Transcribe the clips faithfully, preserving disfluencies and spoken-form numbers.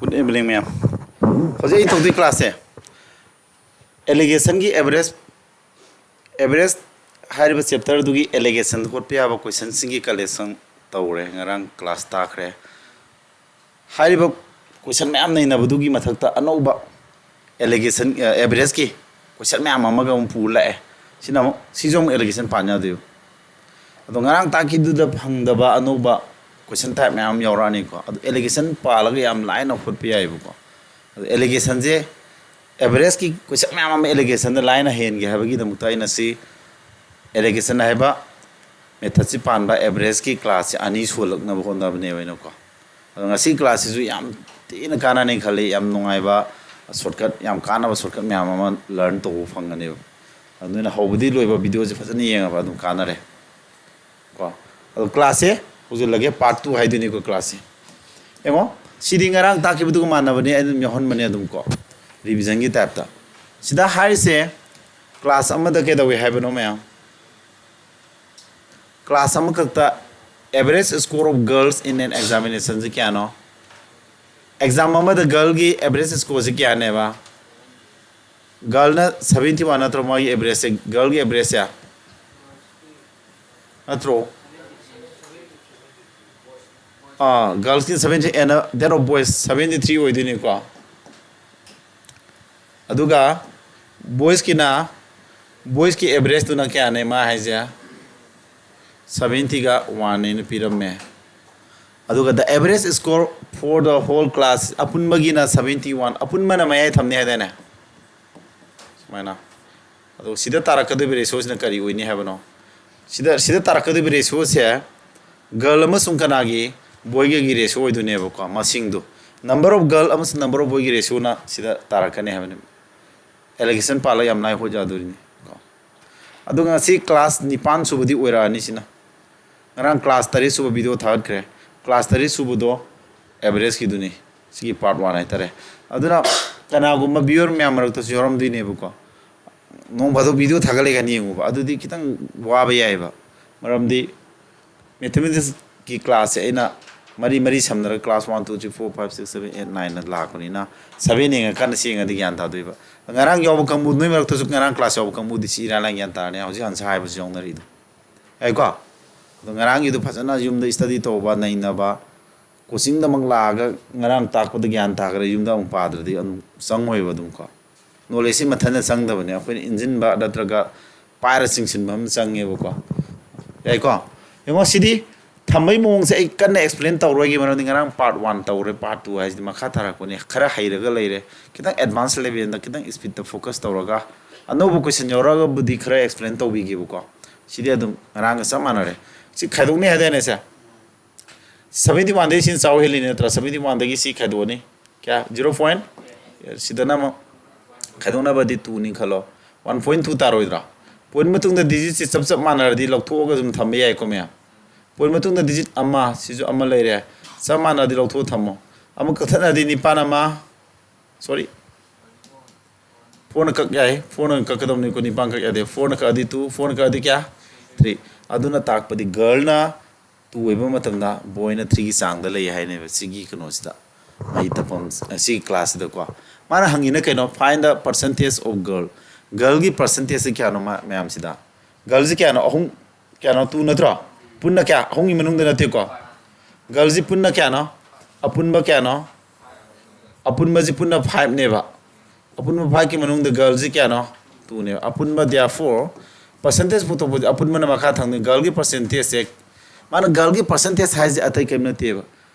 Good evening, ma'am. ꯍꯧꯖꯤꯛ ꯑꯩ ꯇꯧꯗꯣꯏ class ꯁꯦ allegation ꯒꯤ average, average ꯍꯥꯏꯔꯤꯕ chapter ꯗꯨꯒꯤ allegation ꯍꯣꯠꯄ ꯌꯥꯕ question ꯁꯤꯡꯒꯤ collection ꯇꯧꯔꯦ꯫ ꯉꯔꯥꯡ class ꯇꯥꯈ꯭ꯔꯦ꯫ ꯍꯥꯏꯔꯤꯕ question ꯃꯌꯥꯝ ꯅꯩꯅꯕꯗꯨꯒꯤ ꯃꯊꯛꯇ ꯑꯅꯧꯕ allegation, ꯑ, average ꯀꯤ question ꯃꯌꯥꯝ ꯑꯃꯒ ꯑꯃꯨꯛ ꯄꯨꯔ ꯂꯥꯛꯑꯦ꯫ ꯁꯤꯅ ꯑꯃꯨꯛ, ꯁꯤꯁꯨ ꯑꯃꯨꯛ allegation ꯄꯥꯟ ꯌꯥꯗꯣꯏꯕ꯫ ꯑꯗꯣ ꯉꯔꯥꯡ ꯇꯥꯛꯈꯤꯕꯗꯨꯗ ꯐꯪꯗꯕ ꯑꯅꯧꯕ question type ꯃꯌꯥꯝ ꯌꯥꯎꯔꯛꯑꯅꯤꯀꯣ꯫ ꯑꯗꯣ allegation ꯄꯥꯜꯂꯒ ꯌꯥꯝ ꯂꯥꯏꯅ ꯍꯣꯠꯄ ꯌꯥꯏꯑꯕꯀꯣ꯫ ꯑꯗꯣ allegation ꯁꯦ average ꯀꯤ question ꯃꯌꯥꯝ ꯑꯃ allegation ꯗ ꯂꯥꯏꯅ ꯍꯦꯟꯒꯦ ꯍꯥꯏꯕꯒꯤꯗꯃꯛꯇ ꯑꯩꯅ ꯁꯤ allegation ꯍꯥꯏꯕ method ꯁꯤ ꯄꯥꯟꯕ average ꯀꯤ class ꯁꯦ ꯑꯅꯤ ꯁꯨꯍꯜꯂꯛꯅꯕ ꯍꯣꯠꯅꯕꯅꯦꯕ ꯑꯩꯅꯀꯣ꯫ ꯑꯗꯣ ꯉꯁꯤ class ꯁꯤꯁꯨ ꯌꯥꯝ ꯊꯤꯅ ꯀꯥꯟꯅꯅꯤ ꯈꯜꯂꯤ, ꯌꯥꯝ ꯅꯨꯡꯉꯥꯏꯕ shortcut, ꯌꯥꯝ ꯀꯥꯟꯅꯕ shortcut ꯃꯌꯥꯝ ꯑꯃ learn ꯇꯧꯕ ꯐꯪꯒꯅꯦꯕ꯫ ꯑꯗꯨꯅ ꯍꯧꯕꯗꯤ ꯂꯣꯏꯕ video ꯁꯦ ꯐꯖꯅ ꯌꯦꯡꯉꯕ ꯑꯗꯨꯝ ꯀꯥꯟꯅꯔꯦ ꯀꯣ꯫ ꯑꯗꯣ class ꯁꯦ ꯍꯧꯖꯤꯜꯂꯒꯦ, part two ꯍꯥꯏꯗꯣꯏꯅꯤꯀꯣ class ꯁꯦ꯫ ꯌꯦꯡꯉꯣ, ꯁꯤꯗꯤ ꯉꯔꯥꯡ ꯇꯥꯛꯈꯤꯕꯗꯨꯒ ꯃꯥꯟꯅꯕꯅꯦ, ꯑꯩ ꯑꯗꯨꯝ ꯌꯥꯎꯍꯟꯕꯅꯦ ꯑꯗꯨꯝ ꯀꯣ, revision ꯒꯤ type ꯇ꯫ ꯁꯤꯗ ꯍꯥꯏꯔꯤꯁꯦ class ꯑꯃꯗ ꯀꯩꯗꯧꯏ ꯍꯥꯏꯕꯅꯣ ꯃꯌꯥꯝ? Class ꯑꯃꯈꯛꯇ average score of girls in an examination ꯁꯤ ꯀꯌꯥꯅꯣ? Exam ꯑꯃꯗ girl ꯒꯤ average score ꯁꯤ ꯀꯌꯥꯅꯦꯕ? Girl ꯅ seventy one ꯅꯠꯇ꯭ꯔꯣ ꯃꯣꯏꯒꯤ average ꯁꯦ? Girl ꯒꯤ average ꯁꯦ ꯅꯠꯇ꯭ꯔꯣ? ꯑꯥ, girls ꯀꯤ seventy and that of boys seventy three ꯑꯣꯏꯗꯣꯏꯅꯤꯀꯣ꯫ ꯑꯗꯨꯒ boys ꯀꯤꯅ, boys ꯀꯤ average ꯇꯨꯅ ꯀꯌꯥꯅꯦ ꯃꯥ ꯍꯥꯏꯁꯦ? Seventy ꯒ one ꯑꯅ ꯄꯤꯔꯝꯃꯦ꯫ ꯑꯗꯨꯒ the average score for the whole class, ꯑꯄꯨꯟꯕꯒꯤꯅ seventy one, ꯑꯄꯨꯟꯕꯅ ꯃꯌꯥꯏ ꯊꯝꯅꯤ ꯍꯥꯏꯗꯥꯏꯅꯦ? ꯁꯨꯃꯥꯏꯅ꯫ ꯑꯗꯣ ꯁꯤꯗ ꯇꯥꯔꯛꯀꯗꯧꯔꯤꯕ ratio ꯁꯤꯅ ꯀꯔꯤ ꯑꯣꯏꯅꯤ ꯍꯥꯏꯕꯅꯣ? ꯁꯤꯗ, ꯁꯤꯗ ꯇꯥꯔꯛꯀꯗꯧꯔꯤꯕ ratio ꯁꯦ girl ꯑꯃꯁꯨꯡ ꯀꯅꯥꯒꯤ, boy ꯒꯒꯤ ratio ꯑꯣꯏꯗꯣꯏꯅꯦꯕꯀꯣ, ꯃꯁꯤꯡꯗꯣ꯫ Number of girl ꯑꯃꯁꯨꯡ number of boy ꯒꯤ ratio ꯅ ꯁꯤꯗ ꯇꯥꯔꯛꯀꯅꯤ ꯍꯥꯏꯕꯅꯤ꯫ Allegation ꯄꯥꯜꯂꯒ ꯌꯥꯝ ꯂꯥꯏ ꯍꯣꯠ ꯌꯥꯗꯣꯔꯤꯅꯤ ꯀꯣ꯫ ꯑꯗꯨꯒ ꯉꯁꯤ class ꯅꯤꯄꯥꯟ ꯁꯨꯕꯗꯤ ꯑꯣꯏꯔꯛꯑꯅꯤ ꯁꯤꯅ꯫ ꯉꯔꯥꯡ class ꯇꯔꯦꯠ ꯁꯨꯕ video ꯊꯥꯒꯠꯈ꯭ꯔꯦ꯫ Class ꯇꯔꯦꯠ ꯁꯨꯕꯗꯣ average ꯀꯤꯗꯨꯅꯤ꯫ ꯁꯤꯒꯤ part one ꯍꯥꯏꯇꯥꯔꯦ꯫ ꯑꯗꯨꯅ ꯀꯅꯥꯒꯨꯝꯕ viewer ꯃꯌꯥꯝ ꯃꯔꯛꯇꯁꯨ ꯌꯥꯎꯔꯝꯗꯣꯏꯅꯦꯕꯀꯣ꯫ ꯅꯣꯡ ꯐꯥꯗꯣꯛ video ꯊꯥꯒꯠꯂꯦ ꯀꯥꯏꯅ ꯌꯦꯡꯉꯨꯕ꯫ ꯑꯗꯨꯗꯤ ꯈꯤꯇꯪ ꯋꯥꯕ ꯌꯥꯏꯑꯕ꯫ ꯃꯔꯝꯗꯤ mathematics ꯀꯤ class ꯁꯦ ꯑꯩꯅ ꯃꯔꯤ ꯃꯔꯤ ꯁꯝꯅꯔꯒ class one, two, three, four, five, six, seven, eight, nine ꯅ ꯂꯥꯛꯄꯅꯤꯅ, seven ꯌꯦꯡꯉꯀꯥꯟꯗ ꯁꯤ ꯌꯦꯡꯉꯗꯤ ꯒ꯭ꯌꯥꯟ ꯇꯥꯗꯣꯏꯕ꯫ ꯉꯔꯥꯡ ꯌꯥꯎꯕ ꯀꯥꯡꯕꯨ, ꯅꯣꯏ ꯃꯔꯛꯇꯁꯨ ꯉꯔꯥꯡ class ꯌꯥꯎꯕ ꯀꯥꯡꯕꯨꯗꯤ ꯁꯤ ꯏꯔꯥꯏ ꯂꯥꯏꯅ ꯒ꯭ꯌꯥꯟ ꯇꯥꯔꯅꯤ꯫ ꯍꯧꯖꯤꯛ answer ꯍꯥꯏꯕꯁꯨ ꯌꯥꯎꯅꯔꯤꯗꯣ꯫ ꯌꯥꯏꯀꯣ? ꯑꯗꯣ ꯉꯔꯥꯡꯒꯤꯗꯣ ꯐꯖꯅ ꯌꯨꯝꯗ study ꯇꯧꯕ, ꯅꯩꯅꯕ, coaching ꯗꯃꯛ ꯂꯥꯛꯑꯒ ꯉꯔꯥꯡ ꯇꯥꯛꯄꯗ ꯒ꯭ꯌꯥꯟ ꯇꯥꯈ꯭ꯔꯦ, ꯌꯨꯝꯗ ꯑꯃꯨꯛ ꯄꯥꯗ꯭ꯔꯗꯤ ꯑꯗꯨꯝ ꯆꯪꯉꯣꯏꯕ ꯑꯗꯨꯝ ꯀꯣ꯫ Knowledge ꯁꯤ ꯃꯊꯟꯇ ꯆꯪꯗꯕꯅꯦ, ꯑꯩꯈꯣꯏꯅ ꯏꯟꯁꯤꯟꯕ ꯅꯠꯇ꯭ꯔꯒ ꯄꯥꯏꯔ ꯆꯤꯡꯁꯤꯟꯕ ꯑꯃ ꯆꯪꯉꯦꯕꯀꯣ꯫ ꯌꯥꯏꯀꯣ? ꯌꯦꯡꯉꯣ, ꯁꯤꯗꯤ ꯊꯝꯕꯩ ꯃꯑꯣꯡꯁꯦ ꯑꯩ ꯀꯟꯅ explain ꯇꯧꯔꯣꯏꯒꯦ, ꯃꯔꯝꯗꯤ ꯉꯔꯥꯡ part one ꯇꯧꯔꯦ, part two ꯍꯥꯏꯁꯤꯗꯤ ꯃꯈꯥ ꯇꯥꯔꯛꯄꯅꯦ꯫ ꯈꯔ ꯍꯩꯔꯒ ꯂꯩꯔꯦ, ꯈꯤꯇꯪ advance level ꯗ, ꯈꯤꯇꯪ speed ꯇ focus ꯇꯧꯔꯒ ꯑꯅꯧꯕ question ꯌꯧꯔꯛꯑꯒꯕꯨꯗꯤ ꯈꯔ explain ꯇꯧꯕꯤꯒꯦꯕꯀꯣ꯫ ꯁꯤꯗꯤ ꯑꯗꯨꯝ ꯉꯔꯥꯡꯒ ꯆꯞ ꯃꯥꯟꯅꯔꯦ꯫ ꯁꯤ ꯈꯥꯏꯗꯣꯛꯅꯤ ꯍꯥꯏꯗꯥꯏꯅꯦ ꯁꯦ? Seventy one ꯗꯒꯤ ꯁꯤꯅ ꯆꯥꯎ ꯍꯦꯜꯂꯤꯅꯦ ꯅꯠꯇ꯭ꯔꯥ? Seventy one ꯗꯒꯤ ꯁꯤ ꯈꯥꯏꯗꯣꯛꯑꯅꯤ꯫ ꯀꯌꯥ? Zero point꯫ ꯁꯤꯗꯅ ꯑꯃꯨꯛ ꯈꯥꯏꯗꯣꯛꯅꯕꯗꯤ two ꯅꯤ ꯈꯜꯂꯣ꯫ One point two ꯇꯥꯔꯣꯏꯗ꯭ꯔꯥ? Point ꯃꯇꯨꯡꯗ digit ꯁꯤ ꯆꯞ ꯆꯞ ꯃꯥꯟꯅꯔꯗꯤ ꯂꯧꯊꯣꯛꯑꯒ ꯑꯗꯨꯝ ꯊꯝꯕ ꯌꯥꯏꯀꯣ ꯃꯌꯥꯝ꯫ Point ꯃꯇꯨꯡꯗ digit ꯑꯃ, ꯁꯤꯁꯨ ꯑꯃ ꯂꯩꯔꯦ꯫ ꯆꯞ ꯃꯥꯟꯅꯔꯗꯤ ꯂꯧꯊꯣꯛꯑ ꯊꯝꯃꯣ꯫ ꯑꯃ ꯀꯛꯊꯠꯅꯔꯗꯤ ꯅꯤꯄꯥꯟ ꯑꯃ, sorry, four ꯅ ꯀꯛ ꯌꯥꯏ, four ꯅ ꯀꯛꯀꯗꯕꯅꯤꯀꯣ, ꯅꯤꯄꯥꯟ ꯀꯛ ꯌꯥꯗꯦ꯫ Four ꯅ ꯀꯛꯑꯗꯤ two, four ꯅ ꯀꯛꯑꯗꯤ ꯀꯌꯥ? Three꯫ ꯑꯗꯨꯅ ꯇꯥꯛꯄꯗꯤ girl ꯅ two ꯑꯣꯏꯕ ꯃꯇꯝꯗ boy ꯅ three ꯒꯤ ꯆꯥꯡꯗ ꯂꯩ ꯍꯥꯏꯅꯦꯕ ꯁꯤꯒꯤ ꯀꯩꯅꯣꯁꯤꯗ, ꯃꯍꯩ ꯇꯝꯐꯝ, ꯁꯤꯒꯤ class ꯁꯤꯗꯀꯣ꯫ ꯃꯥꯅ ꯍꯪꯉꯤꯅ ꯀꯩꯅꯣ? Find the percentage of girl꯫ Girl ꯒꯤ percentage ꯁꯤ ꯀꯌꯥꯅꯣ ꯃꯥ-, ꯃꯌꯥꯝꯁꯤꯗ? Girl ꯁꯤ ꯀꯌꯥꯅꯣ? ꯑꯍꯨꯝ, ꯀꯌꯥꯅꯣ? Two ꯅꯠꯇ꯭ꯔꯣ? ꯄꯨꯟꯅ ꯀꯌꯥ? ꯑꯍꯨꯝꯒꯤ ꯃꯅꯨꯡꯗ ꯅꯠꯇꯦꯀꯣ? Girl ꯁꯤ ꯄꯨꯟꯅ ꯀꯌꯥꯅꯣ? ꯑꯄꯨꯟꯕ ꯀꯌꯥꯅꯣ? ꯑꯄꯨꯟꯕꯁꯤ ꯄꯨꯟꯅ five ꯅꯦꯕ꯫ ꯑꯄꯨꯟꯕ five ꯀꯤ ꯃꯅꯨꯡꯗ girl ꯁꯤ ꯀꯌꯥꯅꯣ? Two ꯅꯦꯕ꯫ ꯑꯄꯨꯟꯕ, therefore, percentage ꯄꯨꯊꯣꯛꯄꯁꯦ ꯑꯄꯨꯟꯕꯅ ꯃꯈꯥ ꯊꯪꯗꯣꯏꯅꯤ꯫ Girl ꯒꯤ percentage ꯁꯦ, ꯃꯥꯅ girl ꯒꯤ percentage ꯍꯥꯏꯁꯦ ꯑꯇꯩ ꯀꯔꯤꯝ ꯅꯠꯇꯦꯕ,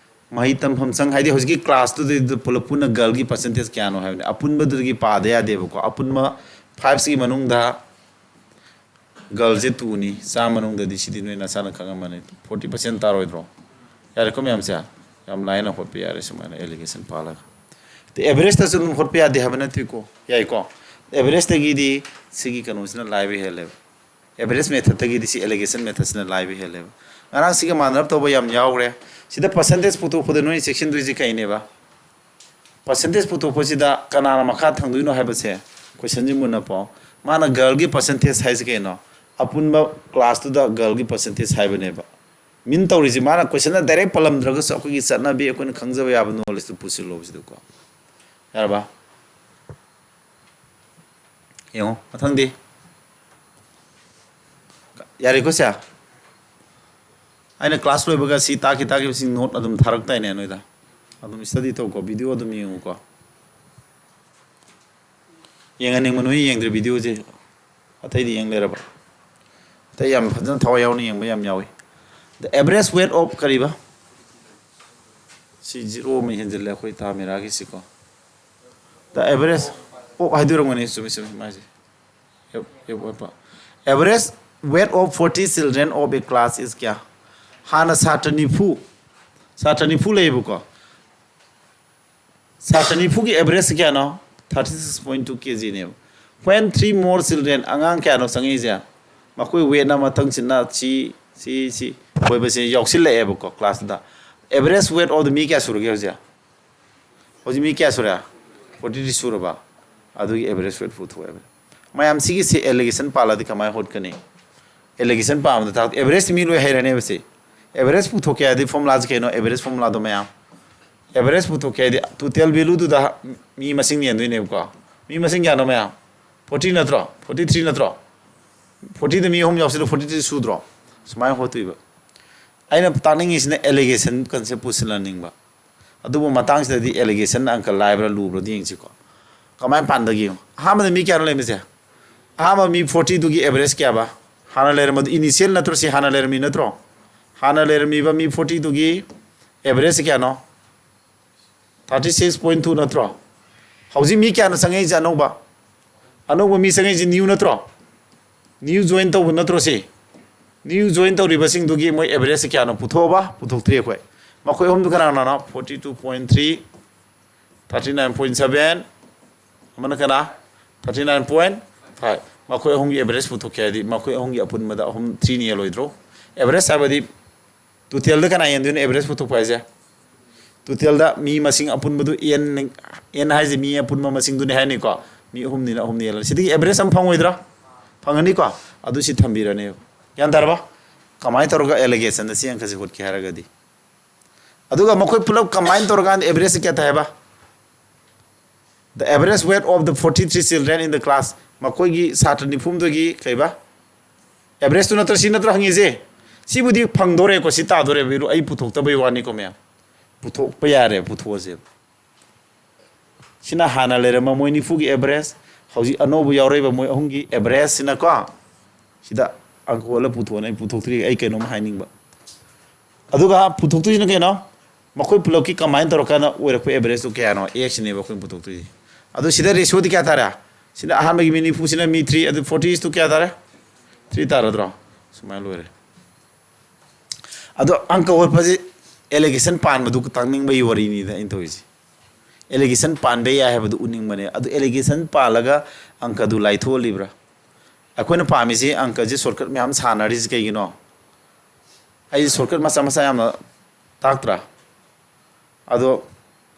ꯃꯍꯩ ꯇꯝꯐꯝ ꯆꯪ, ꯍꯥꯏꯗꯤ ꯍꯧꯖꯤꯛꯀꯤ class ꯇꯨꯗꯩꯗ ꯄꯨꯂꯞ ꯄꯨꯟꯅ girl ꯒꯤ percentage ꯀꯌꯥꯅꯣ ꯍꯥꯏꯕꯅꯤ꯫ ꯑꯄꯨꯟꯕꯗꯨꯗꯒꯤ ꯄꯥꯗ ꯌꯥꯗꯦꯕꯀꯣ꯫ ꯑꯄꯨꯟꯕ five ꯁꯤꯒꯤ ꯃꯅꯨꯡꯗ girl ꯁꯦ two ꯅꯤ꯫ ꯆꯥꯝꯃ ꯃꯅꯨꯡꯗꯗꯤ ꯁꯤꯗꯤ ꯅꯣꯏ ꯅꯁꯥꯅ ꯈꯪꯉꯝꯃꯅꯤ, forty percent ꯇꯥꯔꯣꯏꯗ꯭ꯔꯣ? ꯌꯥꯔꯦꯀꯣ ꯃꯌꯥꯝꯁꯦ? ꯌꯥꯝ ꯂꯥꯏꯅ ꯍꯣꯠꯄ ꯌꯥꯔꯦ ꯁꯨꯃꯥꯏꯅ allegation ꯄꯥꯜꯂꯒ꯫ ꯑꯗꯩ average ꯇꯁꯨ ꯑꯗꯨꯝ ꯍꯣꯠꯄ ꯌꯥꯗꯦ ꯍꯥꯏꯕ ꯅꯠꯇꯦꯀꯣ, ꯌꯥꯏꯀꯣ? Average ꯇꯒꯤꯗꯤ ꯁꯤꯒꯤ ꯀꯩꯅꯣꯁꯤꯅ ꯂꯥꯏꯕ ꯍꯦꯜꯂꯦꯕ꯫ Average method ꯇꯒꯤꯗꯤ ꯁꯤ allegation method ꯁꯤꯅ ꯂꯥꯏꯕ ꯍꯦꯜꯂꯦꯕ꯫ ꯉꯔꯥꯡ ꯁꯤꯒ ꯃꯥꯟꯅꯔꯞ ꯇꯧꯕ ꯌꯥꯝ ꯌꯥꯎꯈ꯭ꯔꯦ꯫ ꯁꯤꯗ percentage ꯄꯨꯊꯣꯛꯄꯗ ꯅꯣꯏꯅ ꯆꯦꯛꯁꯤꯟꯗꯣꯏꯁꯤ ꯀꯩꯅꯦꯕ? Percentage ꯄꯨꯊꯣꯛꯄꯁꯤꯗ ꯀꯅꯥꯅ ꯃꯈꯥ ꯊꯪꯗꯣꯏꯅꯣ ꯍꯥꯏꯕꯁꯦ question ꯁꯤ ꯃꯨꯟꯅ ꯄꯥꯎ꯫ ꯃꯥꯅ girl ꯒꯤ percentage ꯍꯥꯏꯁꯦ ꯀꯩꯅꯣ? ꯑꯄꯨꯟꯕ class ꯇꯨꯗ girl ꯒꯤ percentage ꯍꯥꯏꯕꯅꯦꯕ꯫ ꯃꯤꯟ ꯇꯧꯔꯤꯁꯦ ꯃꯥꯅ ꯀꯣꯏꯁꯟꯗ ꯗꯥꯏꯔꯦꯛ ꯄꯜꯂꯝꯗ꯭ꯔꯒꯁꯨ ꯑꯩꯈꯣꯏꯒꯤ ꯆꯠꯅꯕꯤ, ꯑꯩꯈꯣꯏꯅ ꯈꯪꯖꯕ ꯌꯥꯕ ꯅꯣꯂꯦꯖꯇꯨ ꯄꯨꯁꯤꯜꯂꯣꯕꯁꯤꯗꯀꯣ꯫ ꯌꯥꯔꯕ? ꯌꯦꯡꯉꯣ ꯃꯊꯪꯗꯤ꯫ ꯌꯥꯔꯦꯀꯣ ꯁꯦ? ꯑꯩꯅ ꯀ꯭ꯂꯥꯁ ꯂꯣꯏꯕꯒ ꯁꯤ ꯇꯥꯛꯈꯤ ꯇꯥꯛꯈꯤꯕꯁꯤꯡ ꯅꯣꯠ ꯑꯗꯨꯝ ꯊꯥꯔꯛꯇꯥꯏꯅꯦ ꯅꯣꯏꯗ? ꯑꯗꯨꯝ ꯁ꯭ꯇꯗꯤ ꯇꯧꯀꯣ, ꯚꯤꯗꯤꯑꯣ ꯑꯗꯨꯝ ꯌꯦꯡꯉꯨꯀꯣ꯫ ꯌꯦꯡꯍꯟꯅꯤꯡꯕ ꯅꯣꯏ ꯌꯦꯡꯗ꯭ꯔꯤ ꯚꯤꯗꯤꯑꯣꯁꯦ, ꯑꯇꯩꯗꯤ ꯌꯦꯡ ꯂꯩꯔꯕ? ꯑꯇꯩ ꯌꯥꯝ ꯐꯖꯅ ꯊꯋꯥꯏ ꯌꯥꯎꯅ ꯌꯦꯡꯕ ꯌꯥꯝ ꯌꯥꯎꯏ꯫ The average weight of ꯀꯔꯤꯕ? ꯁꯤ ꯖꯤꯔꯣ ꯑꯃ ꯍꯦꯟꯖꯤꯜꯂꯦ ꯑꯩꯈꯣꯏ ꯇꯥ ꯃꯤꯔꯥꯒꯤꯁꯤꯀꯣ꯫ The average of ꯍꯥꯏꯗꯣꯏꯔꯝꯒꯅꯤ, ꯆꯨꯝꯃꯤ ꯆꯨꯝꯃꯤ ꯃꯥꯏꯁꯦ꯫ F, F ꯑꯣꯏꯕ꯫ Average weight of forty children of a class is ꯀꯌꯥ? ꯍꯥꯟꯅ ꯁꯥꯇ꯭ꯔ ꯅꯤꯐꯨ, ꯁꯥꯇ꯭ꯔ ꯅꯤꯐꯨ ꯂꯩꯌꯦꯕꯀꯣ꯫ ꯁꯥꯇ꯭ꯔ ꯅꯤꯐꯨꯒꯤ average ꯀꯌꯥꯅꯣ? Thirty six point two kg ꯅꯦꯕ꯫ When three more children, ꯑꯉꯥꯡ ꯀꯌꯥꯅꯣ ꯆꯪꯉꯛꯏꯁꯦ? ꯃꯈꯣꯏ weightꯅ ꯃꯊꯪꯁꯤꯅ ꯁꯤ, ꯁꯤ, ꯁꯤ ꯑꯣꯏꯕꯁꯦ ꯌꯥꯎꯁꯤꯜꯂꯛꯑꯦꯕꯀꯣ classꯇ꯫ Average weight of the ꯃꯤ ꯀꯌꯥ ꯁꯨꯔꯒꯦ ꯍꯧꯖꯤꯛ? ꯍꯧꯖꯤꯛ ꯃꯤ ꯀꯌꯥ ꯁꯨꯔꯦ? Forty three ꯁꯨꯔꯕ? ꯑꯗꯨꯒꯤ average weight ꯄꯨꯊꯣꯛꯑꯦꯕ꯫ ꯃꯌꯥꯝ ꯁꯤꯒꯤꯁꯦ allegation ꯄꯥꯜꯂꯗꯤ ꯀꯃꯥꯏꯅ ꯍꯣꯠꯀꯅꯤ? Allegation ꯄꯥꯕꯗ ꯊꯥ average ꯃꯤ ꯂꯣꯏ ꯍꯩꯔꯅꯦꯕ ꯁꯤ꯫ Average ꯄꯨꯊꯣꯛꯀꯦ ꯍꯥꯏꯗꯤ formulaꯁꯦ ꯀꯩꯅꯣ? Average formulaꯗꯣ ꯃꯌꯥꯝ꯫ Average ꯄꯨꯊꯣꯛꯀꯦ ꯍꯥꯏꯗꯤ total valueꯗꯨꯗ ꯃꯤ ꯃꯁꯤꯡ ꯌꯦꯟꯗꯣꯏꯅꯦꯕꯀꯣ꯫ ꯃꯤ ꯃꯁꯤꯡ ꯀꯌꯥꯅꯣ ꯃꯌꯥꯝ? Forty ꯅꯠꯇ꯭ꯔꯣ? Forty three ꯅꯠꯇ꯭ꯔꯣ? Fortyꯗ ꯃꯤ ꯑꯍꯨꯝ ꯌꯥꯎꯁꯤꯜꯂ forty three ꯁꯨꯗ꯭ꯔꯣ? ꯁꯨꯃꯥꯏꯅ ꯍꯣꯠꯇꯣꯏꯕ꯫ ꯑꯩꯅ ꯇꯥꯛꯅꯤꯡꯉꯤꯁꯤꯅ allegation concept ꯄꯨꯁꯤꯜꯍꯟꯅꯤꯡꯕ꯫ ꯑꯗꯨꯕꯨ ꯃꯇꯥꯡꯁꯤꯗꯗꯤ allegation ꯑꯪꯀ ꯂꯥꯏꯕ꯭ꯔꯥ ꯂꯨꯕ꯭ꯔꯥꯗꯤ ꯌꯦꯡꯁꯤꯀꯣ꯫ ꯀꯃꯥꯏꯅ ꯄꯥꯟꯗꯒꯦ ꯌꯦꯡꯉꯣ꯫ ꯑꯍꯥꯟꯕꯗ ꯃꯤ ꯀꯌꯥꯅꯣ ꯂꯩꯔꯝꯃꯤꯁꯦ? ꯑꯍꯥꯟꯕ ꯃꯤ fortyꯗꯨꯒꯤ average ꯀꯌꯥꯕ? ꯍꯥꯟꯅ ꯂꯩꯔꯝꯕꯗꯨ initial ꯅꯠꯇ꯭ꯔꯣ? ꯁꯤ ꯍꯥꯟꯅ ꯂꯩꯔꯝꯃꯤ ꯅꯠꯇ꯭ꯔꯣ? ꯍꯥꯟꯅ ꯂꯩꯔꯝꯃꯤꯕ ꯃꯤ fortyꯗꯨꯒꯤ average ꯀꯌꯥꯅꯣ? Thirty six point two ꯅꯠꯇ꯭ꯔꯣ? ꯍꯧꯖꯤꯛ ꯃꯤ ꯀꯌꯥꯅꯣ ꯆꯪꯉꯛꯏꯁꯦ ꯑꯅꯧꯕ? ꯑꯅꯧꯕ ꯃꯤ ꯆꯪꯉꯛꯏꯁꯦ new ꯅꯠꯇ꯭ꯔꯣ? New join ꯇꯧꯕ ꯅꯠꯇ꯭ꯔꯣ ꯁꯤ? New join ꯇꯧꯔꯤꯕꯁꯤꯡꯗꯨꯒꯤ ꯃꯣꯏ average ꯀꯌꯥꯅꯣ ꯄꯨꯊꯣꯛꯑꯕ? ꯄꯨꯊꯣꯛꯇ꯭ꯔꯤ ꯑꯩꯈꯣꯏ꯫ ꯃꯈꯣꯏ ꯑꯍꯨꯝꯗꯨ ꯀꯅꯥ ꯀꯅꯥꯅꯣ? Forty two point three, thirty nine point seven, ꯑꯃꯅ ꯀꯅꯥ? Thirty nine point five꯫ ꯃꯈꯣꯏ ꯑꯍꯨꯝꯒꯤ average ꯄꯨꯊꯣꯛꯀꯦ ꯍꯥꯏꯗꯤ ꯃꯈꯣꯏ ꯑꯍꯨꯝꯒꯤ ꯑꯄꯨꯟꯕꯗ ꯑꯍꯨꯝ three ꯅ ꯌꯦꯜꯂꯣꯏꯗ꯭ꯔꯣ? Average ꯍꯥꯏꯕꯗꯤ totalꯗ ꯀꯅꯥ ꯌꯦꯟꯗꯣꯏꯅꯣ average ꯄꯨꯊꯣꯛꯄ ꯍꯥꯏꯁꯦ? Totalꯗ ꯃꯤ ꯃꯁꯤꯡ ꯑꯄꯨꯟꯕꯗꯨ n, n ꯍꯥꯏꯁꯦ ꯃꯤ ꯑꯄꯨꯟꯕ ꯃꯁꯤꯡꯗꯨꯅꯤ ꯍꯥꯏꯅꯤꯀꯣ꯫ ꯃꯤ ꯑꯍꯨꯝꯅꯤꯅ ꯑꯍꯨꯝꯅ ꯌꯦꯜꯂꯅꯤ꯫ ꯁꯤꯗꯒꯤ average ꯑꯃ ꯐꯪꯉꯣꯏꯗ꯭ꯔꯥ? ꯐꯪꯉꯅꯤꯀꯣ꯫ ꯑꯗꯨ ꯁꯤ ꯊꯝꯕꯤꯔꯅꯦꯕ꯫ ꯒ꯭ꯌꯥꯟ ꯇꯥꯔꯕ? ꯀꯃꯥꯏꯅ ꯇꯧꯔꯒ allegation ꯗ ꯁꯤ ꯑꯪꯀꯁꯦ ꯍꯣꯠꯀꯦ ꯍꯥꯏꯔꯒꯗꯤ, ꯑꯗꯨꯒ ꯃꯈꯣꯏ ꯄꯨꯂꯞ combine ꯇꯧꯔꯀꯥꯟꯗ average ꯁꯦ ꯀꯌꯥ ꯇꯥꯏ ꯍꯥꯏꯕ? The average weight of the forty three children in the class, ꯃꯈꯣꯏꯒꯤ ꯁꯥꯇ꯭ꯔ ꯅꯤꯐꯨ ꯍꯨꯝꯗꯣꯏꯒꯤ ꯀꯩꯕ, average ꯇꯨ ꯅꯠꯇ꯭ꯔ, ꯁꯤ ꯅꯠꯇ꯭ꯔ ꯍꯪꯉꯤꯁꯦ? ꯁꯤꯕꯨꯗꯤ ꯐꯪꯗꯣꯔꯦꯀꯣ, ꯁꯤ ꯇꯥꯗꯣꯔꯦꯕ, ꯏꯔꯨ-, ꯑꯩ ꯄꯨꯊꯣꯛꯇꯕꯩ ꯋꯥꯅꯤꯀꯣ ꯃꯌꯥꯝ, ꯄꯨꯊꯣꯛꯄ ꯌꯥꯔꯦ, ꯄꯨꯊꯣꯛꯑꯁꯦꯕ꯫ ꯁꯤꯅ ꯍꯥꯟꯅ ꯂꯩꯔꯝꯕ ꯃꯣꯏ ꯅꯤꯐꯨꯒꯤ average, ꯍꯧꯖꯤꯛ ꯑꯅꯧꯕ ꯌꯥꯎꯔꯛꯏꯕ ꯃꯣꯏ ꯑꯍꯨꯝꯒꯤ average ꯁꯤꯅꯀꯣ, ꯁꯤꯗ ꯑꯪꯀ ꯍꯣꯜꯂ ꯄꯨꯊꯣꯛꯑꯅꯤ, ꯑꯩ ꯄꯨꯊꯣꯛꯇ꯭ꯔꯤ, ꯑꯩ ꯀꯩꯅꯣꯝ ꯍꯥꯏꯅꯤꯡꯕ꯫ ꯑꯗꯨꯒ ꯄꯨꯊꯣꯛꯇꯣꯏꯁꯤꯅ ꯀꯩꯅꯣ? ꯃꯈꯣꯏ ꯄꯨꯂꯞꯀꯤ combine ꯇꯧꯔꯀꯥꯟꯗ ꯑꯣꯏꯔꯛꯄ average ꯇꯨ ꯀꯌꯥꯅꯣ? X ꯁꯤꯅꯦꯕ ꯑꯩꯈꯣꯏꯅ ꯄꯨꯊꯣꯛꯇꯣꯏꯁꯦ꯫ ꯑꯗꯣ ꯁꯤꯗ ratio ꯗꯤ ꯀꯌꯥ ꯇꯥꯔꯦ? ꯁꯤꯅ ꯑꯍꯥꯟꯕꯒꯤ ꯃꯤ ꯅꯤꯐꯨꯁꯤꯅ ꯃꯤ three, ꯑꯗꯨ forty is to ꯀꯌꯥ ꯇꯥꯔꯦ? Three ꯇꯥꯔꯗ꯭ꯔꯣ? ꯁꯨꯃꯥꯏꯅ ꯂꯣꯏꯔꯦ꯫ ꯑꯗꯣ ꯑꯪꯀ ꯍꯣꯠꯄꯁꯤ allegation ꯄꯥꯟꯕꯗꯨ ꯇꯥꯛꯅꯤꯡꯕꯒꯤ ꯋꯥꯔꯤꯅꯤꯗ ꯑꯩꯅ ꯇꯧꯔꯤꯁꯦ꯫ Allegation ꯄꯥꯟꯕ ꯌꯥꯏ ꯍꯥꯏꯕꯗꯨ ꯎꯠꯅꯤꯡꯕꯅꯦ꯫ ꯑꯗꯨ allegation ꯄꯥꯜꯂꯒ ꯑꯪꯀꯗꯨ ꯂꯥꯏꯊꯣꯛꯍꯜꯂꯤꯕ꯭ꯔꯥ? ꯑꯩꯈꯣꯏꯅ ꯄꯥꯝꯃꯤꯁꯤ ꯑꯪꯀꯁꯤ shortcut ꯃꯌꯥꯝ ꯁꯥꯟꯅꯔꯤꯁꯤ ꯀꯩꯒꯤꯅꯣ? ꯑꯩ shortcut ꯃꯆꯥ ꯃꯆꯥ ꯌꯥꯝꯅ ꯇꯥꯛꯇ꯭ꯔꯥ? ꯑꯗꯣ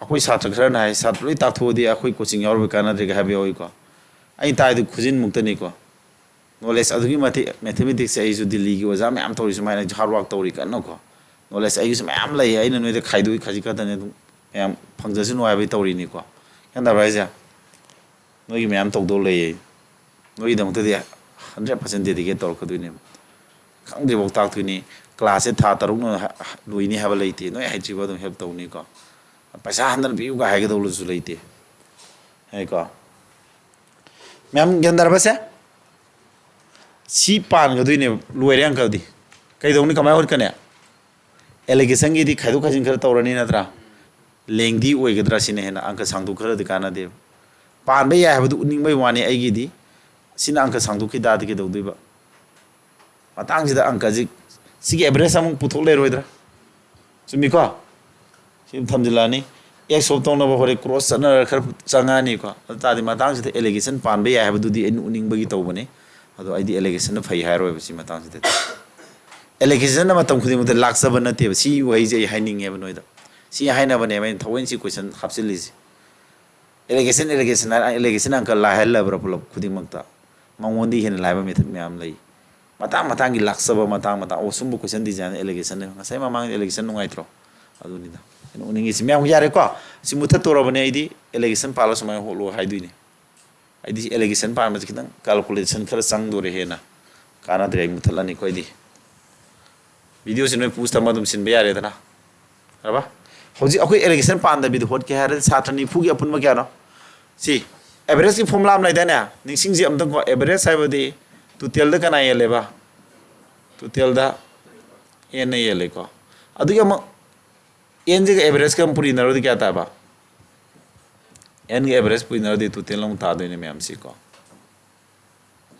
ꯑꯩꯈꯣꯏ ꯁꯥꯇ꯭ꯔ ꯈꯔꯅ ꯍꯥꯏ, "ꯁꯥꯇ꯭ꯔ ꯂꯣꯏ ꯇꯥꯛꯊꯣꯛꯑꯗꯤ ꯑꯩꯈꯣꯏ coaching ꯌꯥꯎꯔꯨꯕꯩ ꯀꯥꯟꯅꯗ꯭ꯔꯦꯒ" ꯍꯥꯏꯕ ꯌꯥꯎꯏꯀꯣ꯫ ꯑꯩꯅ ꯇꯥꯛꯏꯗꯨ ꯈꯨꯖꯤꯟꯃꯨꯛꯇꯅꯤꯀꯣ꯫ Knowledge ꯑꯗꯨꯛꯀꯤ ꯃꯇꯤꯛ, mathematics ꯁꯦ ꯑꯩꯁꯨ ꯗꯤꯜꯂꯤꯒꯤ ꯑꯣꯖꯥ ꯃꯌꯥꯝ ꯇꯧꯔꯤ ꯁꯨꯃꯥꯏꯅ, ꯑꯩꯁꯨ hard work ꯇꯧꯔꯤ ꯀꯟꯅꯀꯣ꯫ Knowledge ꯑꯩꯒꯤꯁꯨ ꯃꯌꯥꯝ ꯂꯩ, ꯑꯩꯅ ꯅꯣꯏꯗ ꯈꯥꯏꯗꯣꯛꯏ ꯈꯖꯤꯛ ꯈꯛꯇꯅꯦ, ꯑꯗꯨꯝ ꯃꯌꯥꯝ ꯐꯪꯖꯁꯅꯨ ꯍꯥꯏꯕꯒꯤ ꯇꯧꯔꯤꯅꯤꯀꯣ꯫ ꯒ꯭ꯌꯥꯟ ꯇꯥꯕ꯭ꯔꯥ ꯍꯥꯏꯁꯦ? ꯅꯣꯏꯒꯤ ꯃꯌꯥꯝ ꯇꯧꯗꯧ ꯂꯩꯌꯦ꯫ ꯅꯣꯏꯒꯤꯗꯃꯛꯇꯗꯤ hundred percent dedicate ꯇꯧꯔꯛꯀꯗꯣꯏꯅꯦꯕ꯫ ꯈꯪꯗ꯭ꯔꯤꯐꯥꯎ ꯇꯥꯛꯇꯣꯏꯅꯤ꯫ Class ꯁꯦ ꯊꯥ ꯇꯔꯨꯛꯅ ꯍ-, ꯍ-, ꯂꯣꯏꯅꯤ ꯍꯥꯏꯕ ꯂꯩꯇꯦ꯫ ꯅꯣꯏ ꯍꯩꯇ꯭ꯔꯤꯐꯥꯎ ꯑꯗꯨꯝ help ꯇꯧꯅꯤꯀꯣ꯫ ꯄꯩꯁꯥ ꯍꯟꯗꯅ ꯄꯤꯌꯨꯒ ꯍꯥꯏꯒꯗꯧꯕꯁꯨ ꯂꯩꯇꯦ꯫ ꯍꯥꯏꯀꯣ꯫ ꯃꯌꯥꯝ ꯒ꯭ꯌꯥꯟ ꯇꯥꯔꯕꯁꯦ? ꯁꯤ ꯄꯥꯟꯒꯗꯣꯏꯅꯦꯕ꯫ ꯂꯣꯏꯔꯦ ꯑꯪꯀꯗꯤ꯫ ꯀꯩꯗꯧꯅꯤ? ꯀꯃꯥꯏꯅ ꯍꯣꯠꯀꯅꯤ? Allegation ꯒꯤꯗꯤ ꯈꯥꯏꯗꯣꯛ ꯈꯥꯏꯖꯤꯟ ꯈꯔ ꯇꯧꯔꯅꯤ ꯅꯠꯇ꯭ꯔꯥ? ꯂꯦꯡꯗꯤ ꯑꯣꯏꯒꯗ꯭ꯔꯥ ꯁꯤꯅ ꯍꯦꯟꯅ, ꯑꯪꯀ ꯁꯥꯡꯗꯣꯛꯈ꯭ꯔꯗꯤ ꯀꯥꯟꯅꯗꯦꯕ꯫ ꯄꯥꯟꯕ ꯌꯥꯏ ꯍꯥꯏꯕꯗꯨ ꯎꯠꯅꯤꯡꯕꯩ ꯋꯥꯅꯤ ꯑꯩꯒꯤꯗꯤ꯫ ꯁꯤꯅ ꯑꯪꯀ ꯁꯥꯡꯗꯣꯛꯈꯤ ꯇꯥꯔꯗꯤ ꯀꯩꯗꯧꯗꯣꯏꯕ? ꯃꯇꯥꯡꯁꯤꯗ ꯑꯪꯀꯁꯤ, ꯁꯤꯒꯤ average ꯑꯃꯨꯛ ꯄꯨꯊꯣꯛ ꯂꯩꯔꯣꯏꯗ꯭ꯔꯥ? ꯆꯨꯝꯃꯤꯀꯣ? ꯁꯤ ꯑꯗꯨꯝ ꯊꯝꯖꯤꯜꯂꯛꯑꯅꯤ꯫ X solve ꯇꯧꯅꯕ ꯍꯣꯔꯦꯟ cross ꯆꯠꯅꯔꯒ ꯈꯔ ꯆꯪꯉꯛꯑꯅꯤꯀꯣ꯫ ꯑꯗꯨ ꯇꯥꯔꯗꯤ ꯃꯇꯥꯡꯁꯤꯗ allegation ꯄꯥꯟꯕ ꯌꯥꯏ ꯍꯥꯏꯕꯗꯨꯗꯤ ꯑꯩꯅ ꯎꯠꯅꯤꯡꯕꯒꯤ ꯇꯧꯕꯅꯤ꯫ ꯑꯗꯣ ꯑꯩꯗꯤ allegation ꯅ ꯐꯩ ꯍꯥꯏꯔꯣꯏꯕ ꯁꯤ ꯃꯇꯥꯡꯁꯤꯗꯗꯤ꯫ Allegation ꯅ ꯃꯇꯝ ꯈꯨꯗꯤꯡꯃꯛꯇ ꯂꯥꯛꯆꯕ ꯅꯠꯇꯦꯕ꯫ ꯁꯤ ꯋꯥꯍꯩꯁꯦ ꯑꯩ ꯍꯥꯏꯅꯤꯡꯉꯦꯕ ꯅꯣꯏꯗ꯫ ꯁꯤ ꯍꯥꯏꯅꯕꯅꯦꯕ ꯑꯩꯅ ꯊꯑꯣꯏꯅ ꯁꯤ question ꯍꯥꯞꯆꯤꯜꯂꯤꯁꯦ꯫ Allegation, allegation ꯍꯥꯏꯔ allegation ꯑꯪꯀ ꯂꯥꯏꯍꯜꯂꯕ꯭ꯔꯥ ꯄꯨꯂꯞ ꯈꯨꯗꯤꯡꯃꯛꯇ? ꯃꯉꯣꯟꯗꯒꯤ ꯍꯦꯟꯅ ꯂꯥꯏꯕ method ꯃꯌꯥꯝ ꯂꯩ꯫ ꯃꯇꯥꯡ ꯃꯇꯥꯡꯒꯤ ꯂꯥꯛꯆꯕ ꯃꯇꯥꯡ ꯃꯇꯥꯡ, ꯑꯣ, ꯁꯨꯝꯕ question design allegation ꯅꯦ꯫ ꯉꯁꯥꯏ ꯃꯃꯥꯡꯒꯤ allegation ꯅꯨꯡꯉꯥꯏꯇ꯭ꯔꯣ? ꯑꯗꯨꯅꯤꯗ ꯑꯩꯅ ꯎꯅꯤꯡꯉꯤꯁꯤ꯫ ꯃꯌꯥꯝ ꯌꯥꯔꯦꯀꯣ? ꯁꯤ ꯃꯨꯊꯠꯇꯣꯔꯕꯅꯦ ꯑꯩꯗꯤ꯫ Allegation ꯄꯥꯜꯂ ꯁꯨꯃꯥꯏꯅ ꯍꯣꯠꯂꯣ ꯍꯥꯏꯗꯣꯏꯅꯦ꯫ ꯑꯩꯗꯤ allegation ꯄꯥꯟꯕꯁꯦ ꯈꯤꯇꯪ calculation ꯈꯔ ꯆꯪꯗꯣꯔꯦ ꯍꯦꯟꯅ꯫ ꯀꯥꯟꯅꯗ꯭ꯔꯦ, ꯑꯩ ꯃꯨꯊꯠꯂꯅꯤꯀꯣ ꯑꯩꯗꯤ꯫ Video ꯁꯤ ꯅꯣꯏ pause ꯊꯝꯃ ꯑꯗꯨꯝ ꯁꯤꯟꯕ ꯌꯥꯔꯦꯗꯅ꯫ ꯌꯥꯔꯕ? ꯍꯧꯖꯤꯛ ꯑꯩꯈꯣꯏ allegation ꯄꯥꯟꯗꯕꯤꯗ ꯍꯣꯠꯀꯦ ꯍꯥꯏꯔꯗꯤ ꯁꯥꯇ꯭ꯔ ꯅꯤꯐꯨꯒꯤ ꯑꯄꯨꯟꯕ ꯀꯌꯥꯅꯣ? ꯁꯤ average ꯀꯤ formula ꯑꯃ ꯂꯩꯗꯥꯏꯅꯦ? ꯅꯤꯡꯁꯤꯡꯁꯤ ꯑꯝꯇꯪꯀꯣ꯫ Average ꯍꯥꯏꯕꯗꯤ total ꯗ ꯀꯅꯥ ꯍꯦꯜꯂꯦꯕ? Total ꯗ N ꯅ ꯍꯦꯜꯂꯦꯀꯣ꯫ ꯑꯗꯨꯒꯤ ꯑꯃꯨꯛ N ꯁꯤꯒ average ꯀ ꯑꯃꯨꯛ ꯄꯨꯔꯤꯅꯔꯗꯤ ꯀꯌꯥ ꯇꯥꯕ? N ꯒ average ꯄꯨꯔꯤꯅꯔꯗꯤ total ꯑꯃꯨꯛ ꯇꯥꯗꯣꯏꯅꯦ ꯃꯌꯥꯝꯁꯤꯀꯣ꯫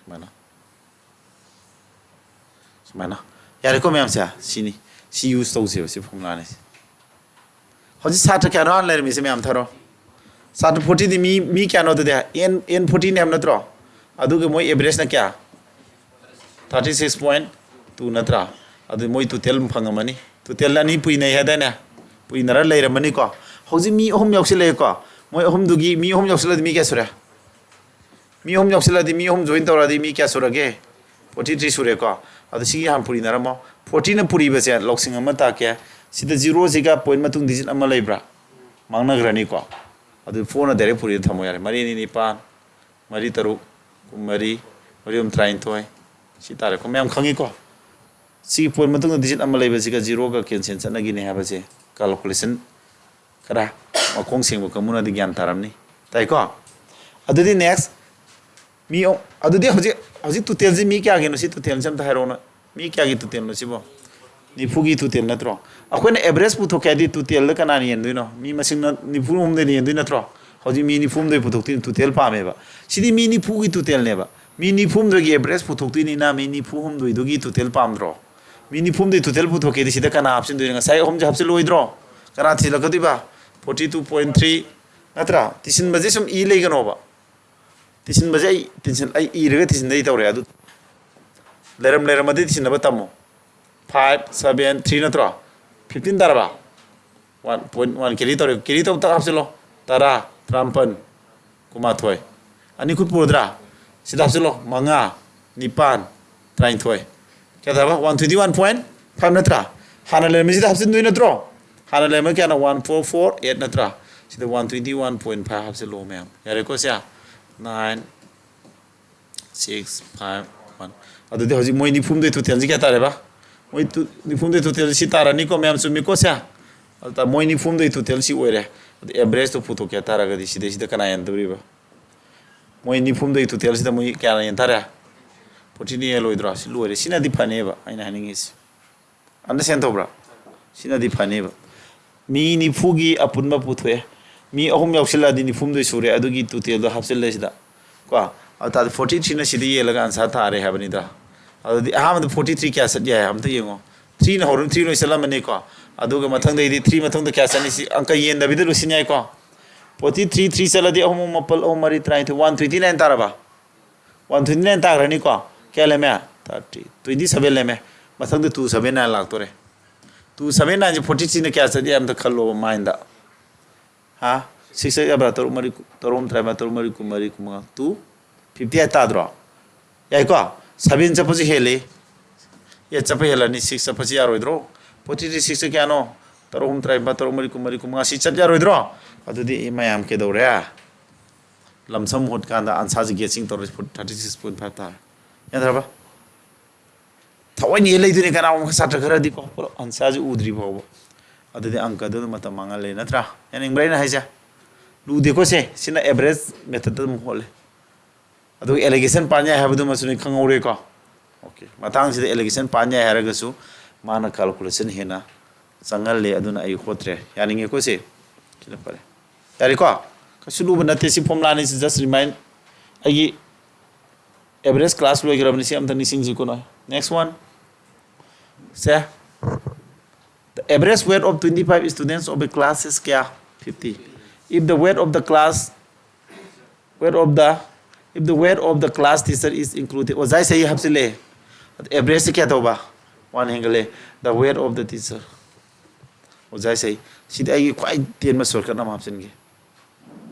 ꯁꯨꯃꯥꯏꯅ꯫ ꯁꯨꯃꯥꯏꯅ꯫ ꯌꯥꯔꯦꯀꯣ ꯃꯌꯥꯝꯁꯦ? ꯁꯤꯅꯤ꯫ ꯁꯤ use ꯇꯧꯁꯦꯕ, ꯁꯤ formula ꯅꯤ꯫ ꯍꯧꯖꯤꯛ ꯁꯥꯇ꯭ꯔ ꯀꯌꯥꯅꯣ ꯍꯥꯟꯅ ꯂꯩꯔꯝꯃꯤꯁꯦ ꯃꯌꯥꯝ ꯊꯥꯔꯣ꯫ ꯁꯥꯇ꯭ꯔ forty ꯗꯤ ꯃꯤ, ꯃꯤ ꯀꯌꯥꯅꯣ ꯑꯗꯨꯗꯤ? N, N forty ꯅꯦ ꯍꯥꯏꯕ ꯅꯠꯇ꯭ꯔꯣ? ꯑꯗꯨꯒ ꯃꯣꯏ average ꯅ ꯀꯌꯥ? Thirty six point two ꯅꯠꯇ꯭ꯔꯥ? ꯑꯗꯨ ꯃꯣꯏ total ꯑꯃ ꯐꯪꯉꯝꯃꯅꯤ꯫ Total ꯑꯅꯤ ꯄꯨꯏꯅꯩ ꯍꯥꯏꯗꯥꯏꯅꯦ? ꯄꯨꯏꯅꯔ ꯂꯩꯔꯝꯃꯅꯤꯀꯣ꯫ ꯍꯧꯖꯤꯛ ꯃꯤ ꯑꯍꯨꯝ ꯌꯥꯎꯁꯤꯜꯂꯛꯑꯦꯀꯣ꯫ ꯃꯣꯏ ꯑꯍꯨꯝꯗꯨꯒꯤ ꯃꯤ ꯑꯍꯨꯝ ꯌꯥꯎꯁꯤꯜꯂꯗꯤ ꯃꯤ ꯀꯌꯥ ꯁꯨꯔꯦ? ꯃꯤ ꯑꯍꯨꯝ ꯌꯥꯎꯁꯤꯜꯂꯗꯤ, ꯃꯤ ꯑꯍꯨꯝ join ꯇꯧꯔꯗꯤ ꯃꯤ ꯀꯌꯥ ꯁꯨꯔꯒꯦ? Forty three ꯁꯨꯔꯦꯀꯣ꯫ ꯑꯗꯨ ꯁꯤꯒꯤ ꯍꯥꯟꯅ ꯄꯨꯔꯤꯅꯔꯝꯃꯣ꯫ Forty ꯅ ꯄꯨꯔꯤꯕꯁꯦ ꯂꯧꯁꯤꯡ ꯑꯃ ꯇꯥꯛꯀꯦ꯫ ꯁꯤꯗ zero ꯁꯤꯒ point ꯃꯇꯨꯡ digit ꯑꯃ ꯂꯩꯕ꯭ꯔꯥ? ꯃꯥꯡꯅꯈ꯭ꯔꯅꯤꯀꯣ꯫ ꯑꯗꯨ four ꯅ direct ꯄꯨꯔꯤꯗ ꯊꯝꯃꯣ ꯌꯥꯔꯦ꯫ ꯃꯔꯤ ꯑꯅꯤ ꯅꯤꯄꯥꯟ, ꯃꯔꯤ ꯇꯔꯨꯛ, ꯃꯔꯤ, ꯃꯔꯤ ꯑꯍꯨꯝ ꯇꯔꯥꯅꯤꯊꯣꯏ꯫ ꯁꯤ ꯇꯥꯔꯦꯀꯣ꯫ ꯃꯌꯥꯝ ꯈꯪꯉꯤꯀꯣ? ꯁꯤꯒꯤ point ꯃꯇꯨꯡꯗ digit ꯑꯃ ꯂꯩꯕꯁꯤꯒ zero ꯒ cancel ꯆꯠꯅꯈꯤꯅꯤ ꯍꯥꯏꯕꯁꯦ calculation ꯈꯔ ꯃꯈꯣꯡ ꯁꯦꯡꯕ ꯀꯥꯡꯕꯨꯅꯗꯤ ꯒ꯭ꯌꯥꯟ ꯇꯥꯔꯝꯅꯤ꯫ ꯇꯥꯏꯀꯣ? ꯑꯗꯨꯗꯤ next, ꯃꯤ ꯑꯍꯨꯝ, ꯑꯗꯨꯗꯤ ꯍꯧꯖꯤꯛ, ꯍꯧꯖꯤꯛ total ꯁꯤ ꯃꯤ ꯀꯌꯥꯒꯤꯅꯣ? ꯁꯤ total ꯁꯤ ꯑꯝꯇ ꯍꯥꯏꯔꯛꯑꯣꯅ꯫ ꯃꯤ ꯀꯌꯥꯒꯤ total ꯅꯣ ꯁꯤꯕꯣ? ꯅꯤꯐꯨꯒꯤ total ꯅꯠꯇ꯭ꯔꯣ? ꯑꯩꯈꯣꯏꯅ average ꯄꯨꯊꯣꯛꯀꯦ ꯍꯥꯏꯗꯤ total ꯗ ꯀꯅꯥꯅ ꯌꯦꯟꯗꯣꯏꯅꯣ? ꯃꯤ ꯃꯁꯤꯡꯅ ꯅꯤꯐꯨ ꯍꯨꯝꯗꯣꯏꯅ ꯌꯦꯟꯗꯣꯏ ꯅꯠꯇ꯭ꯔꯣ? ꯍꯧꯖꯤꯛ ꯃꯤ ꯅꯤꯐꯨ ꯍꯨꯝꯗꯣꯏ ꯄꯨꯊꯣꯛꯇꯣꯏꯅꯤ, total ꯄꯥꯝꯃꯦꯕ꯫ ꯁꯤꯗꯤ ꯃꯤ ꯅꯤꯐꯨꯒꯤ total ꯅꯦꯕ꯫ ꯃꯤ ꯅꯤꯐꯨ ꯍꯨꯝꯗꯣꯏꯒꯤ average ꯄꯨꯊꯣꯛꯇꯣꯏꯅꯤꯅ ꯃꯤ ꯅꯤꯐꯨ ꯍꯨꯝꯗꯣꯏꯗꯨꯒꯤ total ꯄꯥꯝꯗ꯭ꯔꯣ? ꯃꯤ ꯅꯤꯐꯨ ꯍꯨꯝꯗꯣꯏ total ꯄꯨꯊꯣꯛꯀꯦꯗꯤ ꯁꯤꯗ ꯀꯅꯥ ꯍꯥꯞꯆꯤꯟꯗꯣꯏꯅꯣ? ꯉꯁꯥꯏ ꯑꯍꯨꯝꯁꯦ ꯍꯥꯞꯆꯤꯜꯂꯣꯏꯗ꯭ꯔꯣ? ꯀꯅꯥ ꯊꯤꯜꯂꯛꯀꯗꯣꯏꯕ? Forty two point three ꯅꯠꯇ꯭ꯔꯥ? ꯇꯤꯁꯤꯟꯕꯁꯦ ꯁꯨꯝ ꯏ ꯂꯩꯒꯅꯣꯕ꯫ ꯇꯤꯁꯤꯟꯕꯁꯦ ꯑꯩ ꯇꯤꯁꯤꯟ-, ꯑꯩ ꯏꯔꯒ ꯇꯤꯁꯤꯟꯗꯩ ꯇꯧꯔꯦ꯫ ꯑꯗꯨ ꯂꯩꯔꯝ ꯂꯩꯔꯝꯃꯗꯤ ꯇꯤꯁꯤꯟꯅꯕ ꯇꯝꯃꯣ꯫ Five seven three ꯅꯠꯇ꯭ꯔꯣ? Fifteen ꯇꯥꯔꯕ? One point one carry ꯇꯧꯔꯦ꯫ Carry ꯇꯧ ꯇꯛ ꯍꯥꯞꯆꯤꯜꯂꯣ꯫ ꯇꯔꯥ, ꯇꯔꯥꯃꯥꯄꯟ, ꯀꯨꯟꯃꯥꯊꯣꯏ꯫ ꯑꯅꯤ ꯈꯨꯠ ꯄꯨꯔꯗ꯭ꯔꯥ? ꯁꯤꯗ ꯍꯥꯞꯆꯤꯜꯂꯣ꯫ ꯃꯉꯥ, ꯅꯤꯄꯥꯟ, ꯇꯔꯥꯅꯤꯊꯣꯏ꯫ ꯀꯌꯥ ꯇꯥꯕ? One twenty one point five ꯅꯠꯇ꯭ꯔꯥ? ꯍꯥꯟꯅ ꯂꯩꯔꯝꯃꯤꯁꯤꯗ ꯍꯥꯞꯆꯤꯟꯗꯣꯏ ꯅꯠꯇ꯭ꯔꯣ? ꯍꯥꯟꯅ ꯂꯩꯔꯝꯃꯤ ꯀꯌꯥꯅꯣ? One four four eight ꯅꯠꯇ꯭ꯔꯥ? ꯁꯤꯗ one twenty one point five ꯍꯥꯞꯆꯤꯜꯂꯣ ꯃꯌꯥꯝ꯫ ꯌꯥꯔꯦꯀꯣ ꯁꯦ? Nine, six, five, one꯫ ꯑꯗꯨꯗꯤ ꯍꯧꯖꯤꯛ ꯃꯣꯏ ꯅꯤꯐꯨꯗꯣꯏ totalꯁꯤ ꯀꯌꯥ ꯇꯥꯔꯦꯕ? ꯃꯣꯏ ꯇꯨ- ꯅꯤꯐꯨꯗꯣꯏ totalꯁꯤ ꯁꯤ ꯇꯥꯔꯅꯤꯀꯣ ꯃꯌꯥꯝ, ꯆꯨꯝꯃꯤꯀꯣ ꯁꯦ? ꯑꯗꯨ ꯇꯥ- ꯃꯣꯏ ꯅꯤꯐꯨꯗꯣꯏ totalꯁꯤ ꯑꯣꯏꯔꯦ꯫ ꯑꯗꯨ averageꯇꯣ ꯄꯨꯊꯣꯛꯀꯦ ꯍꯥꯏ ꯇꯥꯔꯒꯗꯤ ꯁꯤꯗꯩꯁꯤꯗ ꯀꯅꯥ ꯌꯦꯟꯗꯧꯔꯤꯕ? ꯃꯣꯏ ꯅꯤꯐꯨꯗꯣꯏ totalꯁꯤꯗ ꯃꯣꯏ ꯀꯌꯥꯅ ꯌꯦꯟ ꯇꯥꯔꯦ? ꯐꯣꯔꯇꯤꯅ ꯌꯦꯜꯂꯣꯏꯗ꯭ꯔꯣ? ꯁꯤ ꯂꯣꯏꯔꯦ꯫ ꯁꯤꯅꯗꯤ ꯐꯅꯦꯕ ꯑꯩꯅ ꯍꯥꯏꯅꯤꯡꯉꯤꯁꯦ꯫ Understand ꯇꯧꯕ꯭ꯔꯥ? ꯁꯤꯅꯗꯤ ꯐꯅꯦꯕ꯫ ꯃꯤ ꯅꯤꯐꯨꯒꯤ ꯑꯄꯨꯟꯕ ꯄꯨꯊꯣꯛꯑꯦ꯫ ꯃꯤ ꯑꯍꯨꯝ ꯌꯥꯎꯁꯤꯜꯂꯛꯑꯗꯤ ꯅꯤꯐꯨꯗꯣꯏ ꯁꯨꯔꯦ꯫ ꯑꯗꯨꯒꯤ totalꯗꯣ ꯍꯥꯞꯆꯤꯜꯂꯦ ꯁꯤꯗ꯫ ꯀꯣ? ꯑꯗꯨ ꯇꯥꯔꯗꯤ forty threeꯅ ꯁꯤꯗ ꯌꯦꯜꯂꯒ answer ꯊꯥꯔꯦ ꯍꯥꯏꯕꯅꯤꯗ꯫ ꯑꯗꯨꯗꯤ ꯑꯍꯥꯟꯕꯗ forty three ꯀꯌꯥ ꯆꯠ ꯌꯥꯏ ꯑꯝꯇ ꯌꯦꯡꯉꯣ꯫ Threeꯅ ꯍꯧꯔ three ꯂꯣꯏ ꯆꯠꯂꯝꯃꯅꯤꯀꯣ꯫ ꯑꯗꯨꯒ ꯃꯊꯪꯗꯩꯗꯤ three ꯃꯊꯪꯗ ꯀꯌꯥ ꯆꯠꯅꯤ? ꯁꯤ ꯑꯪꯀ ꯌꯦꯟꯗꯕꯤꯗ ꯂꯣꯏꯁꯤꯟ ꯌꯥꯏꯀꯣ꯫ Forty three, three ꯆꯠꯂꯗꯤ ꯑꯍꯨꯝ ꯑꯍꯨꯝ ꯃꯥꯄꯜ, ꯑꯍꯨꯝ ꯃꯔꯤ ꯇꯔꯥꯅꯤꯊꯣꯏ, one twenty nine ꯇꯥꯔꯕ? One twenty nine ꯇꯥꯈ꯭ꯔꯅꯤꯀꯣ꯫ ꯀꯌꯥ ꯂꯩꯔꯝꯃꯦ? Thirty, twenty seven ꯂꯩꯔꯝꯃꯦ꯫ ꯃꯊꯪꯗ two seven nine ꯂꯥꯛꯇꯣꯔꯦ꯫ Two seven nineꯁꯦ forty threeꯅ ꯀꯌꯥ ꯆꯠ ꯌꯥꯏ ꯑꯝꯇ ꯈꯜꯂꯣꯕ mindꯇ꯫ ꯍꯥ? Six ꯌꯥꯕ꯭ꯔꯥ? ꯇꯔꯨꯛ ꯃꯔꯤ ꯀꯨ- ꯇꯔꯨꯛ ꯑꯍꯨꯝ ꯇꯔꯥꯃꯉꯥ, ꯇꯔꯨꯛ ꯃꯔꯤ ꯀꯨꯟꯃꯔꯤ, ꯀꯨꯟꯃꯉꯥ, two fifty eight ꯇꯥꯗ꯭ꯔꯣ? ꯌꯥꯏꯀꯣ? Seven ꯆꯠꯄꯁꯨ ꯍꯦꯜꯂꯤ꯫ Eight ꯆꯠꯄ ꯍꯦꯜꯂꯅꯤ, six ꯆꯠꯄꯁꯤ ꯌꯥꯔꯣꯏꯗ꯭ꯔꯣ? Forty three, six ꯀꯌꯥꯅꯣ? ꯇꯔꯨꯛ ꯑꯍꯨꯝ ꯇꯔꯥꯅꯤꯄꯥꯜ, ꯇꯔꯨꯛ ꯃꯔꯤ ꯀꯨꯟꯃꯔꯤ, ꯀꯨꯟꯃꯉꯥ, ꯁꯤ ꯆꯠ ꯌꯥꯔꯣꯏꯗ꯭ꯔꯣ? ꯑꯗꯨꯗꯤ ꯃꯌꯥꯝ ꯀꯩꯗꯧꯔꯦ? ꯂꯝꯁꯝ ꯍꯣꯠꯀꯥꯟꯗ answerꯁꯤ guessing ꯇꯧꯔꯁꯤ, thirty six point five ꯇꯥꯔꯦ꯫ ꯌꯥꯗ꯭ꯔꯕ? ꯊꯑꯣꯏꯅ ꯌꯦ ꯂꯩꯗꯣꯏꯅꯤ ꯀꯅꯥꯒꯨꯝꯕ ꯁꯥꯇ꯭ꯔ ꯈꯔꯗꯤꯀꯣ, ꯄꯨꯂꯞ answerꯁꯤ ꯎꯗ꯭ꯔꯤ ꯐꯥꯎꯕ꯫ ꯑꯗꯨꯗꯤ ꯑꯪꯀꯗꯨꯗ ꯃꯇꯝ ꯃꯥꯡꯍꯜꯂꯦ ꯅꯠꯇ꯭ꯔꯥ? ꯌꯥꯅꯤꯡꯕ꯭ꯔꯥ ꯑꯩꯅ ꯍꯥꯏꯁꯦ? ꯂꯨꯗꯦꯀꯣ ꯁꯦ, ꯁꯤꯅ average methodꯇ ꯑꯗꯨꯝ ꯍꯣꯠꯂꯦ꯫ ꯑꯗꯨꯒ allegation ꯄꯥꯟ ꯌꯥꯏ ꯍꯥꯏꯕꯗꯨꯃꯁꯨ ꯅꯣꯏ ꯈꯪꯍꯧꯔꯦꯀꯣ꯫ Okay, ꯃꯇꯥꯡꯁꯤꯗ allegation ꯄꯥꯟ ꯌꯥꯏ ꯍꯥꯏꯔꯒꯁꯨ ꯃꯥꯅ calculation ꯍꯦꯟꯅ ꯆꯪꯍꯜꯂꯦ, ꯑꯗꯨꯅ ꯑꯩ ꯍꯣꯠꯇ꯭ꯔꯦ꯫ ꯌꯥꯅꯤꯡꯉꯦꯀꯣ ꯁꯦ? ꯁꯤꯅ ꯐꯔꯦ꯫ ꯌꯥꯔꯦꯀꯣ? ꯀꯩꯁꯨ ꯂꯨꯕ ꯅꯠꯇꯦ, ꯁꯤ formulaꯅꯤ, ꯁꯤ just remind꯫ ꯑꯩꯒꯤ average class ꯂꯣꯏꯈ꯭ꯔꯕꯅꯤ, ꯁꯤ ꯑꯝꯇ ꯅꯤꯡꯁꯤꯡꯁꯤꯀꯣ ꯅꯣꯏ꯫ Next one say, the average weight of twenty five students of a class is ꯀꯌꯥ? Fifty. If the weight of the class, weight of the, if the weight of the class teacher is included, ꯑꯣꯖꯥ ꯏꯁꯩ ꯍꯥꯞꯆꯤꯜꯂꯦ, averageꯁꯤ ꯀꯌꯥ ꯇꯧꯕ? One ꯍꯦꯟꯒꯠꯂꯦ, the weight of the teacher꯫ ꯑꯣꯖꯥ ꯏꯁꯩ, ꯁꯤꯗꯤ ꯑꯩꯒꯤ ꯈ꯭ꯋꯥꯏ ꯇꯦꯟꯕ shortcut ꯑꯃ ꯍꯥꯞꯆꯤꯟꯒꯦ꯫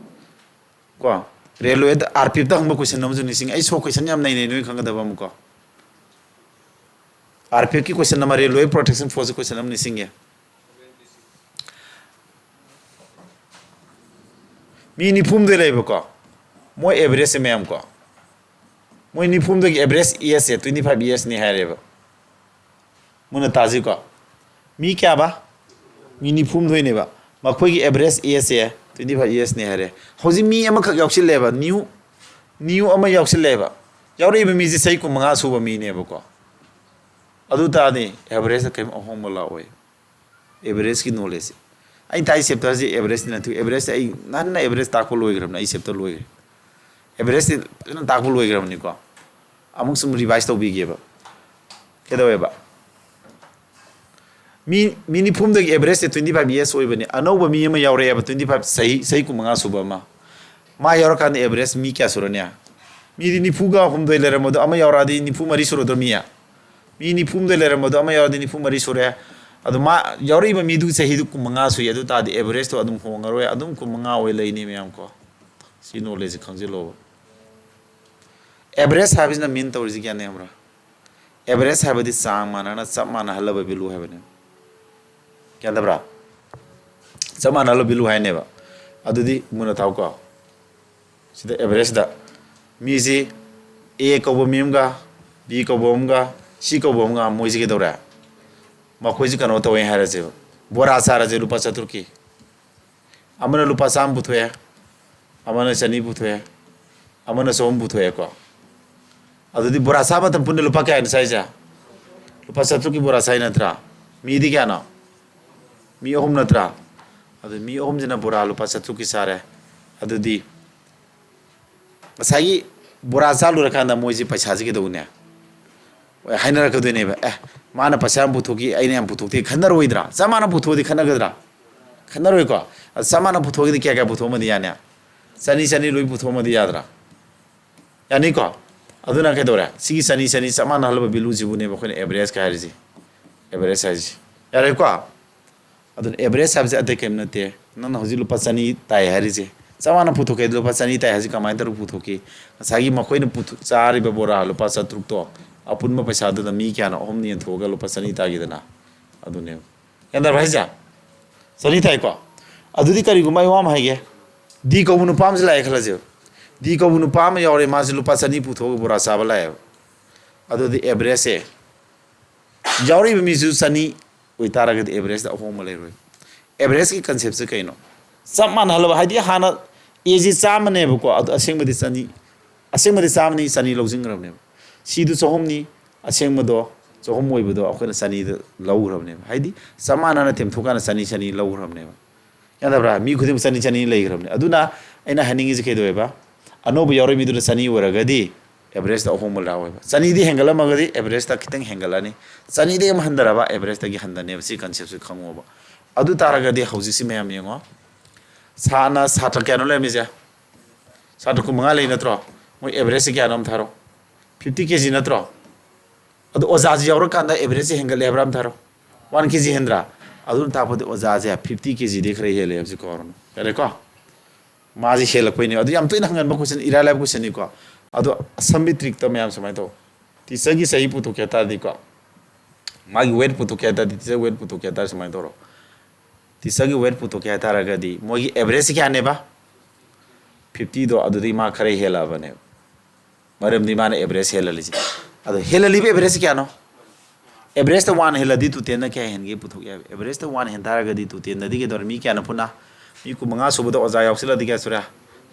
ꯀꯣ, railwayꯗ R P Fꯇ ꯍꯪꯕ question ꯑꯃꯁꯨ ꯅꯤꯡꯁꯤꯡꯉꯤ꯫ ꯑꯩ ꯁꯣ question ꯌꯥꯝ ꯅꯩꯅꯩ, ꯅꯣꯏ ꯈꯪꯒꯗꯕ ꯑꯃꯀꯣ꯫ ꯑꯥꯔ ꯄꯤ ꯑꯦꯐꯀꯤ ꯀꯣꯏꯁꯟ ꯑꯃ, ꯔꯦꯜꯋꯦ ꯄ꯭ꯔꯣꯇꯦꯛꯁꯟ ꯐꯣꯔꯁꯀꯤ ꯀꯣꯏꯁꯟ ꯑꯃ ꯅꯤꯡꯁꯤꯡꯒꯦ꯫ ꯃꯤ ꯅꯤꯐꯨ ꯍꯨꯝꯗꯣꯏ ꯂꯩꯕꯀꯣ, ꯃꯣꯏ ꯑꯦꯚꯔꯦꯖꯁꯦ ꯃꯌꯥꯝ ꯀꯣ, ꯃꯣꯏ ꯅꯤꯐꯨ ꯍꯨꯝꯗꯣꯏꯒꯤ ꯑꯦꯚꯔꯦꯖ ꯑꯦꯖꯁꯦ twenty five yearsꯅꯤ ꯍꯥꯏꯔꯦꯕ꯫ ꯃꯨꯟꯅ ꯇꯥꯁꯤꯀꯣ꯫ ꯃꯤ ꯀꯌꯥꯕ? ꯃꯤ ꯅꯤꯐꯨ ꯍꯨꯝꯗꯣꯏꯅꯦꯕ꯫ ꯃꯈꯣꯏꯒꯤ ꯑꯦꯚꯔꯦꯖ ꯑꯦꯖꯁꯦ twenty five yearsꯅꯤ ꯍꯥꯏꯔꯦ꯫ ꯍꯧꯖꯤꯛ ꯃꯤ ꯑꯃꯈꯛ ꯌꯥꯎꯁꯤꯜꯂꯦꯕ, ꯅ꯭ꯌꯨ, ꯅ꯭ꯌꯨ ꯑꯃ ꯌꯥꯎꯁꯤꯜꯂꯦꯕ꯫ ꯌꯥꯎꯔꯛꯏꯕ ꯃꯤꯁꯦ ꯆꯍꯤ ꯀꯨꯟꯃꯉꯥ ꯁꯨꯕ ꯃꯤꯅꯦꯕꯀꯣ꯫ ꯑꯗꯨ ꯇꯥꯔꯗꯤ ꯑꯦꯚꯔꯦꯖꯇ ꯀꯔꯤꯝ ꯑꯍꯣꯡꯕ ꯂꯥꯛꯑꯣꯏ꯫ ꯑꯦꯚꯔꯦꯖꯀꯤ ꯅꯣꯂꯦꯖꯁꯦ꯫ ꯑꯩ ꯇꯥꯛꯏ ꯆꯦꯞꯇꯔꯁꯦ ꯑꯦꯚꯔꯦꯖꯇꯤ ꯅꯠꯇꯦ꯫ ꯑꯦꯚꯔꯦꯖꯁꯦ ꯑꯩ ꯅꯍꯥꯟꯅ ꯑꯦꯚꯔꯦꯖ ꯇꯥꯛꯄ ꯂꯣꯏꯈ꯭ꯔꯕꯅꯦ꯫ ꯑꯩ ꯆꯦꯞꯇꯔ ꯂꯣꯏꯈ꯭ꯔꯦ꯫ ꯑꯦꯚꯔꯦꯖꯁꯦ ꯐꯖꯅ ꯇꯥꯛꯄ ꯂꯣꯏꯈ꯭ꯔꯕꯅꯤꯀꯣ꯫ ꯑꯃꯨꯛ ꯁꯨꯝ ꯔꯤꯚꯥꯏꯁ ꯇꯧꯕꯤꯒꯦꯕ꯫ ꯀꯩꯗꯧꯋꯦꯕ? ꯃꯤ, ꯃꯤ ꯅꯤꯐꯨ ꯍꯨꯝꯗꯣꯏꯒꯤ ꯑꯦꯚꯔꯦꯖꯁꯦ twenty five years ꯑꯣꯏꯕꯅꯤ꯫ ꯑꯅꯧꯕ ꯃꯤ ꯑꯃ ꯌꯥꯎꯔꯛꯑꯦꯕ, twenty five, ꯆꯍꯤ, ꯆꯍꯤ ꯀꯨꯟꯃꯉꯥ ꯁꯨꯕ ꯑꯃ꯫ ꯃꯥ ꯌꯥꯎꯔꯀꯥꯟꯗ ꯑꯦꯚꯔꯦꯖ ꯃꯤ ꯀꯌꯥ ꯁꯨꯔꯅꯤ? ꯃꯤꯗꯤ ꯅꯤꯐꯨꯒ ꯍꯨꯝꯗꯣꯏ ꯂꯩꯔꯝꯕꯗꯣ ꯑꯃ ꯌꯥꯎꯔꯛꯑꯗꯤ ꯅꯤꯐꯨ ꯃꯔꯤ ꯁꯨꯔꯗ꯭ꯔꯣ ꯃꯤ? ꯃꯤ ꯅꯤꯐꯨ ꯍꯨꯝꯗꯣꯏ ꯂꯩꯔꯝꯕꯗꯣ ꯑꯃ ꯌꯥꯎꯔꯗꯤ ꯅꯤꯐꯨ ꯃꯔꯤ ꯁꯨꯔꯦ꯫ ꯑꯗꯣ ꯃꯥ ꯌꯥꯎꯔꯛꯏꯕ ꯃꯤꯗꯨ ꯆꯍꯤꯗꯨ ꯀꯨꯟꯃꯉꯥ ꯁꯨꯏ꯫ ꯑꯗꯨ ꯇꯥꯔꯗꯤ ꯑꯦꯚꯔꯦꯖꯇꯣ ꯑꯗꯨꯝ ꯍꯣꯡꯉꯔꯣꯏ, ꯑꯗꯨꯝ ꯀꯨꯟꯃꯉꯥ ꯑꯣꯏ ꯂꯩꯅꯤ ꯃꯌꯥꯝ ꯀꯣ꯫ ꯁꯤ ꯅꯣꯂꯦꯖꯁꯦ ꯈꯪꯖꯤꯜꯂꯣꯕ꯫ ꯑꯦꯚꯔꯦꯖ ꯍꯥꯏꯕꯁꯤꯅ ꯃꯤꯟ ꯇꯧꯔꯤꯁꯤ ꯒ꯭ꯌꯥꯟ ꯇꯥꯕ꯭ꯔꯥ? ꯑꯦꯚꯔꯦꯖ ꯍꯥꯏꯕꯗꯤ ꯆꯥꯡ ꯃꯥꯟꯅꯅ ꯆꯞ ꯃꯥꯟꯅꯍꯜꯂꯕ ꯚꯦꯂꯨ ꯍꯥꯏꯕꯅꯦ꯫ ꯒ꯭ꯌꯥꯟ ꯇꯥꯕ꯭ꯔꯥ? ꯆꯞ ꯃꯥꯟꯅꯍꯜꯂꯕ ꯚꯦꯂꯨ ꯍꯥꯏꯅꯦꯕ꯫ ꯑꯗꯨꯗꯤ ꯃꯨꯟꯅ ꯇꯥꯎꯀꯣ꯫ ꯁꯤꯗ ꯑꯦꯚꯔꯦꯖꯇ ꯃꯤꯁꯤ ꯑꯦ ꯀꯧꯕ ꯃꯤ ꯑꯃꯒ, ꯕꯤ ꯀꯧꯕ ꯑꯃꯒ, ꯁꯤ ꯀꯧꯕ ꯑꯃꯒ, ꯃꯣꯏꯁꯤ ꯀꯩꯗꯧꯔꯦ? ꯃꯈꯣꯏꯁꯤ ꯀꯩꯅꯣ ꯇꯧꯋꯦ ꯍꯥꯏꯔꯁꯦꯕ, ꯕꯣꯔꯥ ꯆꯥꯔꯁꯦ ꯂꯨꯄꯥ ꯆꯥꯇ꯭ꯔꯨꯛꯀꯤ꯫ ꯑꯃꯅ ꯂꯨꯄꯥ ꯆꯥꯝꯃ ꯄꯨꯊꯣꯛꯑꯦ, ꯑꯃꯅ ꯆꯅꯤ ꯄꯨꯊꯣꯛꯑꯦ, ꯑꯃꯅ ꯆꯍꯨꯝ ꯄꯨꯊꯣꯛꯑꯦꯀꯣ꯫ ꯑꯗꯨꯗꯤ ꯕꯣꯔꯥ ꯆꯥ ꯃꯇꯝ ꯄꯨꯟꯅ ꯂꯨꯄꯥ ꯀꯌꯥꯅꯣ ꯆꯥꯏꯁꯦ? ꯂꯨꯄꯥ ꯆꯥꯇ꯭ꯔꯨꯛꯀꯤ ꯕꯣꯔꯥ ꯆꯥꯏ ꯅꯠꯇ꯭ꯔꯥ? ꯃꯤꯗꯤ ꯀꯌꯥꯅꯣ? ꯃꯤ ꯑꯍꯨꯝ ꯅꯠꯇ꯭ꯔꯥ? ꯑꯗꯨ ꯃꯤ ꯑꯍꯨꯝꯁꯤꯅ ꯕꯣꯔꯥ ꯂꯨꯄꯥ ꯆꯥꯇ꯭ꯔꯨꯛꯀꯤ ꯆꯥꯔꯦ꯫ ꯑꯗꯨꯗꯤ ꯉꯁꯥꯏꯒꯤ ꯕꯣꯔꯥ ꯆꯥ ꯂꯣꯏꯔꯀꯥꯟꯗ ꯃꯣꯏꯁꯤ ꯄꯩꯁꯥꯁꯤ ꯀꯩꯗꯧꯅꯦ? ꯍꯥꯏꯅꯔꯛꯀꯗꯣꯏꯅꯦꯕ꯫ "ꯑꯦ, ꯃꯥꯅ ꯄꯩꯁꯥ ꯌꯥꯝ ꯄꯨꯊꯣꯛꯈꯤ, ꯑꯩꯅ ꯌꯥꯝ ꯄꯨꯊꯣꯛꯇꯦ" ꯈꯟꯅꯔꯣꯏꯗ꯭ꯔꯥ? ꯆꯞ ꯃꯥꯟꯅ ꯄꯨꯊꯣꯛꯑꯗꯤ ꯈꯟꯅꯒꯗ꯭ꯔꯥ? ꯈꯟꯅꯔꯣꯏꯀꯣ? ꯑꯗꯨ ꯆꯞ ꯃꯥꯟꯅ ꯄꯨꯊꯣꯛꯑꯒꯗꯤ ꯀꯌꯥ ꯀꯌꯥ ꯄꯨꯊꯣꯛꯑꯝꯃꯗꯤ ꯌꯥꯅꯤ? ꯆꯅꯤ ꯆꯅꯤ ꯂꯣꯏ ꯄꯨꯊꯣꯛꯑꯝꯃꯗꯤ ꯌꯥꯗ꯭ꯔꯥ? ꯌꯥꯅꯤꯀꯣ? ꯑꯗꯨꯅ ꯀꯩꯗꯧꯔꯦ? ꯁꯤꯒꯤ ꯆꯅꯤ ꯆꯅꯤ ꯆꯞ ꯃꯥꯟꯅꯍꯜꯂꯕ ꯚꯦꯂꯨꯁꯤꯕꯨꯅꯦꯕ ꯑꯩꯈꯣꯏꯅ ꯑꯦꯚꯔꯦꯖꯀ ꯍꯥꯏꯔꯤꯁꯤ꯫ ꯑꯦꯚꯔꯦꯖ ꯍꯥꯏꯁꯤ꯫ ꯌꯥꯔꯦꯀꯣ? ꯑꯗꯨꯅ ꯑꯦꯚꯔꯦꯖ ꯍꯥꯏꯕꯁꯦ ꯑꯇꯩ ꯀꯔꯤꯝ ꯅꯠꯇꯦ꯫ ꯅꯪꯅ ꯍꯧꯖꯤꯛ ꯂꯨꯄꯥ ꯆꯅꯤ ꯇꯥꯏ ꯍꯥꯏꯔꯤꯁꯦ, ꯆꯞ ꯃꯥꯟꯅ ꯄꯨꯊꯣꯛꯀꯦ꯫ ꯂꯨꯄꯥ ꯆꯅꯤ ꯇꯥꯏ ꯍꯥꯏꯁꯦ ꯀꯃꯥꯏꯅ ꯇꯧꯔꯒ ꯄꯨꯊꯣꯛꯈꯤ? ꯉꯁꯥꯏꯒꯤ ꯃꯈꯣꯏꯅ ꯄꯨꯊꯣꯛ-, ꯆꯥꯔꯤꯕ ꯕꯣꯔꯥ ꯂꯨꯄꯥ ꯆꯥꯇ꯭ꯔꯨꯛꯇꯣ, ꯑꯄꯨꯟꯕ ꯄꯩꯁꯥꯗꯨꯗ ꯃꯤ ꯀꯌꯥꯅꯣ ꯑꯍꯨꯝꯅ ꯌꯦꯟꯊꯣꯛꯑꯒ ꯂꯨꯄꯥ ꯆꯅꯤ ꯇꯥꯈꯤꯗꯅ? ꯑꯗꯨꯅꯦꯕ꯫ ꯒ꯭ꯌꯥꯟ ꯇꯥꯔꯕ ꯍꯥꯏꯁꯦ? ꯆꯅꯤ ꯇꯥꯏꯀꯣ? ꯑꯗꯨꯗꯤ ꯀꯔꯤꯒꯨꯝꯕ ꯑꯩ ꯋꯥ ꯑꯃ ꯍꯥꯏꯒꯦ꯫ ꯗꯤ ꯀꯧꯕ ꯅꯨꯄꯥ ꯑꯃꯁꯨ ꯂꯥꯛꯑꯦ ꯈꯜꯂꯁꯦꯕ꯫ ꯗꯤ ꯀꯧꯕ ꯅꯨꯄꯥ ꯑꯃ ꯌꯥꯎꯔꯦ, ꯃꯥꯁꯦ ꯂꯨꯄꯥ ꯆꯅꯤ ꯄꯨꯊꯣꯛꯑꯒ ꯕꯣꯔꯥ ꯆꯥꯕ ꯂꯥꯛꯑꯦꯕ꯫ ꯑꯗꯨꯗꯤ average ꯁꯦ, ꯌꯥꯎꯔꯛꯏꯕ ꯃꯤꯁꯨ ꯆꯅꯤ ꯑꯣꯏꯇꯥꯔꯒꯗꯤ average ꯇ ꯑꯍꯣꯡꯕ ꯂꯩꯔꯣꯏ꯫ Average ꯀꯤ concept ꯁꯦ ꯀꯩꯅꯣ? ꯆꯞ ꯃꯥꯟꯅꯍꯜꯂꯕ, ꯍꯥꯏꯗꯤ ꯍꯥꯟꯅ A ꯁꯤ ꯆꯥꯝꯃꯅꯦꯕꯀꯣ, ꯑꯗꯨ ꯑꯁꯦꯡꯕꯗꯤ ꯆꯅꯤ, ꯑꯁꯦꯡꯕꯗꯤ ꯆꯥꯝꯃꯅꯤ, ꯆꯅꯤ ꯂꯧꯁꯤꯟꯈ꯭ꯔꯕꯅꯦꯕ꯫ C ꯗꯨ ꯆꯍꯨꯝꯅꯤ, ꯑꯁꯦꯡꯕꯗꯣ ꯆꯍꯨꯝ ꯑꯣꯏꯕꯗꯣ ꯑꯩꯈꯣꯏꯅ ꯆꯅꯤꯗ ꯂꯧꯈ꯭ꯔꯕꯅꯦꯕ꯫ ꯍꯥꯏꯗꯤ ꯆꯞ ꯃꯥꯟꯅꯅ ꯇꯦꯝꯊꯣꯛꯀꯥꯟꯗ ꯆꯅꯤ, ꯆꯅꯤ ꯂꯧꯈ꯭ꯔꯕꯅꯦꯕ꯫ ꯒ꯭ꯌꯥꯟ ꯇꯥꯕ꯭ꯔꯥ? ꯃꯤ ꯈꯨꯗꯤꯡꯃꯛ ꯆꯅꯤ ꯆꯅꯤ ꯂꯩꯈ꯭ꯔꯕꯅꯦ꯫ ꯑꯗꯨꯅ ꯑꯩꯅ ꯍꯥꯏꯅꯤꯡꯉꯤꯁꯦ ꯀꯩꯗꯧꯋꯦꯕ? ꯑꯅꯧꯕ ꯌꯥꯎꯔꯛꯏ ꯃꯤꯗꯨꯅ ꯆꯅꯤ ꯑꯣꯏꯔꯒꯗꯤ average ꯇ ꯑꯍꯣꯡꯕ ꯂꯥꯛꯑꯣꯏꯕ꯫ ꯆꯅꯤꯗꯤ ꯍꯦꯟꯒꯠꯂꯝꯃꯒꯗꯤ average ꯇ ꯈꯤꯇꯪ ꯍꯦꯟꯒꯠꯂꯅꯤ꯫ ꯆꯅꯤꯗꯒꯤ ꯑꯃ ꯍꯟꯊꯔꯕ average ꯇꯒꯤ ꯍꯟꯊꯅꯦꯕ꯫ ꯁꯤ concept ꯁꯦ ꯈꯪꯉꯣꯕ꯫ ꯑꯗꯨ ꯇꯥꯔꯒꯗꯤ ꯍꯧꯖꯤꯛꯁꯤ ꯃꯌꯥꯝ ꯌꯦꯡꯉꯣ꯫ ꯁꯥꯅ ꯁꯥꯇ꯭ꯔ ꯀꯌꯥꯅꯣ ꯂꯩꯔꯝꯃꯤꯁꯦ? ꯁꯥꯇ꯭ꯔ ꯀꯨꯟꯃꯉꯥ ꯂꯩ ꯅꯠꯇ꯭ꯔꯣ? ꯃꯣꯏ average ꯁꯦ ꯀꯌꯥꯅꯣ ꯑꯝ ꯊꯥꯔꯣ꯫ Fifty K G ꯅꯠꯇ꯭ꯔꯣ? ꯑꯗꯣ ꯑꯣꯖꯥꯁꯤ ꯌꯥꯎꯔꯀꯥꯟꯗ average ꯁꯦ ꯍꯦꯟꯒꯠꯂꯦ ꯍꯥꯏꯕ꯭ꯔꯥ ꯑꯝ ꯊꯥꯔꯣ꯫ One K G ꯍꯦꯟꯗ꯭ꯔꯥ? ꯑꯗꯨꯅ ꯇꯥꯛꯄꯗꯤ ꯑꯣꯖꯥꯁꯦ fifty K G ꯗꯩ ꯈꯔ ꯍꯦꯜꯂꯦ ꯍꯥꯏꯕꯁꯤ ꯀꯥꯎꯔꯅꯨ꯫ ꯌꯥꯔꯦꯀꯣ? ꯃꯥꯁꯤ ꯍꯦꯜꯂꯛꯄꯩꯅꯦ꯫ ꯑꯗꯨ ꯌꯥꯝ ꯇꯣꯏꯅ ꯍꯪꯒꯟꯕ question, ꯏꯔꯥꯏ ꯂꯥꯏꯕ question ꯅꯤꯀꯣ꯫ ꯑꯗꯣ ꯑꯁꯝꯕꯤ trick ꯇꯣ ꯃꯌꯥꯝ ꯁꯨꯃꯥꯏꯅ ꯇꯧ꯫ Teacher ꯒꯤ ꯆꯍꯤ ꯄꯨꯊꯣꯛꯀꯦ ꯍꯥꯏ ꯇꯥꯔꯗꯤꯀꯣ, ꯃꯥꯒꯤ weight ꯄꯨꯊꯣꯛꯀꯦ ꯍꯥꯏ ꯇꯥꯔꯗꯤ, teacher weight ꯄꯨꯊꯣꯛꯀꯦ ꯍꯥꯏ ꯇꯥꯔꯗꯤ ꯁꯨꯃꯥꯏꯅ ꯇꯧꯔꯣ꯫ Teacher ꯒꯤ weight ꯄꯨꯊꯣꯛꯀꯦ ꯍꯥꯏ ꯇꯥꯔꯒꯗꯤ ꯃꯣꯏꯒꯤ average ꯁꯤ ꯀꯌꯥꯅꯦꯕ? Fifty ꯗꯣ, ꯑꯗꯨꯗꯒꯤ ꯃꯥ ꯈꯔ ꯍꯦꯜꯂꯛꯑꯕꯅꯦꯕ꯫ ꯃꯔꯝꯗꯤ ꯃꯥꯅ average ꯍꯦꯜꯍꯜꯂꯤꯁꯦ꯫ ꯑꯗꯣ ꯍꯦꯜꯍꯜꯂꯤꯕ average ꯁꯤ ꯀꯌꯥꯅꯣ? Average ꯇ one ꯍꯦꯜꯂꯗꯤ total ꯅ ꯀꯌꯥ ꯍꯦꯟꯒꯦ ꯄꯨꯊꯣꯛ ꯌꯥꯏꯕ꯫ Average ꯇ one ꯍꯦꯟ ꯇꯥꯔꯒꯗꯤ total ꯗꯗꯤ ꯀꯩꯗꯧꯔꯦ? ꯃꯤ ꯀꯌꯥꯅꯣ ꯄꯨꯟꯅ? ꯃꯤ ꯀꯨꯟꯃꯉꯥ ꯁꯨꯕꯗ ꯑꯣꯖꯥ ꯌꯥꯎꯁꯤꯜꯂꯗꯤ ꯀꯌꯥ ꯁꯨꯔꯦ?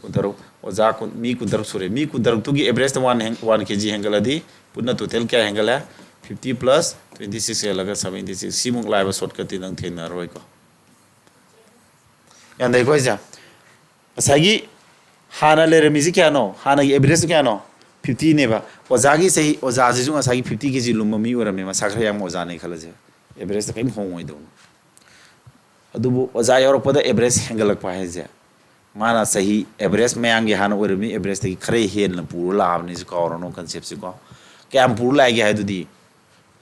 ꯀꯨꯟꯇꯔꯨꯛ꯫ ꯑꯣꯖꯥ ꯀꯨꯟ, ꯃꯤ ꯀꯨꯟꯇꯔꯨꯛ ꯁꯨꯔꯦ꯫ ꯃꯤ ꯀꯨꯟꯇꯔꯨꯛꯇꯨꯒꯤ average ꯇ one hand-, one K G ꯍꯦꯟꯒꯠꯂꯗꯤ ꯄꯨꯟꯅ total ꯀꯌꯥ ꯍꯦꯟꯒꯠꯂꯦ? Fifty plus twenty six ꯍꯦꯜꯂꯒ seventy six꯫ ꯁꯤꯃꯨꯛ ꯂꯥꯏꯕ shortcut ꯇꯤ ꯅꯪ ꯊꯦꯡꯅꯔꯔꯣꯏꯀꯣ꯫ ꯒ꯭ꯌꯥꯟ ꯇꯥꯏꯀꯣ ꯑꯩꯁꯦ? ꯉꯁꯥꯏꯒꯤ ꯍꯥꯟꯅ ꯂꯩꯔꯝꯃꯤꯁꯤ ꯀꯌꯥꯅꯣ? ꯍꯥꯟꯅꯒꯤ average ꯀꯌꯥꯅꯣ? Fifty ꯅꯦꯕ꯫ ꯑꯣꯖꯥꯒꯤ ꯆꯍꯤ, ꯑꯣꯖꯥꯁꯤꯁꯨ ꯉꯁꯥꯏꯒꯤ fifty K G ꯂꯨꯝꯕ ꯃꯤ ꯑꯣꯏꯔꯝꯃꯦ, ꯃꯁꯥ ꯈꯔ ꯌꯥꯝꯕ ꯑꯣꯖꯥꯅꯦ ꯈꯜꯂꯁꯦ꯫ Average ꯇ ꯀꯔꯤꯝ ꯍꯣꯡꯉꯣꯏꯗꯧꯅꯤ꯫ ꯑꯗꯨꯕꯨ ꯑꯣꯖꯥ ꯌꯥꯎꯔꯛꯄꯗ average ꯍꯦꯟꯒꯠꯂꯛꯄ ꯍꯥꯏꯁꯦ, ꯃꯥꯅ ꯆꯍꯤ average ꯃꯌꯥꯝꯒꯤ ꯍꯥꯟꯅ ꯑꯣꯏꯔꯝꯃꯤ average ꯇꯒꯤ ꯈꯔ ꯍꯦꯟꯅ ꯄꯨꯔ ꯂꯥꯛꯑꯕꯅꯤ꯫ ꯁꯤ ꯀꯥꯎꯔꯅꯨ concept ꯁꯤꯀꯣ꯫ ꯀꯌꯥꯝ ꯄꯨꯔ ꯂꯥꯛꯑꯒꯦ ꯍꯥꯏꯗꯨꯗꯤ,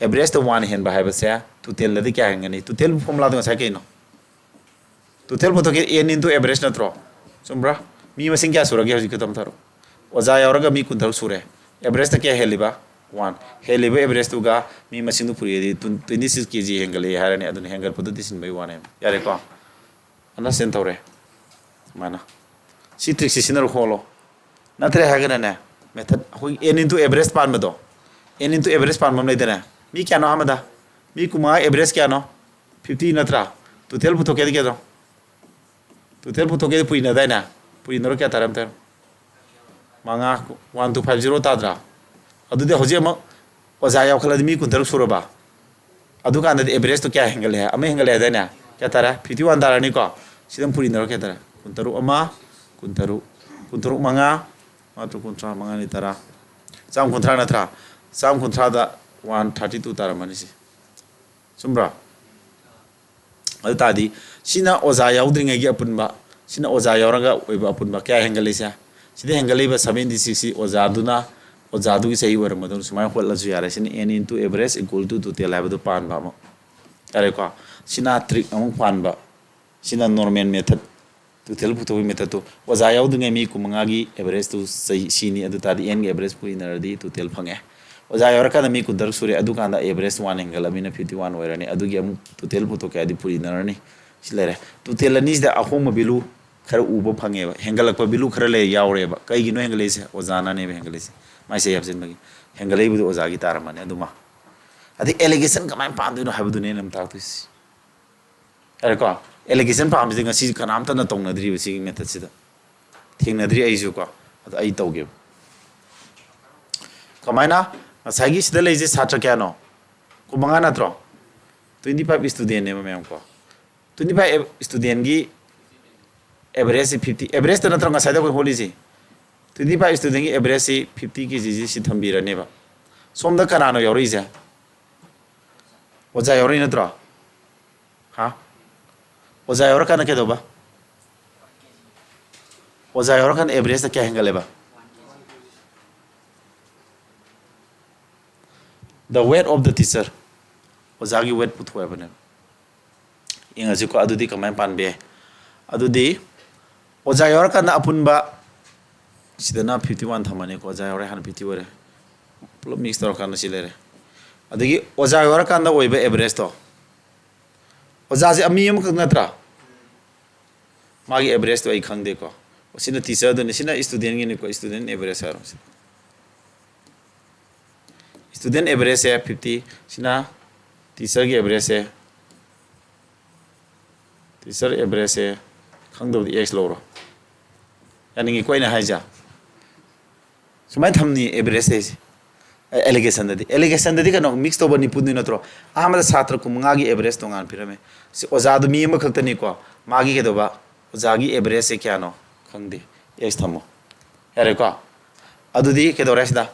average ꯇ one ꯍꯦꯟꯕ ꯍꯥꯏꯕꯁꯦ total ꯗꯗꯤ ꯀꯌꯥ ꯍꯦꯟꯒꯅꯤ? Total formula ꯗꯣ ꯉꯁꯥꯏ ꯀꯩꯅꯣ? Total ꯄꯨꯊꯣꯛꯀꯦ, N into average ꯅꯠꯇ꯭ꯔꯣ? ꯆꯨꯝꯕ꯭ꯔꯥ? ꯃꯤ ꯃꯁꯤꯡ ꯀꯌꯥ ꯁꯨꯔꯒꯦ ꯍꯧꯖꯤꯛ ꯈꯛꯇ ꯊꯥꯔꯛꯑꯣ꯫ ꯑꯣꯖꯥ ꯌꯥꯎꯔꯒ ꯃꯤ ꯀꯨꯟꯇꯔꯨꯛ ꯁꯨꯔꯦ꯫ Average ꯇ ꯀꯌꯥ ꯍꯦꯜꯂꯤꯕ? ꯋꯥꯟ꯫ ꯍꯦꯜꯂꯤꯕ ꯑꯦꯚꯔꯦꯖꯇꯨꯒ ꯃꯤ ꯃꯁꯤꯡꯗꯨ ꯄꯨꯔꯤꯗꯤ ꯇ꯭ꯋꯦꯟꯇꯤ ꯁꯤꯛꯁ ꯀꯦ ꯖꯤ ꯍꯦꯟꯒꯠꯂꯛꯑꯦ ꯍꯥꯏꯔꯅꯤ꯫ ꯑꯗꯨꯅ ꯍꯦꯟꯒꯠꯄꯗꯨꯗꯤ ꯁꯤꯟꯕꯒꯤ ꯋꯥꯅꯦꯕ꯫ ꯌꯥꯔꯦꯀꯣ? ꯑꯟꯗꯔꯁꯇꯦꯟ ꯇꯧꯔꯦ? ꯁꯨꯃꯥꯏꯅ꯫ ꯁꯤ ꯇ꯭ꯔꯤꯛꯁꯤ ꯁꯤꯖꯤꯟꯅꯔ ꯈꯣꯠꯂꯣ꯫ ꯅꯠꯇ꯭ꯔꯦ ꯍꯥꯏꯔꯒꯅꯅꯦ, ꯃꯦꯊꯠ ꯑꯩꯈꯣꯏꯒꯤ ꯑꯦꯟ ꯏꯟꯇꯨ ꯑꯦꯚꯔꯦꯖ ꯄꯥꯟꯕꯗꯣ, ꯑꯦꯟ ꯏꯟꯇꯨ ꯑꯦꯚꯔꯦꯖ ꯄꯥꯟꯕ ꯑꯃ ꯂꯩꯗꯅꯦ꯫ ꯃꯤ ꯀꯌꯥꯅꯣ ꯑꯍꯥꯟꯕꯗ? ꯃꯤ ꯀꯨꯟꯃꯉꯥ꯫ ꯑꯦꯚꯔꯦꯖ ꯀꯌꯥꯅꯣ? ꯐꯤꯐꯇꯤ ꯅꯠꯇ꯭ꯔꯥ? ꯇꯣꯇꯦꯜ ꯄꯨꯊꯣꯛꯀꯦꯗꯤ ꯀꯌꯥꯅꯣ? ꯇꯣꯇꯦꯜ ꯄꯨꯊꯣꯛꯀꯦꯗꯤ ꯄꯨꯔꯤꯅꯗꯥꯏꯅꯦ? ꯄꯨꯔꯤꯅꯔꯣ? ꯀꯌꯥ ꯇꯥꯔꯦ ꯑꯝꯇ? ꯃꯉꯥ꯫ ꯋꯥꯟ ꯇꯨ ꯐꯥꯏꯚ ꯖꯤꯔꯣ ꯇꯥꯗ꯭ꯔꯥ? ꯑꯗꯨꯗꯤ ꯍꯧꯖꯤꯛ ꯑꯃꯨꯛ ꯑꯣꯖꯥ ꯌꯥꯎꯈꯠꯂꯗꯤ ꯃꯤ ꯀꯨꯟꯇꯔꯨꯛ ꯁꯨꯔꯕ? ꯑꯗꯨꯀꯥꯟꯗꯗꯤ ꯑꯦꯚꯔꯦꯖꯇꯣ ꯀꯌꯥ ꯍꯦꯟꯒꯠꯂꯦ? ꯑꯃ ꯍꯦꯟꯒꯠꯂꯦ ꯍꯥꯏꯗꯥꯏꯅꯦ? ꯀꯌꯥ ꯇꯥꯔꯦ? ꯐꯤꯐꯇꯤ ꯋꯥꯟ ꯇꯥꯔꯅꯤꯀꯣ꯫ ꯁꯤꯗ ꯑꯃꯨꯛ ꯄꯨꯔꯤꯅꯔꯣ? ꯀꯌꯥ ꯇꯥꯔꯦ? ꯀꯨꯟꯇꯔꯨꯛ ꯑꯃ, ꯀꯨꯟꯇꯔꯨꯛ, ꯀꯨꯟꯇꯔꯨꯛ ꯃꯉꯥ, ꯃꯉꯥ ꯇꯔꯨꯛ ꯀꯨꯟꯊ꯭ꯔꯥ, ꯃꯉꯥꯅꯤ ꯇꯔꯥ, ꯆꯥꯝ ꯀꯨꯟꯊ꯭ꯔꯥ ꯅꯠꯇ꯭ꯔꯥ? ꯆꯥꯝ ꯀꯨꯟꯊ꯭ꯔꯥꯗ ꯋꯥꯟ ꯊꯥꯔꯇꯤ ꯇꯨ ꯇꯥꯔꯝꯃꯅꯤ ꯁꯤ꯫ ꯆꯨꯝꯕ꯭ꯔꯣ? ꯑꯗꯨ ꯇꯥꯔꯗꯤ ꯁꯤꯅ ꯑꯣꯖꯥ ꯌꯥꯎꯗ꯭ꯔꯤꯉꯩꯒꯤ ꯑꯄꯨꯟꯕ, ꯁꯤꯅ ꯑꯣꯖꯥ ꯌꯥꯎꯔꯒ ꯑꯣꯏꯕ ꯑꯄꯨꯟꯕ ꯀꯌꯥ ꯍꯦꯟꯒꯠꯂꯤꯁꯦ? ꯁꯤꯗ ꯍꯦꯟꯒꯠꯂꯤꯕ ꯁꯚꯦꯟꯇꯤ ꯁꯤꯛꯁꯁꯤ ꯑꯣꯖꯥꯗꯨꯅ, ꯑꯣꯖꯥꯗꯨꯒꯤ ꯆꯍꯤ ꯑꯣꯏꯔꯝꯕꯗꯨꯅ ꯁꯨꯃꯥꯏꯅ ꯍꯣꯠꯂꯁꯨ ꯌꯥꯔꯦ꯫ ꯁꯤꯅ N into average equal to total ꯍꯥꯏꯕꯗꯨ ꯄꯥꯟꯕ ꯑꯃ꯫ ꯌꯥꯔꯦꯀꯣ? ꯁꯤꯅ ꯇ꯭ꯔꯤꯛ ꯑꯃꯨꯛ ꯄꯥꯟꯕ꯫ ꯁꯤꯅ ꯅꯣꯔꯃꯦꯜ ꯃꯦꯊꯠ, ꯇꯣꯇꯦꯜ ꯄꯨꯊꯣꯛꯄꯒꯤ ꯃꯦꯊꯠꯇꯨ꯫ ꯑꯣꯖꯥ ꯌꯥꯎꯗ꯭ꯔꯤꯉꯩ ꯃꯤ ꯀꯨꯟꯃꯉꯥꯒꯤ ꯑꯦꯚꯔꯦꯖꯇꯨ ꯆꯍꯤ ꯁꯤꯅꯤ꯫ ꯑꯗꯨ ꯇꯥꯔꯗꯤ ꯑꯦꯟꯒꯤ ꯑꯦꯚꯔꯦꯖ ꯄꯨꯟꯅꯔꯗꯤ ꯇꯣꯇꯦꯜ ꯐꯪꯉꯦ꯫ ꯑꯣꯖꯥ ꯌꯥꯎꯔꯀꯥꯟꯗ ꯃꯤ ꯀꯨꯟꯇꯔꯨꯛ ꯁꯨꯔꯦ, ꯑꯗꯨꯀꯥꯟꯗ ꯑꯦꯚꯔꯦꯖ ꯋꯥꯟ ꯍꯦꯟꯒꯠꯂꯕꯅꯤꯅ ꯐꯤꯐꯇꯤ ꯋꯥꯟ ꯑꯣꯏꯔꯅꯤ꯫ ꯑꯗꯨꯒꯤ ꯑꯃꯨꯛ ꯇꯣꯇꯦꯜ ꯄꯨꯊꯣꯛꯀꯦ ꯍꯥꯏꯗꯤ ꯄꯨꯔꯤꯅꯔꯅꯤ꯫ ꯁꯤ ꯂꯩꯔꯦ꯫ ꯇꯣꯇꯦꯜ ꯑꯅꯤꯁꯤꯗ ꯑꯍꯣꯡꯕ ꯚꯦꯂꯨ ꯈꯔ ꯎꯕ ꯐꯪꯉꯦꯕ, ꯍꯦꯟꯒꯠꯂꯛꯄ ꯚꯦꯂꯨ ꯈꯔ ꯂꯩ, ꯌꯥꯎꯔꯦꯕ꯫ ꯀꯩꯒꯤꯅꯣ ꯍꯦꯟꯒꯠꯂꯛꯏꯁꯦ? ꯑꯣꯖꯥꯅꯅꯦꯕ ꯍꯦꯟꯒꯠꯂꯛꯏꯁꯦ꯫ ꯃꯥꯏ ꯆꯍꯤ ꯍꯥꯞꯆꯤꯟꯕꯒꯤ ꯍꯦꯟꯒꯠꯂꯛꯏꯕꯗꯨ ꯑꯣꯖꯥꯒꯤ ꯇꯥꯔꯝꯃꯅꯤ꯫ ꯑꯗꯨꯃ ꯑꯗꯩ ꯑꯦꯂꯤꯒꯦꯁꯟ ꯀꯃꯥꯏꯅ ꯄꯥꯟꯗꯣꯏꯅꯣ ꯍꯥꯏꯕꯗꯨꯅꯦ ꯑꯩꯅ ꯑꯃꯨꯛ ꯇꯥꯛꯇꯣꯏꯁꯦ꯫ ꯌꯥꯔꯦꯀꯣ? ꯑꯦꯂꯤꯒꯦꯁꯟ ꯄꯥꯝꯕꯁꯦ ꯉꯁꯤ ꯀꯅꯥꯝꯇꯅ ꯇꯧꯅꯗ꯭ꯔꯤꯕ ꯁꯤꯒꯤ ꯃꯦꯊꯠꯁꯤꯗ꯫ ꯊꯦꯡꯅꯗ꯭ꯔꯤ ꯑꯩꯁꯨ ꯀꯣ꯫ ꯑꯗꯣ ꯑꯩ ꯇꯧꯒꯦꯕ꯫ ꯀꯃꯥꯏꯅ? ꯉꯁꯥꯏꯒꯤ ꯁꯤꯗ ꯂꯩꯁꯦ ꯁꯥꯇ꯭ꯔ ꯀꯌꯥꯅꯣ? ꯀꯨꯟꯃꯉꯥ ꯅꯠꯇ꯭ꯔꯣ? ꯇ꯭ꯋꯦꯟꯇꯤ ꯐꯥꯏꯚ ꯏꯁꯇꯨꯗꯦꯟꯅꯦꯕ ꯃꯌꯥꯝ ꯀꯣ꯫ ꯇ꯭ꯋꯦꯟꯇꯤ ꯐꯥꯏꯚ ꯏꯁꯇꯨꯗꯦꯟꯒꯤ ꯑꯦꯚꯔꯦꯖꯁꯤ ꯐꯤꯐꯇꯤ, ꯑꯦꯚꯔꯦꯖꯇ ꯅꯠꯇ꯭ꯔꯣ ꯉꯁꯥꯏꯗ ꯑꯩꯈꯣꯏ ꯍꯣꯠꯂꯤꯁꯦ? ꯇ꯭ꯋꯦꯟꯇꯤ ꯐꯥꯏꯚ ꯏꯁꯇꯨꯗꯦꯟꯒꯤ ꯑꯦꯚꯔꯦꯖꯁꯤ ꯐꯤꯐꯇꯤ ꯀꯦ ꯖꯤꯁꯤ ꯁꯤ ꯊꯝꯕꯤꯔꯅꯦꯕ꯫ ꯁꯣꯝꯗ ꯀꯅꯥꯅꯣ ꯌꯥꯎꯔꯛꯏꯁꯦ? ꯑꯣꯖꯥ ꯌꯥꯎꯔꯛꯏ ꯅꯠꯇ꯭ꯔꯣ? ꯍꯥ? ꯑꯣꯖꯥ ꯌꯥꯎꯔꯀꯥꯟꯗ ꯀꯩꯗꯧꯕ? ꯑꯣꯖꯥ ꯌꯥꯎꯔꯀꯥꯟꯗ ꯑꯦꯚꯔꯦꯖꯇ ꯀꯌꯥ ꯍꯦꯟꯒꯠꯂꯦꯕ? The weight of the teacher. ꯑꯣꯖꯥꯒꯤ ꯋꯦꯠ ꯄꯨꯊꯣꯛꯑꯦꯕꯅꯦꯕ꯫ ꯌꯦꯡꯉꯁꯤꯀꯣ, ꯑꯗꯨꯗꯤ ꯀꯃꯥꯏꯅ ꯄꯥꯟꯕ ꯌꯥꯏ? ꯑꯗꯨꯗꯤ ꯑꯣꯖꯥ ꯌꯥꯎꯔꯀꯥꯟꯗ ꯑꯄꯨꯟꯕ, ꯁꯤꯗꯅ ꯐꯤꯐꯇꯤ ꯋꯥꯟ ꯊꯝꯃꯅꯤꯀꯣ, ꯑꯣꯖꯥ ꯌꯥꯎꯔꯦ ꯍꯥꯟꯅ ꯐꯤꯐꯇꯤ ꯑꯣꯏꯔꯦ꯫ ꯄꯨꯂꯞ ꯃꯤꯛꯁ ꯇꯧꯔꯀꯥꯟꯗ ꯁꯤ ꯂꯩꯔꯦ꯫ ꯑꯗꯒꯤ ꯑꯣꯖꯥ ꯌꯥꯎꯔꯀꯥꯟꯗ ꯑꯣꯏꯕ ꯑꯦꯚꯔꯦꯖꯇꯣ, ꯑꯣꯖꯥꯁꯦ ꯃꯤ ꯑꯃꯈꯛ ꯅꯠꯇ꯭ꯔꯥ? ꯃꯥꯒꯤ ꯑꯦꯚꯔꯦꯖꯇꯣ ꯑꯩ ꯈꯪꯗꯦꯀꯣ꯫ ꯁꯤꯅ ꯇꯤꯆꯔꯗꯨꯅꯤ, ꯁꯤꯅ ꯏꯁꯇꯨꯗꯦꯟꯒꯤꯅꯤꯀꯣ, ꯏꯁꯇꯨꯗꯦꯟ ꯑꯦꯚꯔꯦꯖ ꯍꯥꯏꯔꯣ꯫ ꯁꯤꯗ ꯏꯁꯇꯨꯗꯦꯟ ꯑꯦꯚꯔꯦꯖꯁꯦ ꯐꯤꯐꯇꯤ, ꯁꯤꯅ ꯇꯤꯆꯔꯒꯤ ꯑꯦꯚꯔꯦꯖꯁꯦ, ꯇꯤꯆꯔ ꯑꯦꯚꯔꯦꯖꯁꯦ ꯈꯪꯗꯕꯗꯤ ꯑꯦꯛꯁ ꯂꯧꯔꯣ꯫ ꯌꯥꯅꯤꯡꯉꯤꯀꯣ ꯑꯩꯅ ꯍꯥꯏꯁꯦ? ꯁꯨꯃꯥꯏꯅ ꯊꯝꯅꯤ ꯑꯦꯚꯔꯦꯖ ꯍꯥꯏꯁꯦ꯫ ꯑꯦꯂꯤꯒꯦꯁꯟꯗꯗꯤ, ꯑꯦꯂꯤꯒꯦꯁꯟꯗꯗꯤ ꯀꯩꯅꯣ, ꯃꯤꯛꯁ ꯇꯧꯕ ꯅꯤꯄꯨꯟꯗꯨ ꯅꯠꯇ꯭ꯔꯣ? ꯑꯍꯥꯟꯕꯗ ꯁꯥꯇ꯭ꯔ ꯀꯨꯟꯃꯉꯥꯒꯤ ꯑꯦꯚꯔꯦꯖ ꯇꯣꯉꯥꯟꯅ ꯄꯤꯔꯝꯃꯦ꯫ ꯁꯤ ꯑꯣꯖꯥꯗꯨ ꯃꯤ ꯑꯃꯈꯛꯇꯅꯤꯀꯣ, ꯃꯥꯒꯤ ꯀꯩꯗꯧꯕ, ꯑꯣꯖꯥꯒꯤ ꯑꯦꯚꯔꯦꯖꯁꯦ ꯀꯌꯥꯅꯣ ꯈꯪꯗꯦ, ꯑꯦꯛꯁ ꯊꯝꯃꯣ꯫ ꯌꯥꯔꯦꯀꯣ? ꯑꯗꯨꯗꯤ ꯀꯩꯗꯧꯔꯦ ꯁꯤꯗ?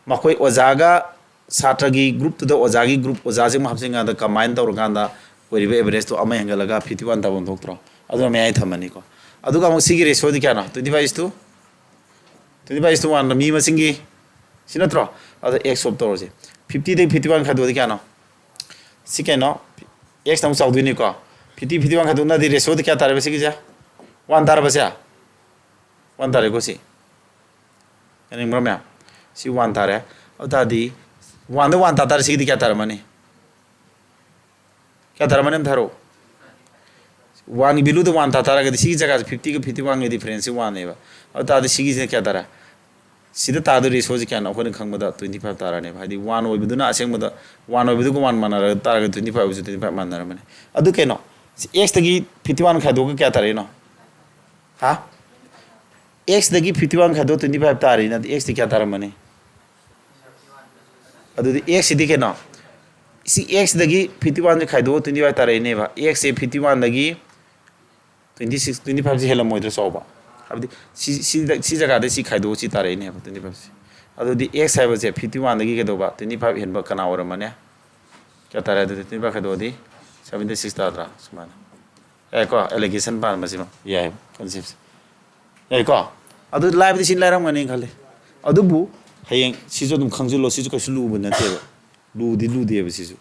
ꯃꯈꯣꯏ ꯑꯣꯖꯥꯒ ꯁꯥꯇ꯭ꯔꯒꯤ ꯒ꯭ꯔꯨꯞꯇꯨꯗ ꯑꯣꯖꯥꯒꯤ ꯒ꯭ꯔꯨꯞ, ꯑꯣꯖꯥꯁꯤꯡ ꯑꯃ ꯍꯥꯞꯆꯤꯟꯀꯥꯟꯗ ꯀꯝꯕꯥꯏꯟ ꯇꯧꯔꯀꯥꯟꯗ ꯑꯣꯏꯔꯤꯕ ꯑꯦꯚꯔꯦꯖꯇꯣ ꯑꯃ ꯍꯦꯟꯒꯠꯂꯒ ꯐꯤꯐꯇꯤ ꯋꯥꯟ ꯇꯥꯐꯝ ꯊꯣꯛꯇ꯭ꯔꯣ? ꯑꯗꯨꯅ ꯃꯌꯥꯏ ꯊꯝꯃꯅꯤꯀꯣ꯫ ꯑꯗꯨꯒ ꯑꯃꯨꯛ ꯁꯤꯒꯤ ꯔꯦꯁꯤꯌꯣꯗꯤ ꯀꯌꯥꯅꯣ? Twenty five is to, twenty five is to one, ꯃꯤ ꯃꯁꯤꯡꯒꯤ, ꯁꯤ ꯅꯠꯇ꯭ꯔꯣ? ꯑꯗ ꯑꯦꯛꯁ ꯁꯣꯞ ꯇꯧꯔꯁꯦ꯫ ꯐꯤꯐꯇꯤꯗꯒꯤ ꯐꯤꯐꯇꯤ ꯋꯥꯟ ꯈꯥꯏꯗꯣꯛꯑꯗꯤ ꯀꯌꯥꯅꯣ? ꯁꯤ ꯀꯩꯅꯣ? ꯑꯦꯛꯁꯅ ꯑꯃꯨꯛ ꯆꯥꯎꯗꯣꯏꯅꯤꯀꯣ꯫ ꯐꯤꯐꯇꯤ, ꯐꯤꯐꯇꯤ ꯋꯥꯟ ꯈꯥꯏꯗꯣꯛꯅꯗꯤ ꯔꯦꯁꯤꯌꯣꯗꯤ ꯀꯌꯥ ꯇꯥꯔꯦꯕ ꯁꯤꯒꯤꯁꯦ? ꯋꯥꯟ ꯇꯥꯔꯕꯁꯦ? ꯋꯥꯟ ꯇꯥꯔꯦꯀꯣ ꯁꯤ꯫ ꯌꯥꯅꯤꯡꯕ꯭ꯔꯣ ꯃꯌꯥꯝ? ꯁꯤ ꯋꯥꯟ ꯇꯥꯔꯦ꯫ ꯑꯗꯨ ꯇꯥꯔꯗꯤ ꯋꯥꯟꯗ ꯋꯥꯟ ꯇꯥ ꯇꯥꯔꯦ, ꯁꯤꯒꯤꯗꯤ ꯀꯌꯥ ꯇꯥꯔꯝꯃꯅꯤ? ꯀꯌꯥ ꯇꯥꯔꯝꯃꯅꯤ ꯑꯝꯇ ꯍꯥꯏꯔꯛꯑꯣ꯫ ꯋꯥꯟꯒꯤ ꯚꯦꯂꯨꯗ ꯋꯥꯟ ꯇꯥ ꯇꯥꯔꯒꯗꯤ ꯁꯤꯒꯤ ꯖꯒꯥꯁꯦ ꯐꯤꯐꯇꯤꯒ ꯐꯤꯐꯇꯤ ꯋꯥꯟꯒꯤ ꯗꯤꯐꯔꯦꯟꯁꯁꯦ ꯋꯥꯟꯅꯦꯕ꯫ ꯑꯗꯨ ꯇꯥꯔꯗꯤ ꯁꯤꯒꯤꯁꯤꯅ ꯀꯌꯥ ꯇꯥꯔꯦ? ꯁꯤꯗ ꯇꯥꯗꯣꯏ ꯔꯦꯁꯤꯌꯣꯁꯦ ꯀꯌꯥꯅꯣ? ꯑꯩꯈꯣꯏꯅ ꯈꯪꯕꯗ twenty five ꯇꯥꯔꯅꯦꯕ꯫ ꯍꯥꯏꯗꯤ ꯋꯥꯟ ꯑꯣꯏꯕꯗꯨꯅ ꯑꯁꯦꯡꯕꯗ, ꯋꯥꯟ ꯑꯣꯏꯕꯗꯨꯒ ꯋꯥꯟ ꯃꯥꯟꯅꯔ ꯇꯥꯔꯒꯗꯤ twenty five ꯑꯣꯏꯕꯁꯨ twenty five ꯃꯥꯟꯅꯔꯝꯃꯅꯤ꯫ ꯑꯗꯨ ꯀꯩꯅꯣ? ꯁꯤ ꯑꯦꯛꯁꯇꯒꯤ ꯐꯤꯐꯇꯤ ꯋꯥꯟ ꯈꯥꯏꯗꯣꯛꯑꯒ ꯀꯌꯥ ꯇꯥꯔꯛꯏꯅꯣ? ꯍꯥ? ꯑꯦꯛꯁꯇꯒꯤ ꯐꯤꯐꯇꯤ ꯋꯥꯟ ꯈꯥꯏꯗꯣꯛ twenty five ꯇꯥꯔꯤ, ꯅꯠꯇꯦ, ꯑꯦꯛꯁꯇꯤ ꯀꯌꯥ ꯇꯥꯔꯝꯃꯅꯤ? ꯑꯗꯨꯗꯤ ꯑꯦꯛꯁꯁꯤꯗꯤ ꯀꯩꯅꯣ? ꯁꯤ ꯑꯦꯛꯁꯇꯒꯤ ꯐꯤꯐꯇꯤ ꯋꯥꯟꯁꯦ ꯈꯥꯏꯗꯣꯛꯑ twenty five ꯇꯥꯔꯛꯏꯅꯦꯕ꯫ ꯑꯦꯛꯁꯁꯦ ꯐꯤꯐꯇꯤ ꯋꯥꯟꯗꯒꯤ twenty six, twenty fiveꯁꯦ ꯍꯦꯜꯂꯝꯃꯣꯏꯗ꯭ꯔꯣ ꯆꯥꯎꯕ? ꯍꯥꯏꯕꯗꯤ ꯁꯤ, ꯁꯤꯗ, ꯁꯤ ꯖꯒꯥꯗ ꯁꯤ ꯈꯥꯏꯗꯣꯛꯑ ꯁꯤ ꯇꯥꯔꯛꯏꯅꯦꯕ twenty fiveꯁꯦ꯫ ꯑꯗꯨꯗꯤ ꯑꯦꯛꯁ ꯍꯥꯏꯕꯁꯦ ꯐꯤꯐꯇꯤ ꯋꯥꯟꯗꯒꯤ ꯀꯩꯗꯧꯕ? Twenty five ꯍꯦꯟꯕ ꯀꯅꯥ ꯑꯣꯏꯔꯝꯃꯅꯤ? ꯀꯌꯥ ꯇꯥꯔꯦ ꯑꯗꯨꯗꯤ? Twenty five ꯈꯥꯏꯗꯣꯛꯑꯗꯤ seventy six ꯇꯥꯗ꯭ꯔꯥ? ꯁꯨꯃꯥꯏꯅ꯫ ꯌꯥꯏꯀꯣ? ꯑꯦꯂꯤꯒꯦꯁꯟ ꯄꯥꯟꯕꯁꯤꯃ ꯌꯥꯏ, ꯀꯟꯁꯦꯞꯁꯦ꯫ ꯌꯥꯏꯀꯣ? ꯑꯗꯨ ꯂꯥꯏꯕꯗꯤ ꯁꯤ ꯂꯥꯏꯔꯝꯒꯅꯤ ꯈꯜꯂꯤ꯫ ꯑꯗꯨꯕꯨ ꯍꯌꯦꯡ ꯁꯤꯁꯨ ꯑꯗꯨꯝ ꯈꯪꯖꯤꯜꯂꯣ, ꯁꯤꯁꯨ ꯀꯩꯁꯨ ꯂꯨꯕ ꯅꯠꯇꯦꯕ꯫ ꯂꯨꯗꯤ ꯂꯨꯗꯦꯕ ꯁꯤꯁꯨ꯫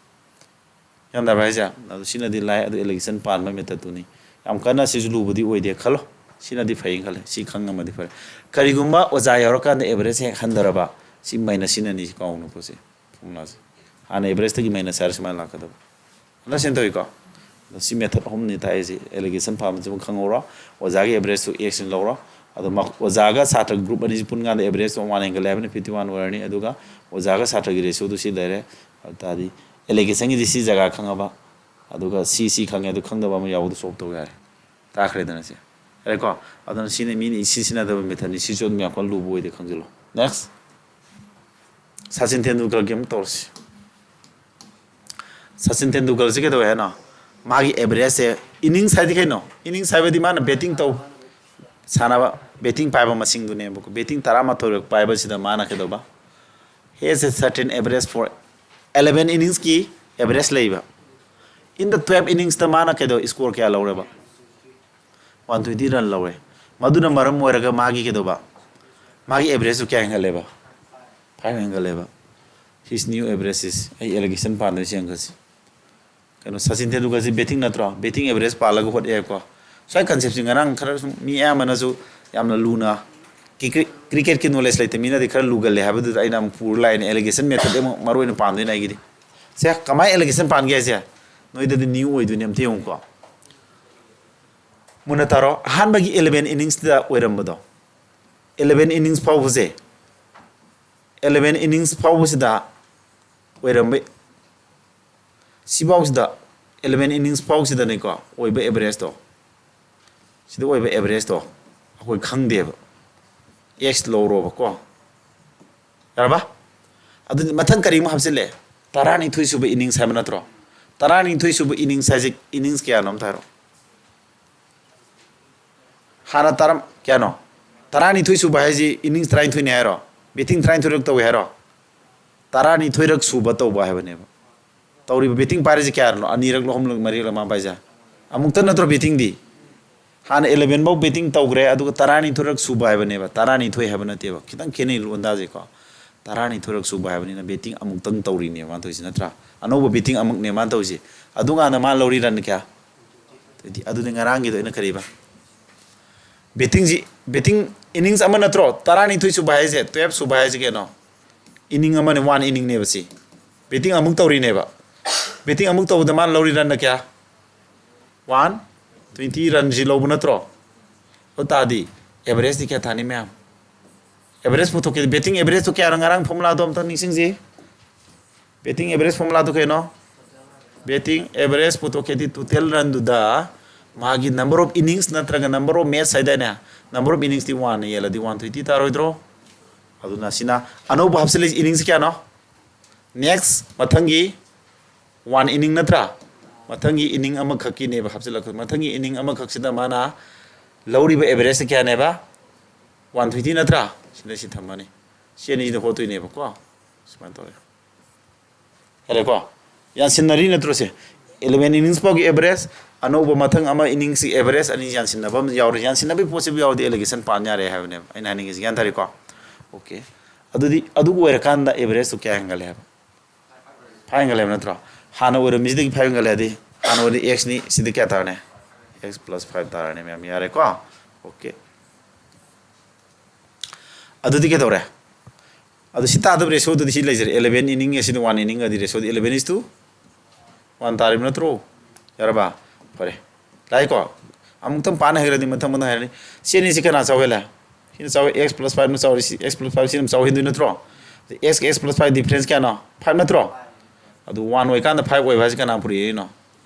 ꯒ꯭ꯌꯥꯟ ꯇꯥꯕ꯭ꯔꯥ ꯍꯥꯏꯁꯦ? ꯑꯗꯨ ꯁꯤꯅꯗꯤ ꯂꯥꯏ, ꯑꯗꯨ ꯑꯦꯂꯤꯒꯦꯁꯟ ꯄꯥꯟꯕ ꯃꯦꯊꯠꯇꯨꯅꯤ꯫ ꯌꯥꯝ ꯀꯟꯅ ꯁꯤꯁꯨ ꯂꯨꯕꯗꯤ ꯑꯣꯏꯗꯦ ꯈꯜꯂꯣ꯫ ꯁꯤꯅꯗꯤ ꯐꯩ ꯈꯜꯂꯦ꯫ ꯁꯤ ꯈꯪꯉꯝꯃꯗꯤ ꯐꯔꯦ꯫ ꯀꯔꯤꯒꯨꯝꯕ ꯑꯣꯖꯥ ꯌꯥꯎꯔꯀꯥꯟꯗ ꯑꯦꯚꯔꯦꯖ ꯍꯦꯛ ꯍꯟꯊꯔꯕ, ꯁꯤ ꯃꯥꯏꯅꯁ ꯁꯤꯅ ꯑꯅꯤꯁꯤ ꯀꯥꯎꯅꯨꯀꯣ꯫ ꯁꯤ ꯐꯣꯔꯃꯨꯂꯥꯁꯦ ꯍꯥꯟꯅ ꯑꯦꯚꯔꯦꯖꯇꯒꯤ ꯃꯥꯏꯅꯁ ꯍꯥꯏꯔ ꯁꯨꯃꯥꯏꯅ ꯂꯥꯛꯀꯗꯕ꯫ ꯑꯟꯗꯔꯁ꯭ꯇꯦꯟ ꯇꯧꯏꯀꯣ? ꯑꯗꯣ ꯁꯤ ꯃꯦꯊꯠ ꯑꯍꯨꯝꯅꯤ ꯇꯥꯛꯏꯁꯦ꯫ ꯑꯦꯂꯤꯒꯦꯁꯟ ꯐꯥꯕꯁꯤꯃ ꯈꯪꯍꯧꯔꯣ, ꯑꯣꯖꯥꯒꯤ ꯑꯦꯚꯔꯦꯖꯇꯨ ꯑꯦꯛꯁꯅ ꯂꯧꯔꯣ꯫ ꯑꯗꯣ ꯃ- ꯑꯣꯖꯥꯒ ꯁꯥꯇ꯭ꯔ ꯒ꯭ꯔꯨꯞ ꯑꯅꯤꯁꯤ ꯄꯨꯟ ꯀꯥꯟꯗ ꯑꯦꯚꯔꯦꯖꯇꯣ ꯋꯥꯟ ꯍꯦꯟꯒꯠꯂꯦ ꯍꯥꯏꯕꯅ ꯐꯤꯐꯇꯤ ꯋꯥꯟ ꯑꯣꯏꯔꯅꯤ꯫ ꯑꯗꯨꯒ ꯑꯣꯖꯥꯒ ꯁꯥꯇ꯭ꯔꯒꯤ ꯔꯦꯁꯤꯌꯣꯗꯨ ꯁꯤ ꯂꯩꯔꯦ꯫ ꯑꯗꯨ ꯇꯥꯔꯗꯤ ꯑꯦꯂꯤꯒꯦꯁꯟꯒꯤꯗꯤ ꯁꯤ ꯖꯒꯥ ꯈꯪꯉꯕ, ꯑꯗꯨꯒ ꯁꯤ ꯁꯤ ꯈꯪꯉꯦ, ꯑꯗꯨ ꯈꯪꯗꯕ ꯑꯃ ꯌꯥꯎꯕꯗꯣ ꯁꯣꯜꯕ ꯇꯧ ꯌꯥꯔꯦ꯫ ꯇꯥꯈ꯭ꯔꯦꯗꯅ ꯁꯤ꯫ ꯌꯥꯔꯦꯀꯣ? ꯑꯗꯨꯅ ꯁꯤꯅ ꯃꯤꯅ ꯏꯁꯤ ꯁꯤꯟꯅꯗꯕ ꯃꯦꯊꯠꯅꯤ꯫ ꯁꯤꯁꯨ ꯑꯗꯨꯝ ꯌꯥꯝ ꯀꯟꯅ ꯂꯨꯕ ꯑꯣꯏꯗꯦ, ꯈꯪꯖꯤꯜꯂꯣ꯫ ꯅꯦꯛꯁ꯫ ꯁꯆꯤꯟ ꯇꯦꯟꯗꯨꯜꯀꯔꯒꯤ ꯑꯃꯨꯛ ꯇꯧꯔꯁꯤ꯫ ꯁꯆꯤꯟ ꯇꯦꯟꯗꯨꯜꯀꯔꯁꯤ ꯀꯩꯗꯧꯋꯦ ꯍꯥꯏꯅꯣ? ꯃꯥꯒꯤ ꯑꯦꯚꯔꯦꯖꯁꯦ, ꯏꯅꯤꯡꯁ ꯍꯥꯏꯗꯤ ꯀꯩꯅꯣ? ꯏꯅꯤꯡꯁ ꯍꯥꯏꯕꯗꯤ ꯃꯥꯅ ꯕꯦꯇꯤꯡ ꯇꯧ ꯁꯥꯟꯅꯕ, ꯕꯦꯇꯤꯡ ꯄꯥꯏꯕ ꯃꯁꯤꯡꯗꯨꯅꯦꯕꯀꯣ꯫ ꯕꯦꯇꯤꯡ ꯇꯔꯥꯃꯥꯊꯣꯏꯔꯛ ꯄꯥꯏꯕꯁꯤꯗ ꯃꯥꯅ ꯀꯩꯗꯧꯕ? He has a certain average for eleven inningsꯀꯤ ꯑꯦꯚꯔꯦꯖ ꯂꯩꯕ꯫ In the twelve inningsꯇ ꯃꯥꯅ ꯀꯩꯗꯧ, ꯁ꯭ꯀꯣꯔ ꯀꯌꯥ ꯂꯧꯔꯦꯕ? ꯋꯥꯟ ꯇ꯭ꯋꯦꯟꯇꯤ ꯔꯟ ꯂꯧꯔꯦ꯫ ꯃꯗꯨꯅ ꯃꯔꯝ ꯑꯣꯏꯔꯒ ꯃꯥꯒꯤ ꯀꯩꯗꯧꯕ? ꯃꯥꯒꯤ ꯑꯦꯚꯔꯦꯖꯇꯨ ꯀꯌꯥ ꯍꯦꯟꯒꯠꯂꯦꯕ? ꯐꯥꯏꯚ ꯍꯦꯟꯒꯠꯂꯦꯕ꯫ His new average is, ꯑꯩ ꯑꯦꯂꯤꯒꯦꯁꯟ ꯄꯥꯟꯗꯣꯏꯁꯦ ꯌꯦꯡꯈꯠꯁꯤ꯫ ꯀꯩꯅꯣ, ꯁꯆꯤꯟ ꯇꯦꯟꯗꯨꯜꯀꯔꯁꯤ ꯕꯦꯇꯤꯡ ꯅꯠꯇ꯭ꯔꯣ? ꯕꯦꯇꯤꯡ ꯑꯦꯚꯔꯦꯖ ꯄꯥꯜꯂꯒ ꯍꯣꯠꯂꯦꯀꯣ꯫ ꯁ꯭ꯋꯥꯏ ꯀꯟꯁꯦꯞꯁꯤ ꯉꯔꯥꯡ ꯈꯔ ꯁꯨꯝ ꯃꯤ ꯑꯌꯥꯝꯕꯅꯁꯨ ꯌꯥꯝꯅ ꯂꯨꯅ, ꯀ꯭ꯔꯤꯀꯦꯠ, ꯀ꯭ꯔꯤꯀꯦꯠꯀꯤ ꯅꯣꯂꯦꯖ ꯂꯩꯇꯕ ꯃꯤꯅꯗꯤ ꯈꯔ ꯂꯨꯒꯜꯂꯦ ꯍꯥꯏꯕꯗꯨꯗ ꯑꯩꯅ ꯑꯃꯨꯛ ꯄꯨꯔ ꯂꯥꯛꯏꯅꯦ꯫ ꯑꯦꯂꯤꯒꯦꯁꯟ ꯃꯦꯊꯠ ꯑꯃꯨꯛ ꯃꯔꯨ ꯑꯣꯏꯅ ꯄꯥꯟꯗꯣꯏꯅꯦ ꯑꯩꯒꯤꯗꯤ꯫ ꯁꯦ, ꯀꯃꯥꯏꯅ ꯑꯦꯂꯤꯒꯦꯁꯟ ꯄꯥꯟꯒꯦ ꯍꯥꯏꯁꯦ? ꯅꯣꯏꯗꯗꯤ ꯅ꯭ꯌꯨ ꯑꯣꯏꯗꯣꯏꯅꯦ, ꯑꯝꯇ ꯌꯦꯡꯉꯨꯀꯣ꯫ ꯃꯨꯟꯅ ꯇꯥꯔꯣ꯫ ꯑꯍꯥꯟꯕꯒꯤ eleven inningsꯇ ꯑꯣꯏꯔꯝꯕꯗꯣ, eleven innings ꯐꯥꯎꯕꯁꯦ, eleven innings ꯐꯥꯎꯕꯁꯤꯗ ꯑꯣꯏꯔꯝꯕ, ꯁꯤꯐꯥꯎꯁꯤꯗ, eleven innings ꯐꯥꯎꯁꯤꯗꯅꯤꯀꯣ ꯑꯣꯏꯕ ꯑꯦꯚꯔꯦꯖꯇꯣ, ꯁꯤꯗ ꯑꯣꯏꯕ ꯑꯦꯚꯔꯦꯖꯇꯣ ꯑꯩꯈꯣꯏ ꯈꯪꯗꯦꯕ꯫ ꯑꯦꯛꯁ ꯂꯧꯔꯣꯕꯀꯣ꯫ ꯌꯥꯔꯕ? ꯑꯗꯨꯗꯤ ꯃꯊꯪ ꯀꯔꯤꯃꯨꯛ ꯍꯥꯞꯆꯤꯜꯂꯦ? ꯇꯔꯥꯅꯤꯊꯣꯏ ꯁꯨꯕ ꯏꯅꯤꯡꯁ ꯍꯥꯏꯕ ꯅꯠꯇ꯭ꯔꯣ? ꯇꯔꯥꯅꯤꯊꯣꯏ ꯁꯨꯕ ꯏꯅꯤꯡꯁ ꯍꯥꯏꯁꯦ ꯏꯅꯤꯡꯁ ꯀꯌꯥꯅꯣ ꯑꯝꯇ ꯍꯥꯏꯔꯣ꯫ ꯍꯥꯟꯅ ꯇꯔꯥ, ꯀꯌꯥꯅꯣ? ꯇꯔꯥꯅꯤꯊꯣꯏ ꯁꯨꯕ ꯍꯥꯏꯁꯤ ꯏꯅꯤꯡꯁ ꯇꯔꯥꯅꯤꯊꯣꯏꯅꯤ ꯍꯥꯏꯔꯣ? ꯕꯦꯇꯤꯡ ꯇꯔꯥꯅꯤꯊꯣꯏꯔꯛ ꯇꯧꯏ ꯍꯥꯏꯔꯣ? ꯇꯔꯥꯅꯤꯊꯣꯏꯔꯛ ꯁꯨꯕ ꯇꯧꯕ ꯍꯥꯏꯕꯅꯦꯕ꯫ ꯇꯧꯔꯤꯕ ꯕꯦꯇꯤꯡ ꯄꯥꯏꯔꯤꯁꯦ ꯀꯌꯥꯅꯣ? ꯑꯅꯤꯔꯛꯂꯣ, ꯑꯍꯨꯝꯂꯛ, ꯃꯔꯤꯔꯛꯂ ꯃꯥ ꯄꯥꯏꯁꯦ? ꯑꯃꯨꯛꯇ ꯅꯠꯇ꯭ꯔꯣ ꯕꯦꯇꯤꯡꯗꯤ? ꯍꯥꯟꯅ eleven ꯐꯥꯎ ꯕꯦꯇꯤꯡ ꯇꯧꯈ꯭ꯔꯦ, ꯑꯗꯨꯒ ꯇꯔꯥꯅꯤꯊꯣꯏꯔꯛ ꯁꯨꯕ ꯍꯥꯏꯕꯅꯦꯕ, ꯇꯔꯥꯅꯤꯊꯣꯏ ꯍꯥꯏꯕ ꯅꯠꯇꯦꯕ꯫ ꯈꯤꯇꯪ ꯈꯦꯠꯅꯩ ꯂꯣꯟꯗꯥꯁꯦꯀꯣ꯫ ꯇꯔꯥꯅꯤꯊꯣꯏꯔꯛ ꯁꯨꯕ ꯍꯥꯏꯕꯅꯤꯅ ꯕꯦꯇꯤꯡ ꯑꯃꯨꯛꯇꯪ ꯇꯧꯔꯤꯅꯦꯕ ꯃꯥꯅ ꯇꯧꯔꯤꯁꯦ, ꯅꯠꯇ꯭ꯔꯥ? ꯑꯅꯧꯕ ꯕꯦꯇꯤꯡ ꯑꯃꯨꯛꯅꯦ ꯃꯥꯅ ꯇꯧꯔꯤꯁꯦ꯫ ꯑꯗꯨꯀꯥꯟꯗ ꯃꯥ ꯂꯧꯔꯤ ꯔꯟ ꯀꯌꯥ? Twenty꯫ ꯑꯗꯨꯗꯤ ꯉꯔꯥꯡꯒꯤꯗꯣ ꯑꯩꯅ ꯀꯔꯤꯕ? ꯕꯦꯇꯤꯡꯁꯤ, ꯕꯦꯇꯤꯡ ꯏꯅꯤꯡꯁ ꯑꯃ ꯅꯠꯇ꯭ꯔꯣ? ꯇꯔꯥꯅꯤꯊꯣꯏ ꯁꯨꯕ ꯍꯥꯏꯁꯦ, twelve ꯁꯨꯕ ꯍꯥꯏꯁꯦ ꯀꯩꯅꯣ? inning ꯑꯃꯅꯦ, one inningꯅꯦꯕ ꯁꯤ꯫ Batting ꯑꯃꯨꯛ ꯇꯧꯔꯤꯅꯦꯕ꯫ Batting ꯑꯃꯨꯛ ꯇꯧꯕꯗ ꯃꯥꯅ ꯂꯧꯔꯤ runꯅ ꯀꯌꯥ? One twenty runꯁꯤ ꯂꯧꯕ ꯅꯠꯇ꯭ꯔꯣ? ꯑꯗꯨ ꯇꯥꯔꯗꯤ averageꯇꯤ ꯀꯌꯥ ꯊꯥꯅꯤ ꯃꯌꯥꯝ? Average ꯄꯨꯊꯣꯛꯀꯦ, batting averageꯇꯣ ꯀꯌꯥꯅꯣ? ꯉꯔꯥꯡ formulaꯗꯣ ꯑꯝꯇꯪ ꯅꯤꯡꯁꯤꯡꯁꯤ꯫ Batting average formulaꯗꯣ ꯀꯩꯅꯣ? Batting average ꯄꯨꯊꯣꯛꯀꯦꯗꯤ total runꯗꯨꯗ ꯃꯥꯒꯤ number of innings ꯅꯠꯇ꯭ꯔꯒ number of match ꯍꯥꯏꯗꯥꯏꯅꯦ? Number of inningsꯇꯤ oneꯅ ꯌꯦꯜꯂꯗꯤ one twenty ꯇꯥꯔꯣꯏꯗ꯭ꯔꯣ? ꯑꯗꯨꯅ ꯁꯤꯅ ꯑꯅꯧꯕ ꯍꯥꯞꯆꯤꯜꯂꯛꯏ innings ꯀꯌꯥꯅꯣ? Next ꯃꯊꯪꯒꯤ one inning ꯅꯠꯇ꯭ꯔꯥ? ꯃꯊꯪꯒꯤ inning ꯑꯃꯈꯛꯀꯤꯅꯦꯕ ꯍꯥꯞꯆꯤꯜꯂꯛꯄ꯫ ꯃꯊꯪꯒꯤ inning ꯑꯃꯈꯛꯁꯤꯗ ꯃꯥꯅ ꯂꯧꯔꯤꯕ averageꯁꯦ ꯀꯌꯥꯅꯦꯕ? One twenty ꯅꯠꯇ꯭ꯔꯥ? ꯁꯤꯗ ꯁꯤ ꯊꯝꯃꯅꯤ꯫ ꯁꯤ ꯑꯅꯤꯁꯤꯗ ꯍꯣꯠꯇꯣꯏꯅꯦꯕꯀꯣ꯫ ꯁꯨꯃꯥꯏꯅ ꯇꯧꯔꯦ꯫ ꯌꯥꯔꯦꯀꯣ? ꯌꯥꯟꯁꯤꯟꯅꯔꯤ ꯅꯠꯇ꯭ꯔꯣ ꯁꯦ? Eleven innings ꯐꯥꯎꯒꯤ average, ꯑꯅꯧꯕ ꯃꯊꯪ ꯑꯃ innings average ꯑꯅꯤ ꯌꯥꯟꯁꯤꯟꯅꯕ ꯑꯃ ꯌꯥꯎꯔꯦ꯫ ꯌꯥꯟꯁꯤꯟꯅꯕꯒꯤ ꯄꯣꯠꯁꯤꯕꯨ ꯌꯥꯎꯔꯗꯤ allegation ꯄꯥꯟ ꯌꯥꯔꯦ ꯍꯥꯏꯕꯅꯦꯕ ꯑꯩꯅ ꯍꯥꯏꯅꯤꯡꯉꯤꯁꯦ꯫ ꯒ꯭ꯌꯥꯟ ꯇꯥꯔꯦꯀꯣ? Okay꯫ ꯑꯗꯨꯗꯤ ꯑꯗꯨ ꯑꯣꯏꯔꯀꯥꯟꯗ averageꯇꯨ ꯀꯌꯥ ꯍꯦꯟꯒꯠꯂꯦ ꯍꯥꯏꯕ? Five ꯍꯦꯟꯒꯠꯂꯦꯕ ꯅꯠꯇ꯭ꯔꯣ? ꯍꯥꯟꯅ ꯑꯣꯏꯔꯝꯃꯤꯁꯤꯗꯒꯤ five ꯍꯦꯟꯒꯠꯂꯦ ꯍꯥꯏꯗꯤ ꯍꯥꯟꯅ ꯑꯣꯏꯔꯗꯤ xꯅꯤ, ꯁꯤꯗꯤ ꯀꯌꯥ ꯇꯥꯔꯅꯤ? X plus five ꯇꯥꯔꯅꯤ ꯃꯌꯥꯝ꯫ ꯌꯥꯔꯦꯀꯣ? Okay꯫ ꯑꯗꯨꯗꯤ ꯀꯩꯗꯧꯔꯦ? ꯑꯗꯨ ꯁꯤ ꯇꯥꯗꯕ ratioꯗꯨꯗꯤ ꯁꯤ ꯂꯩꯖꯔꯦ꯫ Eleven inning ꯑꯁꯤꯗ one inning ꯑꯗꯤ ratioꯗꯤ eleven is to one ꯇꯥꯔꯤꯕ ꯅꯠꯇ꯭ꯔꯣ? ꯌꯥꯔꯕ? ꯐꯔꯦ꯫ ꯂꯥꯛꯏꯀꯣ? ꯑꯃꯨꯛꯇꯪ ꯄꯥꯅ ꯍꯩꯔꯗꯤ ꯃꯊꯪ ꯃꯊꯪ ꯍꯩꯔꯅꯤ꯫ ꯁꯤ ꯑꯅꯤꯁꯤ ꯀꯅꯥ ꯆꯥꯎꯍꯦꯜꯂꯦ? ꯁꯤꯅ ꯆꯥꯎꯋꯦ, x plus fiveꯅ ꯆꯥꯎꯔꯤ꯫ ꯁꯤ x plus five ꯁꯤꯅ ꯆꯥꯎꯍꯦꯟꯗꯣꯏ ꯅꯠꯇ꯭ꯔꯣ? X ꯒ x plus five difference ꯀꯌꯥꯅꯣ? Five ꯅꯠꯇ꯭ꯔꯣ? ꯑꯗꯨ one ꯑꯣꯏꯀꯥꯟꯗ five ꯑꯣꯏꯕ ꯍꯥꯏꯁꯤ ꯀꯅꯥ ꯄꯨꯔꯛꯏꯅꯣ?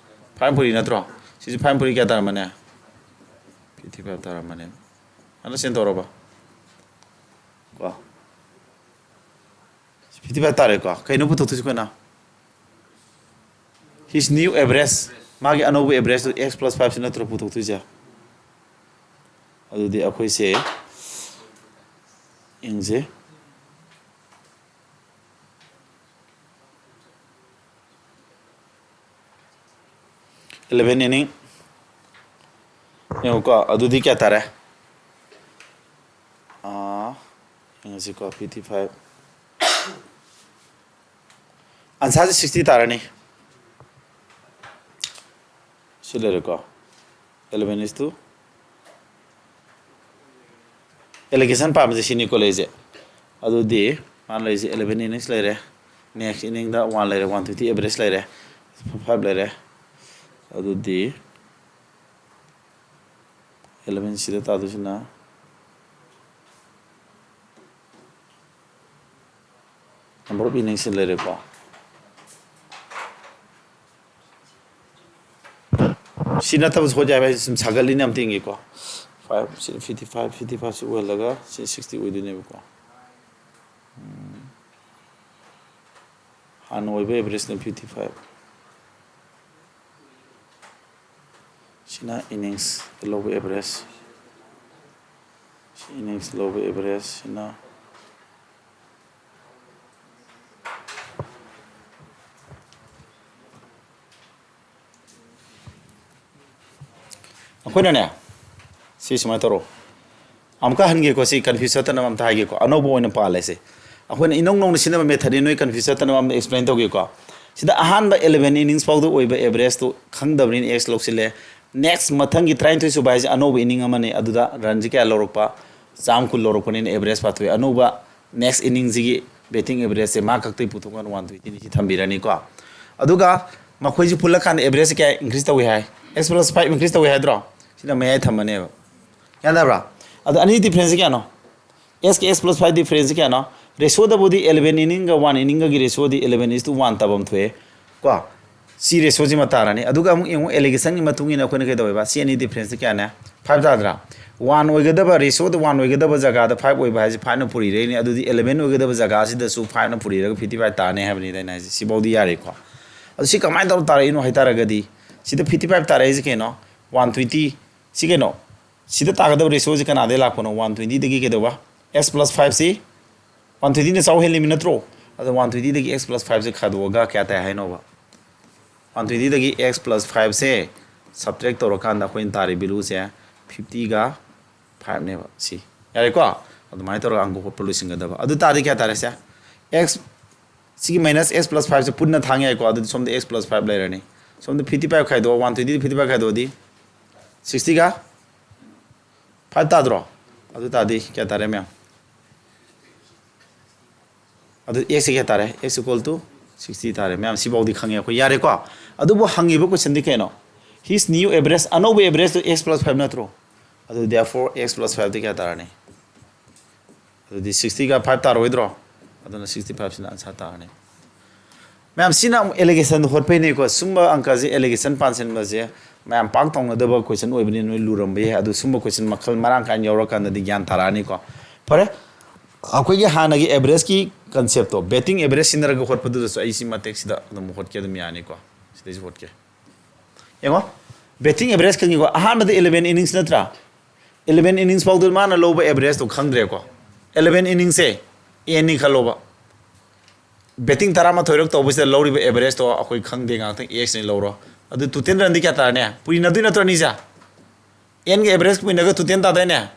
Five ꯄꯨꯔꯛꯏ ꯅꯠꯇ꯭ꯔꯣ? ꯁꯤꯁꯨ five ꯄꯨꯔꯛꯏ ꯀꯌꯥ ꯇꯥꯔꯝꯃꯅꯤ? Fifty five ꯇꯥꯔꯝꯃꯅꯤ꯫ Understand ꯇꯧꯔꯕ? ꯀꯣ? Fifty five ꯇꯥꯔꯦꯀꯣ? ꯀꯩꯅꯣ ꯄꯨꯊꯣꯛꯇꯣꯏꯁꯤ ꯑꯩꯈꯣꯏꯅ? His new average, ꯃꯥꯒꯤ ꯑꯅꯧꯕ averageꯇꯨ x plus five ꯁꯤ ꯅꯠꯇ꯭ꯔꯣ ꯄꯨꯊꯣꯛꯇꯣꯏꯁꯦ? ꯑꯗꯨꯗꯤ ꯑꯩꯈꯣꯏꯁꯦ ꯌꯦꯡꯁꯦ꯫ Eleven inning꯫ ꯌꯦꯡꯉꯨꯀꯣ, ꯑꯗꯨꯗꯤ ꯀꯌꯥ ꯇꯥꯔꯦ? ꯑꯥ, ꯌꯦꯡꯉꯁꯤꯀꯣ, fifty five꯫ Answerꯁꯦ sixty ꯇꯥꯔꯅꯤ꯫ ꯁꯤ ꯂꯩꯔꯦꯀꯣ꯫ Eleven is to allegation ꯄꯥꯝꯕꯁꯦ ꯁꯤꯅꯤꯀꯣ ꯂꯩꯁꯦ꯫ ꯑꯗꯨꯗꯤ ꯃꯥꯅ ꯂꯩꯔꯤꯁꯦ eleven innings ꯂꯩꯔꯦ, next inningꯗ one ꯂꯩꯔꯦ, one twenty average ꯂꯩꯔꯦ, five ꯂꯩꯔꯦ꯫ ꯑꯗꯨꯗꯤ eleven ꯁꯤꯗ ꯇꯥꯗꯣꯏꯁꯤꯅ number of innings ꯂꯩꯔꯦꯀꯣ꯫ ꯁꯤ ꯅꯠꯇꯕꯁꯨ ꯍꯣꯠ ꯌꯥꯏ ꯍꯥꯏ, ꯁꯨꯝ ꯁꯥꯒꯠꯂꯤꯅꯦ, ꯑꯝꯇ ꯌꯦꯡꯒꯦꯀꯣ꯫ Five ꯁꯤ fifty five, fifty five ꯁꯤ ꯑꯣꯏꯍꯜꯂꯒ ꯁꯤ sixty ꯑꯣꯏꯗꯣꯏꯅꯦꯕꯀꯣ꯫ ꯎꯝ꯫ ꯍꯥꯟꯅ ꯑꯣꯏꯕ average ꯅ fifty five꯫ ꯁꯤꯅ innings ꯂꯧꯕ average꯫ ꯁꯤ innings ꯂꯧꯕ average ꯁꯤꯅ ꯑꯩꯈꯣꯏꯅꯅꯦ, ꯁꯤ ꯁꯨꯃꯥꯏꯅ ꯇꯧꯔꯣ꯫ ꯑꯃꯨꯛꯀ ꯍꯟꯒꯦꯀꯣ, ꯁꯤ confuse ꯆꯠꯇꯅꯕ ꯑꯝꯇ ꯍꯥꯏꯒꯦꯀꯣ, ꯑꯅꯧꯕ ꯑꯣꯏꯅ ꯄꯥꯜꯂꯁꯦ꯫ ꯑꯩꯈꯣꯏꯅ ꯏꯅꯧ ꯅꯧꯅ ꯁꯤꯖꯤꯟꯅꯕ method ꯅꯤ, ꯅꯣꯏ confuse ꯆꯠꯇꯅꯕ ꯑꯝꯇ explain ꯇꯧꯒꯦꯀꯣ꯫ ꯁꯤꯗ ꯑꯍꯥꯟꯕ eleven innings ꯐꯥꯎꯗ ꯑꯣꯏꯕ average ꯇꯣ ꯈꯪꯗꯕꯅꯤꯅ X ꯂꯧꯁꯤꯜꯂꯦ꯫ Next ꯃꯊꯪꯒꯤ ꯇꯔꯥꯅꯤꯊꯣꯏ ꯁꯨꯕ ꯍꯥꯏꯁꯦ ꯑꯅꯧꯕ inning ꯑꯃꯅꯤ, ꯑꯗꯨꯗ run ꯁꯦ ꯀꯌꯥ ꯂꯧꯔꯛꯄ? ꯆꯥꯝ ꯀꯨꯟ ꯂꯧꯔꯛꯄꯅꯤꯅ average ꯄꯥꯊꯣꯛꯑꯦ꯫ ꯑꯅꯧꯕ next inning ꯁꯤꯒꯤ batting average ꯁꯦ ꯃꯥ ꯈꯛꯇꯒꯤ ꯄꯨꯊꯣꯛꯀꯅꯨ, one twenty ꯅꯤ, ꯁꯤ ꯊꯝꯕꯤꯔꯅꯤꯀꯣ꯫ ꯑꯗꯨꯒ ꯃꯈꯣꯏꯁꯤ ꯄꯨꯜꯂꯀꯥꯟꯗ average ꯁꯦ ꯀꯌꯥ increase ꯇꯧꯏ ꯍꯥꯏ? X plus five increase ꯇꯧꯏ ꯍꯥꯏꯗ꯭ꯔꯣ? ꯁꯤꯅ ꯃꯌꯥꯏ ꯊꯝꯃꯅꯦꯕ꯫ ꯒ꯭ꯌꯥꯟ ꯇꯥꯕ꯭ꯔꯥ? ꯑꯗꯣ ꯑꯅꯤ difference ꯁꯦ ꯀꯌꯥꯅꯣ? X ꯀ X plus five difference ꯁꯦ ꯀꯌꯥꯅꯣ? Ratio ꯗꯕꯨꯗꯤ eleven inning ꯒ one inning ꯒꯒꯤ ratio D eleven is to one ꯇꯥꯐꯝ ꯊꯣꯛꯑꯦ ꯀꯣ꯫ ꯁꯤ ratio ꯁꯤꯃ ꯇꯥꯔꯅꯤ꯫ ꯑꯗꯨꯒ ꯑꯃꯨꯛ ꯌꯦꯡꯉꯨ, allegation ꯒꯤ ꯃꯇꯨꯡ ꯏꯟꯅ ꯑꯩꯈꯣꯏꯅ ꯀꯩꯗꯧꯋꯦꯕ? ꯁꯤ ꯑꯅꯤ difference ꯁꯦ ꯀꯌꯥꯅꯦ? Five ꯇꯥꯗ꯭ꯔꯥ? One ꯑꯣꯏꯒꯗꯕ, ratio ꯗ one ꯑꯣꯏꯒꯗꯕ ꯖꯒꯥꯗ five ꯑꯣꯏꯕ ꯍꯥꯏꯁꯦ five ꯅ ꯄꯨꯔꯤꯔꯛꯏꯅꯦ꯫ ꯑꯗꯨꯗꯤ eleven ꯑꯣꯏꯒꯗꯕ ꯖꯒꯥꯁꯤꯗꯁꯨ five ꯅ ꯄꯨꯔꯤꯔꯒ fifty five ꯇꯥꯔꯅꯤ ꯍꯥꯏꯕꯅꯤꯗ ꯑꯩꯅ ꯍꯥꯏꯁꯦ꯫ ꯁꯤꯐꯥꯎꯗꯤ ꯌꯥꯔꯦꯀꯣ꯫ ꯑꯗꯨ ꯁꯤ ꯀꯃꯥꯏꯅ ꯇꯧꯔ ꯇꯥꯔꯛꯏꯅꯣ ꯍꯥꯏ ꯇꯥꯔꯒꯗꯤ, ꯁꯤꯗ fifty five ꯇꯥꯔꯛꯏꯁꯦ ꯀꯩꯅꯣ? One twenty꯫ ꯁꯤ ꯀꯩꯅꯣ? ꯁꯤꯗ ꯇꯥꯒꯗꯕ ratio ꯁꯤ ꯀꯅꯥꯗꯩ ꯂꯥꯛꯄꯅꯣ? One twenty ꯗꯒꯤ ꯀꯩꯗꯧꯕ? X plus five ꯁꯤ, one twenty ꯅ ꯆꯥꯎ ꯍꯦꯜꯂꯤꯃꯤ ꯅꯠꯇ꯭ꯔꯣ? ꯑꯗꯣ one twenty ꯗꯒꯤ X plus five ꯁꯦ ꯈꯥꯏꯗꯣꯛꯑꯒ ꯀꯌꯥ ꯇꯥꯏ ꯍꯥꯏꯅꯣꯕ? One twenty ꯗꯒꯤ X plus five ꯁꯦ subtract ꯇꯧꯔꯀꯥꯟꯗ ꯑꯩꯈꯣꯏꯅ ꯇꯥꯔꯤ value ꯁꯦ fifty ꯒ five ꯅꯦꯕ꯫ ꯁꯤ ꯌꯥꯔꯦꯀꯣ? ꯑꯗꯨꯃꯥꯏꯅ ꯇꯧꯔꯒ ꯑꯪꯀ ꯍꯣꯠꯄ ꯂꯣꯏꯁꯤꯟꯒꯗꯕ꯫ ꯑꯗꯨ ꯇꯥꯔꯗꯤ ꯀꯌꯥ ꯇꯥꯔꯦ ꯁꯦ? X, ꯁꯤꯒꯤ minus X plus five ꯁꯦ ꯄꯨꯟꯅ ꯊꯥꯡ ꯌꯥꯏꯀꯣ꯫ ꯑꯗꯨꯗꯤ ꯁꯣꯝꯗ X plus five ꯂꯩꯔꯅꯤ꯫ ꯁꯣꯝꯗ fifty five ꯈꯥꯏꯗꯣꯛꯑꯣ, one twenty ꯗ fifty five ꯈꯥꯏꯗꯣꯛꯑꯗꯤ sixty ꯒ five ꯇꯥꯗ꯭ꯔꯣ? ꯑꯗꯨ ꯇꯥꯔꯗꯤ ꯀꯌꯥ ꯇꯥꯔꯦ ꯃꯌꯥꯝ? ꯑꯗꯨ x ꯁꯦ ꯀꯌꯥ ꯇꯥꯔꯦ? X equal to sixty ꯇꯥꯔꯦ꯫ ꯃꯌꯥꯝ ꯁꯤꯐꯥꯎꯗꯤ ꯈꯪꯉꯦ ꯑꯩꯈꯣꯏ, ꯌꯥꯔꯦꯀꯣ? ꯑꯗꯨꯕꯨ ꯍꯪꯉꯤꯕ question ꯗꯤ ꯀꯩꯅꯣ? His new average, ꯑꯅꯧꯕ average ꯇꯣ x plus five ꯅꯠꯇ꯭ꯔꯣ? ꯑꯗꯨ therefore x plus five ꯗꯤ ꯀꯌꯥ ꯇꯥꯔꯅꯤ? ꯑꯗꯨꯗꯤ sixty ꯒ five ꯇꯥꯔꯣꯏꯗ꯭ꯔꯣ? ꯑꯗꯨꯅ sixty five ꯁꯤꯅ answer ꯇꯥꯔꯅꯤ꯫ ꯃꯌꯥꯝ, ꯁꯤꯅ ꯑꯃꯨꯛ allegation ꯍꯣꯠꯄꯩꯅꯦꯀꯣ꯫ ꯁꯨꯝꯕ ꯑꯪꯀꯁꯦ allegation ꯄꯥꯟꯁꯤꯟꯕꯁꯦ ꯃꯌꯥꯝ ꯄꯥꯛ ꯇꯧꯅꯗꯕ question ꯑꯣꯏꯕꯅꯤꯅ ꯅꯣꯏ ꯂꯨꯔꯝꯕ ꯌꯥꯏ꯫ ꯑꯗꯨ ꯁꯨꯝꯕ question ꯃꯈꯜ ꯃꯔꯥꯡ ꯀꯥꯏꯅ ꯌꯥꯎꯔꯀꯥꯟꯗꯗꯤ ꯒ꯭ꯌꯥꯟ ꯇꯥꯔꯛꯑꯅꯤꯀꯣ꯫ ꯐꯔꯦ, ꯑꯩꯈꯣꯏꯒꯤ ꯍꯥꯟꯅꯒꯤ average ꯀꯤ concept ꯇꯣ, batting average ꯁꯤꯟꯅꯔꯒ ꯍꯣꯠꯄꯗꯨꯗꯁꯨ ꯑꯩ ꯁꯤ ꯃꯇꯦꯛꯁꯤꯗ ꯑꯗꯨꯝ ꯍꯣꯠꯀꯦ, ꯑꯗꯨꯝ ꯌꯥꯅꯤꯀꯣ꯫ ꯁꯤꯗꯩꯁꯨ ꯍꯣꯠꯀꯦ꯫ ꯌꯦꯡꯉꯣ, batting average ꯈꯪꯉꯤꯀꯣ, ꯑꯍꯥꯟꯕꯗ eleven innings ꯅꯠꯇ꯭ꯔꯥ? Eleven innings ꯐꯥꯎꯗ ꯃꯥꯅ ꯂꯧꯕ average ꯇꯣ ꯈꯪꯗ꯭ꯔꯦꯀꯣ꯫ Eleven innings ꯁꯦ n ꯅꯤ ꯈꯜꯂꯣꯕ꯫ Batting ꯇꯔꯥꯃꯥꯊꯣꯏꯔꯛ ꯇꯧꯕꯁꯤꯗ ꯂꯧꯔꯤꯕ average ꯇꯣ ꯑꯩꯈꯣꯏ ꯈꯪꯗꯦ, ꯉꯥꯛꯇꯪ x ꯅꯤ ꯂꯧꯔꯣ꯫ ꯑꯗꯨ total run ꯗꯤ ꯀꯌꯥ ꯇꯥꯔꯅꯤ? ꯄꯨꯔꯤꯅꯗꯣꯏ ꯅꯠꯇ꯭ꯔꯣ ꯑꯅꯤꯁꯦ? N ꯒ average ꯄꯨꯔꯤꯅꯒ total ꯇꯥꯗꯣꯏꯅꯦ꯫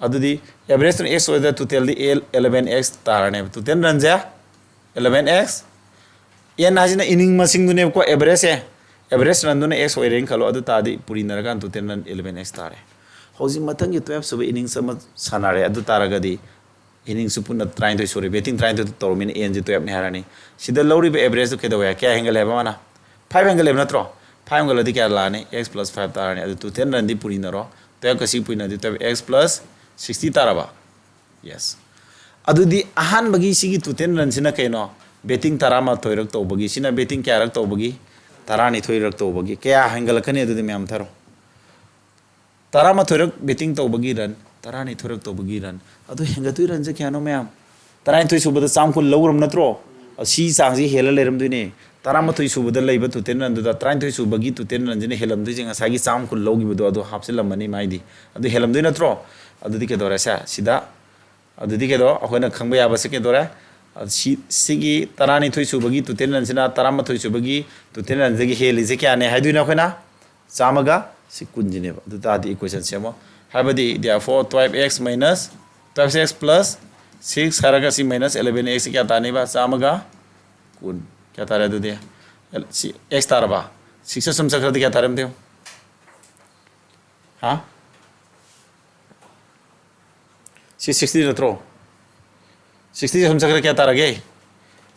ꯑꯗꯨꯗꯤ average ꯇꯨꯅ x ꯑꯣꯏꯗ total ꯗꯤ eleven x ꯇꯥꯔꯅꯦꯕ꯫ Total run ꯁꯦ eleven x, n ꯍꯥꯏꯁꯤꯅ inning ꯃꯁꯤꯡꯗꯨꯅꯦꯕꯀꯣ, average ꯁꯦ꯫ Average run ꯗꯨꯅ x ꯑꯣꯏꯔꯦꯅ ꯈꯜꯂꯣ, ꯑꯗꯨ ꯇꯥꯔꯗꯤ ꯄꯨꯔꯤꯅꯔꯀꯥꯟꯗ total run eleven x ꯇꯥꯔꯦ꯫ ꯍꯧꯖꯤꯛ ꯃꯊꯪꯒꯤ twelve ꯁꯨꯕ innings ꯑꯃ ꯁꯥꯟꯅꯔꯦ, ꯑꯗꯨ ꯇꯥꯔꯒꯗꯤ innings ꯁꯨ ꯄꯨꯟꯅ ꯇꯔꯥꯅꯤꯊꯣꯏ ꯁꯨꯔꯦ, batting ꯇꯔꯥꯅꯤꯊꯣꯏ ꯇꯧꯔꯕꯅꯤꯅ n ꯁꯦ twelve ꯅꯤ ꯍꯥꯏꯔꯅꯤ꯫ ꯁꯤꯗ ꯂꯧꯔꯤꯕ average ꯇꯨ ꯀꯩꯗꯧꯋꯦ? ꯀꯌꯥ ꯍꯦꯟꯒꯠꯂꯦ ꯍꯥꯏꯕ ꯃꯥꯅ? Five ꯍꯦꯟꯒꯠꯂꯦꯕ ꯅꯠꯇ꯭ꯔꯣ? Five ꯍꯦꯟꯒꯠꯂꯗꯤ ꯀꯌꯥ ꯂꯥꯛꯑꯅꯤ? X plus five ꯇꯥꯔꯅꯤ꯫ ꯑꯗꯨ total run ꯗꯤ ꯄꯨꯔꯤꯅꯔꯣ꯫ Twelve ꯀ ꯁꯤ ꯄꯨꯔꯤꯅꯗꯤ twelve x plus sixty ꯇꯥꯔꯕ? Yes꯫ ꯑꯗꯨꯗꯤ ꯑꯍꯥꯟꯕꯒꯤ ꯁꯤꯒꯤ total run ꯁꯤꯅ ꯀꯩꯅꯣ? Batting ꯇꯔꯥꯃꯥꯊꯣꯏꯔꯛ ꯇꯧꯕꯒꯤ꯫ ꯁꯤꯅ batting ꯀꯌꯥꯔꯛ ꯇꯧꯕꯒꯤ? ꯇꯔꯥꯅꯤꯊꯣꯏꯔꯛ ꯇꯧꯕꯒꯤ꯫ ꯀꯌꯥ ꯍꯦꯟꯒꯠꯂꯛꯀꯅꯤ? ꯑꯗꯨꯗꯤ ꯃꯌꯥꯝ ꯊꯥꯔꯣ꯫ ꯇꯔꯥꯃꯥꯊꯣꯏꯔꯛ batting ꯇꯧꯕꯒꯤ run, ꯇꯔꯥꯅꯤꯊꯣꯏꯔꯛ ꯇꯧꯕꯒꯤ run꯫ ꯑꯗꯨ ꯍꯦꯟꯒꯠꯇꯣꯏ run ꯁꯦ ꯀꯌꯥꯅꯣ ꯃꯌꯥꯝ? ꯇꯔꯥꯅꯤꯊꯣꯏ ꯁꯨꯕꯗ ꯆꯥꯝ ꯀꯨꯟ ꯂꯧꯈ꯭ꯔꯕ ꯅꯠꯇ꯭ꯔꯣ? ꯑ, ꯁꯤ ꯆꯥꯡꯁꯤ ꯍꯦꯜꯂ ꯂꯩꯔꯝꯗꯣꯏꯅꯦ꯫ ꯇꯔꯥꯃꯥꯊꯣꯏ ꯁꯨꯕꯗ ꯂꯩꯕ total run ꯗꯨꯗ ꯇꯔꯥꯅꯤꯊꯣꯏ ꯁꯨꯕꯒꯤ total run ꯁꯤꯅ ꯍꯦꯜꯂꯝꯗꯣꯏꯁꯦ ꯉꯁꯥꯏꯒꯤ ꯆꯥꯝ ꯀꯨꯟ ꯂꯧꯈꯤꯕꯗꯣ ꯑꯗꯨ ꯍꯥꯞꯆꯤꯜꯂꯝꯃꯅꯤ ꯃꯥꯏꯗꯤ꯫ ꯑꯗꯨ ꯍꯦꯜꯂꯝꯗꯣꯏ ꯅꯠꯇ꯭ꯔꯣ? ꯑꯗꯨꯗꯤ ꯀꯩꯗꯧꯔꯦ? ꯁꯦ, ꯁꯤꯗ ꯑꯗꯨꯗꯤ ꯀꯩꯗꯧ? ꯑꯩꯈꯣꯏꯅ ꯈꯪꯕ ꯌꯥꯕꯁꯦ ꯀꯩꯗꯧꯔꯦ? ꯑ, ꯁꯤ, ꯁꯤꯒꯤ ꯇꯔꯥꯅꯤꯊꯣꯏ ꯁꯨꯕꯒꯤ total run ꯁꯤꯅ ꯇꯔꯥꯃꯥꯊꯣꯏ ꯁꯨꯕꯒꯤ total run ꯁꯤꯒꯤ ꯍꯦꯜꯂꯤꯁꯦ ꯀꯌꯥꯅꯦ ꯍꯥꯏꯗꯣꯏꯅꯣ ꯑꯩꯈꯣꯏꯅ? ꯆꯥꯝꯃꯒ ꯁꯤ ꯀꯨꯟꯁꯤꯅꯦꯕ꯫ ꯑꯗꯨ ꯇꯥꯔꯗꯤ equation ꯁꯦꯝꯃꯣ꯫ ꯍꯥꯏꯕꯗꯤ, therefore, twelve x minus, twelve x plus six ꯍꯥꯏꯔꯒ ꯁꯤ minus eleven x ꯁꯤ ꯀꯌꯥ ꯇꯥꯅꯤꯕ? ꯆꯥꯝꯃꯒ ꯀꯨꯟ꯫ ꯀꯌꯥ ꯇꯥꯔꯦ ꯑꯗꯨꯗꯤ? ꯁꯤ x ꯇꯥꯔꯕ? Six ꯁꯦ ꯁꯨꯝ ꯆꯠꯈ꯭ꯔꯗꯤ ꯀꯌꯥ ꯇꯥꯔꯦ ꯑꯝꯇ ꯌꯦꯡꯉꯨ꯫ ꯍꯥ? ꯁꯤ sixty ꯅꯠꯇ꯭ꯔꯣ? ꯁꯤꯛꯁꯇꯤꯁꯦ ꯁꯨꯝ ꯆꯠꯈ꯭ꯔꯦ, ꯀꯌꯥ ꯇꯥꯔꯒꯦ?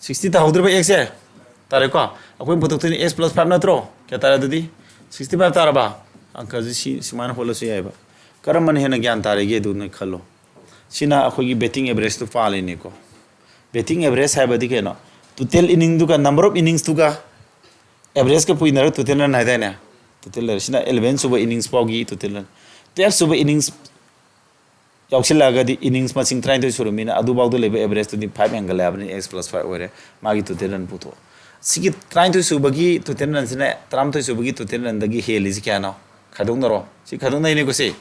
ꯁꯤꯛꯁꯇꯤ ꯇꯥꯍꯧꯗ꯭ꯔꯤꯕ ꯑꯦꯛꯁꯁꯦ? ꯇꯥꯔꯦꯀꯣ? ꯑꯩꯈꯣꯏꯅ ꯄꯨꯊꯣꯛꯇꯣꯏꯅꯤ ꯑꯦꯛꯁ ꯄ꯭ꯂꯁ ꯐꯥꯏꯚ ꯅꯠꯇ꯭ꯔꯣ? ꯀꯌꯥ ꯇꯥꯔꯦ ꯑꯗꯨꯗꯤ? ꯁꯤꯛꯁꯇꯤ ꯐꯥꯏꯚ ꯇꯥꯔꯕ? ꯑꯪꯀꯁꯤ ꯁꯤ ꯁꯨꯃꯥꯏꯅ ꯍꯣꯠꯂꯁꯨ ꯌꯥꯏꯑꯕ꯫ ꯀꯔꯝꯕꯅ ꯍꯦꯟꯅ ꯒ꯭ꯌꯥꯟ ꯇꯥꯔꯤꯒꯦ ꯑꯗꯨ ꯅꯣꯏ ꯈꯜꯂꯣ꯫ ꯁꯤꯅ ꯑꯩꯈꯣꯏꯒꯤ ꯕꯦꯇꯤꯡ ꯑꯦꯚꯔꯦꯖꯇꯨ ꯄꯥꯜꯂꯤꯅꯦꯀꯣ꯫ ꯕꯦꯇꯤꯡ ꯑꯦꯚꯔꯦꯖ ꯍꯥꯏꯕꯗꯤ ꯀꯩꯅꯣ? ꯇꯣꯇꯦꯜ ꯏꯅꯤꯡꯗꯨꯒ, ꯅꯝꯕꯔ ꯑꯣꯐ ꯏꯅꯤꯡꯁꯇꯨꯒ ꯑꯦꯚꯔꯦꯖꯀ ꯄꯨꯏꯅꯔꯒ ꯇꯣꯇꯦꯜ ꯔꯟ ꯍꯥꯏꯗꯥꯏꯅꯦ? ꯇꯣꯇꯦꯜ ꯂꯩꯔꯦ꯫ ꯁꯤꯅ ꯑꯦꯂꯚꯦꯟ ꯁꯨꯕ ꯏꯅꯤꯡꯁ ꯐꯥꯎꯒꯤ ꯇꯣꯇꯦꯜ ꯔꯟ꯫ ꯇꯨꯌꯦꯜꯐ ꯁꯨꯕ ꯏꯅꯤꯡꯁ ꯌꯥꯎꯁꯤꯜꯂꯛꯑꯒꯗꯤ ꯏꯅꯤꯡꯁ ꯃꯁꯤꯡ ꯇꯔꯥꯅꯤꯊꯣꯏ ꯁꯨꯔꯝꯃꯤꯅ ꯑꯗꯨꯐꯥꯎꯗ ꯂꯩꯕ ꯑꯦꯚꯔꯦꯖꯇꯨꯗꯤ ꯐꯥꯏꯚ ꯍꯦꯟꯒꯠꯂꯦ ꯍꯥꯏꯕꯅꯤ, ꯑꯦꯛꯁ ꯄ꯭ꯂꯁ ꯐꯥꯏꯚ ꯑꯣꯏꯔꯦ꯫ ꯃꯥꯒꯤ ꯇꯣꯇꯦꯜ ꯔꯟ ꯄꯨꯊꯣꯛꯑꯣ꯫ ꯁꯤꯒꯤ ꯇꯔꯥꯅꯤꯊꯣꯏ ꯁꯨꯕꯒꯤ ꯇꯣꯇꯦꯜ ꯔꯟꯁꯤꯅ ꯇꯔꯥꯃꯥꯊꯣꯏ ꯁꯨꯕꯒꯤ ꯇꯣꯇꯦꯜ ꯔꯟꯗꯒꯤ ꯍꯦꯜꯂꯤꯁꯤ ꯀꯌꯥꯅꯣ? ꯈꯥꯏꯗꯣꯛꯅꯔꯣ꯫ ꯁꯤ ꯈꯥꯏꯗꯣꯛꯅꯩꯅꯤꯀꯣ ꯁꯤ꯫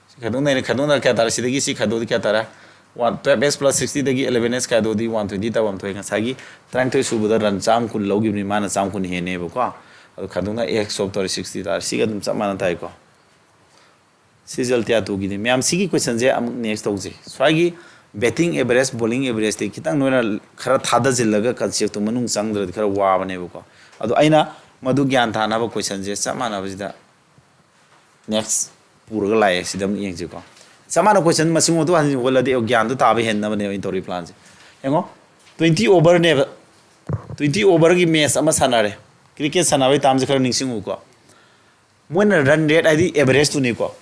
ꯁꯤ ꯈꯥꯏꯗꯣꯛꯅꯩꯅꯤ꯫ ꯈꯥꯏꯗꯣꯛꯅꯔ ꯀꯌꯥ ꯇꯥꯔꯦ? ꯁꯤꯗꯒꯤ ꯁꯤ ꯈꯥꯏꯗꯣꯛꯑꯗꯤ ꯀꯌꯥ ꯇꯥꯔꯦ? ꯋꯥꯟ, ꯇꯨꯌꯦꯜꯐ ꯑꯦꯛꯁ ꯄ꯭ꯂꯁ ꯁꯤꯛꯁꯇꯤꯗꯒꯤ ꯑꯦꯂꯚꯦꯟ ꯑꯦꯛꯁ ꯈꯥꯏꯗꯣꯛꯑꯗꯤ ꯋꯥꯟ ꯇ꯭ꯋꯦꯟꯇꯤ ꯇꯥꯕ ꯑꯃ ꯊꯣꯛꯑꯦ꯫ ꯉꯁꯥꯏꯒꯤ ꯇꯔꯥꯅꯤꯊꯣꯏ ꯁꯨꯕꯗ ꯔꯟ ꯆꯥꯝꯃ ꯀꯨꯟ ꯂꯧꯈꯤꯕꯅꯤ, ꯃꯥꯅ ꯆꯥꯝꯃ ꯀꯨꯟ ꯍꯦꯟꯅꯦꯕꯀꯣ꯫ ꯑꯗꯨ ꯈꯥꯏꯗꯣꯛꯅ ꯑꯦꯛꯁ ꯁꯣꯞ ꯇꯧꯔꯦ, ꯁꯤꯛꯁꯇꯤ ꯇꯥꯔꯦ꯫ ꯁꯤꯒ ꯑꯗꯨꯝ ꯆꯞ ꯃꯥꯟꯅ ꯇꯥꯏꯀꯣ꯫ ꯁꯤꯁꯦ ꯑꯜꯇꯤꯌꯥ ꯇꯨꯒꯤꯅꯤ꯫ ꯃꯌꯥꯝ ꯁꯤꯒꯤ ꯀꯣꯏꯁꯟꯁꯦ ꯑꯃꯨꯛ ꯅꯦꯛꯁ ꯇꯧꯁꯦ꯫ ꯁ꯭ꯋꯥꯏꯒꯤ ꯕꯦꯇꯤꯡ ꯑꯦꯚꯔꯦꯖ, ꯕꯣꯂꯤꯡ ꯑꯦꯚꯔꯦꯖꯇꯤ ꯈꯤꯇꯪ ꯅꯣꯏꯅ ꯈꯔ ꯊꯥꯗꯁꯤꯜꯂꯒ ꯀꯟꯁꯦꯞꯇꯨ ꯃꯅꯨꯡ ꯆꯪꯗ꯭ꯔꯗꯤ ꯈꯔ ꯋꯥꯕꯅꯦꯕꯀꯣ꯫ ꯑꯗꯣ ꯑꯩꯅ ꯃꯗꯨ ꯒ꯭ꯌꯥꯟ ꯇꯥꯅꯕ ꯀꯣꯏꯁꯟꯁꯦ ꯆꯞ ꯃꯥꯟꯅꯕꯁꯤꯗ ꯅꯦꯛꯁ ꯄꯨꯔꯒ ꯂꯥꯛꯑꯦ꯫ ꯁꯤꯗ ꯑꯃꯨꯛ ꯌꯦꯡꯁꯤꯀꯣ꯫ ꯆꯞ ꯃꯥꯟꯅ ꯀꯣꯏꯁꯟ ꯃꯁꯤꯡ ꯑꯣꯟꯊꯣꯛ ꯍꯟꯖꯤꯟ ꯍꯣꯜꯂꯗꯤ ꯒ꯭ꯌꯥꯟꯗꯣ ꯇꯥꯕ ꯍꯦꯟꯅꯕꯅꯦꯕ ꯑꯩꯅ ꯇꯧꯔꯤ ꯄ꯭ꯂꯥꯟꯁꯦ꯫ ꯌꯦꯡꯉꯣ, ꯇ꯭ꯋꯦꯟꯇꯤ ꯑꯣꯚꯔꯅꯦꯕ꯫ ꯇ꯭ꯋꯦꯟꯇꯤ ꯑꯣꯚꯔꯒꯤ ꯃꯦꯠꯆ ꯑꯃ ꯁꯥꯟꯅꯔꯦ꯫ ꯀ꯭ꯔꯤꯀꯦꯠ ꯁꯥꯟꯅꯕꯒꯤ ꯇꯥꯝꯁꯦ ꯈꯔ ꯅꯤꯡꯁꯤꯡꯉꯨꯀꯣ꯫ ꯃꯣꯏꯅ ꯔꯟ ꯔꯦꯠ ꯍꯥꯏꯗꯤ ꯑꯦꯚꯔꯦꯖꯇꯨꯅꯤꯀꯣ꯫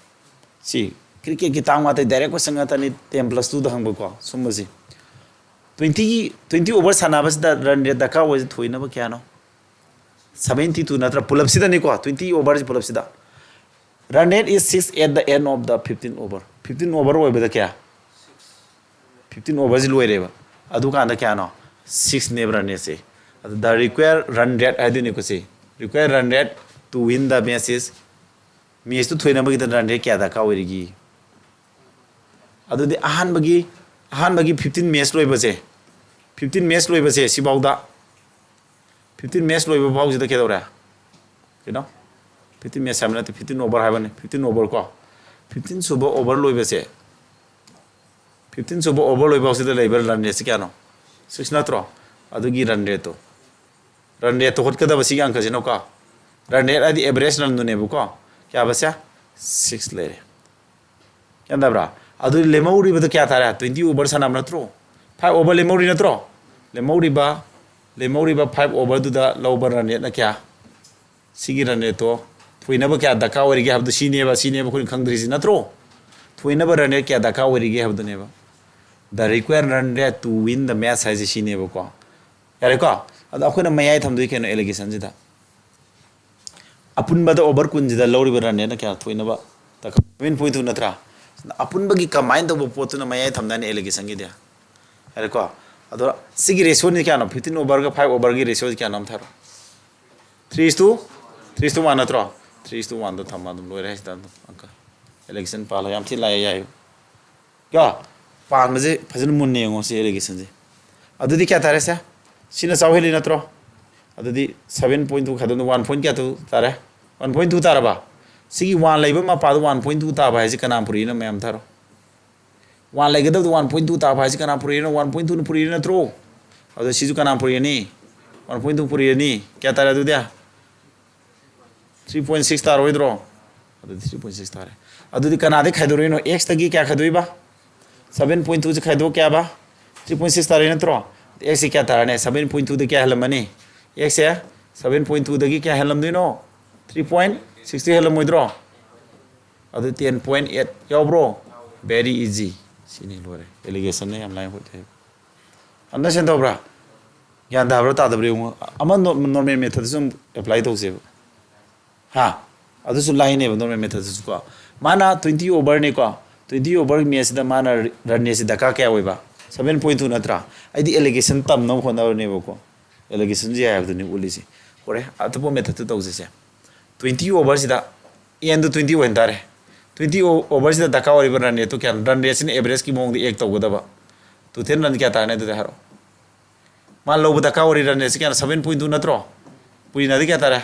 ꯁꯤ ꯀ꯭ꯔꯤꯀꯦꯠꯀꯤ ꯇꯥꯝ ꯉꯥꯛꯇ, ꯗꯥꯏꯔꯦꯛ ꯀꯣꯏꯁꯟ ꯉꯥꯛꯇꯅꯤ, ꯇꯦꯟ ꯄ꯭ꯂꯁ ꯇꯨꯗ ꯍꯪꯕꯀꯣ꯫ ꯁꯨꯝꯕꯁꯤ ꯇ꯭ꯋꯦꯟꯇꯤꯒꯤ, ꯇ꯭ꯋꯦꯟꯇꯤ ꯑꯣꯚꯔ ꯁꯥꯟꯅꯕꯁꯤꯗ ꯔꯟ ꯔꯦꯠ ꯗꯔꯀꯥꯔ ꯑꯣꯏꯁꯦ ꯊꯣꯏꯅꯕ ꯀꯌꯥꯅꯣ? ꯁꯚꯦꯟꯇꯤ ꯇꯨ ꯅꯠꯇ꯭ꯔꯥ? ꯄꯨꯂꯞꯁꯤꯗꯅꯤꯀꯣ, twenty ꯑꯣꯚꯔꯁꯤ ꯄꯨꯂꯞꯁꯤꯗ꯫ Run rate is six at the end of the fifteen over. Fifteen over ꯑꯣꯏꯕꯗ ꯀꯌꯥ? ꯐꯤꯐꯇꯤꯟ ꯑꯣꯚꯔꯁꯤ ꯂꯣꯏꯔꯦꯕ꯫ ꯑꯗꯨꯀꯥꯟꯗ ꯀꯌꯥꯅꯣ? ꯁꯤꯛꯁꯅꯦꯕ ꯔꯟ ꯔꯦꯠꯁꯦ꯫ ꯑꯗꯨ the required run rate ꯍꯥꯏꯗꯣꯏꯅꯤꯀꯣ ꯁꯤ꯫ Required run rate to win the match is, ꯃꯦꯠꯁꯇꯨ ꯊꯣꯏꯅꯕꯒꯤꯗ ꯔꯟ ꯔꯦꯠ ꯀꯌꯥ ꯗꯔꯀꯥꯔ ꯑꯣꯏꯔꯤꯒꯦ? ꯑꯗꯨꯗꯤ ꯑꯍꯥꯟꯕꯒꯤ, ꯑꯍꯥꯟꯕꯒꯤ ꯐꯤꯐꯇꯤꯟ ꯃꯦꯠꯁ ꯂꯣꯏꯕꯁꯦ, ꯐꯤꯐꯇꯤꯟ ꯃꯦꯠꯁ ꯂꯣꯏꯕꯁꯦ ꯁꯤꯐꯥꯎꯗ, ꯐꯤꯐꯇꯤꯟ ꯃꯦꯠꯁ ꯂꯣꯏꯕ ꯐꯥꯎꯁꯤꯗ ꯀꯩꯗꯧꯔꯦ? ꯀꯩꯅꯣ? ꯐꯤꯐꯇꯤꯟ ꯃꯦꯠꯁ ꯍꯥꯏꯕ ꯅꯠꯇꯦ, ꯐꯤꯐꯇꯤꯟ ꯑꯣꯚꯔ ꯍꯥꯏꯕꯅꯤ, ꯐꯤꯐꯇꯤꯟ ꯑꯣꯚꯔ ꯀꯣ꯫ ꯐꯤꯐꯇꯤꯟ ꯁꯨꯕ ꯑꯣꯚꯔ ꯂꯣꯏꯕꯁꯦ, ꯐꯤꯐꯇꯤꯟ ꯁꯨꯕ ꯑꯣꯚꯔ ꯂꯣꯏꯕ ꯐꯥꯎꯁꯤꯗ ꯂꯩꯕ ꯔꯟ ꯔꯦꯠꯁꯤ ꯀꯌꯥꯅꯣ? ꯁꯤꯛꯁ ꯅꯠꯇ꯭ꯔꯣ? ꯑꯗꯨꯒꯤ ꯔꯟ ꯔꯦꯠꯇꯣ, ꯔꯟ ꯔꯦꯠꯇꯣ ꯍꯣꯠꯀꯗꯕ ꯁꯤꯒꯤ ꯑꯪꯀꯁꯤꯅꯀꯣ꯫ ꯔꯟ ꯔꯦꯠ ꯍꯥꯏꯗꯤ ꯑꯦꯚꯔꯦꯖ ꯔꯟꯗꯨꯅꯦꯕꯀꯣ꯫ ꯀꯌꯥ ꯕꯁꯦ? ꯁꯤꯛꯁ ꯂꯩꯔꯦ꯫ ꯒ꯭ꯌꯥꯟ ꯇꯥꯕ꯭ꯔꯥ? ꯑꯗꯨ ꯂꯦꯝꯍꯧꯔꯤꯕꯗꯣ ꯀꯌꯥ ꯇꯥꯔꯦ? ꯇ꯭ꯋꯦꯟꯇꯤ ꯑꯣꯚꯔ ꯁꯥꯟꯅꯕ ꯅꯠꯇ꯭ꯔꯣ? ꯐꯥꯏꯚ ꯑꯣꯚꯔ ꯂꯦꯝꯍꯧꯔꯤ ꯅꯠꯇ꯭ꯔꯣ? ꯂꯦꯝꯍꯧꯔꯤꯕ ꯂꯦꯝꯍꯧꯔꯤꯕ ꯐꯥꯏꯚ ꯑꯣꯚꯔꯗꯨꯗ ꯂꯧꯕ ꯔꯟ ꯔꯦꯠꯅ ꯀꯌꯥ? ꯁꯤꯒꯤ ꯔꯟ ꯔꯦꯠꯇꯣ ꯊꯣꯏꯅꯕ ꯀꯌꯥ ꯗꯔꯀꯥꯔ ꯑꯣꯏꯔꯤꯒꯦ ꯍꯥꯏꯕꯗꯣ ꯁꯤꯅꯦꯕ, ꯁꯤꯅꯦꯕ ꯑꯩꯈꯣꯏꯅ ꯈꯪꯗ꯭ꯔꯤꯁꯤ ꯅꯠꯇ꯭ꯔꯣ? ꯊꯣꯏꯅꯕ ꯔꯟ ꯔꯦꯠ ꯀꯌꯥ ꯗꯔꯀꯥꯔ ꯑꯣꯏꯔꯤꯒꯦ ꯍꯥꯏꯕꯗꯨꯅꯦꯕ꯫ The required run rate to win the match ꯍꯥꯏꯁꯦ ꯁꯤꯅꯦꯕꯀꯣ꯫ ꯌꯥꯔꯦꯀꯣ? ꯑꯗꯣ ꯑꯩꯈꯣꯏꯅ ꯃꯌꯥꯏ ꯊꯝꯗꯣꯏ ꯀꯩꯅꯣ ꯑꯦꯂꯤꯒꯦꯁꯟꯁꯤꯗ? ꯑꯄꯨꯟꯕꯗ ꯑꯣꯚꯔ ꯀꯨꯟꯁꯤꯗ ꯂꯧꯔꯤꯕ ꯔꯟ ꯔꯦꯠꯅ ꯀꯌꯥ ꯊꯣꯏꯅꯕ? ꯁꯚꯦꯟ ꯄꯣꯏꯟ ꯇꯨ ꯅꯠꯇ꯭ꯔꯥ? ꯑꯄꯨꯟꯕꯒꯤ ꯀꯝꯕꯥꯏꯟ ꯇꯧꯕ ꯄꯣꯠꯇꯨꯅ ꯃꯌꯥꯏ ꯊꯝꯗꯥꯏꯅꯦ ꯑꯦꯂꯤꯒꯦꯁꯟꯒꯤꯗꯤ꯫ ꯌꯥꯔꯦꯀꯣ? ꯑꯗꯣ ꯁꯤꯒꯤ ꯔꯦꯁꯤꯌꯣꯅꯤ ꯀꯌꯥꯅꯣ? ꯐꯤꯐꯇꯤꯟ ꯑꯣꯚꯔꯒ ꯐꯥꯏꯚ ꯑꯣꯚꯔꯒꯤ ꯔꯦꯁꯤꯌꯣꯁꯤ ꯀꯌꯥꯅꯣ ꯑꯝꯇ ꯍꯥꯏꯔꯣ꯫ Three is to three is to one ꯅꯠꯇ꯭ꯔꯣ? Three is to one ꯗ ꯊꯝꯃ ꯑꯗꯨꯝ ꯂꯣꯏꯔꯦ ꯁꯤꯗ ꯑꯗꯨꯝ ꯑꯪꯀ꯫ ꯑꯦꯂꯤꯒꯦꯁꯟ ꯄꯥꯜꯂꯣ, ꯌꯥꯝ ꯊꯤ ꯂꯥꯛꯑꯦ, ꯌꯥꯏ꯫ ꯀꯣ, ꯄꯥꯟꯕꯁꯦ ꯐꯖꯅ ꯃꯨꯟꯅ ꯌꯦꯡꯉꯣ ꯁꯤ ꯑꯦꯂꯤꯒꯦꯁꯟꯁꯦ꯫ ꯑꯗꯨꯗꯤ ꯀꯌꯥ ꯇꯥꯔꯦ ꯁꯦ? ꯁꯤꯅ ꯆꯥꯎ ꯍꯦꯜꯂꯤ ꯅꯠꯇ꯭ꯔꯣ? ꯑꯗꯨꯗꯤ ꯁꯚꯦꯟ ꯄꯣꯏꯟ ꯇꯨ ꯈꯥꯏꯗꯣꯛꯅ ꯋꯥꯟ ꯄꯣꯏꯟ ꯀꯌꯥ ꯇꯨ ꯇꯥꯔꯦ? ꯋꯥꯟ ꯄꯣꯏꯟ ꯇꯨ ꯇꯥꯔꯕ? ꯁꯤꯒꯤ ꯋꯥꯟ ꯂꯩꯕ ꯃꯄꯥꯗꯣ ꯋꯥꯟ ꯄꯣꯏꯟ ꯇꯨ ꯇꯥꯕ ꯍꯥꯏꯁꯦ ꯀꯅꯥ ꯄꯨꯔꯛꯏꯅꯣ ꯃꯌꯥꯝ ꯊꯥꯔꯣ? ꯋꯥꯟ ꯂꯩꯒꯗꯕꯗꯣ ꯋꯥꯟ ꯄꯣꯏꯟ ꯇꯨ ꯇꯥꯕ ꯍꯥꯏꯁꯦ ꯀꯅꯥ ꯄꯨꯔꯛꯏꯅꯣ? ꯋꯥꯟ ꯄꯣꯏꯟ ꯇꯨꯅ ꯄꯨꯔꯛꯏꯅꯣ ꯅꯠꯇ꯭ꯔꯣ? ꯑꯗꯣ ꯁꯤꯁꯨ ꯀꯅꯥ ꯄꯨꯔꯛꯏꯅꯤ? ꯋꯥꯟ ꯄꯣꯏꯟ ꯇꯨ ꯄꯨꯔꯛꯏꯅꯤ꯫ ꯀꯌꯥ ꯇꯥꯔꯦ ꯑꯗꯨꯗꯤ? ꯊ꯭ꯔꯤ ꯄꯣꯏꯟ ꯁꯤꯛꯁ ꯇꯥꯔꯣꯏꯗ꯭ꯔꯣ? ꯑꯗꯨꯗꯤ ꯊ꯭ꯔꯤ ꯄꯣꯏꯟ ꯁꯤꯛꯁ ꯇꯥꯔꯦ꯫ ꯑꯗꯨꯗꯤ ꯀꯅꯥꯗꯒꯤ ꯈꯥꯏꯗꯣꯔꯛꯏꯅꯣ? ꯑꯦꯛꯁꯇꯒꯤ ꯀꯌꯥ ꯈꯥꯏꯗꯣꯛꯏꯕ? ꯁꯚꯦꯟ ꯄꯣꯏꯟ ꯇꯨꯁꯦ ꯈꯥꯏꯗꯣꯛ ꯀꯌꯥꯕ? ꯊ꯭ꯔꯤ ꯄꯣꯏꯟ ꯁꯤꯛꯁ ꯇꯥꯔꯦ ꯅꯠꯇ꯭ꯔꯣ? ꯑꯦꯛꯁꯁꯦ ꯀꯌꯥ ꯇꯥꯔꯅꯤ? ꯁꯚꯦꯟ ꯄꯣꯏꯟ ꯇꯨꯗ ꯀꯌꯥ ꯍꯦꯜꯂꯝꯃꯅꯤ? ꯑꯦꯛꯁꯁꯦ ꯁꯚꯦꯟ ꯄꯣꯏꯟ ꯇꯨꯗꯒꯤ ꯀꯌꯥ ꯍꯦꯜꯂꯝꯗꯣꯏꯅꯣ? ꯊ꯭ꯔꯤ ꯄꯣꯏꯟ ꯁꯤꯛꯁꯇꯤ ꯍꯦꯜꯂꯝꯃꯣꯏꯗ꯭ꯔꯣ? ꯑꯗꯨ ꯇꯦꯟ ꯄꯣꯏꯟ ꯑꯦꯠ ꯌꯥꯎꯕ꯭ꯔꯣ? Very easy꯫ ꯁꯤꯅꯤ ꯂꯣꯏꯔꯦ꯫ ꯑꯦꯂꯤꯒꯦꯁꯟꯅ ꯌꯥꯝ ꯂꯥꯏꯅ ꯍꯣꯠꯂꯦ꯫ ꯑꯟꯗꯔꯁ꯭ꯇꯦꯟ ꯇꯧꯕ꯭ꯔꯥ? ꯒ꯭ꯌꯥꯟ ꯇꯥꯕ꯭ꯔꯥ ꯇꯥꯗꯕ꯭ꯔꯥ ꯌꯦꯡꯉꯣ꯫ ꯑꯃ ꯅꯣꯔꯃꯦꯜ ꯃꯦꯊꯗꯁꯨ ꯑꯗꯨꯝ ꯑꯦꯄ꯭ꯂꯥꯏ ꯇꯧꯁꯦꯕ꯫ ꯍꯥ? ꯑꯗꯨꯁꯨ ꯂꯥꯏꯅꯦꯕ ꯅꯣꯔꯃꯦꯜ ꯃꯦꯊꯗꯁꯨ ꯀꯣ꯫ ꯃꯥꯅ ꯇ꯭ꯋꯦꯟꯇꯤ ꯑꯣꯚꯔꯅꯤꯀꯣ꯫ ꯇ꯭ꯋꯦꯟꯇꯤ ꯑꯣꯚꯔ ꯃꯦꯠꯁꯁꯤꯗ ꯃꯥꯅ ꯔꯟ ꯔꯦꯠꯁꯤ ꯗꯔꯀꯥꯔ ꯀꯌꯥ ꯑꯣꯏꯕ? ꯁꯚꯦꯟ ꯄꯣꯏꯟ ꯇꯨ ꯅꯠꯇ꯭ꯔꯥ? ꯑꯩꯗꯤ ꯑꯦꯂꯤꯒꯦꯁꯟ ꯇꯝꯅꯕ ꯍꯣꯠꯅꯕꯅꯦꯕꯀꯣ꯫ ꯑꯦꯂꯤꯒꯦꯁꯟꯁꯤ ꯌꯥꯏ ꯍꯥꯏꯕꯗꯨꯅꯤ ꯎꯠꯂꯤꯁꯦ꯫ ꯍꯣꯔꯦ ꯑꯇꯣꯞꯄ ꯃꯦꯊꯗꯇ ꯇꯧꯖꯁꯦ꯫ ꯇ꯭ꯋꯦꯟꯇꯤ ꯑꯣꯚꯔꯁꯤꯗ ꯑꯦꯟꯗꯨ ꯇ꯭ꯋꯦꯟꯇꯤ ꯑꯣꯏꯅ ꯇꯥꯔꯦ꯫ ꯇ꯭ꯋꯦꯟꯇꯤ ꯑꯣꯚꯔꯁꯤꯗ ꯗꯔꯀꯥꯔ ꯑꯣꯏꯔꯤꯕ ꯔꯟ ꯔꯦꯠꯇꯨ ꯀꯌꯥꯅꯣ? ꯔꯟ ꯔꯦꯠꯁꯤꯅ ꯑꯦꯚꯔꯦꯖꯀꯤ ꯃꯑꯣꯡꯗ ꯑꯦꯛ ꯇꯧꯒꯗꯕ꯫ ꯇꯣꯇꯦꯜ ꯔꯟ ꯀꯌꯥ ꯇꯥꯔꯅꯤ ꯑꯗꯨꯗꯤ ꯍꯥꯏꯔꯛꯑꯣ꯫ ꯃꯥ ꯂꯧꯕ ꯗꯔꯀꯥꯔ ꯑꯣꯏꯔꯤ ꯔꯟ ꯔꯦꯠꯁꯤ ꯀꯌꯥꯅꯣ? ꯁꯚꯦꯟ ꯄꯣꯏꯟ ꯇꯨ ꯅꯠꯇ꯭ꯔꯣ? ꯄꯨꯔꯤꯅꯗꯤ ꯀꯌꯥ ꯇꯥꯔꯦ?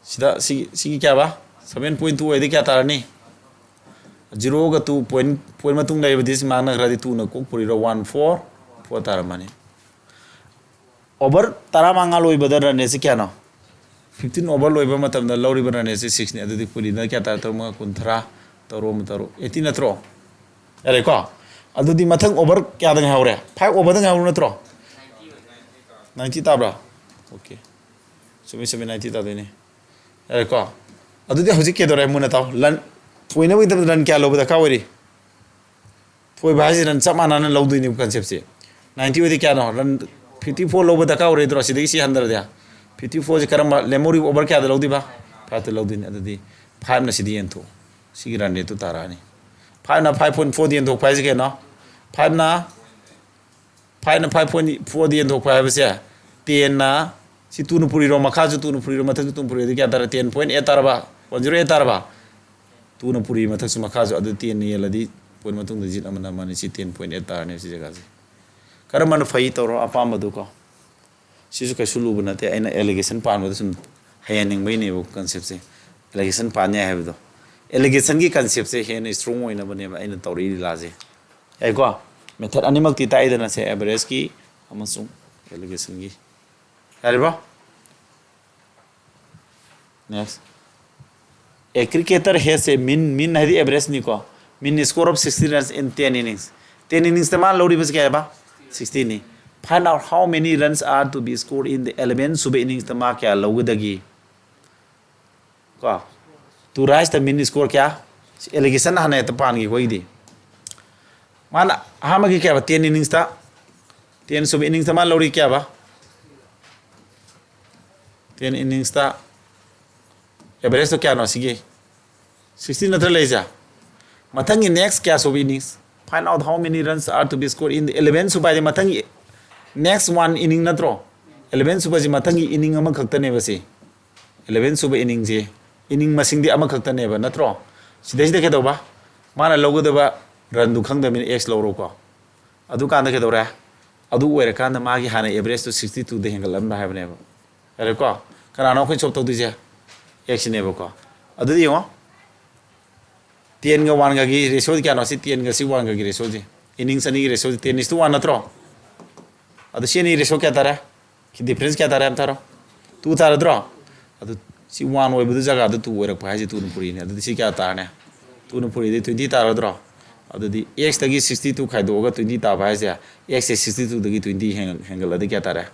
ꯁꯤꯗ ꯁꯤꯒꯤ ꯁꯤꯒꯤ ꯀꯌꯥꯕ? ꯁꯚꯦꯟ ꯄꯣꯏꯟ ꯇꯨ ꯑꯣꯏꯔꯗꯤ ꯀꯌꯥ ꯇꯥꯔꯅꯤ? ꯖꯤꯔꯣꯒ ꯇꯨ ꯄꯣꯏꯟ ꯄꯣꯏꯟ ꯃꯇꯨꯡ ꯂꯩꯔꯕꯗꯤ ꯁꯤ ꯃꯥꯡꯅꯈ꯭ꯔꯗꯤ ꯇꯨꯅ ꯀꯣꯛ ꯄꯨꯔꯤꯔꯣ? ꯋꯥꯟ ꯐꯣꯔ ꯐꯣꯔ ꯇꯥꯔꯝꯃꯅꯤ꯫ ꯑꯣꯚꯔ ꯇꯔꯥꯃꯉꯥ ꯂꯣꯏꯕꯗ ꯔꯟ ꯔꯦꯠꯁꯤ ꯀꯌꯥꯅꯣ? ꯐꯤꯐꯇꯤꯟ ꯑꯣꯚꯔ ꯂꯣꯏꯕ ꯃꯇꯝꯗ ꯂꯧꯔꯤꯕ ꯔꯟ ꯔꯦꯠꯁꯤ ꯁꯤꯛꯁꯅꯤ꯫ ꯑꯗꯨꯗꯤ ꯄꯨꯔꯤꯅ ꯀꯌꯥ ꯇꯥꯔꯦ? ꯇꯔꯨꯛ ꯃꯉꯥ ꯀꯨꯟꯊ꯭ꯔꯥ, ꯇꯔꯨꯛ ꯑꯃ ꯇꯔꯨꯛ, ꯑꯩꯠꯇꯤ ꯅꯠꯇ꯭ꯔꯣ? ꯌꯥꯔꯦꯀꯣ? ꯑꯗꯨꯗꯤ ꯃꯊꯪ over ꯀꯌꯥꯗ ꯉꯥꯏꯍꯧꯔꯦ? Five overꯗ ꯉꯥꯏꯍꯧꯔ ꯅꯠꯇ꯭ꯔꯣ? Ninety ꯇꯥꯕ꯭ꯔꯥ? Okay, ꯆꯨꯝꯃꯤ, ꯆꯨꯝꯃꯤ, ninety ꯇꯥꯗꯣꯏꯅꯤ꯫ ꯌꯥꯔꯦꯀꯣ? ꯑꯗꯨꯗꯤ ꯍꯧꯖꯤꯛ ꯀꯩꯗꯧꯔꯦ? ꯃꯨꯟꯅ ꯇꯥꯎ꯫ Run ꯊꯣꯏꯅꯕꯒꯤꯗꯃꯛꯇ run ꯀꯌꯥ ꯂꯧꯕ ꯗꯔꯀꯥꯔ ꯑꯣꯏꯔꯤ? ꯊꯣꯏꯕ ꯍꯥꯏꯁꯤ run ꯆꯞ ꯃꯥꯟꯅꯅ ꯂꯧꯗꯣꯏꯅꯦꯕ conceptꯁꯦ꯫ Ninety ꯑꯣꯏꯗꯤ ꯀꯌꯥꯅꯣ? Run fifty four ꯂꯧꯕ ꯗꯔꯀꯥꯔ ꯑꯣꯏꯔꯣꯏꯗ꯭ꯔꯣ? ꯁꯤꯗꯒꯤ ꯁꯤ ꯍꯟꯊꯔꯗꯤ fifty fourꯁꯦ ꯀꯔꯝꯕ ꯂꯦꯝꯍꯧꯔꯤꯕ over ꯀꯌꯥꯗ ꯂꯧꯗꯣꯏꯕ? Fiveꯇ ꯂꯧꯗꯣꯏꯅꯤ꯫ ꯑꯗꯨꯗꯤ fiveꯅ ꯁꯤꯗꯤ ꯌꯦꯟꯊꯣꯛ, ꯁꯤꯒꯤ run rateꯇꯨ ꯇꯥꯔꯛꯑꯅꯤ꯫ Fiveꯅ five point fourꯗ ꯌꯦꯟꯊꯣꯛꯄ ꯍꯥꯏꯁꯦ ꯀꯩꯅꯣ? Fiveꯅ fiveꯅ five point fourꯗ ꯌꯦꯟꯊꯣꯛꯄ ꯍꯥꯏꯕꯁꯦ, tenꯅ ꯁꯤ twoꯅ ꯄꯨꯔꯤꯔꯣ, ꯃꯈꯥꯁꯨ twoꯅ ꯄꯨꯔꯤꯔꯣ, ꯃꯊꯛꯁꯨ twoꯅ ꯄꯨꯔꯤꯔꯣ, ꯑꯗꯨꯗꯤ ꯀꯌꯥ ꯇꯥꯔꯦ? Ten point eight ꯇꯥꯔꯕ? One zero eight ꯇꯥꯔꯕ? Twoꯅ ꯄꯨꯔꯤ ꯃꯊꯛꯁꯨ ꯃꯈꯥꯁꯨ, ꯑꯗꯨ tenꯅ ꯌꯦꯜꯂꯗꯤ point ꯃꯇꯨꯡꯗ digit ꯑꯃꯅ ꯑꯃꯅꯤ꯫ ꯁꯤ ten point eight ꯇꯥꯔꯅꯦꯕ ꯁꯤ ꯖꯒꯥꯁꯦ꯫ ꯀꯔꯝꯕꯅ ꯐꯩ ꯇꯧꯔꯣ ꯑꯄꯥꯝꯕꯗꯨꯀꯣ꯫ ꯁꯤꯁꯨ ꯀꯩꯁꯨ ꯂꯨꯕ ꯅꯠꯇꯦ, ꯑꯩꯅ allegation ꯄꯥꯟꯕꯗ ꯁꯨꯝ ꯍꯩꯍꯟꯅꯤꯡꯕꯩꯅꯦꯕ conceptꯁꯦ꯫ Allegation ꯄꯥꯟ ꯌꯥꯏ ꯍꯥꯏꯕꯗꯣ, allegationꯒꯤ conceptꯁꯦ ꯍꯦꯟꯅ strong ꯑꯣꯏꯅꯕꯅꯦꯕ ꯑꯩꯅ ꯇꯧꯔꯛꯏ ꯂꯤꯂꯥꯁꯦ꯫ ꯌꯥꯏꯀꯣ? Method ꯑꯅꯤꯃꯛꯇꯤ ꯇꯥꯛꯏꯗꯅ, ꯁꯦ averageꯀꯤ ꯑꯃꯁꯨꯡ allegationꯒꯤ꯫ ꯌꯥꯔꯤꯕ꯭ꯔꯣ? Next. A cricketer has a mean, mean ꯍꯥꯏꯗꯤ averageꯅꯤꯀꯣ, mean score of sixty runs in ten innings꯫ Ten inningsꯇ ꯃꯥꯅ ꯂꯧꯔꯤꯕꯁꯤ ꯀꯌꯥ ꯍꯥꯏꯕ? Sixtyꯅꯤ꯫ Find out how many runs are to be scored in the eleven ꯁꯨꯕ inningsꯇ ꯃꯥ ꯀꯌꯥ ꯂꯧꯒꯗꯒꯦ? ꯀꯣ, to rise the mean score ꯀꯌꯥ? Allegation ꯍꯥꯟꯅ ꯍꯦꯛꯇ ꯄꯥꯟꯈꯤ ꯑꯩꯈꯣꯏꯒꯤꯗꯤ꯫ ꯃꯥꯅ ꯑꯍꯥꯟꯕꯒꯤ ꯀꯌꯥ ꯍꯥꯏꯕ? Ten inningsꯇ, ten ꯁꯨꯕ inningsꯇ ꯃꯥꯅ ꯂꯧꯔꯤ ꯀꯌꯥ ꯍꯥꯏꯕ? Ten inningsꯇ averageꯇꯣ ꯀꯌꯥꯅꯣ ꯁꯤꯒꯤ? Sixty ꯅꯠꯇ꯭ꯔ ꯂꯩꯁꯦ? ꯃꯊꯪꯒꯤ next ꯀꯌꯥ ꯁꯨꯕ innings? Find out how many runs are to be scored in the eleven ꯁꯨꯕ ꯍꯥꯏꯗꯤ ꯃꯊꯪꯒꯤ next one inning ꯅꯠꯇ꯭ꯔꯣ? Eleven ꯁꯨꯕꯁꯤ ꯃꯊꯪꯒꯤ inning ꯑꯃꯈꯛꯇꯅꯦꯕ ꯁꯤ꯫ Eleven ꯁꯨꯕ inningꯁꯦ, inning ꯃꯁꯤꯡꯗꯤ ꯑꯃꯈꯛꯇꯅꯦꯕ ꯅꯠꯇ꯭ꯔꯣ? ꯁꯤꯗꯩꯁꯤꯗ ꯀꯩꯗꯧꯕ? ꯃꯥꯅ ꯂꯧꯒꯗꯕ runꯗꯨ ꯈꯪꯗꯕꯅꯤꯅ X ꯂꯧꯔꯣꯀꯣ꯫ ꯑꯗꯨꯀꯥꯟꯗ ꯀꯩꯗꯧꯔꯦ? ꯑꯗꯨ ꯑꯣꯏꯔꯀꯥꯟꯗ ꯃꯥꯒꯤ ꯍꯥꯟꯅ averageꯇꯨ sixty twoꯗ ꯍꯦꯟꯒꯠꯂꯝꯕ ꯍꯥꯏꯕꯅꯦꯕ꯫ ꯌꯥꯔꯦꯀꯣ? ꯀꯅꯥꯅꯣ ꯑꯩꯈꯣꯏꯅ solve ꯇꯧꯗꯣꯏꯁꯦ? Xꯁꯤꯅꯦꯕꯀꯣ꯫ ꯑꯗꯨꯗꯤ ꯌꯦꯡꯉꯣ, tenꯒ oneꯒꯒꯤ ratioꯗꯤ ꯀꯌꯥꯅꯣ? ꯁꯤ tenꯒ ꯁꯤ oneꯒꯒꯤ ratioꯁꯦ, innings ꯑꯅꯤꯒꯤ ratioꯁꯦ ten is to one ꯅꯠꯇ꯭ꯔꯣ? ꯑꯗꯨ ꯁꯤ ꯑꯅꯤ ratio ꯀꯌꯥ ꯇꯥꯔꯦ? Difference ꯀꯌꯥ ꯇꯥꯔꯦ ꯑꯝꯇ ꯍꯥꯏꯔꯣ? Two ꯇꯥꯔꯗ꯭ꯔꯣ? ꯑꯗꯨ ꯁꯤ one ꯑꯣꯏꯕꯗꯨ ꯖꯒꯥꯗꯨ two ꯑꯣꯏꯔꯛꯄ ꯍꯥꯏꯁꯦ twoꯅ ꯄꯨꯔꯤꯅꯦ꯫ ꯑꯗꯨꯗꯤ ꯁꯤ ꯀꯌꯥ ꯇꯥꯔꯅꯤ? Twoꯅ ꯄꯨꯔꯤꯗꯤ twenty ꯇꯥꯔꯗ꯭ꯔꯣ? ꯑꯗꯨꯗꯤ x ꯇꯒꯤ sixty two ꯈꯥꯏꯗꯣꯛꯑꯒ twenty ꯇꯥꯕ ꯍꯥꯏꯁꯦ, x ꯁꯦ sixty two ꯗꯒꯤ twenty ꯍꯦꯟꯒꯠ-, ꯍꯦꯟꯒꯠꯂꯗꯤ ꯀꯌꯥ ꯇꯥꯔꯦ?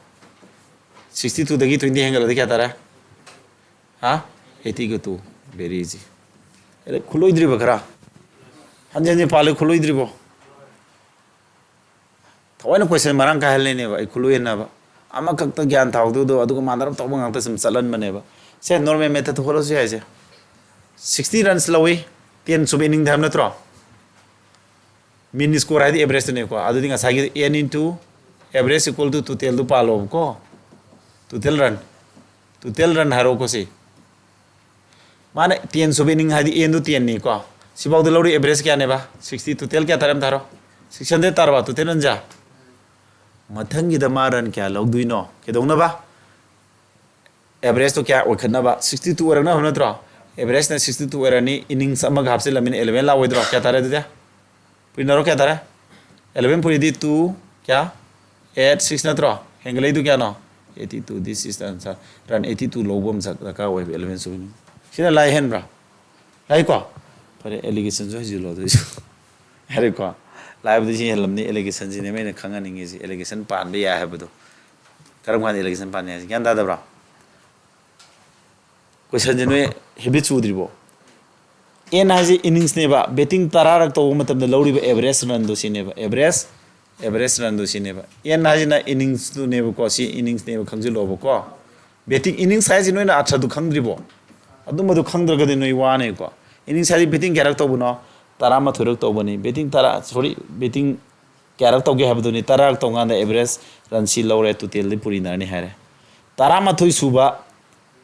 Sixty two ꯗꯒꯤ twenty ꯍꯦꯟꯒꯠꯂꯗꯤ ꯀꯌꯥ ꯇꯥꯔꯦ? ꯍꯥ? Eighty ꯒ two꯫ Very easy꯫ ꯑꯗ ꯈꯨꯠꯂꯣꯏꯗ꯭ꯔꯤꯕ ꯈꯔ? ꯍꯟꯖꯤꯟ ꯍꯟꯖꯤꯟ ꯄꯥꯜꯂꯦ, ꯈꯨꯠꯂꯣꯏꯗ꯭ꯔꯤꯕꯣ? ꯊꯑꯣꯏꯅ question ꯃꯔꯥꯡ ꯀꯥꯏꯍꯜꯂꯤꯅꯦꯕ ꯑꯩ ꯈꯨꯠꯂꯣꯏꯍꯟꯅꯕ꯫ ꯑꯃꯈꯛꯇ ꯒ꯭ꯌꯥꯟ ꯊꯥꯎꯗꯨꯗꯣ ꯑꯗꯨꯒ ꯃꯥꯟꯅꯔꯞ ꯇꯧꯕ ꯉꯥꯛꯇ ꯁꯨꯝ ꯆꯠꯍꯟꯕꯅꯦꯕ꯫ ꯁꯦ, normal method ꯇ ꯍꯣꯠꯂꯁꯨ ꯌꯥꯏꯁꯦ꯫ Sixty runs ꯂꯧꯏ, ten ꯁꯨꯕ inning ꯗ ꯍꯥꯏꯕ ꯅꯠꯇ꯭ꯔꯣ? Mean score ꯍꯥꯏꯗꯤ average ꯇꯨꯅꯦꯀꯣ꯫ ꯑꯗꯨꯗꯤ ꯉꯁꯥꯏꯒꯤ n into average equal to total do ꯄꯥꯜꯂꯣꯕꯀꯣ꯫ Total run꯫ Total run ꯍꯥꯏꯔꯛꯑꯣꯀꯣ ꯁꯤ꯫ ꯃꯥꯅ ten ꯁꯨꯕ inning ꯍꯥꯏꯗꯤ n ꯗꯨ ten ꯅꯤꯀꯣ꯫ ꯁꯤꯐꯥꯎꯗ ꯂꯧꯔꯤ average ꯀꯌꯥꯅꯦꯕ? Sixty꯫ Total ꯀꯌꯥ ꯇꯥꯔꯦ ꯑꯝꯇ ꯍꯥꯏꯔꯣ? Six hundred ꯇꯥꯔꯕ total run ꯁꯦ? ꯃꯊꯪꯒꯤꯗ ꯃꯥ run ꯀꯌꯥ ꯂꯧꯗꯣꯏꯅꯣ? ꯀꯩꯗꯧꯅꯕ? Average ꯇꯣ ꯀꯌꯥ ꯑꯣꯏꯈꯠꯅꯕ? Sixty two ꯑꯣꯏꯔꯛꯅꯕ ꯅꯠꯇ꯭ꯔꯣ? Average ꯅ sixty two ꯑꯣꯏꯔꯅꯤ, innings ꯑꯃꯒ ꯍꯥꯞꯆꯤꯜꯂꯃꯤꯅ eleven ꯂꯥꯛꯑꯣꯏꯗ꯭ꯔꯣ? ꯀꯌꯥ ꯇꯥꯔꯦ ꯑꯗꯨꯗꯤ? ꯄꯨꯔꯤꯅꯔꯣ, ꯀꯌꯥ ꯇꯥꯔꯦ? Eleven ꯄꯨꯔꯤꯗꯤ two, ꯀꯌꯥ? Eight, six ꯅꯠꯇ꯭ꯔꯣ? ꯍꯦꯟꯒꯠꯂꯛꯏꯗꯨ ꯀꯌꯥꯅꯣ? Eighty two꯫ This is the answer꯫ Run eighty two ꯂꯧꯕ ꯑꯃ ꯆꯠ-, ꯗꯔꯀꯥꯔ ꯑꯣꯏꯕ eleven ꯁꯨꯕꯅꯤ꯫ ꯁꯤꯅ ꯂꯥꯏ ꯍꯦꯟꯕ꯭ꯔꯥ? ꯂꯥꯏꯀꯣ? ꯐꯔꯦ, allegation ꯁꯨ ꯍꯩꯖꯤꯜꯂꯣ ꯑꯗꯨꯏꯁꯨ꯫ ꯌꯥꯔꯦꯀꯣ? ꯂꯥꯏꯕꯨꯗꯤ ꯁꯤ ꯍꯦꯜꯂꯝꯅꯤ, allegation ꯁꯤꯅꯦꯕ ꯑꯩꯅ ꯈꯪꯍꯟꯅꯤꯡꯉꯤꯁꯤ, allegation ꯄꯥꯟꯕ ꯌꯥꯏ ꯍꯥꯏꯕꯗꯣ꯫ ꯀꯔꯝ ꯀꯥꯟꯗ allegation ꯄꯥꯟꯅꯤ ꯍꯥꯏꯁꯤ ꯒ꯭ꯌꯥꯟ ꯇꯥꯗꯕ꯭ꯔꯥ? Question ꯁꯦ ꯅꯣꯏ habit ꯆꯨꯗ꯭ꯔꯤꯕꯣ? N ꯍꯥꯏꯁꯦ innings ꯅꯦꯕ, batting ꯇꯔꯥꯔꯛ ꯇꯧꯕ ꯃꯇꯝꯗ ꯂꯧꯔꯤꯕ average run ꯗꯣ ꯁꯤꯅꯦꯕ, average, average run ꯗꯣ ꯁꯤꯅꯦꯕ꯫ N ꯍꯥꯏꯁꯤꯅ innings ꯇꯨꯅꯦꯕꯀꯣ, ꯁꯤ innings ꯅꯦꯕ ꯈꯪꯖꯤꯜꯂꯣꯕꯀꯣ꯫ Batting innings ꯍꯥꯏꯁꯤ ꯅꯣꯏꯅ ꯑꯔꯊꯗꯨ ꯈꯪꯗ꯭ꯔꯤꯕꯣ? ꯑꯗꯨꯝꯕꯗꯨ ꯈꯪꯗ꯭ꯔꯒꯗꯤ ꯅꯣꯏ ꯋꯥꯅꯦꯀꯣ꯫ Innings ꯍꯥꯏꯗꯤ batting ꯀꯌꯥꯔꯛ ꯇꯧꯕꯅꯣ? ꯇꯔꯥꯃꯥꯊꯣꯏꯔꯛ ꯇꯧꯕꯅꯤ꯫ Batting ꯇꯔꯥ, sorry, batting ꯀꯌꯥꯔꯛ ꯇꯧꯒꯦ ꯍꯥꯏꯕꯗꯨꯅꯤ꯫ ꯇꯔꯥꯔꯛ ꯇꯧꯀꯥꯟꯗ average run ꯁꯤ ꯂꯧꯔꯦ, total ꯗꯤ ꯄꯨꯔꯤꯅꯔꯅꯤ ꯍꯥꯏꯔꯦ꯫ ꯇꯔꯥꯃꯥꯊꯣꯏ ꯁꯨꯕ,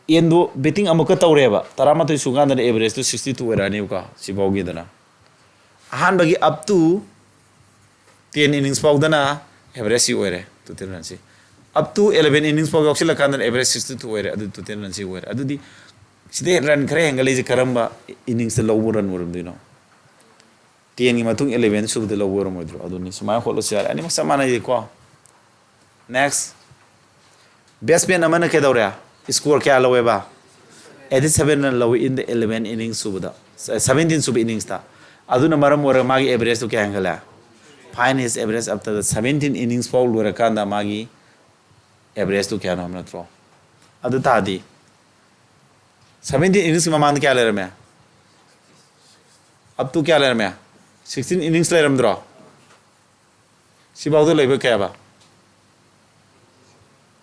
N ꯗꯨ batting ꯑꯃꯨꯛꯀ ꯇꯧꯔꯦꯕ, ꯇꯔꯥꯃꯥꯊꯣꯏ ꯁꯨꯀꯥꯟꯗꯅ average ꯇꯨ sixty two ꯑꯣꯏꯔꯛꯑꯅꯤꯕꯀꯣ, ꯁꯤꯐꯥꯎꯒꯤꯗꯅ꯫ ꯑꯍꯥꯟꯕꯒꯤ up to ten innings ꯐꯥꯎꯗꯅ average ꯁꯤ ꯑꯣꯏꯔꯦ, total run ꯁꯤ꯫ Up to eleven innings ꯐꯥꯎ ꯌꯥꯎꯁꯤꯜꯂꯀꯥꯟꯗꯅ average sixty two ꯑꯣꯏꯔꯦ, ꯑꯗꯨ total run ꯁꯤ ꯑꯣꯏꯔꯦ꯫ ꯑꯗꯨꯗꯤ ꯁꯤꯗꯩ run ꯈꯔ ꯍꯦꯟꯒꯠꯂꯛꯏꯁꯦ ꯀꯔꯝꯕ innings ꯇ ꯂꯧꯕ run ꯑꯣꯏꯔꯝꯗꯣꯏꯅꯣ? Ten ꯒꯤ ꯃꯇꯨꯡ eleven ꯁꯨꯕꯗ ꯂꯧꯕ ꯑꯣꯏꯔꯝꯃꯣꯏꯗ꯭ꯔꯣ? ꯑꯗꯨꯅꯤ, ꯁꯨꯃꯥꯏꯅ ꯍꯣꯠꯂꯁꯨ ꯌꯥꯔꯦ, ꯑꯅꯤꯃꯛ ꯆꯞ ꯃꯥꯟꯅꯩꯀꯣ꯫ Next, batsman ꯑꯃꯅ ꯀꯩꯗꯧꯔꯦ? Score ꯀꯌꯥ ꯂꯧꯋꯦꯕ? Eighty seven run ꯂꯧꯋꯤ in the eleven innings ꯁꯨꯕꯗ, seventeen ꯁꯨꯕ innings ꯇ꯫ ꯑꯗꯨꯅ ꯃꯔꯝ ꯑꯣꯏꯔꯒ ꯃꯥꯒꯤ average ꯇꯨ ꯀꯌꯥ ꯍꯦꯟꯒꯠꯂꯦ? Find his average after the seventeen innings ꯐꯥꯎ ꯂꯣꯏꯔꯀꯥꯟꯗ ꯃꯥꯒꯤ average ꯇꯨ ꯀꯌꯥꯅꯣ ꯍꯥꯏꯕ ꯅꯠꯇ꯭ꯔꯣ? ꯑꯗꯨ ꯇꯥꯔꯗꯤ seventeen innings ꯃꯃꯥꯡꯗ ꯀꯌꯥ ꯂꯩꯔꯝꯃꯦ? Up to ꯀꯌꯥ ꯂꯩꯔꯝꯃꯦ? Sixteen innings ꯂꯩꯔꯝꯗ꯭ꯔꯣ? ꯁꯤꯐꯥꯎꯗ ꯂꯩꯕ ꯀꯌꯥꯕ?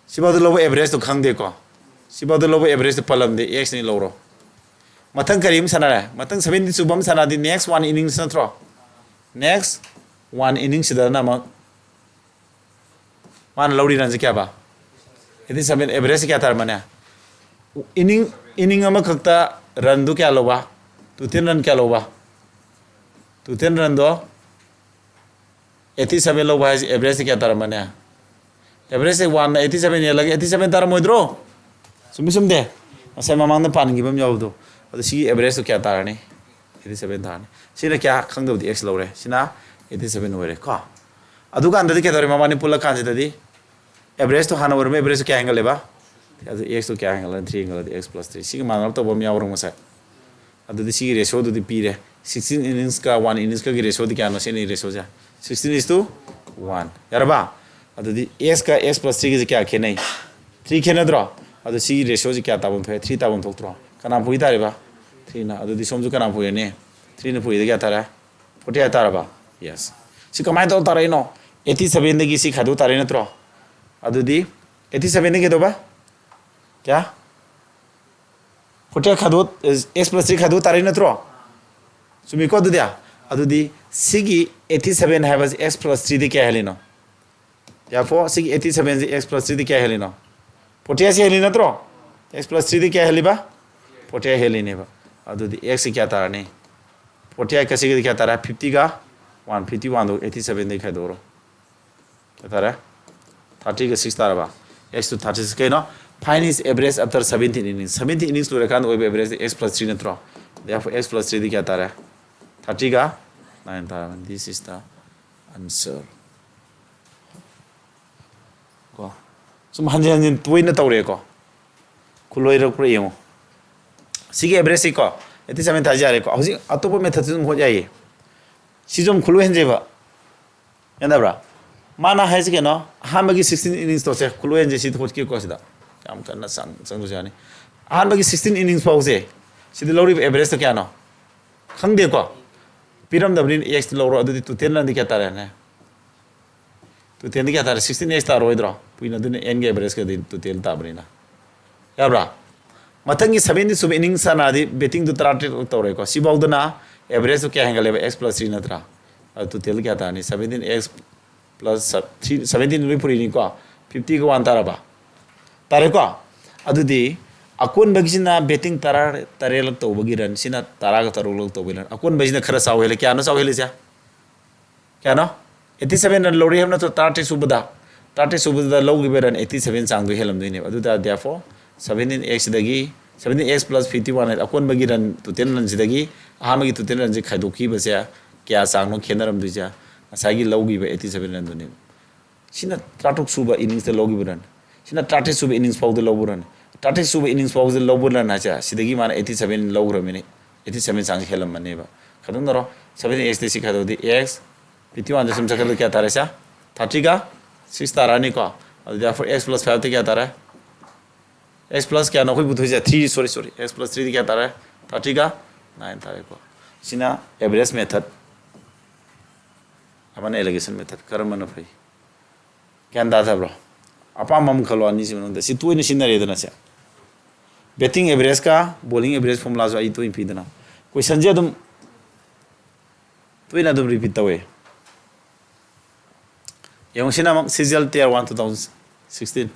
ꯁꯤꯐꯥꯎꯗ ꯂꯧꯕ average ꯇꯣ ꯈꯪꯗꯦꯀꯣ? ꯁꯤꯐꯥꯎꯗ ꯂꯧꯕ average ꯇꯣ ꯄꯜꯂꯝꯗꯦ, X ꯅꯤ ꯂꯧꯔꯣ꯫ ꯃꯊꯪ ꯀꯔꯤ ꯑꯃ ꯁꯥꯟꯅꯔꯦ? ꯃꯊꯪ seventeen ꯁꯨꯕ ꯑꯃ ꯁꯥꯟꯅꯔꯗꯤ next one innings ꯅꯠꯇ꯭ꯔꯣ? Next one innings ꯁꯤꯗꯅ ꯑꯃꯨꯛ ꯃꯥꯅ ꯂꯧꯔꯤ run ꯁꯦ ꯀꯌꯥꯕ? Eighty seven, average ꯁꯦ ꯀꯌꯥ ꯇꯥꯔꯝꯃꯅꯤ? Inning, inning ꯑꯃꯈꯛꯇ run ꯗꯨ ꯀꯌꯥ ꯂꯧꯕ? Total run ꯀꯌꯥ ꯂꯧꯕ? Total run ꯗꯣ eighty seven ꯂꯧꯕ ꯍꯥꯏꯁꯦ average ꯁꯦ ꯀꯌꯥ ꯇꯥꯔꯝꯃꯅꯤ? Average ꯁꯦ one ꯅ eighty seven ꯌꯦꯜꯂꯒ eighty seven ꯇꯥꯔꯝꯃꯣꯏꯗ꯭ꯔꯣ? ꯆꯨꯝꯃꯤ ꯆꯨꯝꯗꯦ? ꯉꯁꯥꯏ ꯃꯃꯥꯡꯗ ꯄꯥꯟꯈꯤꯕ ꯑꯃ ꯌꯥꯎꯕꯗꯣ꯫ ꯑꯗꯣ ꯁꯤꯒꯤ average ꯇꯣ ꯀꯌꯥ ꯇꯥꯔꯅꯤ? Eighty seven ꯇꯥꯔꯅꯤ꯫ ꯁꯤꯅ ꯀꯌꯥ? ꯈꯪꯗꯕꯗꯤ X ꯂꯧꯔꯦ꯫ ꯁꯤꯅ eighty seven ꯑꯣꯏꯔꯦ ꯀꯣ꯫ ꯑꯗꯨꯀꯥꯟꯗꯗꯤ ꯀꯩꯗꯧꯔꯦ? ꯃꯕꯥꯅꯤ ꯄꯨꯜꯂ ꯀꯥꯟꯁꯤꯗꯗꯤ average ꯇꯣ ꯍꯥꯟꯅ ꯑꯣꯏꯔꯝꯕ average ꯇꯣ ꯀꯌꯥ ꯍꯦꯟꯒꯠꯂꯦꯕ? ꯑꯗꯨ X ꯇꯣ ꯀꯌꯥ ꯍꯦꯟꯒꯠꯂꯅꯤ? Three ꯍꯦꯟꯒꯠꯂꯗꯤ X plus three꯫ ꯁꯤꯒ ꯃꯥꯟꯅꯕ ꯇꯧꯕ ꯑꯃ ꯌꯥꯎꯔꯣ ꯉꯁꯥꯏ꯫ ꯑꯗꯨꯗꯤ ꯁꯤꯒꯤ ratio ꯗꯨꯗꯤ ꯄꯤꯔꯦ꯫ Sixteen innings ꯀ one innings ꯀꯒꯤ ratio ꯗꯤ ꯀꯌꯥꯅꯣ? ꯁꯤꯅꯤ ratio say. Sixteen is to one꯫ ꯌꯥꯔꯕ? ꯑꯗꯨꯗꯤ X ꯀ X plus three ꯒꯤꯁꯦ ꯀꯌꯥ ꯈꯦꯠꯅꯩ? Three ꯈꯦꯠꯅꯗ꯭ꯔꯣ? ꯑꯗꯨ ꯁꯤꯒꯤ ratio ꯁꯦ ꯀꯌꯥ ꯇꯥꯐꯝ ꯊꯣꯛꯑꯦ? Three ꯇꯥꯐꯝ ꯊꯣꯛꯇ꯭ꯔꯣ? ꯀꯅꯥ ꯐꯨꯏ ꯇꯥꯔꯤꯕ? Three ꯅ꯫ ꯑꯗꯨꯗꯤ ꯁꯣꯝꯁꯨ ꯀꯅꯥ ꯐꯨꯏꯔꯅꯤ? Three ꯅ ꯐꯨꯏꯗ ꯀꯌꯥ ꯇꯥꯔꯦ? Forty eight ꯇꯥꯔꯕ? Yes꯫ ꯁꯤ ꯀꯃꯥꯏꯅ ꯇꯧꯔ ꯇꯥꯔꯛꯏꯅꯣ? Eighty seven ꯗꯒꯤ ꯁꯤ ꯈꯥꯏꯗꯣꯛ ꯇꯥꯔꯦ ꯅꯠꯇ꯭ꯔꯣ? ꯑꯗꯨꯗꯤ eighty seven ꯗꯒꯤ ꯀꯩꯗꯧꯕ? ꯀꯌꯥ? Forty eight ꯈꯥꯏꯗꯣꯛ, X plus three ꯈꯥꯏꯗꯣꯛ ꯇꯥꯔꯦ ꯅꯠꯇ꯭ꯔꯣ? ꯆꯨꯝꯃꯤꯀꯣ ꯑꯗꯨꯗꯤ? ꯑꯗꯨꯗꯤ ꯁꯤꯒꯤ eighty seven ꯍꯥꯏꯕꯁꯤ X plus three ꯗꯤ ꯀꯌꯥ ꯍꯦꯜꯂꯤꯅꯣ? Therefore ꯁꯤꯒꯤ eighty seven ꯁꯤ X plus three ꯗꯤ ꯀꯌꯥ ꯍꯦꯜꯂꯤꯅꯣ? Forty eight ꯁꯤ ꯍꯦꯜꯂꯤ ꯅꯠꯇ꯭ꯔꯣ? X plus three ꯗꯤ ꯀꯌꯥ ꯍꯦꯜꯂꯤꯕ? Forty eight ꯍꯦꯜꯂꯤꯅꯦꯕ꯫ ꯑꯗꯨꯗꯤ X ꯁꯤ ꯀꯌꯥ ꯇꯥꯔꯅꯤ? Forty eight ꯀ ꯁꯤꯒꯗꯤ ꯀꯌꯥ ꯇꯥꯔꯦ? Fifty ꯒ one, fifty one ꯗꯣ eighty seven ꯗꯒꯤ ꯈꯥꯏꯗꯣꯛꯎꯔꯣ꯫ ꯀꯌꯥ ꯇꯥꯔꯦ? Thirty ꯒ six ꯇꯥꯔꯕ? X to thirty six ꯀꯩꯅꯣ? Find his average after seventeen innings꯫ Seventeen innings ꯂꯣꯏꯔꯀꯥꯟꯗ ꯑꯣꯏꯕ average X plus three ꯅꯠꯇ꯭ꯔꯣ? Therefore X plus three ꯗꯤ ꯀꯌꯥ ꯇꯥꯔꯦ? Thirty ꯒ nine ꯇꯥꯔꯕꯅꯤ꯫ This is the answer꯫ ꯀꯣ꯫ ꯁꯨꯝ ꯍꯟꯖꯤꯟ ꯍꯟꯖꯤꯟ ꯇꯣꯏꯅ ꯇꯧꯔꯛꯑꯦꯀꯣ꯫ ꯈꯨꯠꯂꯣꯏꯔꯛꯄ꯭ꯔꯥ ꯌꯦꯡꯉꯣ꯫ ꯁꯤꯒꯤ average ꯁꯤꯀꯣ, ꯑꯩꯠꯇꯤ ꯁꯕꯦꯟ ꯊꯥꯏꯁꯦ ꯌꯥꯔꯦꯀꯣ꯫ ꯍꯧꯖꯤꯛ ꯑꯇꯣꯞꯄ ꯃꯦꯊꯠꯁꯨ ꯑꯗꯨꯝ ꯍꯣꯠ ꯌꯥꯏꯌꯦ꯫ ꯁꯤꯁꯨ ꯑꯗꯨꯝ ꯈꯨꯠꯂꯣꯏ ꯍꯟꯖꯩꯕ꯫ ꯌꯥꯅꯕ꯭ꯔꯥ? ꯃꯥꯅ ꯍꯥꯏꯁꯦ ꯀꯩꯅꯣ? ꯑꯍꯥꯟꯕꯒꯤ ꯁꯤꯛꯁꯇꯤꯟ ꯏꯅꯤꯡꯁꯇꯣ, ꯁꯦ, ꯈꯨꯠꯂꯣꯏ ꯍꯟꯖꯩ, ꯁꯤ ꯍꯣꯠꯀꯦꯀꯣ ꯁꯤꯗ꯫ ꯌꯥꯝ ꯀꯟꯅ ꯆꯪ-, ꯆꯪꯗ꯭ꯔꯁꯨ ꯌꯥꯅꯤ꯫ ꯑꯍꯥꯟꯕꯒꯤ ꯁꯤꯛꯁꯇꯤꯟ ꯏꯅꯤꯡꯁ ꯐꯥꯎꯁꯦ, ꯁꯤꯗ ꯂꯧꯔꯤꯕ ꯑꯦꯚꯔꯦꯖꯇꯣ ꯀꯌꯥꯅꯣ? ꯈꯪꯗꯦꯀꯣ? ꯄꯤꯔꯝꯗꯕꯅꯤꯅ ꯑꯦꯛꯁꯇ ꯂꯧꯔꯣ꯫ ꯑꯗꯨꯗꯤ ꯇꯣꯇꯦꯜ ꯔꯟꯗꯤ ꯀꯌꯥ ꯇꯥꯔꯦꯅꯦ? ꯇꯣꯇꯦꯜꯗꯤ ꯀꯌꯥ ꯇꯥꯔꯦ? ꯁꯤꯛꯁꯇꯤꯟ ꯑꯦꯛꯁ ꯇꯥꯔꯣꯏꯗ꯭ꯔꯣ? ꯀꯨꯏꯅ ꯑꯗꯨꯅ ꯑꯦꯟꯒꯤ ꯑꯦꯚꯔꯦꯖꯀꯗꯤ ꯇꯣꯇꯦꯜ ꯇꯥꯕꯅꯤꯅ꯫ ꯌꯥꯕ꯭ꯔꯥ? ꯃꯊꯪꯒꯤ ꯁꯕꯦꯟꯇꯤꯟ ꯁꯨꯕ ꯏꯅꯤꯡꯁ ꯁꯥꯟꯅꯔꯗꯤ ꯕꯦꯇꯤꯡꯗꯨ ꯇꯔꯥꯇꯔꯦꯠ ꯇꯧꯔꯦꯀꯣ꯫ ꯁꯤꯐꯥꯎꯗꯅ ꯑꯦꯚꯔꯦꯖꯇꯨ ꯀꯌꯥ ꯍꯦꯟꯒꯠꯂꯦꯕ? ꯑꯦꯛꯁ ꯄ꯭ꯂꯁ ꯊ꯭ꯔꯤ ꯅꯠꯇ꯭ꯔꯥ? ꯑꯗꯨ ꯇꯣꯇꯦꯜ ꯀꯌꯥ ꯇꯥꯔꯅꯤ? Seventeen X plus three, seventeen ꯂꯣꯏ ꯄꯨꯔꯤꯅꯤꯀꯣ꯫ ꯐꯤꯐꯇꯤꯒ ꯋꯥꯟ ꯇꯥꯔꯕ? ꯇꯥꯔꯦꯀꯣ? ꯑꯗꯨꯗꯤ ꯑꯀꯣꯟꯕꯒꯤꯁꯤꯅ ꯕꯦꯇꯤꯡ ꯇꯔꯥ ꯇꯔꯦꯠꯂꯛ ꯇꯧꯕꯒꯤ ꯔꯟ, ꯁꯤꯅ ꯇꯔꯥꯒ ꯇꯔꯨꯛꯂꯛ ꯇꯧꯕꯒꯤ ꯔꯟ꯫ ꯑꯀꯣꯟꯕꯁꯤꯅ ꯈꯔ ꯆꯥꯎ ꯍꯦꯜꯂꯦ꯫ ꯀꯌꯥꯅꯣ ꯆꯥꯎ ꯍꯦꯜꯂꯤꯁꯦ? ꯀꯌꯥꯅꯣ? ꯑꯩꯠꯇꯤ ꯁꯕꯦꯟ ꯔꯟ ꯂꯧꯔꯤ ꯍꯥꯏꯕ ꯅꯠꯇ꯭ꯔꯣ? ꯇꯔꯥꯇꯔꯦꯠ ꯁꯨꯕꯗ, ꯇꯔꯥꯇꯔꯦꯠ ꯁꯨꯕꯗ ꯂꯧꯈꯤꯕ ꯔꯟ ꯑꯩꯠꯇꯤ ꯁꯕꯦꯟ ꯆꯥꯡꯗꯣ ꯍꯦꯜꯂꯝꯗꯣꯏꯅꯦꯕ꯫ ꯑꯗꯨ ꯇꯥꯔꯗꯤ therefore seventeen x ꯗꯒꯤ, seventeen x plus fifty one ꯍꯥꯏꯗꯤ ꯑꯀꯣꯟꯕꯒꯤ ꯔꯟ, ꯇꯣꯇꯦꯜ ꯔꯟꯁꯤꯗꯒꯤ ꯑꯍꯥꯟꯕꯒꯤ ꯇꯣꯇꯦꯜ ꯔꯟꯁꯦ ꯈꯥꯏꯗꯣꯛꯈꯤꯕꯁꯦ ꯀꯌꯥ ꯆꯥꯡꯅꯣ ꯈꯦꯠꯅꯔꯝꯗꯣꯏꯁꯦ? ꯉꯁꯥꯏꯒꯤ ꯂꯧꯈꯤꯕ ꯑꯩꯠꯇꯤ ꯁꯕꯦꯟ ꯔꯟꯗꯨꯅꯦꯕ꯫ ꯁꯤꯅ ꯇꯔꯥꯇꯔꯨꯛ ꯁꯨꯕ ꯏꯅꯤꯡꯁꯇ ꯂꯧꯈꯤꯕ ꯔꯟ, ꯁꯤꯅ ꯇꯔꯥꯇꯔꯦꯠ ꯁꯨꯕ ꯏꯅꯤꯡꯁ ꯐꯥꯎꯗ ꯂꯧꯕ ꯔꯟ꯫ ꯇꯔꯥꯇꯔꯦꯠ ꯁꯨꯕ ꯏꯅꯤꯡꯁ ꯐꯥꯎꯗ ꯂꯧꯕ ꯔꯟ ꯍꯥꯏꯁꯦ ꯁꯤꯗꯒꯤ ꯃꯥꯅ ꯑꯩꯠꯇꯤ ꯁꯕꯦꯟ ꯂꯧꯈ꯭ꯔꯕꯅꯤ꯫ ꯑꯩꯠꯇꯤ ꯁꯕꯦꯟ ꯆꯥꯡꯁꯦ ꯍꯦꯜꯂꯝꯃꯅꯦꯕ꯫ ꯈꯥꯏꯗꯣꯛꯅꯔꯣ꯫ ꯁꯕꯦꯟꯇꯤꯟ ꯑꯦꯛꯁꯇ ꯁꯤ ꯈꯥꯏꯗꯣꯛꯑꯗꯤ ꯑꯦꯛꯁ ꯐꯤꯐꯇꯤ ꯋꯥꯟꯗ ꯁꯨꯝ ꯆꯠꯈ꯭ꯔꯗꯤ ꯀꯌꯥ ꯇꯥꯔꯦ ꯁꯦ? ꯊꯥꯔꯇꯤꯒ ꯁꯤꯛꯁ ꯇꯥꯔꯛꯑꯅꯤꯀꯣ꯫ ꯑꯗꯨꯗꯤ therefore x plus five ꯇ ꯀꯌꯥ ꯇꯥꯔꯦ? X plus ꯀꯌꯥꯅꯣ ꯑꯩꯈꯣꯏ ꯄꯨꯊꯣꯛꯏꯁꯦ? Three, sorry, sorry, x plus three ꯗꯤ ꯀꯌꯥ ꯇꯥꯔꯦ? ꯊꯥꯔꯇꯤꯒ ꯅꯥꯏꯟ ꯇꯥꯔꯦꯀꯣ꯫ ꯁꯤꯅ average method, ꯑꯃꯅ allocation method꯫ ꯀꯔꯝꯕꯅ ꯐꯩ? ꯒ꯭ꯌꯥꯟ ꯇꯥꯗꯕ꯭ꯔꯣ? ꯑꯄꯥꯝꯕ ꯑꯃ ꯈꯜꯂꯣ ꯑꯅꯤꯁꯤ ꯃꯅꯨꯡꯗ꯫ ꯁꯤ ꯇꯣꯏꯅ ꯁꯤꯖꯤꯟꯅꯔꯦꯗꯅ ꯁꯦ꯫ Batting average ꯀ bowling average formula ꯁꯨ ꯑꯩ ꯇꯣꯏꯅ ꯄꯤꯗꯅ꯫ Question ꯁꯦ ꯑꯗꯨꯝ ꯇꯣꯏꯅ ꯑꯗꯨꯝ repeat ꯇꯧꯋꯦ꯫ ꯌꯦꯡꯉꯨ ꯁꯤꯅ ꯑꯃꯨꯛ C G L Tier one two thousand sixteen꯫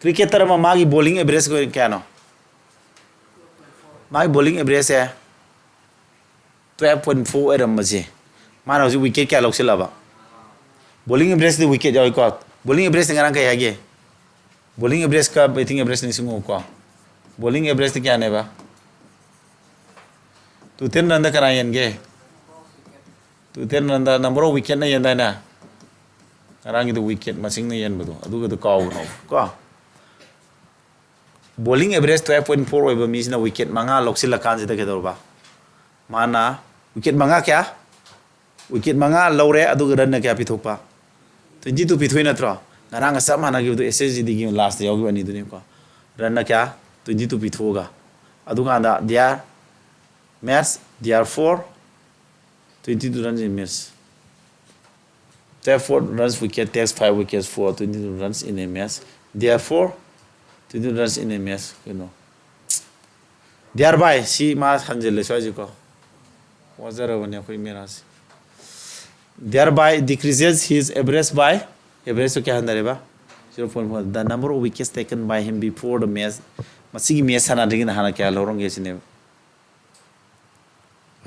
Cricketer ꯑꯃ ꯃꯥꯒꯤ bowling average ꯀꯌꯥꯅꯣ? ꯃꯥꯒꯤ bowling average ꯁꯦ twelve point four ꯑꯣꯏꯔꯝꯕꯁꯦ ꯃꯥꯅ ꯍꯧꯖꯤꯛ wicket ꯀꯌꯥ ꯂꯧꯁꯤꯜꯂꯕ? Bowling average ꯇ wicket ꯌꯥꯎꯏꯀꯣ꯫ Bowling average ꯇ ꯉꯔꯥꯡ ꯀꯩ ꯍꯥꯏꯒꯦ? Bowling average ꯀ batting average ꯅꯤꯡꯁꯤꯡꯉꯨꯀꯣ꯫ Bowling average ꯇ ꯀꯌꯥꯅꯦꯕ? Total run ꯗ ꯀꯅꯥ ꯌꯦꯟꯒꯦ? Total run the number of wicket ꯅ ꯌꯦꯟꯗꯥꯏꯅꯦ? ꯉꯔꯥꯡꯒꯤꯗꯣ wicket ꯃꯁꯤꯡꯅ ꯌꯦꯟꯕꯗꯣ ꯑꯗꯨꯒꯗꯣ ꯀꯥꯎꯒꯅꯣ ꯀꯣ꯫ Bowling average twelve point four ꯑꯣꯏꯕ ꯃꯤꯁꯤꯅ wicket ꯃꯉꯥ ꯂꯧꯁꯤꯜꯂꯀꯥꯟꯁꯤꯗ ꯀꯩꯗꯧꯔꯕ? ꯃꯥꯅ wicket ꯃꯉꯥ ꯀꯌꯥ? Wicket ꯃꯉꯥ ꯂꯧꯔꯦ, ꯑꯗꯨꯒ runꯅ ꯀꯌꯥ ꯄꯤꯊꯣꯛꯄ? Twenty two ꯄꯤꯊꯣꯛꯏ ꯅꯠꯇ꯭ꯔꯣ? ꯉꯔꯥꯡꯒ ꯆꯞ ꯃꯥꯟꯅꯈꯤꯕꯗꯣ, S S G Dꯒꯤ lastꯇ ꯌꯥꯎꯈꯤꯕ ꯑꯅꯤꯗꯨꯅꯤꯀꯣ꯫ Runꯅ ꯀꯌꯥ? Twenty two ꯄꯤꯊꯣꯛꯑꯒ꯫ ꯑꯗꯨꯀꯥꯟꯗ they are match, therefore twenty two runs in match. Therefore runs wicket takes five wickets for twenty two runs in a match. Therefore twenty two runs in a match, ꯀꯩꯅꯣ꯫ Thereby, ꯁꯤ ꯃꯥ ꯍꯟꯖꯤꯜꯂꯦ ꯁ꯭ꯋꯥꯏꯁꯤꯀꯣ꯫ ꯋꯥꯖꯔꯕꯅꯦ ꯑꯩꯈꯣꯏ ꯃꯦꯔꯥꯁꯦ꯫ Thereby decreases his average by, average ꯇꯣ ꯀꯌꯥ ꯍꯟꯊꯔꯦꯕ? Zero point four. The number of wickets taken by him before the match. ꯃꯁꯤꯒꯤ match ꯁꯥꯟꯅꯗ꯭ꯔꯤꯉꯩꯗ ꯍꯥꯟꯅ ꯀꯌꯥ ꯂꯧꯔꯝꯒꯦ ꯁꯤꯅꯦꯕ꯫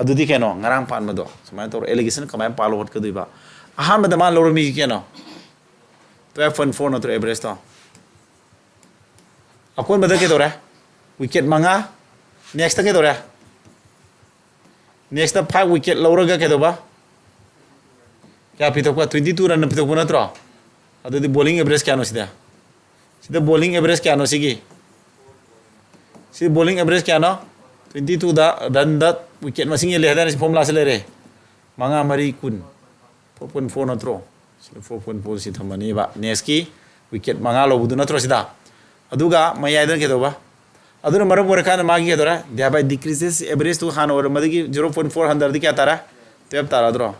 ꯑꯗꯨꯗꯤ ꯀꯩꯅꯣ, ꯉꯔꯥꯡ ꯄꯥꯟꯕꯗꯣ ꯁꯨꯃꯥꯏꯅ ꯇꯧꯔ allegation ꯀꯃꯥꯏꯅ ꯄꯥꯜꯂꯣ ꯍꯣꯠꯀꯗꯣꯏꯕ? ꯑꯍꯥꯟꯕꯗ ꯃꯥ ꯂꯧꯔꯝꯃꯤꯁꯤ ꯀꯩꯅꯣ? Twelve point four ꯅꯠꯇ꯭ꯔꯣ average ꯇꯣ? ꯑꯀꯣꯟꯕꯗ ꯀꯩꯗꯧꯔꯦ? Wicket ꯃꯉꯥ꯫ Nextꯇ ꯀꯩꯗꯧꯔꯦ? Nextꯇ five wicket ꯂꯧꯔꯒ ꯀꯩꯗꯧꯕ? ꯀꯌꯥ ꯄꯤꯊꯣꯛꯄ? Twenty two runꯅ ꯄꯤꯊꯣꯛꯄ ꯅꯠꯇ꯭ꯔꯣ? ꯑꯗꯨꯗꯤ bowling average ꯀꯌꯥꯅꯣ ꯁꯤꯗ? ꯁꯤꯗ bowling average ꯀꯌꯥꯅꯣ ꯁꯤꯒꯤ? ꯁꯤ bowling average ꯀꯌꯥꯅꯣ? Twenty twoꯗ runꯗ wicket ꯃꯁꯤꯡ ꯌꯦꯜꯂꯦ ꯍꯥꯏꯗꯥꯏꯅꯦ? ꯁꯤ formulaꯁꯤ ꯂꯩꯔꯦ꯫ ꯃꯉꯥ ꯃꯔꯤ ꯀꯨꯟ꯫ Four point four ꯅꯠꯇ꯭ꯔꯣ? ꯁꯤꯗ four point four ꯁꯤ ꯊꯝꯃꯅꯦꯕ꯫ Nextꯀꯤ wicket ꯃꯉꯥ ꯂꯧꯕꯗꯨ ꯅꯠꯇ꯭ꯔꯣ ꯁꯤꯗ? ꯑꯗꯨꯒ ꯃꯌꯥꯏꯗꯅ ꯀꯩꯗꯧꯕ? ꯑꯗꯨꯅ ꯃꯔꯝ ꯑꯣꯏꯔꯀꯥꯟꯗ ꯃꯥꯒꯤ ꯀꯩꯗꯧꯔꯦ? Thereby decreases average ꯇꯨ ꯍꯥꯟꯅ ꯑꯣꯏꯔꯝꯕꯗꯒꯤ zero point four ꯍꯟꯊꯔꯗꯤ ꯀꯌꯥ ꯇꯥꯔꯦ? Twelve ꯇꯥꯔꯗ꯭ꯔꯣ?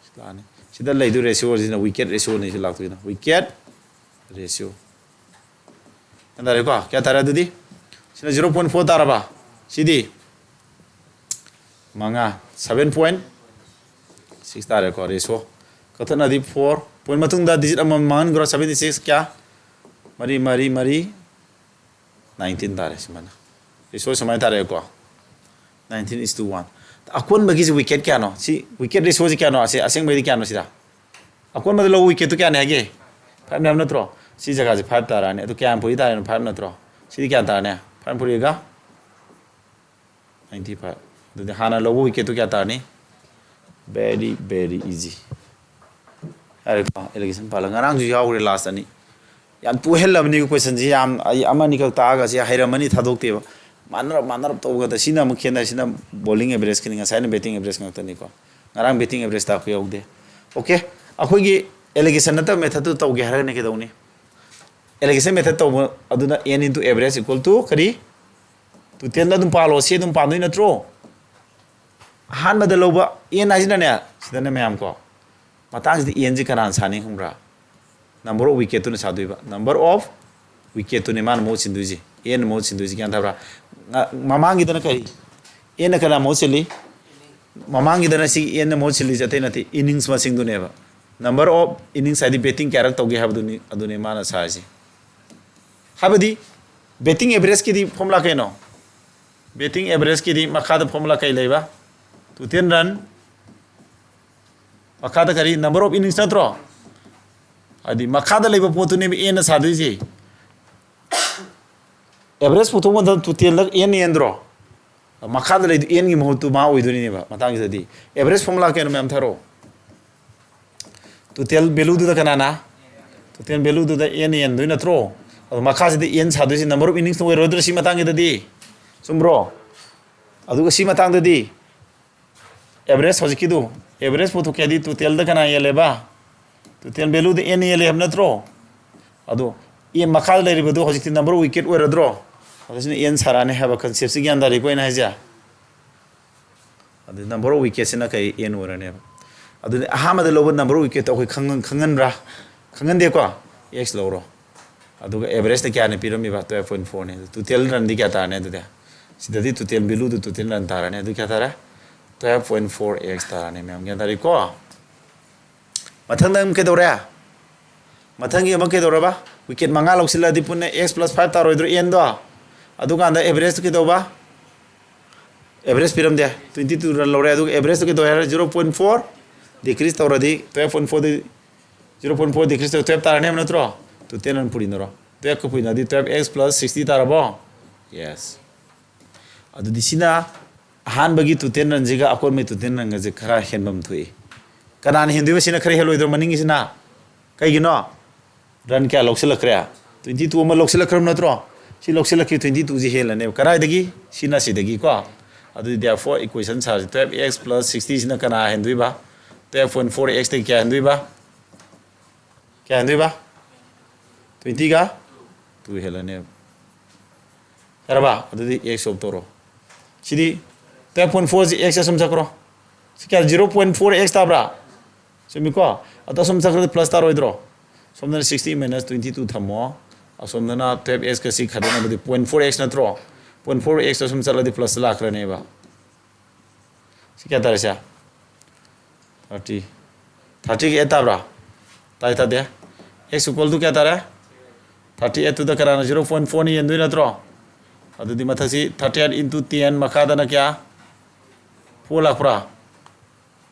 ꯁꯤ ꯂꯥꯛꯑꯅꯤ꯫ ꯁꯤꯗ ꯂꯩꯗꯣꯏ ratioꯁꯤꯅ wicket ratioꯅꯤ ꯁꯤ ꯂꯥꯛꯇꯣꯏꯅ꯫ Wicket ratio꯫ ꯒ꯭ꯌꯥꯟ ꯇꯥꯔꯦꯀꯣ? ꯀꯌꯥ ꯇꯥꯔꯦ ꯑꯗꯨꯗꯤ? ꯁꯤꯅ zero point four ꯇꯥꯔꯕ? ꯁꯤꯗꯤ? ꯃꯉꯥ꯫ Seven point six ꯇꯥꯔꯦꯀꯣ, ratio꯫ ꯀꯛꯊꯠꯅꯗꯤ four꯫ Point ꯃꯇꯨꯡꯗ digit ꯑꯃꯃꯝ ꯃꯥꯡꯍꯟꯈ꯭ꯔꯣ, seventy six ꯀꯌꯥ? ꯃꯔꯤ, ꯃꯔꯤ, ꯃꯔꯤ, nineteen ꯇꯥꯔꯦ ꯁꯨꯃꯥꯏꯅ꯫ Ratio ꯁꯨꯃꯥꯏꯅ ꯇꯥꯔꯦꯀꯣ, nineteen is to one꯫ ꯑꯀꯣꯟꯕꯒꯤꯁꯤ wicket ꯀꯌꯥꯅꯣ? ꯁꯤ wicket ratioꯁꯤ ꯀꯌꯥꯅꯣ? ꯑꯁꯤ ꯑꯁꯦꯡꯕꯩꯗꯤ ꯀꯌꯥꯅꯣ ꯁꯤꯗ? ꯑꯀꯣꯟꯕꯗ ꯂꯧꯕ wicketꯇꯨ ꯀꯌꯥꯅꯤ ꯍꯥꯏꯒꯦ? Five ꯅꯤ ꯍꯥꯏꯕ ꯅꯠꯇ꯭ꯔꯣ? ꯁꯤ ꯖꯒꯥꯁꯦ five ꯇꯥꯔꯛꯑꯅꯤ꯫ ꯑꯗꯨ ꯀꯌꯥꯝ ꯄꯨꯔꯤ ꯇꯥꯔꯦꯅꯣ? Five ꯅꯠꯇ꯭ꯔꯣ? ꯁꯤꯗꯤ ꯀꯌꯥ ꯇꯥꯔꯅꯤ? Five ꯄꯨꯔꯤꯒ ninety five꯫ ꯑꯗꯨꯗꯤ ꯍꯥꯟꯅ ꯂꯧꯕ wicketꯇꯨ ꯀꯌꯥ ꯇꯥꯔꯅꯤ? Very, very easy꯫ ꯌꯥꯔꯦꯀꯣ? Allegation ꯄꯥꯜꯂ꯫ ꯉꯔꯥꯡꯁꯨ ꯌꯥꯎꯈ꯭ꯔꯦ last ꯑꯅꯤ꯫ ꯌꯥꯝ ꯇꯣꯏꯍꯜꯂꯕꯅꯤꯀꯣ ꯀꯣꯏꯁꯟꯁꯤ꯫ ꯌꯥꯝ ꯑꯩ ꯑꯃ ꯑꯅꯤꯈꯛ ꯇꯥꯛꯑꯒ ꯁꯤ ꯍꯩꯔꯝꯃꯅꯤ ꯊꯥꯗꯣꯛꯇꯦꯕ꯫ ꯃꯥꯟꯅꯔꯞ ꯃꯥꯟꯅꯔꯞ ꯇꯧꯕꯗ ꯁꯤꯅ ꯑꯃꯨꯛ ꯈꯦꯠꯅꯩ꯫ ꯁꯤꯅ ꯕꯣꯂꯤꯡ ꯑꯦꯚꯔꯦꯖꯀꯤꯅꯤ, ꯉꯁꯥꯏꯅ ꯕꯦꯇꯤꯡ ꯑꯦꯚꯔꯦꯖ ꯉꯥꯛꯇꯅꯤꯀꯣ꯫ ꯉꯔꯥꯡ ꯕꯦꯇꯤꯡ ꯑꯦꯚꯔꯦꯖ ꯇꯥꯛꯄ ꯌꯥꯎꯗꯦ꯫ ꯑꯣꯀꯦ, ꯑꯩꯈꯣꯏꯒꯤ ꯑꯦꯂꯤꯒꯦꯁꯟ ꯅꯠꯇꯕ ꯃꯦꯊꯠꯇꯨ ꯇꯧꯒꯦ ꯍꯥꯏꯔꯒꯅ ꯀꯩꯗꯧꯅꯤ? ꯑꯦꯂꯤꯒꯦꯁꯟ ꯃꯦꯊꯠ ꯇꯧꯕ ꯑꯗꯨꯅ n into average equal to ꯀꯔꯤ? ꯇꯣꯇꯦꯜꯗ ꯑꯗꯨꯝ ꯄꯥꯜꯂꯣ, ꯁꯤ ꯑꯗꯨꯝ ꯄꯥꯟꯗꯣꯏ ꯅꯠꯇ꯭ꯔꯣ? ꯑꯍꯥꯟꯕꯗ ꯂꯧꯕ n ꯍꯥꯏꯁꯤꯅꯅꯦ, ꯁꯤꯗꯅꯦ ꯃꯌꯥꯝ ꯀꯣ, ꯃꯇꯥꯡꯁꯤꯗ n ꯁꯤ ꯀꯅꯥꯅ ꯁꯥꯅꯤ ꯈꯪꯕ꯭ꯔꯥ? Number of wicketꯇꯨꯅ ꯁꯥꯗꯣꯏꯕ꯫ Number of wicketꯇꯨꯅꯦ ꯃꯥꯅ ꯃꯍꯨꯠ ꯁꯤꯟꯗꯣꯏꯁꯦ, n ꯃꯍꯨꯠ ꯁꯤꯟꯗꯣꯏꯁꯦ꯫ ꯒ꯭ꯌꯥꯟ ꯇꯥꯕ꯭ꯔꯥ? ꯉ-, ꯃꯃꯥꯡꯒꯤꯗꯅ ꯀꯔꯤ? n ꯀꯅꯥ ꯃꯍꯨꯠ ꯁꯤꯜꯂꯤ? ꯃꯃꯥꯡꯒꯤꯗꯅ ꯁꯤ n ꯃꯍꯨꯠ ꯁꯤꯜꯂꯤꯁꯦ ꯑꯇꯩ ꯅꯠꯇꯦ, innings ꯃꯁꯤꯡꯗꯨꯅꯦꯕ꯫ Number of innings ꯍꯥꯏꯗꯤ ꯕꯦꯇꯤꯡ ꯀꯌꯥꯔꯛ ꯇꯧꯒꯦ ꯍꯥꯏꯕꯗꯨꯅꯤ, ꯑꯗꯨꯅꯦ ꯃꯥꯅ ꯁꯥꯔꯤꯁꯦ꯫ ꯍꯥꯏꯕꯗꯤ ꯕꯦꯇꯤꯡ ꯑꯦꯚꯔꯦꯖꯀꯤꯗꯤ ꯐꯣꯔꯃꯨꯂꯥ ꯀꯩꯅꯣ? ꯕꯦꯇꯤꯡ ꯑꯦꯚꯔꯦꯖꯀꯤꯗꯤ ꯃꯈꯥꯗ ꯐꯣꯔꯃꯨꯂꯥ ꯀꯩ ꯂꯩꯕ? Total run, ꯃꯈꯥꯗ ꯀꯔꯤ? Number of innings ꯅꯠꯇ꯭ꯔꯣ? ꯍꯥꯏꯗꯤ ꯃꯈꯥꯗ ꯂꯩꯕ ꯄꯣꯠꯇꯨꯅꯦꯕ n ꯁꯥꯗꯣꯏꯁꯦ꯫ ꯑꯦꯚꯔꯦꯖ ꯄꯨꯊꯣꯛꯄ ꯃꯇꯝꯗ ꯇꯣꯇꯦꯜꯗ n ꯌꯦꯟꯗ꯭ꯔꯣ? ꯃꯈꯥꯗ ꯂꯩꯗꯨ n ꯒꯤ ꯃꯍꯨꯠꯇꯨ ꯃꯥ ꯑꯣꯏꯗꯣꯏꯅꯦꯕ꯫ ꯃꯇꯥꯡꯁꯤꯗꯗꯤ ꯑꯦꯚꯔꯦꯖ ꯐꯣꯔꯃꯨꯂꯥ ꯀꯩꯅꯣ ꯃꯌꯥꯝ ꯊꯥꯔꯛꯑꯣ꯫ ꯇꯣꯇꯦꯜ ꯚꯦꯂꯨꯗꯨꯗ ꯀꯅꯥꯅ? ꯇꯣꯇꯦꯜ ꯚꯦꯂꯨꯗꯨꯗ n ꯌꯦꯟꯗꯣꯏ ꯅꯠꯇ꯭ꯔꯣ? ꯑꯗꯣ ꯃꯈꯥꯁꯤꯗ n ꯁꯥꯗꯣꯏꯁꯤ number of innings ꯑꯣꯏꯔꯣꯏꯗ꯭ꯔꯣ ꯁꯤ ꯃꯇꯥꯡꯁꯤꯗꯗꯤ? ꯆꯨꯝꯕ꯭ꯔꯣ? ꯑꯗꯨꯒ ꯁꯤ ꯃꯇꯥꯡꯗꯗꯤ ꯑꯦꯚꯔꯦꯖ ꯍꯧꯖꯤꯛꯀꯤꯗꯨ, ꯑꯦꯚꯔꯦꯖ ꯄꯨꯊꯣꯛꯀꯦ ꯍꯥꯏꯗꯤ ꯇꯣꯇꯦꯜꯗ ꯀꯅꯥ ꯌꯦꯜꯂꯦꯕ? ꯇꯣꯇꯦꯜ ꯚꯦꯂꯨꯗ n ꯌꯦꯜꯂꯦ ꯍꯥꯏꯕ ꯅꯠꯇ꯭ꯔꯣ? ꯑꯗꯣ n ꯃꯈꯥꯗ ꯂꯩꯔꯤꯕꯗꯨ ꯍꯧꯖꯤꯛꯇꯤ number of wicket ꯑꯣꯏꯔꯗ꯭ꯔꯣ? ꯑꯗꯨꯁꯤꯅ n ꯁꯥꯔꯛꯑꯅꯤ ꯍꯥꯏꯕ concept ꯁꯤ ꯒ꯭ꯌꯥꯟ ꯇꯥꯔꯤꯀꯣ ꯑꯩꯅ ꯍꯥꯏꯁꯦ? ꯑꯗꯨ number of wicket ꯁꯤꯅ ꯀꯩ? N ꯑꯣꯏꯔꯅꯦꯕ꯫ ꯑꯗꯨꯗꯤ ꯑꯍꯥꯟꯕꯗ ꯂꯧꯕ number of wicket ꯇꯣ ꯑꯩꯈꯣꯏ ꯈꯪꯍꯟ-, ꯈꯪꯍꯟꯕ꯭ꯔꯥ? ꯈꯪꯍꯟꯗꯦꯀꯣ? X ꯂꯧꯔꯣ꯫ ꯑꯗꯨꯒ ꯑꯦꯚꯔꯦꯖꯇ ꯀꯌꯥꯅ ꯄꯤꯔꯝꯃꯤꯕ? Twelve point four ꯅꯤ꯫ ꯇꯣꯇꯦꯜ ꯔꯟꯗꯤ ꯀꯌꯥ ꯇꯥꯔꯅꯤ ꯑꯗꯨꯗꯤ? ꯁꯤꯗꯗꯤ ꯇꯣꯇꯦꯜ ꯚꯦꯂꯨꯗꯨ ꯇꯣꯇꯦꯜ ꯔꯟ ꯇꯥꯔꯅꯤ꯫ ꯑꯗꯨ ꯀꯌꯥ ꯇꯥꯔꯦ? Twelve point four X ꯇꯥꯔꯅꯤ꯫ ꯃꯌꯥꯝ ꯒ꯭ꯌꯥꯟ ꯇꯥꯔꯤꯀꯣ? ꯃꯊꯪꯗ ꯑꯃꯨꯛ ꯀꯩꯗꯧꯔꯦ? ꯃꯊꯪꯒꯤ ꯑꯃ ꯀꯩꯗꯧꯔꯕ? Wicket ꯃꯉꯥ ꯂꯧꯁꯤꯜꯂꯗꯤ ꯄꯨꯟꯅ X plus five ꯇꯥꯔꯣꯏꯗ꯭ꯔꯣ? N ꯗꯣ꯫ ꯑꯗꯨꯀꯥꯟꯗ ꯑꯦꯚꯔꯦꯖꯇ ꯀꯩꯗꯧꯕ? ꯑꯦꯚꯔꯦꯖ ꯄꯤꯔꯝꯗꯦ꯫ Twenty two run ꯂꯧꯔꯦ꯫ ꯑꯗꯨꯒ ꯑꯦꯚꯔꯦꯖꯇ ꯀꯩꯗꯧꯋꯦ ꯍꯥꯏꯔꯦ? Zero point four decrease ꯇꯧꯔꯗꯤ twelve point four ꯗꯤ zero point four decrease ꯇꯧꯔ twelve ꯇꯥꯔꯅꯤ ꯍꯥꯏꯕ ꯅꯠꯇ꯭ꯔꯣ? Total run ꯄꯨꯔꯤꯅꯔꯣ꯫ Twelve ꯀ ꯄꯨꯔꯤꯅꯔꯗꯤ twelve X plus sixty ꯇꯥꯔꯕꯣ? Yes꯫ ꯑꯗꯨꯗꯤ ꯁꯤꯅ ꯑꯍꯥꯟꯕꯒꯤ total runꯁꯤꯒ ꯑꯀꯣꯟꯕꯒꯤ total runꯒꯁꯦ ꯈꯔ ꯍꯦꯟꯐꯝ ꯊꯣꯛꯏ꯫ ꯀꯅꯥꯅ ꯍꯦꯟꯗꯣꯏꯕ? ꯁꯤꯅ ꯈꯔ ꯍꯦꯜꯂꯣꯏꯗ꯭ꯔꯣ ꯃꯅꯤꯡꯒꯤꯁꯤꯅ? ꯀꯩꯒꯤꯅꯣ? Run ꯀꯌꯥ ꯂꯧꯁꯤꯜꯂꯛꯈ꯭ꯔꯦ? Twenty two ꯑꯃ ꯂꯧꯁꯤꯜꯂꯛꯈ꯭ꯔꯕ ꯅꯠꯇ꯭ꯔꯣ? ꯁꯤ ꯂꯧꯁꯤꯜꯂꯛꯈꯤ, twenty two ꯁꯤ ꯍꯦꯜꯂꯅꯦꯕ꯫ ꯀꯗꯥꯏꯗꯒꯤ? ꯁꯤꯅ ꯁꯤꯗꯒꯤꯀꯣ꯫ ꯑꯗꯨꯗꯤ therefore equation ꯁꯥꯁꯤ, twelve x plus sixty ꯁꯤꯅ ꯀꯅꯥ ꯍꯦꯟꯗꯣꯏꯕ? Twelve point four x ꯇꯒꯤ ꯀꯌꯥ ꯍꯦꯟꯗꯣꯏꯕ? ꯀꯌꯥ ꯍꯦꯟꯗꯣꯏꯕ? Twenty ꯒ two ꯍꯦꯜꯂꯅꯦꯕ꯫ ꯌꯥꯔꯕ? ꯑꯗꯨꯗꯤ x solve ꯇꯧꯔꯣ꯫ ꯁꯤꯗꯤ twelve point four ꯁꯤ x ꯑꯁꯨꯝ ꯆꯠꯈ꯭ꯔꯣ꯫ ꯁꯤ ꯀꯌꯥ? Zero point four x ꯇꯥꯕ꯭ꯔꯥ? ꯆꯨꯝꯃꯤꯀꯣ? ꯑꯗꯣ ꯑꯁꯨꯝ ꯆꯠꯈ꯭ꯔꯗꯤ plus ꯇꯥꯔꯣꯏꯗ꯭ꯔꯣ? ꯁꯣꯝꯗꯅ sixty minus twenty two ꯊꯝꯃꯣ, ꯑꯁꯣꯝꯗꯅ twelve x ꯀ ꯁꯤ ꯈꯥꯏꯗꯣꯛꯅꯕꯗꯤ point four x ꯅꯠꯇ꯭ꯔꯣ? Point four x ꯑꯁꯨꯝ ꯆꯠꯂꯗꯤ plus ꯂꯥꯛꯈ꯭ꯔꯅꯦꯕ꯫ ꯁꯤ ꯀꯌꯥ ꯇꯥꯔꯦ ꯁꯦ? Thirty꯫ Thirty ꯒ eight ꯇꯥꯕ꯭ꯔꯥ? ꯇꯥꯏ ꯇꯥꯗꯦ? X equal to ꯀꯌꯥ ꯇꯥꯔꯦ? Thirty eight ꯇꯨꯗ ꯀꯅꯥꯅ zero point four ꯅ ꯌꯦꯟꯗꯣꯏ ꯅꯠꯇ꯭ꯔꯣ? ꯑꯗꯨꯗꯤ ꯃꯊꯛꯁꯤ thirty eight into ten, ꯃꯈꯥꯗꯅ ꯀꯌꯥ? Four ꯂꯥꯛꯄ꯭ꯔꯥ?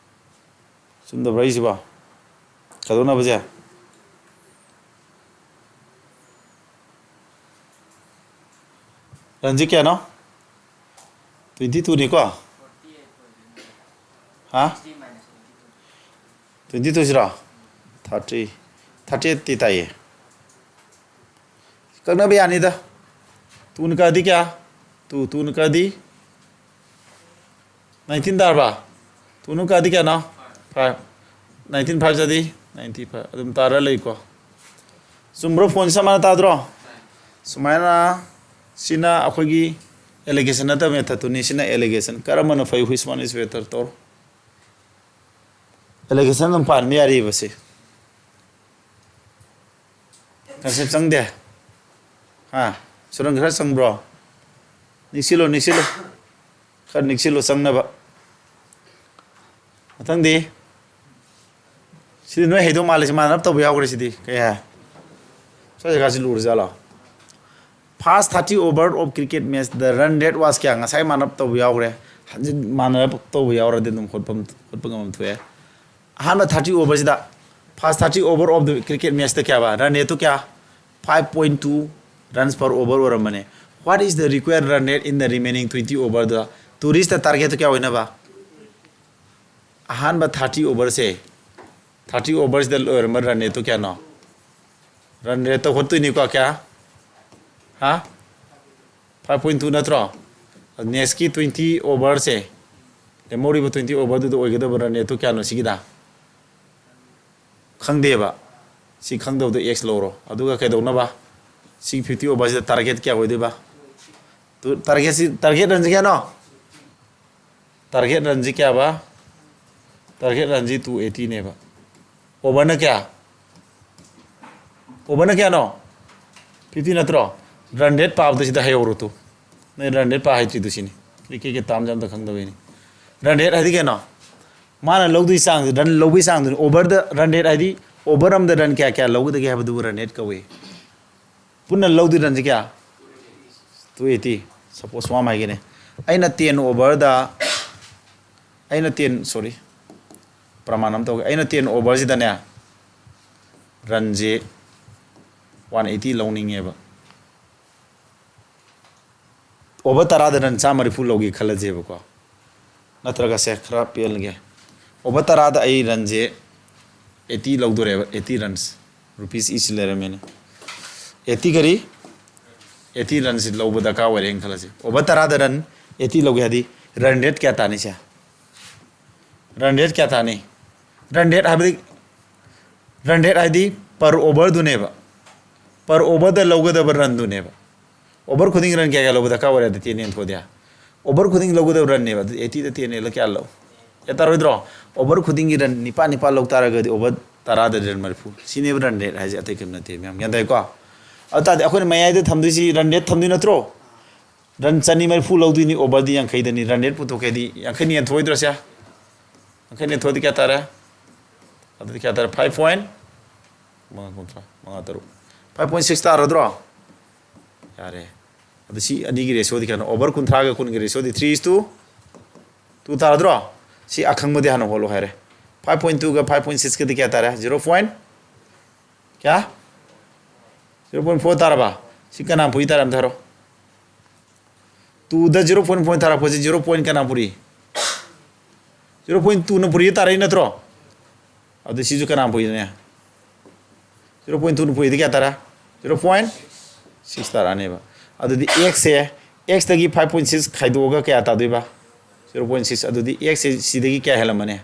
ꯆꯨꯝꯗꯕ꯭ꯔꯥ ꯑꯩꯁꯤꯕꯣ? ꯀꯩꯗꯧꯅꯕꯁꯦ? Runꯁꯤ ꯀꯌꯥꯅꯣ? Twenty two ꯅꯤꯀꯣ? ꯍꯥ? Twenty two ꯁꯤꯔꯣ? Thirty, thirty eight ꯇꯤ ꯇꯥꯏꯌꯦ꯫ ꯀꯛꯅꯕ ꯌꯥꯅꯤꯗ꯫ Two ꯅ ꯀꯛꯑꯗꯤ ꯀꯌꯥ? Two, two ꯅ ꯀꯛꯑꯗꯤ nineteen ꯇꯥꯔꯕ? Two ꯅ ꯀꯛꯑꯗꯤ ꯀꯌꯥꯅꯣ? Five꯫ Nineteen five ꯆꯠꯂꯗꯤ ninety five꯫ ꯑꯗꯨꯝ ꯇꯥꯔ ꯂꯩꯀꯣ꯫ ꯆꯨꯝꯕ꯭ꯔꯣ? Phone ꯆꯞ ꯃꯥꯟꯅ ꯇꯥꯗ꯭ꯔꯣ? ꯁꯨꯃꯥꯏꯅ ꯁꯤꯅ ꯑꯩꯈꯣꯏꯒꯤ allegation ꯅꯠꯇꯕ methodꯇꯨꯅꯤ꯫ ꯁꯤꯅ allegation꯫ ꯀꯔꯝꯕꯅ ꯐꯩ? Which one is better? ꯇꯧꯔꯣ꯫ Allegation ꯑꯗꯨꯝ ꯄꯥꯟꯕ ꯌꯥꯔꯤꯕ ꯁꯤ꯫ Concept ꯆꯪꯗꯦ? ꯍꯥ? ꯁꯨꯔꯪ ꯈꯔ ꯆꯪꯕ꯭ꯔꯣ? ꯅꯤꯛꯁꯤꯜꯂꯣ, ꯅꯤꯛꯁꯤꯜꯂꯣ꯫ ꯈꯔ ꯅꯤꯛꯁꯤꯜꯂꯣ ꯆꯪꯅꯕ꯫ ꯃꯊꯪꯗꯤ꯫ ꯁꯤꯗꯤ ꯅꯣꯏ ꯍꯩꯗꯧ ꯃꯥꯜꯂꯦ꯫ ꯁꯤ ꯃꯥꯟꯅꯔꯞ ꯇꯧꯕ ꯌꯥꯎꯈ꯭ꯔꯦ ꯁꯤꯗꯤ꯫ ꯀꯩ ꯍꯥꯏ? ꯁ꯭ꯋꯥꯏ ꯖꯒꯥꯁꯤ ꯂꯨꯔꯖꯥꯠꯂꯣ? First thirty over of cricket match, the run rate was ꯀꯌꯥ? ꯉꯁꯥꯏ ꯃꯥꯟꯅꯔꯞ ꯇꯧꯕ ꯌꯥꯎꯈ꯭ꯔꯦ꯫ ꯍꯟꯖꯤꯟ ꯃꯥꯟꯅꯔꯞ ꯇꯧꯕ ꯌꯥꯎꯔꯗꯤ ꯑꯗꯨꯝ ꯍꯣꯠꯐꯝ, ꯍꯣꯠꯄ ꯉꯝꯐꯝ ꯊꯣꯛꯑꯦ꯫ ꯑꯍꯥꯟꯕ thirty overꯁꯤꯗ, first thirty over of the cricket matchꯇ ꯀꯌꯥ ꯕ? Run rateꯇꯨ ꯀꯌꯥ? Five point two runs per over ꯑꯣꯏꯔꯝꯕꯅꯦ꯫ What is the required run rate in the remaining twenty overꯗ? Touristꯇ targetꯇꯨ ꯀꯌꯥ ꯑꯣꯏꯅꯕ? ꯑꯍꯥꯟꯕ thirty overꯁꯦ, thirty overꯁꯤꯗ ꯂꯣꯏꯔꯝꯕ run rateꯇꯨ ꯀꯌꯥꯅꯣ? Run rate ꯇꯧꯈꯠꯇꯣꯏꯅꯤꯀꯣ꯫ ꯀꯌꯥ? ꯍꯥ? Five point two ꯅꯠꯇ꯭ꯔꯣ? Next ꯀꯤ twenty over ꯁꯦ, ꯂꯦꯝꯍꯧꯔꯤꯕ twenty over ꯗꯨꯗ ꯑꯣꯏꯒꯗꯕ run rate ꯇꯨ ꯀꯌꯥꯅꯣ ꯁꯤꯒꯤꯗ? ꯈꯪꯗꯦꯕ꯫ ꯁꯤ ꯈꯪꯗꯕꯗꯣ X ꯂꯧꯔꯣ꯫ ꯑꯗꯨꯒ ꯀꯩꯗꯧꯅꯕ? ꯁꯤ fifty over ꯁꯤꯗ target ꯀꯌꯥ ꯑꯣꯏꯗꯣꯏꯕ? ꯇꯨ, target ꯁꯤ, target run ꯁꯤ ꯀꯌꯥꯅꯣ? Target run ꯁꯤ ꯀꯌꯥꯕ? Target run ꯁꯤ two eighty ꯅꯦꯕ꯫ Over ꯅ ꯀꯌꯥ? Over ꯅ ꯀꯌꯥꯅꯣ? Fifty ꯅꯠꯇ꯭ꯔꯣ? Run rate ꯄꯥꯕꯗ ꯁꯤꯗ ꯍꯩꯍꯧꯔꯣ ꯇꯨ꯫ ꯅꯣꯏ run rate ꯄꯥ ꯍꯩꯇ꯭ꯔꯤꯗꯨ ꯁꯤꯅꯤ꯫ ꯀ꯭ꯔꯤꯛ ꯀ꯭ꯔꯤꯛ ꯀ꯭ꯔꯤꯛ ꯇꯥꯝꯁꯦ ꯑꯝꯇ ꯈꯪꯗꯕꯩꯅꯤ꯫ Run rate ꯍꯥꯏꯗꯤ ꯀꯩꯅꯣ? ꯃꯥꯅ ꯂꯧꯗꯣꯏ ꯆꯥꯡꯁꯦ, run ꯂꯧꯕꯒꯤ ꯆꯥꯡꯗꯨꯅꯤ꯫ Over ꯗ run rate ꯍꯥꯏꯗꯤ over ꯑꯃꯗ run ꯀꯌꯥ ꯀꯌꯥ ꯂꯧꯒꯗꯒꯦ ꯍꯥꯏꯕꯗꯨꯕꯨ run rate ꯀꯧꯏ꯫ ꯄꯨꯟꯅ ꯂꯧꯗꯣꯏ run ꯁꯦ ꯀꯌꯥ? Two eighty꯫ Suppose ꯁꯨꯃꯥꯏ ꯍꯥꯏꯒꯦꯅꯦ꯫ ꯑꯩꯅ ten over ꯗ, ꯑꯩꯅ ten, sorry, ꯄ꯭ꯔꯃꯥꯟ ꯑꯃ ꯇꯧꯒꯦ꯫ ꯑꯩꯅ ten over ꯁꯤꯗꯅꯦ, run ꯁꯦ one eighty ꯂꯧꯅꯤꯡꯉꯦꯕ꯫ Over ꯇꯔꯥꯗ run ꯆꯥꯝꯃ ꯃꯔꯤꯐꯨ ꯂꯧꯒꯦ ꯈꯜꯂꯁꯦꯕꯀꯣ, ꯅꯠꯇ꯭ꯔꯒ ꯁꯦ ꯈꯔ ꯄꯦꯜꯂꯒꯦ, over ꯇꯔꯥꯗ ꯑꯩ run ꯁꯦ eighty ꯂꯧꯗꯣꯔꯦꯕ꯫ Eighty runs, rupees each ꯂꯩꯔꯝꯃꯦꯅꯦ꯫ Eighty ꯀꯔꯤ? Eighty run ꯁꯤ ꯂꯧꯕ ꯗꯔꯀꯥꯔ ꯑꯣꯏꯔꯦꯅ ꯈꯜꯂꯁꯦ꯫ Over ꯇꯔꯥꯗ run eighty ꯂꯧꯒꯦ ꯍꯥꯏꯗꯤ run rate ꯀꯌꯥ ꯇꯥꯅꯤ ꯁꯦ? Run rate ꯀꯌꯥ ꯇꯥꯅꯤ? Run rate ꯍꯥꯏꯕꯗꯤ, run rate ꯍꯥꯏꯗꯤ per over ꯗꯨꯅꯦꯕ꯫ Per over ꯗ ꯂꯧꯒꯗꯕ run ꯗꯨꯅꯦꯕ꯫ Over ꯈꯨꯗꯤꯡ run ꯀꯌꯥ ꯀꯌꯥ ꯂꯧꯕ ꯗꯔꯀꯥꯔ ꯑꯣꯏꯔꯦ? ꯑꯗꯨ ten ꯌꯦꯟꯊꯣꯛꯑꯗꯤ, over ꯈꯨꯗꯤꯡ ꯂꯧꯒꯗꯕ run ꯅꯦꯕ꯫ ꯑꯗꯨ eighty ꯗ ten ꯌꯦꯜꯂ ꯀꯌꯥ ꯂꯧ? ꯌꯥ ꯇꯥꯔꯣꯏꯗ꯭ꯔꯣ? Over ꯈꯨꯗꯤꯡꯒꯤ run ꯅꯤꯄꯥꯟ ꯅꯤꯄꯥꯟ ꯂꯧ ꯇꯥꯔꯒꯗꯤ over ꯇꯔꯥꯗ run ꯃꯔꯤꯐꯨ꯫ ꯁꯤꯅꯦꯕ run rate ꯍꯥꯏꯁꯦ, ꯑꯇꯩ ꯀꯔꯤꯝ ꯅꯠꯇꯦ꯫ ꯃꯌꯥꯝ ꯒ꯭ꯌꯥꯟ ꯇꯥꯏꯀꯣ? ꯑꯗꯨ ꯇꯥꯔꯗꯤ ꯑꯩꯈꯣꯏꯅ ꯃꯌꯥꯏꯗ ꯊꯝꯗꯣꯏꯁꯤ run rate ꯊꯝꯗꯣꯏ ꯅꯠꯇ꯭ꯔꯣ? Run ꯆꯅꯤ ꯃꯔꯤꯐꯨ ꯂꯧꯗꯣꯏꯅꯤ, over ꯗꯤ ꯌꯥꯡꯈꯩꯗꯅꯤ꯫ Run rate ꯄꯨꯊꯣꯛꯀꯦꯗꯤ ꯌꯥꯡꯈꯩꯅ ꯌꯦꯟꯊꯣꯛꯑꯣꯏꯗ꯭ꯔꯣ ꯁꯦ? ꯌꯥꯡꯈꯩꯅ ꯌꯦꯟꯊꯣꯛꯑꯗꯤ ꯀꯌꯥ ꯇꯥꯔꯦ? ꯑꯗꯨꯗꯤ ꯀꯌꯥ ꯇꯥꯔꯦ? Five point ꯃꯉꯥ ꯀꯨꯟꯊ꯭ꯔꯥ, ꯃꯉꯥ ꯇꯔꯨꯛ꯫ Five point six ꯇꯥꯔꯗ꯭ꯔꯣ? ꯌꯥꯔꯦ꯫ ꯑꯗꯨ ꯁꯤ ꯑꯅꯤꯒꯤ ratio ꯗꯤ ꯀꯌꯥꯅꯣ? Over ꯀꯨꯟꯊ꯭ꯔꯥꯒ ꯀꯨꯟꯒꯤ ratio D three is to two ꯇꯥꯔꯗ꯭ꯔꯣ? ꯁꯤ ꯑꯈꯪꯕꯗꯤ ꯍꯥꯟꯅ ꯍꯣꯠꯂꯣ ꯍꯥꯏꯔꯦ꯫ Five point two ꯒ five point six ꯀꯗꯤ ꯀꯌꯥ ꯇꯥꯔꯦ? Zero point ꯀꯌꯥ? Zero point four ꯇꯥꯔꯕ? ꯁꯤ ꯀꯅꯥ ꯄꯨꯏ ꯇꯥꯔꯦ ꯑꯝꯇ ꯍꯥꯏꯔꯣ꯫ Two ꯗ zero point four ꯊꯥꯔꯛꯄꯁꯤ zero point ꯀꯅꯥ ꯄꯨꯔꯤ? Zero point two ꯅ ꯄꯨꯔꯤ ꯇꯥꯔꯛꯏ ꯅꯠꯇ꯭ꯔꯣ? ꯑꯗꯨ ꯁꯤꯁꯨ ꯀꯅꯥ ꯄꯨꯏꯅꯦ? Zero point two ꯅ ꯄꯨꯏꯗꯤ ꯀꯌꯥ ꯇꯥꯔꯦ? Zero point six ꯇꯥꯔꯛꯑꯅꯦꯕ꯫ ꯑꯗꯨꯗꯤ x ꯁꯦ, x ꯇꯒꯤ five point six ꯈꯥꯏꯗꯣꯛꯑꯒ ꯀꯌꯥ ꯇꯥꯗꯣꯏꯕ? Zero point six꯫ ꯑꯗꯨꯗꯤ x ꯁꯦ ꯁꯤꯗꯒꯤ ꯀꯌꯥ ꯍꯦꯜꯂꯝꯃꯅꯤ?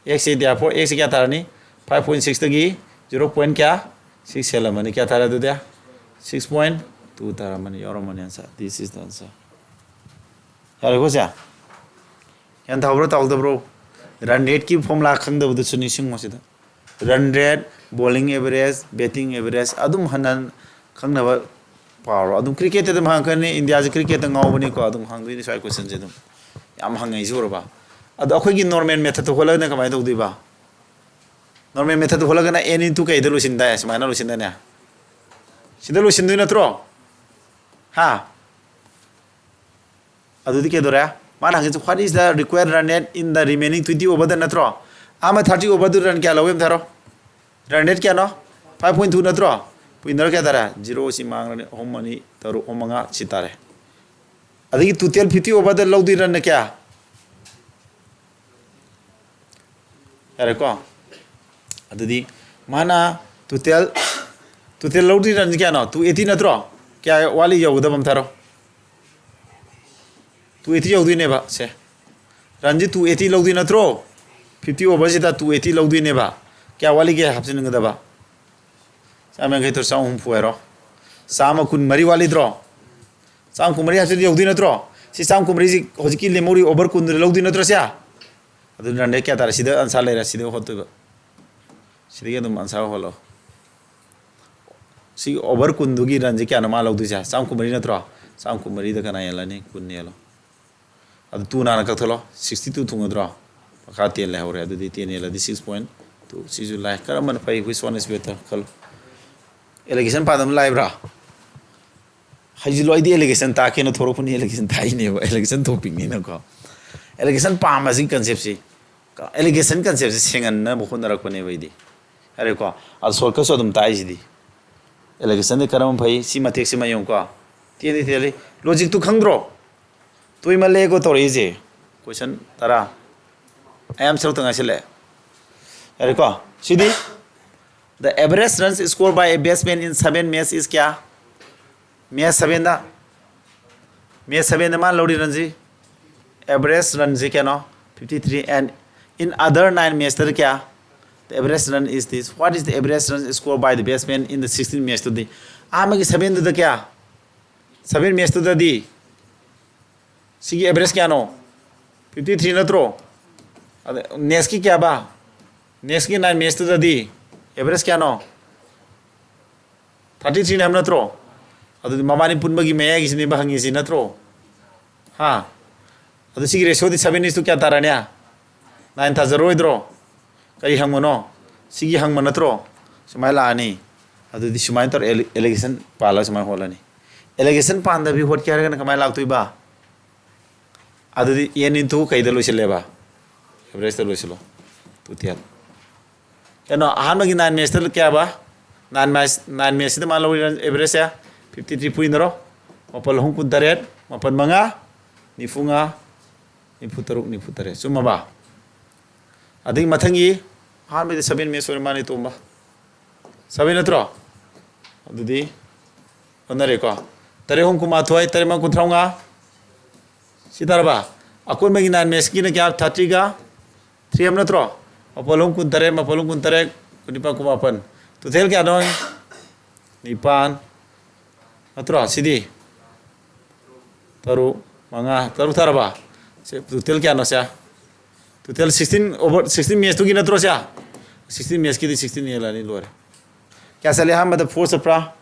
X ꯁꯦ, therefore x ꯁꯦ ꯀꯌꯥ ꯇꯥꯔꯅꯤ? Five point six ꯇꯒꯤ zero point ꯀꯌꯥ? Six ꯍꯦꯜꯂꯝꯃꯅꯤ꯫ ꯀꯌꯥ ꯇꯥꯔꯦ ꯑꯗꯨꯗꯤ? Six point two ꯇꯥꯔꯝꯃꯅꯤ꯫ ꯌꯥꯎꯔꯝꯃꯅꯤ answer꯫ This is the answer꯫ ꯌꯥꯔꯦꯀꯣ ꯁꯦ? ꯒ꯭ꯌꯥꯟ ꯇꯥꯍꯧꯕ꯭ꯔꯣ, ꯇꯥꯍꯧꯗꯕ꯭ꯔꯣ? Run rate ꯀꯤ formula ꯈꯪꯗꯕꯗꯨꯁꯨ ꯅꯤꯡꯁꯤꯡꯉꯣ ꯁꯤꯗ꯫ Run rate, bowling average, batting average ꯑꯗꯨꯝ ꯍꯟꯅ ꯈꯪꯅꯕ ꯄꯥꯎꯔꯣ꯫ ꯑꯗꯨꯝ cricket ꯇ ꯑꯗꯨꯝ ꯍꯪꯉꯛꯀꯅꯤ꯫ ꯏꯟꯗꯤꯌꯥꯁꯦ cricket ꯇ ꯉꯥꯎꯕꯅꯤꯀꯣ꯫ ꯑꯗꯨꯝ ꯍꯪꯗꯣꯏꯅꯤ ꯁ꯭ꯋꯥꯏ question ꯁꯦ ꯑꯗꯨꯝ꯫ ꯌꯥꯝ ꯍꯪꯉꯛꯏꯁꯦ ꯎꯔꯕ? ꯑꯗꯣ ꯑꯩꯈꯣꯏꯒꯤ normal method ꯇ ꯍꯣꯠꯂꯒꯅ ꯀꯃꯥꯏꯅ ꯇꯧꯗꯣꯏꯕ? Normal method ꯇ ꯍꯣꯠꯂꯒꯅ N into ꯀꯩꯗ ꯂꯣꯏꯁꯤꯟꯗꯥꯏ? ꯁꯨꯃꯥꯏꯅ ꯂꯣꯏꯁꯤꯟꯗꯥꯏꯅꯦ? ꯁꯤꯗ ꯂꯣꯏꯁꯤꯟꯗꯣꯏ ꯅꯠꯇ꯭ꯔꯣ? ꯍꯥ? ꯑꯗꯨꯗꯤ ꯀꯩꯗꯧꯔꯦ? ꯃꯥꯅ ꯍꯪꯉꯤꯁꯦ, "What is the required run rate in the remaining twenty over ꯗ?" ꯅꯠꯇ꯭ꯔꯣ? ꯑꯍꯥꯟꯕ thirty over ꯗꯨ run ꯀꯌꯥ ꯂꯧꯋꯦ ꯑꯝꯇ ꯍꯥꯏꯔꯣ? Run rate ꯀꯌꯥꯅꯣ? Five point two ꯅꯠꯇ꯭ꯔꯣ? Winner ꯀꯌꯥ ꯇꯥꯔꯦ? Zero ꯁꯤ ꯃꯥꯡꯂꯅꯤ꯫ ꯑꯍꯨꯝ ꯑꯅꯤ ꯇꯔꯨꯛ, ꯑꯍꯨꯝ ꯃꯉꯥ ꯁꯤ ꯇꯥꯔꯦ꯫ ꯑꯗꯒꯤ total fifty over ꯗ ꯂꯧꯗꯣꯏ run ꯅ ꯀꯌꯥ? ꯌꯥꯔꯦꯀꯣ? ꯑꯗꯨꯗꯤ ꯃꯥꯅ total, total ꯂꯧꯗꯣꯏ run ꯁꯤ ꯀꯌꯥꯅꯣ? Two eighty ꯅꯠꯇ꯭ꯔꯣ? ꯀꯌꯥ ꯋꯥꯠꯂꯤ ꯌꯧꯒꯗꯕ ꯑꯝꯇ ꯍꯥꯏꯔꯣ? Two eighty ꯌꯧꯗꯣꯏꯅꯦꯕ ꯁꯦ꯫ Run ꯁꯤ two eighty ꯂꯧꯗꯣꯏ ꯅꯠꯇ꯭ꯔꯣ? Fifty over ꯁꯤꯗ two eighty ꯂꯧꯗꯣꯏꯅꯦꯕ꯫ ꯀꯌꯥ ꯋꯥꯠꯂꯤꯒꯦ ꯍꯥꯞꯆꯤꯟꯒꯗꯕ? ꯆꯥꯝꯃ ꯌꯥꯡꯈꯩ ꯇꯧꯔ ꯆꯥꯝꯃ ꯍꯨꯝꯐꯨ ꯍꯥꯏꯔꯣ꯫ ꯆꯥꯝꯃ ꯀꯨꯟ ꯃꯔꯤ ꯋꯥꯠꯂꯤꯗ꯭ꯔꯣ? ꯆꯥꯝꯃ ꯀꯨꯟ ꯃꯔꯤ ꯍꯥꯞꯆꯤꯟ ꯌꯧꯗꯣꯏ ꯅꯠꯇ꯭ꯔꯣ? ꯁꯤ ꯆꯥꯝꯃ ꯀꯨꯟ ꯃꯔꯤꯁꯤ ꯍꯧꯖꯤꯛꯀꯤ ꯂꯦꯝꯍꯧꯔꯤ over ꯀꯨꯟꯗꯨꯗ ꯂꯧꯗꯣꯏ ꯅꯠꯇ꯭ꯔꯣ ꯁꯦ? ꯑꯗꯨ run rate ꯀꯌꯥ ꯇꯥꯔꯦ? ꯁꯤꯗ answer ꯂꯩꯔꯦ, ꯁꯤꯗ ꯍꯣꯠꯇꯣꯏꯕ꯫ ꯁꯤꯗꯒꯤ ꯑꯗꯨꯝ answer ꯍꯣꯠꯂꯣ꯫ ꯁꯤ over ꯀꯨꯟꯗꯨꯒꯤ run ꯁꯦ ꯀꯌꯥꯅꯣ ꯃꯥ ꯂꯧꯗꯣꯏꯁꯦ? ꯆꯥꯝꯃ ꯀꯨꯟ ꯃꯔꯤ ꯅꯠꯇ꯭ꯔꯣ? ꯆꯥꯝꯃ ꯀꯨꯟ ꯃꯔꯤꯗ ꯀꯅꯥ ꯌꯦꯜꯂꯅꯤ? ꯀꯨꯟ ꯌꯦꯜꯂꯣ꯫ ꯑꯗꯨ two ꯅꯥꯅ ꯀꯛꯊꯠꯂꯣ꯫ Sixty two ꯊꯨꯡꯒꯗ꯭ꯔꯣ? ꯃꯈꯥ ten ꯂꯩꯍꯧꯔꯦ꯫ ꯑꯗꯨꯗꯤ ten ꯌꯦꯜꯂꯗꯤ six point two꯫ ꯁꯤꯁꯨ ꯂꯥꯏ꯫ ꯀꯔꯝꯕꯅ ꯐꯩ? Which one is better? ꯈꯜꯂꯣ꯫ Allegation ꯄꯥꯗꯕ ꯂꯥꯏꯕ꯭ꯔꯥ? ꯍꯩꯖꯤꯜꯂꯣ꯫ ꯑꯩꯗꯤ allegation ꯇꯥꯛꯀꯦꯅ ꯊꯣꯔꯛꯄꯅꯤ, allegation ꯇꯥꯛꯏꯅꯦꯕ, allegation topic ꯅꯤꯅꯀꯣ꯫ Allegation ꯄꯥꯝꯕꯁꯤ concept ꯁꯤ, allegation concept ꯁꯤ ꯁꯦꯡꯍꯟꯅꯕ ꯍꯣꯠꯅꯔꯛꯄꯅꯦꯕ ꯑꯩꯗꯤ꯫ ꯌꯥꯔꯦꯀꯣ? ꯑꯗꯣ shortcut ꯁꯨ ꯑꯗꯨꯝ ꯇꯥꯛꯏꯁꯤꯗꯤ꯫ Allegation ꯗꯤ ꯀꯔꯝꯕ ꯐꯩ? ꯁꯤ ꯃꯇꯦꯛꯁꯤꯃ ꯌꯦꯡꯉꯨꯀꯣ꯫ ꯇꯦꯟꯗꯤ ꯇꯦꯜꯂꯤ꯫ Logic ꯇꯨ ꯈꯪꯗ꯭ꯔꯣ? ꯇꯣꯏꯃꯜꯂꯦꯀꯣ ꯇꯧꯔꯛꯏꯁꯦ꯫ Question ꯇꯔꯥ꯫ ꯑꯌꯥꯝ ꯁꯔꯨꯛꯇ ꯉꯥꯏꯁꯤꯜꯂꯛꯑꯦ꯫ ꯌꯥꯔꯦꯀꯣ? ꯁꯤꯗꯤ The average runs scored by a batsman in seven match is ꯀꯌꯥ? Match sevenꯗ, match sevenꯗ ꯃꯥꯅ ꯂꯧꯔꯤ runꯁꯤ, average runꯁꯤ ꯀꯌꯥꯅꯣ? Fifty three. And in other nine matchꯇꯗꯤ ꯀꯌꯥ? The average run is this. What is the average run scored by the batsman in the sixteen matchꯇꯗꯤ? ꯑꯍꯥꯟꯕꯒꯤ sevenꯗꯨꯗ ꯀꯌꯥ? Seven matchꯇꯨꯗꯗꯤ ꯁꯤꯒꯤ average ꯀꯌꯥꯅꯣ? Fifty three ꯅꯠꯇ꯭ꯔꯣ? ꯑꯗ nextꯀꯤ ꯀꯌꯥꯕ? Nextꯀꯤ nine matchꯇꯨꯗꯗꯤ average ꯀꯌꯥꯅꯣ? Thirty three ꯍꯥꯏꯕ ꯅꯠꯇ꯭ꯔꯣ? ꯑꯗꯨꯗꯤ ꯃꯕꯥꯅꯤ ꯄꯨꯟꯕꯒꯤ ꯃꯌꯥꯏꯒꯤꯁꯤꯅꯦꯕ ꯍꯪꯉꯤꯁꯤ ꯅꯠꯇ꯭ꯔꯣ? ꯍꯥ? ꯑꯗꯨ ꯁꯤꯒꯤ ratioꯗꯤ seven is to ꯀꯌꯥ ꯇꯥꯔꯅꯤ? Nine ꯇꯥꯖꯔꯣꯏꯗ꯭ꯔꯣ? ꯀꯔꯤ ꯍꯪꯕꯅꯣ? ꯁꯤꯒꯤ ꯍꯪꯕ ꯅꯠꯇ꯭ꯔꯣ? ꯁꯨꯃꯥꯏꯅ ꯂꯥꯛꯑꯅꯤ꯫ ꯑꯗꯨꯗꯤ ꯁꯨꯃꯥꯏꯅ ꯇꯧꯔ alli-, alligation ꯄꯥꯜꯂꯒ ꯁꯨꯃꯥꯏꯅ ꯍꯣꯠꯂꯅꯤ꯫ Alligation ꯄꯥꯟꯗꯕꯤ ꯍꯣꯠꯀꯦ ꯍꯥꯏꯔꯒꯅ ꯀꯃꯥꯏꯅ ꯂꯥꯛꯇꯣꯏꯕ? ꯑꯗꯨꯗꯤ n into ꯀꯩꯗ ꯂꯣꯏꯁꯤꯜꯂꯦꯕ? Averageꯇ ꯂꯣꯏꯁꯤꯜꯂꯣ꯫ Total꯫ ꯀꯩꯅꯣ, ꯑꯍꯥꯟꯕꯒꯤ nine matchꯇ ꯀꯌꯥꯕ? Nine match, nine matchꯁꯤꯗ ꯃꯥ ꯂꯧꯔꯤ average ꯁꯦ fifty three ꯄꯨꯏꯅꯔꯣ? ꯃꯥꯄꯜ ꯑꯍꯨꯝ ꯀꯨꯟꯇꯔꯦꯠ, ꯃꯥꯄꯜ ꯃꯉꯥ ꯅꯤꯐꯨꯉꯥ, ꯅꯤꯐꯨꯇꯔꯨꯛ, ꯅꯤꯐꯨꯇꯔꯦꯠ꯫ ꯆꯨꯝꯃꯕ? ꯑꯗꯒꯤ ꯃꯊꯪꯒꯤ ꯑꯍꯥꯟꯕꯗꯤ seven match ꯑꯣꯏꯔ ꯃꯥꯅꯦ ꯇꯣꯝꯕ꯫ Seven ꯅꯠꯇ꯭ꯔꯣ? ꯑꯗꯨꯗꯤ ꯑꯣꯟꯅꯔꯦꯀꯣ꯫ ꯇꯔꯦꯠ ꯑꯍꯨꯝ ꯀꯨꯟꯃꯥꯊꯣꯏ, ꯇꯔꯦꯠ ꯃꯉꯥ ꯀꯨꯟꯊ꯭ꯔꯥꯃꯉꯥ꯫ ꯁꯤ ꯇꯥꯔꯕ? ꯑꯀꯣꯟꯕꯒꯤ nine matchꯀꯤꯅ ꯀꯌꯥ? Thirtyꯒ three ꯍꯥꯏꯕ ꯅꯠꯇ꯭ꯔꯣ? ꯃꯥꯄꯜ ꯑꯍꯨꯝ ꯀꯨꯟꯇꯔꯦꯠ, ꯃꯥꯄꯜ ꯑꯍꯨꯝ ꯀꯨꯟꯇꯔꯦꯠ, ꯀꯨꯟꯅꯤꯄꯥꯟ ꯀꯨꯟꯃꯥꯄꯟ꯫ Total ꯀꯌꯥꯅꯣ? ꯅꯤꯄꯥꯟ꯫ ꯅꯠꯇ꯭ꯔꯣ? ꯁꯤꯗꯤ? ꯇꯔꯨꯛ, ꯃꯉꯥ, ꯇꯔꯨꯛ ꯇꯥꯔꯕ? ꯁꯤ total ꯀꯌꯥꯅꯣ ꯁꯦ? Total sixteen over, sixteen matchꯇꯨꯒꯤ ꯅꯠꯇ꯭ꯔꯣ ꯁꯦ? Sixteen matchꯀꯤꯗꯤ sixteen ꯍꯦꯜꯂꯅꯤ, ꯂꯣꯏꯔꯦ꯫ ꯀꯌꯥ ꯆꯠꯂꯦ ꯑꯍꯥꯟꯕꯗ? Four ꯆꯠꯄ꯭ꯔꯥ?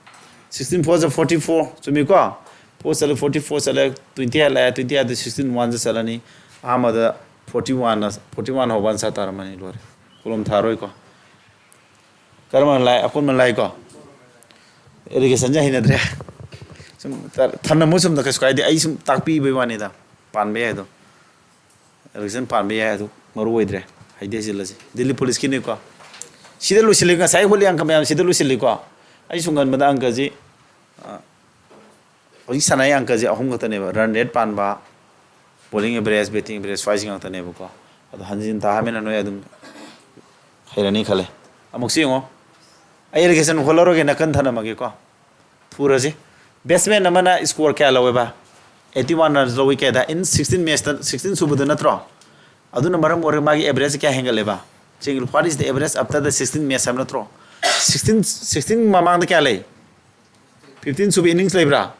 Sixteen four ꯖ forty four, ꯆꯨꯝꯃꯤꯀꯣ? Four ꯆꯠꯂꯦ, forty four ꯆꯠꯂꯦ, twenty ꯍꯦꯜꯂꯛꯑꯦ, twenty ꯍꯥꯏꯗꯤ sixteen one ꯖ ꯆꯠꯂꯅꯤ꯫ ꯑꯍꯥꯟꯕꯗ forty one, forty one ꯍꯧꯕ answer ꯇꯥꯔꯝꯃꯅꯤ, ꯂꯣꯏꯔꯦ꯫ Column ꯊꯥꯔꯣꯏꯀꯣ꯫ ꯀꯔꯝꯕꯅ ꯂꯥꯏ? ꯑꯀꯣꯟꯕꯅ ꯂꯥꯏꯀꯣ? Alligationꯁꯦ ꯍꯩꯅꯗ꯭ꯔꯦ꯫ ꯁꯨꯝ ꯊꯟꯅ ꯃꯍꯨꯠ ꯁꯨꯝꯗ ꯀꯩꯁꯨ ꯀꯥꯏꯗꯦ꯫ ꯑꯩ ꯁꯨꯝ ꯇꯥꯛꯄꯤꯕꯩ ꯋꯥꯅꯤꯗ꯫ ꯄꯥꯟꯕ ꯌꯥꯏꯗꯣ꯫ Alligation ꯄꯥꯟꯕ ꯌꯥꯏ, ꯑꯗꯨ ꯃꯔꯨ ꯑꯣꯏꯗ꯭ꯔꯦ꯫ ꯍꯩꯗꯤ ꯍꯩꯖꯤꯜꯂꯁꯤ꯫ Delhi Policeꯀꯤꯅꯤꯀꯣ꯫ ꯁꯤꯗ ꯂꯣꯏꯁꯤꯜꯂꯤ꯫ ꯉꯁꯥꯏ ꯍꯣꯠꯂꯤ ꯑꯪꯀ ꯃꯌꯥꯝ ꯁꯤꯗ ꯂꯣꯏꯁꯤꯜꯂꯤꯀꯣ꯫ ꯑꯩ ꯁꯨꯝ ꯉꯟꯕꯗ ꯑꯪꯀꯁꯤ, ꯑ, ꯍꯧꯖꯤꯛ ꯁꯥꯟꯅꯔꯤ ꯑꯪꯀꯁꯦ ꯑꯍꯨꯝ ꯈꯛꯇꯅꯦꯕ: run rate ꯄꯥꯟꯕ, bowling average, batting average, ꯁ꯭ꯋꯥꯏꯁꯤ ꯉꯥꯛꯇꯅꯦꯕꯀꯣ꯫ ꯑꯗꯣ ꯍꯟꯖꯤꯟ ꯇꯥꯍꯟꯕꯅ ꯅꯣꯏ ꯑꯗꯨꯝ ꯍꯩꯔꯅꯤ ꯈꯜꯂꯦ꯫ ꯑꯃꯨꯛꯁꯨ ꯌꯦꯡꯉꯣ꯫ ꯑꯩ ꯑꯦꯂꯤꯒꯦꯁꯟ ꯍꯣꯜꯂꯔꯣꯏꯒꯦ, ꯅꯥꯀꯟ ꯊꯅꯝꯃꯒꯦꯀꯣ꯫ ꯊꯨꯔꯁꯤ꯫ ꯕꯦꯁꯃꯦꯟ ꯑꯃꯅ ꯁ꯭ꯀꯣꯔ ꯀꯌꯥ ꯂꯧꯋꯦꯕ? ꯑꯩꯠꯇꯤ ꯋꯥꯟ ꯂꯧꯋꯤ꯫ ꯀꯌꯥꯗ? ꯏꯟ ꯁꯤꯛꯁꯇꯤꯟ ꯃꯦꯠꯁꯇ, ꯁꯤꯛꯁꯇꯤꯟ ꯁꯨꯕꯗ ꯅꯠꯇ꯭ꯔꯣ? ꯑꯗꯨꯅ ꯃꯔꯝ ꯑꯣꯏꯔꯒ ꯃꯥꯒꯤ ꯑꯦꯚꯔꯦꯖ ꯀꯌꯥ ꯍꯦꯟꯒꯠꯂꯦꯕ? What is the average after the sixteen match ꯍꯥꯏꯕ ꯅꯠꯇ꯭ꯔꯣ? ꯁꯤꯛꯁꯇꯤꯟ, ꯁꯤꯛꯁꯇꯤꯟ ꯃꯃꯥꯡꯗ ꯀꯌꯥ ꯂꯩ? ꯐꯤꯐꯇꯤꯟ ꯁꯨꯕ ꯏꯅꯤꯡꯁ ꯂꯩꯕ꯭ꯔꯥ?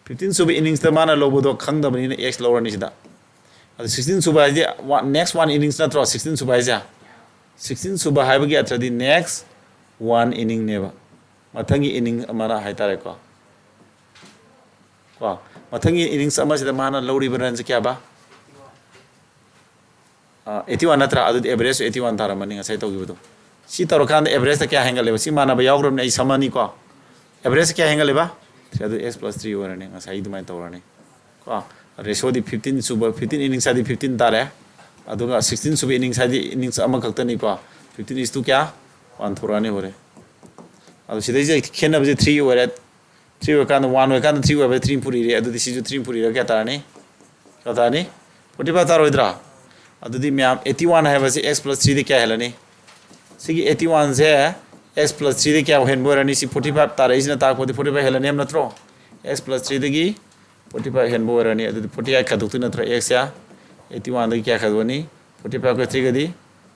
ꯐꯤꯐꯇꯤꯟ ꯁꯨꯕ ꯏꯅꯤꯡꯁꯇ ꯃꯥꯅ ꯂꯧꯕꯗꯣ ꯈꯪꯗꯕꯅꯤꯅ ꯑꯦꯛꯁ ꯂꯧꯔꯅꯤ ꯁꯤꯗ꯫ ꯑꯗꯨ ꯁꯤꯛꯁꯇꯤꯟ ꯁꯨꯕ ꯍꯥꯏꯗꯤ next one innings ꯅꯠꯇ꯭ꯔꯣ? ꯁꯤꯛꯁꯇꯤꯟ ꯁꯨꯕ ꯍꯥꯏꯁꯦ, ꯁꯤꯛꯁꯇꯤꯟ ꯁꯨꯕ ꯍꯥꯏꯕꯒꯤ ꯑꯔꯊꯗꯤ next one inningꯅꯦꯕ꯫ ꯃꯊꯪꯒꯤ ꯏꯅꯤꯡ ꯑꯃꯅ ꯍꯥꯏꯇꯥꯔꯦꯀꯣ꯫ ꯀꯣ, ꯃꯊꯪꯒꯤ ꯏꯅꯤꯡꯁ ꯑꯃꯁꯤꯗ ꯃꯥꯅ ꯂꯧꯔꯤꯕ ꯔꯟꯁꯦ ꯀꯌꯥꯕ? ꯑꯩꯠꯇꯤ ꯋꯥꯟ ꯅꯠꯇ꯭ꯔꯥ? ꯑꯗꯨꯗꯤ ꯑꯦꯚꯔꯦꯖꯁꯨ ꯑꯩꯠꯇꯤ ꯋꯥꯟ ꯇꯥꯔꯝꯃꯅꯤ ꯉꯁꯥꯏ ꯇꯧꯈꯤꯕꯗꯣ꯫ ꯁꯤ ꯇꯧꯔꯀꯥꯟꯗ ꯑꯦꯚꯔꯦꯖꯇ ꯀꯌꯥ ꯍꯦꯟꯒꯠꯂꯦꯕ? ꯁꯤ ꯃꯥꯟꯅꯕ ꯌꯥꯎꯈ꯭ꯔꯕꯅꯤ, ꯑꯩ ꯁꯝꯃꯅꯤꯀꯣ꯫ ꯑꯦꯚꯔꯦꯖ ꯀꯌꯥ ꯍꯦꯟꯒꯠꯂꯦꯕ? ꯊ꯭ꯔꯤ, ꯑꯗꯨ ꯑꯦꯛꯁ ꯄ꯭ꯂꯁ ꯊ꯭ꯔꯤ ꯑꯣꯏꯔꯅꯤ, ꯉꯁꯥꯏ ꯑꯗꯨꯃꯥꯏꯅ ꯇꯧꯔꯅꯤ ꯀꯣ꯫ ꯔꯦꯁꯤꯌꯣꯗꯤ ꯐꯤꯐꯇꯤꯟ ꯁꯨꯕ, ꯐꯤꯐꯇꯤꯟ ꯏꯅꯤꯡꯁ ꯍꯥꯏꯗꯤ ꯐꯤꯐꯇꯤꯟ ꯇꯥꯔꯦ꯫ ꯑꯗꯨꯒ ꯁꯤꯛꯁꯇꯤꯟ ꯁꯨꯕ ꯏꯅꯤꯡꯁ ꯍꯥꯏꯗꯤ ꯏꯅꯤꯡꯁ ꯑꯃꯈꯛꯇꯅꯤꯀꯣ꯫ ꯐꯤꯐꯇꯤꯟ is to ꯀꯌꯥ? ꯋꯥꯟ ꯊꯣꯔꯛꯑꯅꯤ ꯍꯣꯔꯦꯟ꯫ ꯑꯗꯣ ꯁꯤꯗꯩꯁꯤꯗ ꯈꯦꯠꯅꯕꯁꯦ ꯊ꯭ꯔꯤ ꯑꯣꯏꯔꯦ꯫ ꯊ꯭ꯔꯤ ꯑꯣꯏꯔꯀꯥꯟꯗ, ꯋꯥꯟ ꯑꯣꯏꯔꯀꯥꯟꯗ ꯊ꯭ꯔꯤ ꯑꯣꯏꯕ, ꯊ꯭ꯔꯤ ꯄꯨꯔꯤꯔꯦ꯫ ꯑꯗꯨꯗꯤ ꯁꯤꯁꯨ ꯊ꯭ꯔꯤ ꯄꯨꯔꯤꯔ ꯀꯌꯥ ꯇꯥꯔꯅꯤ? ꯀꯌꯥ ꯇꯥꯔꯅꯤ? ꯐꯣꯔꯇꯤ ꯐꯥꯏꯚ ꯇꯥꯔꯣꯏꯗ꯭ꯔꯥ? ꯑꯗꯨꯗꯤ ꯃꯌꯥꯝ ꯑꯩꯠꯇꯤ ꯋꯥꯟ ꯍꯥꯏꯕꯁꯤ ꯑꯦꯛꯁ ꯄ꯭ꯂꯁ ꯊ꯭ꯔꯤꯗ ꯀꯌꯥ ꯍꯦꯜꯂꯅꯤ? ꯁꯤꯒꯤ ꯑꯩꯠꯇꯤ ꯋꯥꯟꯁꯦ ꯑꯦꯛꯁ ꯄ꯭ꯂꯁ ꯊ꯭ꯔꯤꯗ ꯀꯌꯥ ꯍꯦꯟꯕ ꯑꯣꯏꯔꯅꯤ? ꯁꯤ ꯐꯣꯔꯇꯤ ꯐꯥꯏꯚ ꯇꯥꯔꯛꯏꯁꯤꯅ ꯇꯥꯛꯄꯗꯤ ꯐꯣꯔꯇꯤ ꯐꯥꯏꯚ ꯍꯦꯜꯂꯅꯤ ꯍꯥꯏꯕ ꯅꯠꯇ꯭ꯔꯣ? ꯑꯦꯛꯁ ꯄ꯭ꯂꯁ ꯊ꯭ꯔꯤꯗꯒꯤ ꯐꯣꯔꯇꯤ ꯐꯥꯏꯚ ꯍꯦꯟꯕ ꯑꯣꯏꯔꯅꯤ꯫ ꯑꯗꯨꯗꯤ ꯐꯣꯔꯇꯤ ꯑꯩꯠ ꯈꯥꯏꯗꯣꯛꯇꯣꯏ ꯅꯠꯇ꯭ꯔꯣ? ꯑꯦꯛꯁꯁꯦ ꯑꯩꯠꯇꯤ ꯋꯥꯟꯗꯒꯤ ꯀꯌꯥ ꯈꯥꯏꯗꯣꯛꯑꯅꯤ? ꯐꯣꯔꯇꯤ ꯐꯥꯏꯚꯀ ꯊ꯭ꯔꯤꯒꯗꯤ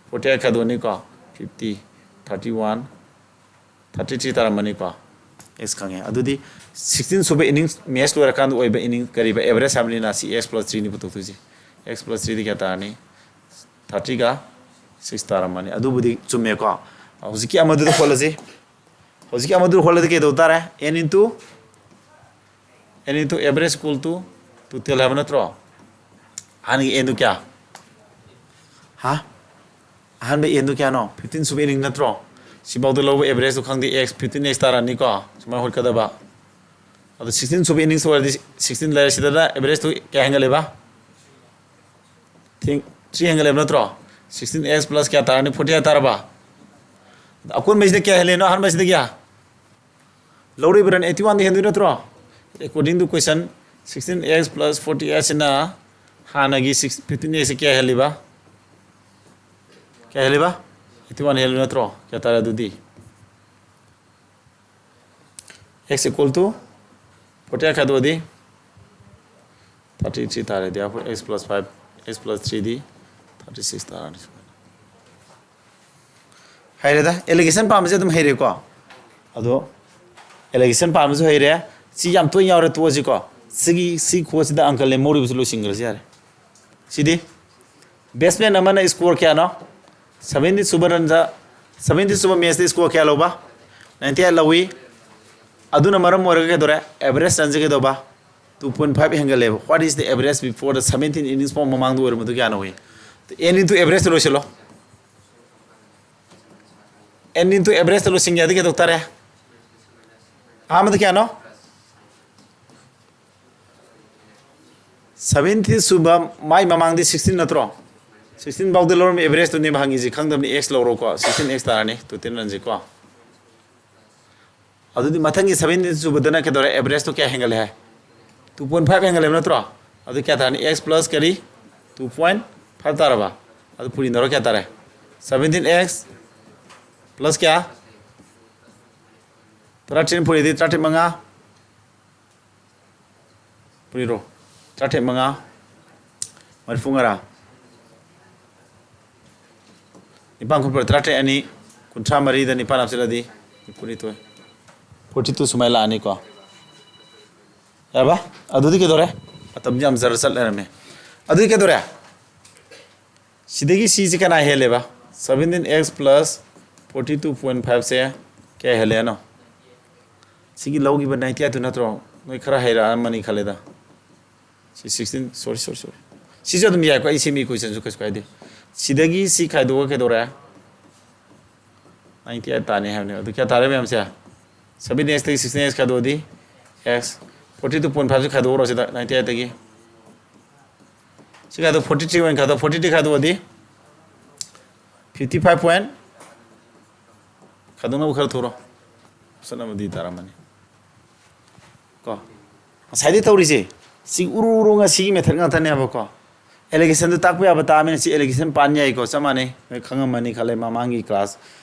ꯐꯣꯔꯇꯤ ꯑꯩꯠ ꯈꯥꯏꯗꯣꯛꯑꯅꯤꯀꯣ꯫ Fifty, thirty one, thirty three ꯇꯥꯔꯝꯃꯅꯤꯀꯣ꯫ ꯑꯦꯛꯁ ꯈꯪꯉꯦ꯫ ꯑꯗꯨꯗꯤ ꯁꯤꯛꯁꯇꯤꯟ ꯁꯨꯕ ꯏꯅꯤꯡꯁ, ꯃꯦꯠꯁ ꯂꯣꯏꯔꯀꯥꯟꯗ ꯑꯣꯏꯕ ꯏꯅꯤꯡ ꯀꯔꯤꯕ? ꯑꯦꯚꯔꯦꯖ ꯍꯥꯏꯕꯅꯤꯅ ꯁꯤ ꯑꯦꯛꯁ ꯄ꯭ꯂꯁ ꯊ꯭ꯔꯤꯅꯤ ꯄꯨꯊꯣꯛꯇꯣꯏꯁꯦ꯫ ꯑꯦꯛꯁ ꯄ꯭ꯂꯁ ꯊ꯭ꯔꯤꯗꯤ ꯀꯌꯥ ꯇꯥꯔꯅꯤ? ꯊꯥꯔꯇꯤꯒ ꯁꯤꯛꯁ ꯇꯥꯔꯝꯃꯅꯤ꯫ ꯑꯗꯨꯕꯨꯗꯤ ꯆꯨꯝꯃꯦꯀꯣ꯫ ꯍꯧꯖꯤꯛꯀꯤ ꯑꯃꯗꯨꯗ ꯍꯣꯠꯂꯁꯤ꯫ ꯍꯧꯖꯤꯛꯀꯤ ꯑꯃꯗꯨꯗ ꯍꯣꯠꯂꯗꯤ ꯀꯩꯗꯧ ꯇꯥꯔꯦ? N into, N into average equal to total ꯍꯥꯏꯕ ꯅꯠꯇ꯭ꯔꯣ? ꯑꯍꯥꯟꯕꯒꯤ Nꯗꯨ ꯀꯌꯥ? ꯍꯥ? ꯑꯍꯥꯟꯕ Nꯗꯨ ꯀꯌꯥꯅꯣ? ꯐꯤꯐꯇꯤꯟ ꯁꯨꯕ ꯏꯅꯤꯡ ꯅꯠꯇ꯭ꯔꯣ? ꯁꯤꯐꯥꯎꯗ ꯂꯧꯕ ꯑꯦꯚꯔꯦꯖꯇꯨ ꯈꯪꯗꯦ, ꯑꯦꯛꯁ, ꯐꯤꯐꯇꯤꯟ ꯑꯦꯛꯁ ꯇꯥꯔꯛꯑꯅꯤꯀꯣ꯫ ꯁꯨꯃꯥꯏꯅ ꯍꯣꯠꯀꯗꯕ꯫ ꯑꯗꯣ ꯁꯤꯛꯁꯇꯤꯟ ꯁꯨꯕ ꯏꯅꯤꯡꯁ ꯑꯣꯏꯔꯗꯤ ꯁꯤꯛꯁꯇꯤꯟ ꯂꯩꯔꯦ꯫ ꯁꯤꯗꯅ ꯑꯦꯚꯔꯦꯖꯇꯨ ꯀꯌꯥ ꯍꯦꯟꯒꯠꯂꯦꯕ? ꯊ꯭ꯔꯤ, ꯊ꯭ꯔꯤ ꯍꯦꯟꯒꯠꯂꯦꯕ ꯅꯠꯇ꯭ꯔꯣ? ꯁꯤꯛꯁꯇꯤꯟ ꯑꯦꯛꯁ ꯄ꯭ꯂꯁ ꯀꯌꯥ ꯇꯥꯔꯅꯤ? ꯐꯣꯔꯇꯤ ꯑꯩꯠ ꯇꯥꯔꯕ? ꯑꯀꯣꯟꯕꯩꯁꯤꯗ ꯀꯌꯥ ꯍꯦꯜꯂꯤꯅꯣ? ꯑꯍꯥꯟꯕꯁꯤꯗ ꯀꯌꯥ? ꯂꯧꯔꯤꯕ ꯔꯟ ꯑꯩꯠꯇꯤ ꯋꯥꯟꯗ ꯍꯦꯟꯗꯣꯏ ꯅꯠꯇ꯭ꯔꯣ? According to question, sixteen x plus forty eight ꯁꯤꯅ ꯍꯥꯟꯅꯒꯤ ꯁꯤꯛꯁ, ꯐꯤꯐꯇꯤꯟ ꯑꯦꯛꯁꯁꯤ ꯀꯌꯥ ꯍꯦꯜꯂꯤꯕ? ꯀꯌꯥ ꯍꯦꯜꯂꯤꯕ? ꯑꯩꯠꯇꯤ ꯋꯥꯟ ꯍꯦꯜꯂꯤ ꯅꯠꯇ꯭ꯔꯣ? ꯀꯌꯥ ꯇꯥꯔꯦ ꯑꯗꯨꯗꯤ? X equal to forty eight ꯈꯥꯏꯗꯣꯛꯑꯗꯤ thirty three ꯇꯥꯔꯦ꯫ Therefore x plus five, x plus three ꯗꯤ thirty six ꯇꯥꯔꯅꯤ꯫ ꯍꯩꯔꯦꯗ, allegation ꯄꯥꯝꯕꯁꯦ ꯑꯗꯨꯝ ꯍꯩꯔꯦꯀꯣ꯫ ꯑꯗꯣ allegation ꯄꯥꯝꯕꯁꯨ ꯍꯩꯔꯦ꯫ ꯁꯤ ꯌꯥꯝ ꯇꯣꯏꯅ ꯌꯥꯎꯔꯦ, ꯇꯣꯛꯑꯁꯤꯀꯣ꯫ ꯁꯤꯒꯤ, ꯁꯤ ꯈꯨꯠꯁꯤꯗ ꯑꯪꯀ ꯂꯦꯝꯍꯧꯔꯤꯕꯁꯤ ꯂꯣꯏꯁꯤꯟꯈ꯭ꯔꯁꯤ ꯌꯥꯔꯦ꯫ ꯁꯤꯗꯤ batsman ꯑꯃꯅ score ꯀꯌꯥꯅꯣ? Seventy ꯁꯨꯕ ꯔꯟꯗ, seventy ꯁꯨꯕ ꯃꯦꯠꯁꯇ score ꯀꯌꯥ ꯂꯧꯕ? Ninety eight ꯂꯧꯏ꯫ ꯑꯗꯨꯅ ꯃꯔꯝ ꯑꯣꯏꯔꯒ ꯀꯩꯗꯧꯔꯦ? Average ꯔꯟꯁꯦ ꯀꯩꯗꯧꯕ? Two point five ꯍꯦꯟꯒꯠꯂꯦꯕ꯫ What is the average before the seventeen innings ꯐꯥꯎ ꯃꯃꯥꯡꯗ ꯑꯣꯏꯔꯝꯕꯗꯨ ꯀꯌꯥꯅꯣ? N into average ꯂꯣꯏꯁꯤꯜꯂꯣ꯫ N into average ꯂꯣꯏꯁꯤꯟꯒꯦ ꯍꯥꯏꯗꯤ ꯀꯩꯗꯧ ꯇꯥꯔꯦ? ꯑꯍꯥꯟꯕꯗ ꯀꯌꯥꯅꯣ? Seventy ꯁꯨꯕ, ꯃꯥꯏ ꯃꯃꯥꯡꯗꯤ sixteen ꯅꯠꯇ꯭ꯔꯣ? Sixteen ꯐꯥꯎꯗ ꯂꯧꯔꯝꯃꯤ, average ꯇꯨꯅꯦꯕ ꯍꯪꯉꯤꯁꯤ, ꯈꯪꯗꯕꯅꯤ꯫ X ꯂꯧꯔꯣꯀꯣ, sixteen x ꯇꯥꯔꯅꯤ, total ꯔꯟꯁꯤꯀꯣ꯫ ꯑꯗꯨꯗꯤ ꯃꯊꯪꯒꯤ seventeen ꯁꯨꯕꯗꯅ ꯀꯩꯗꯧꯔꯦ? Average ꯇꯣ ꯀꯌꯥ ꯍꯦꯟꯒꯠꯂꯦ ꯍꯥꯏ? Two point five ꯍꯦꯟꯒꯠꯂꯦꯕ ꯅꯠꯇ꯭ꯔꯣ? ꯑꯗꯨ ꯀꯌꯥ ꯇꯥꯔꯅꯤ? X plus ꯀꯔꯤ? Two point five ꯇꯥꯔꯕ? ꯑꯗꯨ ꯄꯨꯔꯤꯅꯔꯣ, ꯀꯌꯥ ꯇꯥꯔꯦ? Seventeen x plus ꯀꯌꯥ? ꯇꯔꯥꯇꯔꯦꯠ ꯄꯨꯔꯤꯗꯤ ꯇꯔꯥꯇꯔꯦꯠ ꯃꯉꯥ ꯄꯨꯔꯤꯔꯣ? ꯇꯔꯥꯇꯔꯦꯠ ꯃꯉꯥ, ꯃꯔꯤꯐꯨ ꯃꯉꯥ꯫ ꯅꯤꯄꯥꯟ ꯈꯨꯠ ꯄꯨꯔ ꯇꯔꯥꯇꯔꯦꯠ ꯑꯅꯤ, ꯀꯨꯟꯊ꯭ꯔꯥ ꯃꯔꯤꯗ ꯅꯤꯄꯥꯟ ꯍꯥꯞꯆꯤꯜꯂꯗꯤ ꯅꯤꯐꯨꯅꯤꯊꯣꯏ꯫ Forty two ꯁꯨꯃꯥꯏꯅ ꯂꯥꯛꯑꯅꯤꯀꯣ꯫ ꯌꯥꯔꯕ? ꯑꯗꯨꯗꯤ ꯀꯩꯗꯧꯔꯦ? ꯃꯇꯝꯗꯤ ꯌꯥꯝ ꯖꯔ ꯆꯠ ꯂꯩꯔꯝꯃꯦ꯫ ꯑꯗꯨꯗꯤ ꯀꯩꯗꯧꯔꯦ? ꯁꯤꯗꯒꯤ ꯁꯤꯁꯦ ꯀꯅꯥ ꯍꯦꯜꯂꯦꯕ? Seventeen x plus forty two point five ꯁꯦ ꯀꯌꯥ ꯍꯦꯜꯂꯦ ꯍꯥꯏꯅꯣ? ꯁꯤꯒꯤ ꯂꯧꯈꯤꯕ ninety eight ꯇꯨ ꯅꯠꯇ꯭ꯔꯣ? ꯅꯣꯏ ꯈꯔ ꯍꯩꯔꯛꯑꯝꯃꯅꯤ ꯈꯜꯂꯦꯗ꯫ ꯁꯤ sixteen, sorry, sorry, sorry꯫ ꯁꯤꯁꯨ ꯑꯗꯨꯝ ꯌꯥꯏꯀꯣ, ꯑꯩ ꯁꯦꯝꯃꯤ equation ꯁꯨ ꯀꯩꯁꯨ ꯀꯥꯏꯗꯦ꯫ ꯁꯤꯗꯒꯤ ꯁꯤ ꯈꯥꯏꯗꯣꯛꯑꯒ ꯀꯩꯗꯧꯔꯦ? Ninety eight ꯇꯥꯅꯤ ꯍꯥꯏꯕꯅꯦ꯫ ꯑꯗꯨ ꯀꯌꯥ ꯇꯥꯔꯦ ꯃꯌꯥꯝꯁꯦ? Seventeen x ꯇꯒꯤ sixteen x ꯈꯥꯏꯗꯣꯛꯑꯗꯤ x, forty two point five ꯁꯤ ꯈꯥꯏꯗꯣꯛꯎꯔꯣ ꯁꯤꯗ ninety eight ꯇꯒꯤ꯫ ꯁꯤ ꯈꯥꯏꯗꯣꯛ, forty three ꯑꯣꯏꯅ ꯈꯥꯏꯗꯣꯛ, forty three ꯈꯥꯏꯗꯣꯛꯑꯗꯤ fifty five point, ꯈꯥꯏꯗꯣꯛꯅꯕ ꯈꯔ ꯊꯨꯔꯣ꯫ Option ꯑꯃꯗꯤ ꯇꯥꯔꯝꯃꯅꯤ꯫ ꯀꯣ? ꯉꯁꯥꯏꯗꯩ ꯇꯧꯔꯤꯁꯦ ꯁꯤ ꯎꯔꯨ ꯎꯔꯨ ꯉꯁꯤꯒꯤ method ꯉꯥꯛꯇꯅꯦꯕꯀꯣ꯫ Allegation ꯗꯨ ꯇꯥꯛꯄ ꯌꯥꯕ ꯇꯥꯛꯑꯃꯤꯅ ꯁꯤ allegation ꯄꯥꯟ ꯌꯥꯏꯀꯣ, ꯆꯞ ꯃꯥꯟꯅꯩ꯫ ꯅꯣꯏ ꯈꯪꯉꯝꯃꯅꯤ ꯈꯜꯂꯦ ꯃꯃꯥꯡꯒꯤ class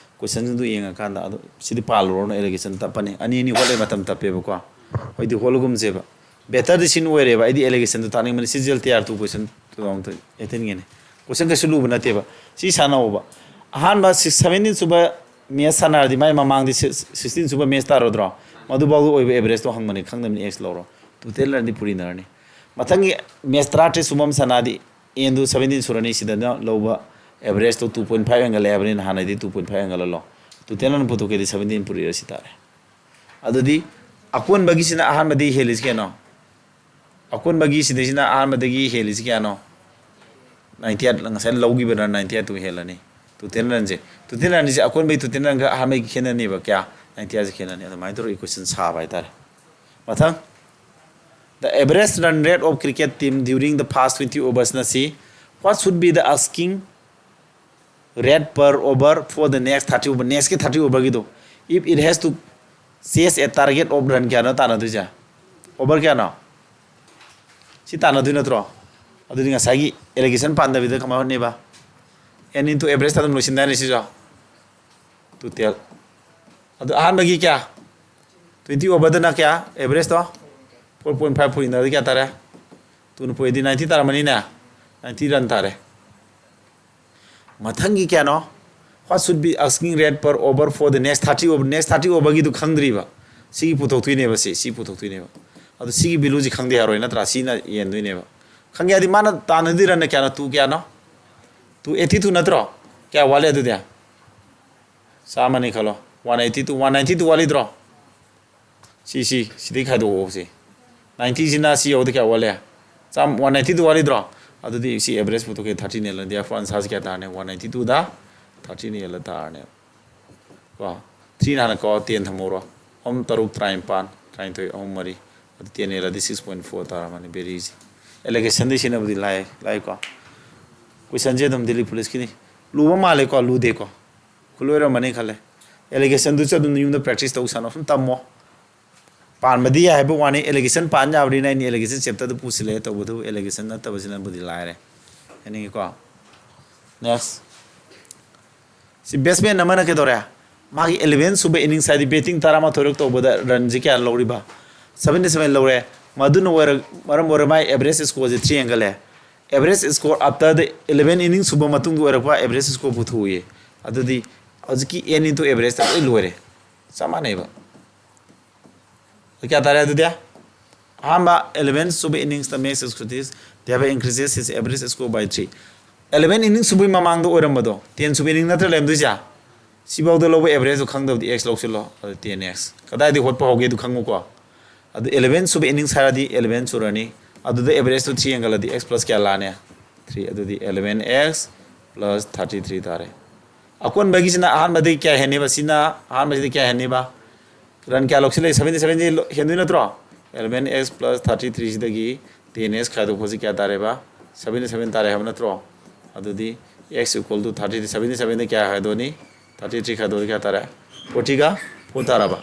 ꯀꯣꯏꯁꯟꯗꯨ ꯌꯦꯡꯉꯀꯥꯟꯗ ꯑꯗꯣ ꯁꯤꯗꯤ ꯄꯥꯜꯂꯨꯔꯅꯨ, ꯑꯦꯂꯤꯒꯦꯁꯟ ꯇꯞꯄꯅꯤ, ꯑꯅꯤ ꯑꯅꯤ ꯍꯣꯠꯂꯦ, ꯃꯇꯝ ꯇꯞꯄꯦꯕꯀꯣ꯫ ꯍꯣꯏꯗꯤ ꯍꯣꯠꯂꯒꯨꯝꯁꯦꯕ꯫ ꯕꯦꯇꯔꯗꯤ ꯁꯤꯟ ꯑꯣꯏꯔꯦꯕ꯫ ꯑꯩꯗꯤ ꯑꯦꯂꯤꯒꯦꯁꯟꯗꯣ ꯇꯥꯛꯅꯤꯡꯕꯅꯤ꯫ C G L tier two question two thousand ꯑꯩꯠꯇꯤꯟꯒꯤꯅꯤ꯫ ꯀꯣꯏꯁꯟ ꯀꯩꯁꯨ ꯂꯨꯕ ꯅꯠꯇꯦꯕ꯫ ꯁꯤ ꯁꯥꯟꯅꯧꯕ꯫ ꯑꯍꯥꯟꯕ ꯁꯤꯛꯁ ꯁꯚꯦꯟꯇꯤꯟ ꯁꯨꯕ ꯃꯦꯠꯁ ꯁꯥꯟꯅꯔꯗꯤ ꯃꯥꯏ ꯃꯃꯥꯡꯗꯤ ꯁꯤꯛꯁꯇꯤꯟ ꯁꯨꯕ ꯃꯦꯠꯁ ꯇꯥꯔꯣꯏꯗ꯭ꯔꯣ? ꯃꯗꯨꯐꯥꯎꯗ ꯑꯣꯏꯕ ꯑꯦꯚꯔꯦꯖꯇꯣ ꯍꯪꯕꯅꯤ, ꯈꯪꯗꯕꯅꯤ ꯑꯦꯛꯁ ꯂꯧꯔꯣ꯫ ꯇꯨ ꯇꯦꯟ ꯔꯟꯗꯤ ꯐꯨꯔꯤꯅꯔꯅꯤ꯫ ꯃꯊꯪꯒꯤ ꯃꯦꯠꯁ ꯇꯔꯥꯇꯔꯦꯠ ꯁꯨꯕ ꯑꯃ ꯁꯥꯟꯅꯔꯗꯤ ꯑꯦꯟꯗꯨ ꯁꯚꯦꯟꯇꯤꯟ ꯁꯨꯔꯅꯤ, ꯁꯤꯗꯅ ꯂꯧꯕ ꯑꯦꯚꯔꯦꯖꯇꯣ ꯇꯨ ꯄꯣꯏꯟ ꯐꯥꯏꯚ ꯍꯦꯟꯒꯠꯂꯦ ꯍꯥꯏꯕꯅꯤꯅ ꯍꯥꯟꯅꯗꯤ ꯇꯨ ꯄꯣꯏꯟ ꯐꯥꯏꯚ ꯍꯦꯟꯒꯠꯍꯜꯂꯣ꯫ ꯇꯨ ꯇꯦꯟ ꯔꯟ ꯄꯨꯊꯣꯛꯀꯦꯗꯤ ꯁꯚꯦꯟꯇꯤꯟ ꯄꯨꯔꯤꯔ ꯁꯤ ꯇꯥꯔꯦ꯫ ꯑꯗꯨꯗꯤ ꯑꯀꯣꯟꯕꯒꯤꯁꯤꯅ ꯑꯍꯥꯟꯕꯗꯒꯤ ꯍꯦꯜꯂꯤꯁꯤ ꯀꯌꯥꯅꯣ? ꯑꯀꯣꯟꯕꯒꯤ ꯁꯤꯗꯩꯁꯤꯅ ꯑꯍꯥꯟꯕꯗꯒꯤ ꯍꯦꯜꯂꯤꯁꯤ ꯀꯌꯥꯅꯣ? Ninety eight. ꯉꯁꯥꯏ ꯂꯧꯈꯤꯕ ꯔꯟ ꯅꯥꯏꯟꯇꯤ ꯑꯩꯠꯇꯨ ꯍꯦꯜꯂꯅꯤ꯫ ꯇꯨ ꯇꯦꯟ ꯔꯟꯁꯦ, ꯇꯨ ꯇꯦꯟ ꯔꯟꯁꯦ ꯑꯀꯣꯟꯕꯒꯤ ꯇꯨ ꯇꯦꯟ ꯔꯟꯒ ꯑꯍꯥꯟꯕꯒꯤ ꯈꯦꯠꯅꯅꯦꯕ꯫ ꯀꯌꯥ? ꯅꯥꯏꯟꯇꯤ ꯑꯩꯠꯁꯦ ꯈꯦꯠꯅꯅꯤ꯫ ꯑꯗꯨꯃꯥꯏꯅ ꯇꯧꯔꯒ ꯏꯀ꯭ꯋꯦꯁꯟ ꯁꯥꯕ ꯍꯥꯏꯇꯥꯔꯦ꯫ ꯃꯊꯪ, the average run rate of cricket team during the past twenty oversꯅ ꯁꯤ, what should be the asking rate per over for the next thirty over, next ꯀꯤ thirty overꯒꯤꯗꯣ? If it has to chase a target of run ꯀꯌꯥꯅꯣ ꯇꯥꯟꯅꯗꯣꯏꯁꯦ? Over ꯀꯌꯥꯅꯣ? ꯁꯤ ꯇꯥꯟꯅꯗꯣꯏ ꯅꯠꯇ꯭ꯔꯣ? ꯑꯗꯨꯗꯤ ꯉꯁꯥꯏꯒꯤ allegation ꯄꯥꯟꯗꯕꯤꯗ ꯀꯃꯥꯏꯅ ꯍꯣꯠꯅꯦꯕ? N into average ꯑꯗꯨꯝ ꯂꯣꯏꯁꯤꯟꯗꯥꯏꯅꯦ ꯁꯤꯁꯨ? ꯇꯣꯇꯦꯜ꯫ ꯑꯗꯣ ꯑꯍꯥꯟꯕꯒꯤ ꯀꯌꯥ? ꯇ꯭ꯋꯦꯟꯇꯤ ꯑꯣꯚꯔꯗꯅ ꯀꯌꯥ? ꯑꯦꯚꯔꯦꯖꯇꯣ ꯐꯣꯔ ꯄꯣꯏꯟ ꯐꯥꯏꯚ ꯐꯨꯔꯤꯅꯗꯤ ꯀꯌꯥ ꯇꯥꯔꯦ? ꯇꯨꯅ ꯐꯨꯔꯤꯗꯤ ꯅꯥꯏꯟꯇꯤ ꯇꯥꯔꯝꯃꯅꯤꯅꯦ꯫ ꯅꯥꯏꯟꯇꯤ ꯔꯟ ꯇꯥꯔꯦ꯫ ꯃꯊꯪꯒꯤ ꯀꯌꯥꯅꯣ? What should be asking rate per over for the next thirty over? Next thirty overꯒꯤꯗꯨ ꯈꯪꯗ꯭ꯔꯤꯕ꯫ ꯁꯤꯒꯤ ꯄꯨꯊꯣꯛꯇꯣꯏꯅꯦꯕ, ꯁꯤ, ꯁꯤ ꯄꯨꯊꯣꯛꯇꯣꯏꯅꯦꯕ꯫ ꯑꯗꯣ ꯁꯤꯒꯤ ꯚꯦꯂꯨꯁꯤ ꯈꯪꯗꯦ ꯌꯥꯔꯣꯏ ꯅꯠꯇ꯭ꯔꯥ? ꯁꯤꯅ ꯌꯦꯟꯗꯣꯏꯅꯦꯕ꯫ ꯈꯪꯒꯦ ꯍꯥꯏꯗꯤ ꯃꯥꯅ ꯇꯥꯟꯅꯗꯣꯏ ꯔꯟꯅ ꯀꯌꯥꯅꯣ? ꯇꯨ ꯀꯌꯥꯅꯣ? ꯇꯨ ꯑꯩꯠꯇꯤ ꯇꯨ ꯅꯠꯇ꯭ꯔꯣ? ꯀꯌꯥ ꯋꯥꯠꯂꯤ ꯑꯗꯨꯗꯤ? ꯆꯥꯝꯃꯅꯤ ꯈꯜꯂꯣ꯫ One eighty two, one ninety two ꯋꯥꯠꯂꯤꯗ꯭ꯔꯣ? ꯁꯤ, ꯁꯤ, ꯁꯤꯗꯩ ꯈꯥꯏꯗꯣꯛꯑꯣ ꯁꯤ꯫ ꯅꯥꯏꯟꯇꯤꯁꯤꯅ ꯁꯤ ꯌꯧꯗ ꯀꯌꯥ ꯋꯥꯠꯂꯦ? ꯆꯥꯝ-, ꯋꯥꯟ ꯅꯥꯏꯟꯇꯤ ꯇꯨ ꯋꯥꯠꯂꯤꯗ꯭ꯔꯣ? ꯑꯗꯨꯗꯤ ꯁꯤ ꯑꯦꯚꯔꯦꯖ ꯄꯨꯊꯣꯛꯀꯦ, ꯊꯥꯔꯇꯤꯟ ꯑꯦꯜ ꯂ꯫ Therefore answerꯁꯤ ꯀꯌꯥ ꯇꯥꯔꯅꯤ? ꯋꯥꯟ ꯅꯥꯏꯟꯇꯤ ꯇꯨꯗ ꯊꯥꯔꯇꯤꯟ ꯑꯦꯜ ꯂ ꯇꯥꯔꯅꯦꯕ꯫ ꯀꯣ, ꯊ꯭ꯔꯤꯅ ꯍꯥꯟꯅ ꯀꯣ, ꯇꯦꯟ ꯊꯝꯍꯧꯔꯣ꯫ ꯑꯍꯨꯝ ꯇꯔꯨꯛ ꯇꯔꯥꯅꯤꯄꯥꯟ, ꯇꯔꯥꯅꯤꯊꯣꯏ, ꯑꯍꯨꯝ ꯃꯔꯤ, ꯑꯗꯨ ꯇꯦꯟ ꯑꯦꯜ ꯂꯗꯤ ꯁꯤꯛꯁ ꯄꯣꯏꯟ ꯐꯣꯔ ꯇꯥꯔꯝꯃꯅꯤ, very easy꯫ ꯑꯦꯂꯤꯒꯦꯁꯟꯗꯤ ꯁꯤꯅꯕꯨꯗꯤ ꯂꯥꯏ, ꯂꯥꯏꯀꯣ꯫ ꯀꯣꯏꯁꯟꯁꯦ ꯑꯗꯨꯝ ꯗꯤꯜꯂꯤ ꯄꯨꯂꯤꯁꯀꯤꯅꯤ꯫ ꯂꯨꯕ ꯃꯥꯜꯂꯦꯀꯣ? ꯂꯨꯗꯦꯀꯣ? ꯈꯨꯂꯣꯏꯔꯝꯃꯅꯤ ꯈꯜꯂꯦ꯫ ꯑꯦꯂꯤꯒꯦꯁꯟꯗꯨꯁꯨ ꯑꯗꯨꯝ ꯌꯨꯝꯗ ꯄ꯭ꯔꯦꯛꯇꯤꯁ ꯇꯧ ꯁꯥꯟꯅꯧ, ꯁꯨꯝ ꯇꯝꯃꯣ꯫ ꯄꯥꯟꯕꯗꯤ ꯌꯥꯏ ꯍꯥꯏꯕ ꯋꯥꯅꯤ, ꯑꯦꯂꯤꯒꯦꯁꯟ ꯄꯥꯟ ꯌꯥꯕꯅꯤꯅ ꯑꯩꯅ ꯑꯦꯂꯤꯒꯦꯁꯟ ꯆꯦꯞꯇꯔꯗꯨ ꯄꯨꯁꯤꯜꯂꯛꯑꯦ꯫ ꯇꯧꯕꯗꯕꯨ ꯑꯦꯂꯤꯒꯦꯁꯟ ꯅꯠꯇꯕꯁꯤꯅꯕꯨꯗꯤ ꯂꯥꯏꯔꯦ꯫ ꯌꯥꯅꯤꯡꯉꯤꯀꯣ? Next꯫ ꯁꯤ batsman ꯑꯃꯅ ꯀꯩꯗꯧꯔꯦ? ꯃꯥꯒꯤ eleven ꯁꯨꯕ innings ꯍꯥꯏꯗꯤ batting ꯇꯔꯥꯃꯥꯊꯣꯏꯔꯛ ꯇꯧꯕꯗ runꯁꯤ ꯀꯌꯥ ꯂꯧꯔꯤꯕ? Seventy seven ꯂꯧꯔꯦ꯫ ꯃꯗꯨꯅ ꯑꯣꯏꯔ-, ꯃꯔꯝ ꯑꯣꯏꯔ ꯃꯥꯒꯤ average scoreꯁꯦ three ꯍꯦꯟꯒꯠꯂꯦ꯫ Average score after the eleven innings ꯁꯨꯕ ꯃꯇꯨꯡꯗ ꯑꯣꯏꯔꯛꯄ average score ꯄꯨꯊꯣꯛꯎꯌꯦ꯫ ꯑꯗꯨꯗꯤ ꯍꯧꯖꯤꯛꯀꯤ n into averageꯇ ꯂꯣꯏ ꯂꯣꯏꯔꯦ꯫ ꯆꯞ ꯃꯥꯟꯅꯩꯕ꯫ ꯀꯌꯥ ꯇꯥꯔꯦ ꯑꯗꯨꯗꯤ? ꯑꯍꯥꯟꯕ eleven ꯁꯨꯕ innings ꯇ max score is, thereby increases his average score by three꯫ Eleven innings ꯁꯨꯕꯒꯤ ꯃꯃꯥꯡꯗ ꯑꯣꯏꯔꯝꯕꯗꯣ, ten ꯁꯨꯕ inning ꯅꯠꯇ꯭ꯔ ꯂꯩꯔꯝꯗꯣꯏꯁꯦ? ꯁꯤꯐꯥꯎꯗ ꯂꯧꯕ average ꯗꯣ ꯈꯪꯗꯕꯗꯤ x ꯂꯧꯁꯤꯜꯂꯣ, ꯑꯗꯨ ten x꯫ ꯀꯗꯥꯏꯗꯒꯤ ꯍꯣꯠꯄ ꯍꯧꯒꯦ ꯑꯗꯨ ꯈꯪꯉꯨꯀꯣ꯫ ꯑꯗꯨ eleven ꯁꯨꯕ innings ꯍꯥꯏꯔꯗꯤ eleven ꯁꯨꯔꯅꯤ꯫ ꯑꯗꯨꯗ average ꯇꯣ three ꯍꯦꯟꯒꯠꯂꯗꯤ x plus ꯀꯌꯥ ꯂꯥꯛꯑꯅꯤ? Three꯫ ꯑꯗꯨꯗꯤ eleven x plus thirty three ꯇꯥꯔꯦ꯫ ꯑꯀꯣꯟꯕꯒꯤꯁꯤꯅ ꯑꯍꯥꯟꯕꯗꯒꯤ ꯀꯌꯥ ꯍꯦꯟꯅꯤꯕ? ꯁꯤꯅ ꯑꯍꯥꯟꯕꯁꯤꯗ ꯀꯌꯥ ꯍꯦꯟꯅꯤꯕ? Run ꯀꯌꯥ ꯂꯧꯁꯤꯜꯂꯦ? Seventy seven ꯁꯤ ꯍꯦꯟꯗꯣꯏ ꯅꯠꯇ꯭ꯔꯣ? Eleven x plus thirty three ꯁꯤꯗꯒꯤ ten x ꯈꯥꯏꯗꯣꯛꯄꯁꯤ ꯀꯌꯥ ꯇꯥꯔꯦꯕ? Seventy seven ꯇꯥꯔꯦ ꯍꯥꯏꯕ ꯅꯠꯇ꯭ꯔꯣ? ꯑꯗꯨꯗꯤ x equal to thirty, seventy seven ꯗ ꯀꯌꯥ ꯈꯥꯏꯗꯣꯛꯑꯅꯤ? Thirty three ꯈꯥꯏꯗꯣꯛꯑꯗꯤ ꯀꯌꯥ ꯇꯥꯔꯦ? Forty ꯒ four ꯇꯥꯔꯕ?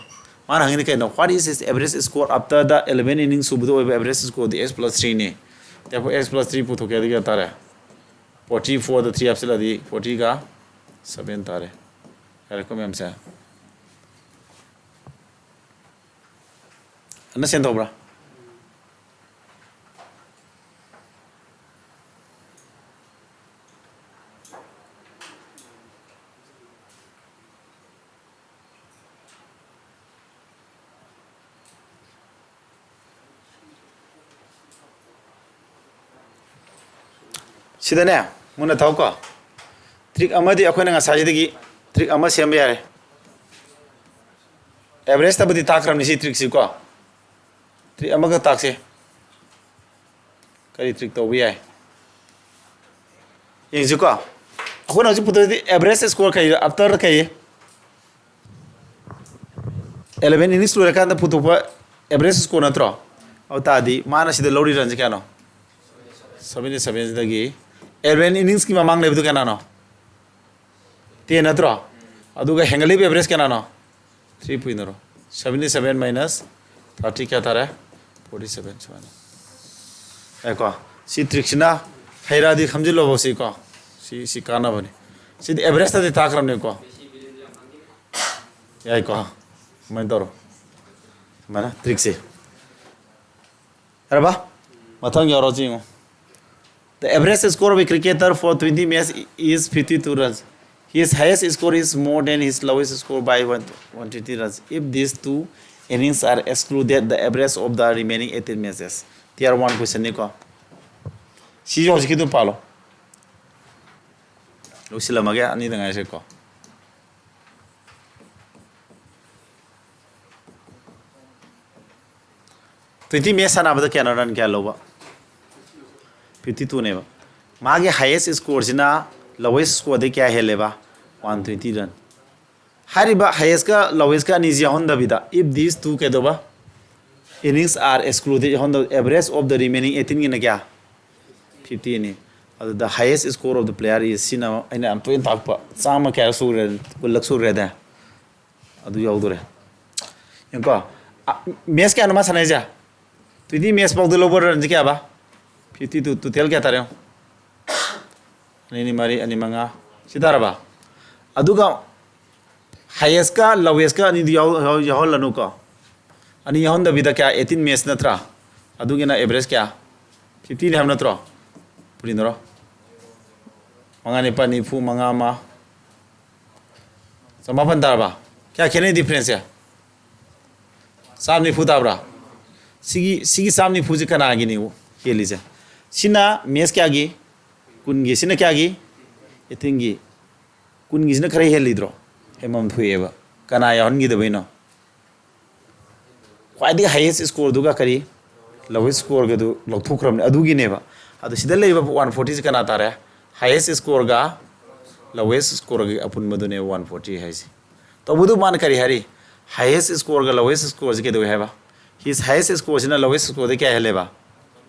ꯃꯥꯅ ꯍꯪꯉꯤꯅ ꯀꯩꯅꯣ? What is his average score after the eleven innings ꯁꯨꯕꯗ ꯑꯣꯏꯕ average score ꯗꯤ x plus three ꯅꯤ꯫ Therefore x plus three ꯄꯨꯊꯣꯛꯀꯦ ꯍꯥꯏꯗꯤ ꯀꯌꯥ ꯇꯥꯔꯦ? Forty four ꯗ three ꯍꯥꯞꯆꯤꯜꯂꯗꯤ forty ꯒ seven ꯇꯥꯔꯦ꯫ ꯌꯥꯔꯦꯀꯣ ꯃꯌꯥꯝꯁꯦ? ꯑꯟꯗꯔꯁ꯭ꯇꯦꯟ ꯇꯧꯕ꯭ꯔꯥ? ꯁꯤꯗꯅꯦ, ꯃꯨꯟꯅ ꯊꯧꯀꯣ꯫ Trick ꯑꯃꯗꯤ ꯑꯩꯈꯣꯏꯅ ꯉꯁꯥꯏꯁꯤꯗꯒꯤ trick ꯑꯃ ꯁꯦꯝꯕ ꯌꯥꯔꯦ꯫ Average ꯇꯕꯨꯗꯤ ꯇꯥꯛꯈ꯭ꯔꯕꯅꯤ ꯁꯤ trick ꯁꯤ ꯀꯣ꯫ Trick ꯑꯃꯒ ꯇꯥꯛꯁꯦ꯫ ꯀꯔꯤ trick ꯇꯧꯕ ꯌꯥꯏ? ꯌꯦꯡꯁꯤꯀꯣ꯫ ꯑꯩꯈꯣꯏꯅ ꯍꯧꯖꯤꯛ ꯄꯨꯊꯣꯛꯏꯗꯤ average score ꯀꯩ, after ꯀꯩ? Eleven innings ꯂꯣꯏꯔꯀꯥꯟꯗ ꯄꯨꯊꯣꯛꯄ average score ꯅꯠꯇ꯭ꯔꯣ? ꯑꯗꯨ ꯇꯥꯔꯗꯤ ꯃꯥꯅ ꯁꯤꯗ ꯂꯧꯔꯤ runꯁꯦ ꯀꯌꯥꯅꯣ? Seventy seven ꯁꯤꯗꯒꯤ eleven innings ꯀꯤ ꯃꯃꯥꯡ ꯂꯩꯕꯗꯨ ꯀꯌꯥꯅꯣ? Ten ꯅꯠꯇ꯭ꯔꯣ? ꯑꯗꯨꯒ ꯍꯦꯟꯒꯠꯂꯤꯕ average ꯀꯌꯥꯅꯣ? Three ꯄꯨꯏꯅꯔꯣ꯫ Seventy seven minus thirty ꯀꯌꯥ ꯇꯥꯔꯦ? Forty seven ꯁꯨꯃꯥꯏꯅ꯫ ꯌꯥꯏꯀꯣ? ꯁꯤ trick ꯁꯤꯅ ꯍꯩꯔꯛꯑꯗꯤ ꯈꯪꯖꯤꯜꯂꯣꯕ ꯁꯤꯀꯣ꯫ ꯁꯤ, ꯁꯤ ꯀꯥꯟꯅꯕꯅꯤ꯫ ꯁꯤꯗꯤ ꯑꯦꯚꯔꯦꯖꯇꯗꯤ ꯇꯥꯛꯈ꯭ꯔꯕꯅꯤꯀꯣ꯫ ꯌꯥꯏꯀꯣ? ꯁꯨꯃꯥꯏꯅ ꯇꯧꯔꯣ꯫ ꯁꯨꯃꯥꯏꯅ ꯇ꯭ꯔꯤꯛꯁꯦ꯫ ꯌꯥꯔꯕ? ꯃꯊꯪ ꯌꯥꯎꯔꯣ ꯁꯤ ꯌꯦꯡꯉꯣ꯫ The average score of a cricketer for twenty match is fifty-two runs. His highest score is more than his lowest score by one, one twenty runs. If these two innings are excluded, the average of the remaining eighteen matches. Tier one question ꯅꯤꯀꯣ꯫ ꯁꯤꯁꯨ ꯍꯧꯖꯤꯛꯀꯤꯗꯨ ꯄꯥꯜꯂꯣ꯫ ꯂꯣꯏꯁꯤꯜꯂꯝꯃꯒꯦ, ꯑꯅꯤꯗ ꯉꯥꯏꯁꯦꯀꯣ꯫ Twenty match ꯁꯥꯟꯅꯕꯗ ꯀꯌꯥꯅꯣ, run ꯀꯌꯥ ꯂꯧꯕ? Fifty two ꯅꯦꯕ꯫ ꯃꯥꯒꯤ highest score ꯁꯤꯅ lowest score ꯗꯩ ꯀꯌꯥ ꯍꯦꯜꯂꯦꯕ? One twenty run꯫ ꯍꯥꯏꯔꯤꯕ highest ꯀ lowest ꯀ ꯑꯅꯤꯁꯤ ꯌꯥꯎꯍꯟꯗꯕꯤꯗ, if these two ꯀꯩꯗꯧꯕ? Innings are excluded, ꯌꯥꯎꯍꯟꯗꯕ, average of the remaining eighteen ꯒꯤꯅ ꯀꯌꯥ? Fifty ꯅꯤ꯫ ꯑꯗꯨꯗ highest score of the player is, ꯁꯤꯅ ꯑꯩꯅ ꯌꯥꯝ ꯇꯣꯏꯅ ꯇꯥꯛꯄ, ꯆꯥꯝꯃ ꯀꯌꯥꯔꯛ ꯁꯨꯈ꯭ꯔꯦ? ꯀꯨꯟꯂꯛ ꯁꯨꯈ꯭ꯔꯦꯗ꯫ ꯑꯗꯨ ꯌꯥꯎꯗꯣꯔꯦ꯫ ꯌꯦꯡꯉꯨꯀꯣ꯫ ꯑ, match ꯀꯌꯥꯅꯣ ꯃꯥ ꯁꯥꯟꯅꯩꯁꯦ? Twenty match ꯐꯥꯎꯗ ꯂꯧꯕ runꯁꯦ ꯀꯌꯥꯕ? Fifty two꯫ Total ꯀꯌꯥ ꯇꯥꯔꯦ ꯌꯦꯡꯉꯣ꯫ ꯑꯅꯤ, ꯑꯅꯤ, ꯃꯔꯤ, ꯑꯅꯤ, ꯃꯉꯥ꯫ ꯁꯤ ꯇꯥꯔꯕ? ꯑꯗꯨꯒ highest ꯀ lowest ꯀ ꯑꯅꯤꯗꯨ ꯌꯥꯎ-, ꯌꯥꯎ-, ꯌꯥꯎꯍꯜꯂꯅꯨꯀꯣ꯫ ꯑꯅꯤ ꯌꯥꯎꯍꯟꯗꯕꯤꯗ ꯀꯌꯥ? Eighteen match ꯅꯠꯇ꯭ꯔꯥ? ꯑꯗꯨꯒꯤꯅ average ꯀꯌꯥ? Fifty ꯂꯩ ꯍꯥꯏꯕ ꯅꯠꯇ꯭ꯔꯣ? ꯄꯨꯔꯤꯅꯔꯣ? ꯃꯉꯥ ꯅꯤꯄꯥꯜ ꯅꯤꯐꯨ, ꯃꯉꯥ ꯑꯃ ꯆꯃꯥꯄꯟ ꯇꯥꯔꯕ? ꯀꯌꯥ ꯈꯦꯠꯅꯩ difference ꯁꯦ? ꯆꯥꯝ ꯅꯤꯐꯨ ꯇꯥꯕ꯭ꯔꯥ? ꯁꯤꯒꯤ, ꯁꯤꯒꯤ ꯆꯥꯝ ꯅꯤꯐꯨꯁꯤ ꯀꯅꯥꯒꯤꯅꯤ ꯍꯦꯜꯂꯤꯁꯦ? ꯁꯤꯅ match ꯀꯌꯥꯒꯤ? ꯀꯨꯟꯒꯤ꯫ ꯁꯤꯅ ꯀꯌꯥꯒꯤ? Eighteen ꯒꯤ꯫ ꯀꯨꯟꯒꯤꯁꯤꯅ ꯈꯔ ꯍꯦꯜꯂꯤꯗ꯭ꯔꯣ? ꯍꯦꯟꯐꯝ ꯊꯣꯛꯑꯦꯕ꯫ ꯀꯅꯥ ꯌꯥꯎꯍꯟꯈꯤꯗꯕꯩꯅꯣ? ꯈ꯭ꯋꯥꯏꯗꯒꯤ highest score ꯗꯨꯒ ꯀꯔꯤ? Lowest score ꯒꯗꯨ ꯂꯧꯊꯣꯛꯈ꯭ꯔꯕꯅꯤ, ꯑꯗꯨꯒꯤꯅꯦꯕ꯫ ꯑꯗꯣ ꯁꯤꯗ ꯂꯩꯔꯤꯕ one forty ꯁꯤ ꯀꯅꯥ ꯇꯥꯔꯦ? Highest score ꯒ lowest score ꯒꯤ ꯑꯄꯨꯟꯕꯗꯨꯅꯦꯕ one forty ꯍꯥꯏꯁꯦ꯫ ꯇꯧꯕꯗꯨ ꯃꯥꯅ ꯀꯔꯤ ꯍꯥꯏꯔꯤ? Highest score ꯒ lowest score ꯁꯤ ꯀꯩꯗꯧꯏ ꯍꯥꯏꯕ? His highest score ꯁꯤꯅ lowest score ꯗꯩ ꯀꯌꯥ ꯍꯦꯜꯂꯦꯕ?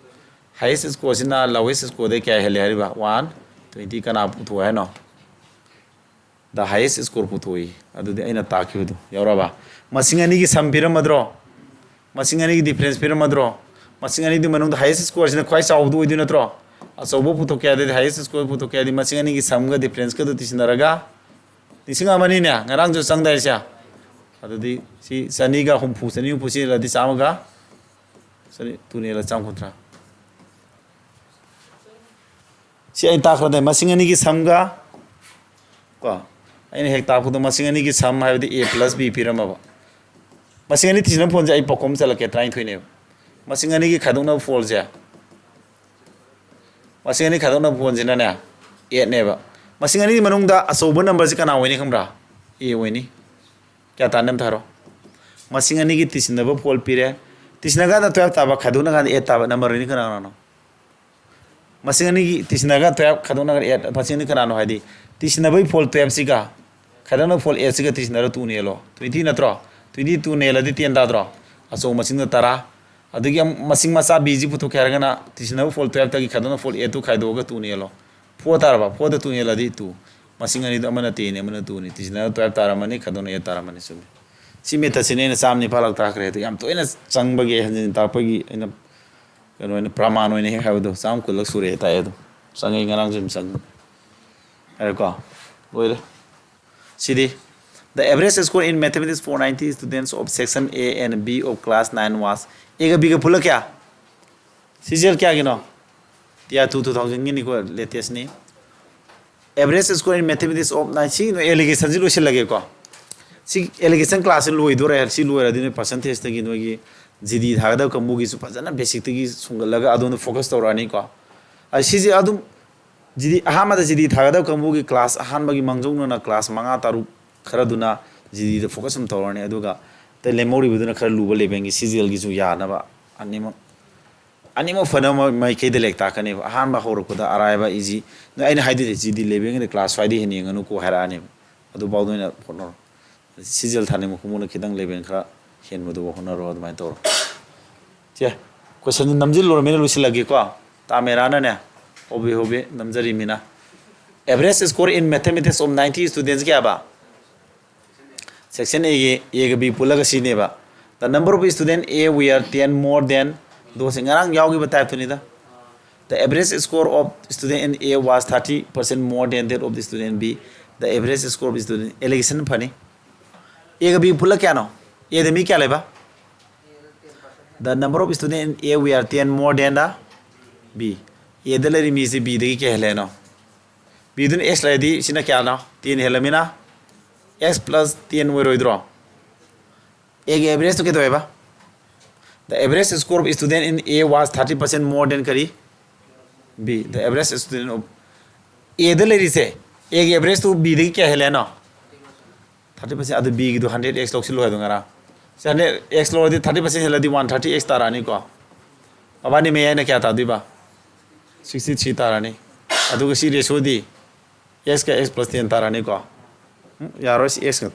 Highest score ꯁꯤꯅ lowest score ꯗꯩ ꯀꯌꯥ ꯍꯦꯜꯂꯦ ꯍꯥꯏꯔꯤꯕ? One twenty꯫ ꯀꯅꯥ ꯄꯨꯊꯣꯛꯑꯦ ꯍꯥꯏꯅꯣ? The highest score ꯄꯨꯊꯣꯛꯏ꯫ ꯑꯗꯨꯗꯤ ꯑꯩꯅ ꯇꯥꯛꯈꯤꯕꯗꯨ ꯌꯥꯎꯔꯕ? ꯃꯁꯤꯡ ꯑꯅꯤꯒꯤ sum ꯄꯤꯔꯝꯃꯗ꯭ꯔꯣ? ꯃꯁꯤꯡ ꯑꯅꯤꯒꯤ difference ꯄꯤꯔꯝꯃꯗ꯭ꯔꯣ? ꯃꯁꯤꯡ ꯑꯅꯤꯗꯨꯒꯤ ꯃꯅꯨꯡꯗ highest score ꯁꯤꯅ ꯈ꯭ꯋꯥꯏ ꯆꯥꯎꯕꯗꯨ ꯑꯣꯏꯗꯣꯏ ꯅꯠꯇ꯭ꯔꯣ? ꯑꯆꯧꯕ ꯄꯨꯊꯣꯛꯀꯦ ꯍꯥꯏꯔꯗꯤ, highest score ꯄꯨꯊꯣꯛꯀꯦ ꯍꯥꯏꯔꯗꯤ, ꯃꯁꯤꯡ ꯑꯅꯤꯒꯤ ꯁꯝꯒ ꯗꯤꯐ꯭ꯔꯦꯟꯁꯀꯗꯨ ꯇꯤꯁꯤꯟꯅꯔꯒ ꯂꯤꯁꯤꯡ ꯑꯃꯅꯤꯅꯦ, ꯉꯔꯥꯡꯁꯨ ꯆꯪꯗꯥꯏꯁꯦ꯫ ꯑꯗꯨꯗꯤ ꯁꯤ ꯆꯅꯤꯒ ꯍꯨꯝꯐꯨ, ꯆꯅꯤ ꯍꯨꯝꯐꯨ ꯁꯤꯖꯤꯜꯂꯗꯤ ꯆꯥꯝꯃꯒ ꯆꯅꯤ, ꯇꯨꯅꯦꯂ ꯆꯥꯝ ꯀꯨꯟꯊ꯭ꯔꯥ꯫ ꯁꯤ ꯑꯩ ꯇꯥꯛꯈ꯭ꯔꯗꯥꯏ? ꯃꯁꯤꯡ ꯑꯅꯤꯒꯤ ꯁꯝꯒ ꯀꯣ, ꯑꯩꯅ ꯍꯦꯛ ꯇꯥꯛꯄꯗꯣ ꯃꯁꯤꯡ ꯑꯅꯤꯒꯤ ꯁꯝ ꯍꯥꯏꯕꯗꯤ A plus B ꯄꯤꯔꯝꯃꯕ꯫ ꯃꯁꯤꯡ ꯑꯅꯤ ꯇꯤꯁꯤꯟꯅꯕ ꯐꯣꯜꯁꯦ ꯑꯩ ꯄꯥꯎꯈꯨꯝ ꯆꯠꯂꯛꯀꯦ, ꯇꯔꯥꯅꯤꯊꯣꯏꯅꯦꯕ꯫ ꯃꯁꯤꯡ ꯑꯅꯤꯒꯤ ꯈꯥꯏꯗꯣꯛꯅꯕ ꯐꯣꯜꯁꯦ, ꯃꯁꯤꯡ ꯑꯅꯤ ꯈꯥꯏꯗꯣꯛꯅꯕ ꯐꯣꯜꯁꯤꯅꯅꯦ, eightꯅꯦꯕ꯫ ꯃꯁꯤꯡ ꯑꯅꯤꯒꯤ ꯃꯅꯨꯡꯗ ꯑꯆꯧꯕ numberꯁꯤ ꯀꯅꯥ ꯑꯣꯏꯅꯤ ꯈꯪꯕ꯭ꯔꯥ? A ꯑꯣꯏꯅꯤ꯫ ꯀꯌꯥ ꯇꯥꯅꯤ ꯑꯝꯇ ꯍꯥꯏꯔꯣ꯫ ꯃꯁꯤꯡ ꯑꯅꯤꯒꯤ ꯇꯤꯁꯤꯟꯅꯕ ꯐꯣꯜ ꯄꯤꯔꯦ꯫ ꯇꯤꯁꯤꯟꯅ ꯀꯥꯟꯗ twelve ꯇꯥꯕ, ꯈꯥꯏꯗꯣꯛꯅ ꯀꯥꯟꯗ eight ꯇꯥꯕ numberꯅꯤ ꯀꯅꯥ ꯀꯅꯥꯅꯣ? ꯃꯁꯤꯡ ꯑꯅꯤꯒꯤ ꯇꯤꯁꯤꯟꯅꯒ twelve ꯈꯥꯏꯗꯣꯛꯅꯒ eight, ꯃꯁꯤꯡ ꯑꯅꯤ ꯀꯅꯥꯅꯣ ꯍꯥꯏꯗꯤ, ꯇꯤꯁꯤꯟꯅꯕꯒꯤ ꯐꯣꯜ twelveꯁꯤꯒ ꯈꯥꯏꯗꯣꯛꯅꯕ ꯐꯣꯜ eightꯁꯤꯒ ꯇꯤꯁꯤꯟꯅꯔ twoꯅꯦꯂꯣ꯫ Twenty ꯅꯠꯇ꯭ꯔꯣ? Twenty twoꯅꯦꯂꯗꯤ ten ꯇꯥꯗ꯭ꯔꯣ? ꯑꯆꯧꯕ ꯃꯁꯤꯡꯗ ꯇꯔꯥ꯫ ꯑꯗꯒꯤ ꯑꯃꯨꯛ ꯃꯁꯤꯡ ꯃꯆꯥ bꯒꯤ ꯐꯣꯜ twelveꯇꯒꯤ ꯈꯥꯏꯗꯣꯛꯅꯕ ꯐꯣꯜ eightꯇꯨ ꯈꯥꯏꯗꯣꯛꯑꯒ twoꯅꯦꯂꯣ꯫ Four ꯇꯥꯔꯕ? Fourꯗ twoꯅꯦꯂꯗꯤ two꯫ ꯃꯁꯤꯡ ꯑꯅꯤꯗꯣ ꯑꯃꯅ tenꯅꯤ, ꯑꯃꯅ twoꯅꯤ꯫ ꯇꯤꯁꯤꯟꯅꯔ twelve ꯇꯥꯔꯝꯃꯅꯤ, ꯈꯥꯏꯗꯣꯛꯅ eight ꯇꯥꯔꯝꯃꯅꯤ꯫ ꯆꯨꯝꯃꯤ꯫ ꯁꯤ methodꯁꯤꯅ ꯑꯩꯅ ꯆꯥꯝꯃ ꯅꯤꯄꯥꯜ ꯂꯥꯛ ꯇꯥꯈ꯭ꯔꯦ꯫ ꯑꯗꯨ ꯌꯥꯝ ꯇꯣꯏꯅ ꯆꯪꯕꯒꯤ, ꯍꯟꯖꯤꯟ ꯇꯥꯛꯄꯒꯤ ꯑꯩꯅ ꯀꯩꯅꯣ ꯑꯣꯏꯅ ꯄ꯭ꯔꯃꯥꯟ ꯑꯣꯏꯅ ꯍꯦꯛ ꯍꯥꯏꯕꯗꯣ, ꯆꯥꯝꯃ ꯀꯨꯟꯂꯛ ꯁꯨꯔꯦ ꯇꯥꯛꯑꯦ ꯑꯗꯣ꯫ ꯆꯪꯉꯦ, ꯉꯔꯥꯡꯁꯨ ꯑꯗꯨꯝ ꯆꯪꯉꯦ꯫ ꯍꯥꯏꯔꯦꯀꯣ? ꯂꯣꯏꯔꯦ꯫ ꯁꯤꯗꯤ, the average score in mathematics for ninety students of section A and B of class nine was, Aꯒ Bꯒ ꯄꯨꯜꯂ ꯀꯌꯥ? CGL ꯀꯌꯥꯒꯤꯅꯣ? Tier two two thousandꯒꯤꯅꯤꯀꯣ, latestꯅꯤ꯫ Average score in mathematics of nine, ꯁꯤ ꯅꯣꯏ allocationꯁꯤ ꯂꯣꯏꯁꯤꯜꯂꯒꯦꯀꯣ꯫ ꯁꯤ allocation classꯁꯤ ꯂꯣꯏꯗꯣꯔꯦ꯫ ꯁꯤ ꯂꯣꯏꯔꯗꯤ ꯅꯣꯏ percentageꯇꯒꯤ ꯅꯣꯏꯒꯤ GD ꯊꯥꯒꯗꯕ ꯀꯥꯡꯕꯨꯒꯤꯁꯨ ꯐꯖꯅ basicꯇꯒꯤ ꯁꯨꯡꯒꯠꯂꯒ ꯑꯗꯣꯝꯗ focus ꯇꯧꯔꯛꯑꯅꯤꯀꯣ꯫ ꯑ, ꯁꯤꯁꯦ ꯑꯗꯨꯝ GD, ꯑꯍꯥꯟꯕꯗ GD ꯊꯥꯒꯗꯕ ꯀꯥꯡꯕꯨꯒꯤ class ꯑꯍꯥꯟꯕꯒꯤ ꯃꯥꯡꯖꯧꯅꯅ class ꯃꯉꯥ ꯇꯔꯨꯛ ꯈꯔꯗꯨꯅ GDꯗ focus ꯑꯗꯨꯝ ꯇꯧꯔꯅꯤ, ꯑꯗꯨꯒ ꯑꯇꯩ ꯂꯦꯝꯍꯧꯔꯤꯕꯗꯨꯅ ꯈꯔ ꯂꯨꯕ levelꯒꯤ CGLꯒꯤꯁꯨ ꯌꯥꯅꯕ ꯑꯅꯤꯃꯛ, ꯑꯅꯤꯃꯛ ꯐꯅꯕ ꯃꯥꯏꯀꯩꯗ ꯂꯥꯏꯔꯤꯛ ꯇꯥꯛꯀꯅꯦꯕ꯫ ꯑꯍꯥꯟꯕ ꯍꯧꯔꯛꯄꯗ ꯑꯔꯥꯏꯕ, easy, ꯅꯣꯏ ꯑꯩꯅ ꯍꯥꯏꯗꯣꯏꯁꯦ GD levelꯒꯤꯗꯤ class fiveꯗꯤ ꯍꯦꯟꯅ ꯌꯦꯡꯒꯅꯨꯀꯣ ꯍꯥꯏꯔꯛꯑꯅꯦꯕ꯫ ꯑꯗꯨꯐꯥꯎꯗ ꯑꯣꯏꯅ ꯍꯣꯠꯅꯔꯣ꯫ CGL ꯊꯥꯅꯤꯡꯕ ꯀꯥꯡꯕꯨꯅ ꯈꯤꯇꯪ level ꯈꯔ ꯍꯦꯟꯕꯗꯨ ꯍꯣꯠꯅꯔꯣ, ꯑꯗꯨꯃꯥꯏꯅ ꯇꯧꯔꯣ꯫ ꯆꯦ, questionꯁꯤ ꯅꯝꯁꯤꯜꯂꯨꯔꯃꯤꯅ ꯂꯣꯏꯁꯤꯜꯂꯒꯦꯀꯣ꯫ ꯇꯥꯃꯦꯔꯥꯅꯅꯦ, ꯍꯣꯕꯦ ꯍꯣꯕꯦ ꯅꯝꯖꯔꯤꯃꯤꯅ꯫ Average score in mathematics of ninety students ꯀꯌꯥꯕ? Section Aꯒꯤ, Aꯒ B ꯄꯨꯜꯂꯒ ꯁꯤꯅꯦꯕ꯫ The number of student A were ten more than those, ꯉꯔꯥꯡ ꯌꯥꯎꯈꯤꯕ typeꯇꯨꯅꯤꯗ꯫ The average score of student in A was thirty percent more than that of the student B. The average score of student allegation ꯐꯅꯤ꯫ Aꯒ B ꯄꯨꯜꯂ ꯀꯌꯥꯅꯣ? Aꯗ ꯃꯤ ꯀꯌꯥ ꯂꯩꯕ? The number of student in A were ten more than the B. Aꯗ ꯂꯩꯔꯤ ꯃꯤꯁꯤ Bꯗꯒꯤ ꯀꯌꯥ ꯍꯦꯜꯂꯦꯅꯣ? Bꯗꯨꯅ X ꯂꯩꯔꯗꯤ ꯁꯤꯅ ꯀꯌꯥꯅꯣ? Ten ꯍꯦꯜꯂꯃꯤꯅ X plus ten ꯑꯣꯏꯔꯣꯏꯗ꯭ꯔꯣ? Aꯒꯤ averageꯇꯨ ꯀꯩꯗꯧꯋꯦꯕ? The average score of student in A was thirty percent more than ꯀꯔꯤ? B. The average student of Aꯗ ꯂꯩꯔꯤꯁꯦ, Aꯒꯤ averageꯇꯨ Bꯗꯒꯤ ꯀꯌꯥ ꯍꯦꯜꯂꯦꯅꯣ? Thirty percent꯫ ꯑꯗꯨ Bꯒꯤꯗꯨ hundred X ꯂꯧꯁꯤꯜꯂꯨ ꯍꯥꯏꯗꯣ ꯉꯔꯥꯡ꯫ ꯁꯤ hundred X ꯂꯧꯔꯗꯤ thirty percent ꯍꯦꯜꯂꯗꯤ one thirty X ꯇꯥꯔꯛꯑꯅꯤꯀꯣ꯫ ꯃꯕꯥꯅꯤ ꯃꯌꯥꯏꯅ ꯀꯌꯥ ꯇꯥꯗꯣꯏꯕ? Sixty three ꯇꯥꯔꯅꯤ꯫ ꯑꯗꯨꯒ ꯁꯤ ratioꯗꯤ X ꯀ X plus ten ꯇꯥꯔꯅꯤꯀꯣ꯫ ꯎꯝ, ꯌꯥꯔꯣꯏ, ꯁꯤ X ꯉꯥꯛ-,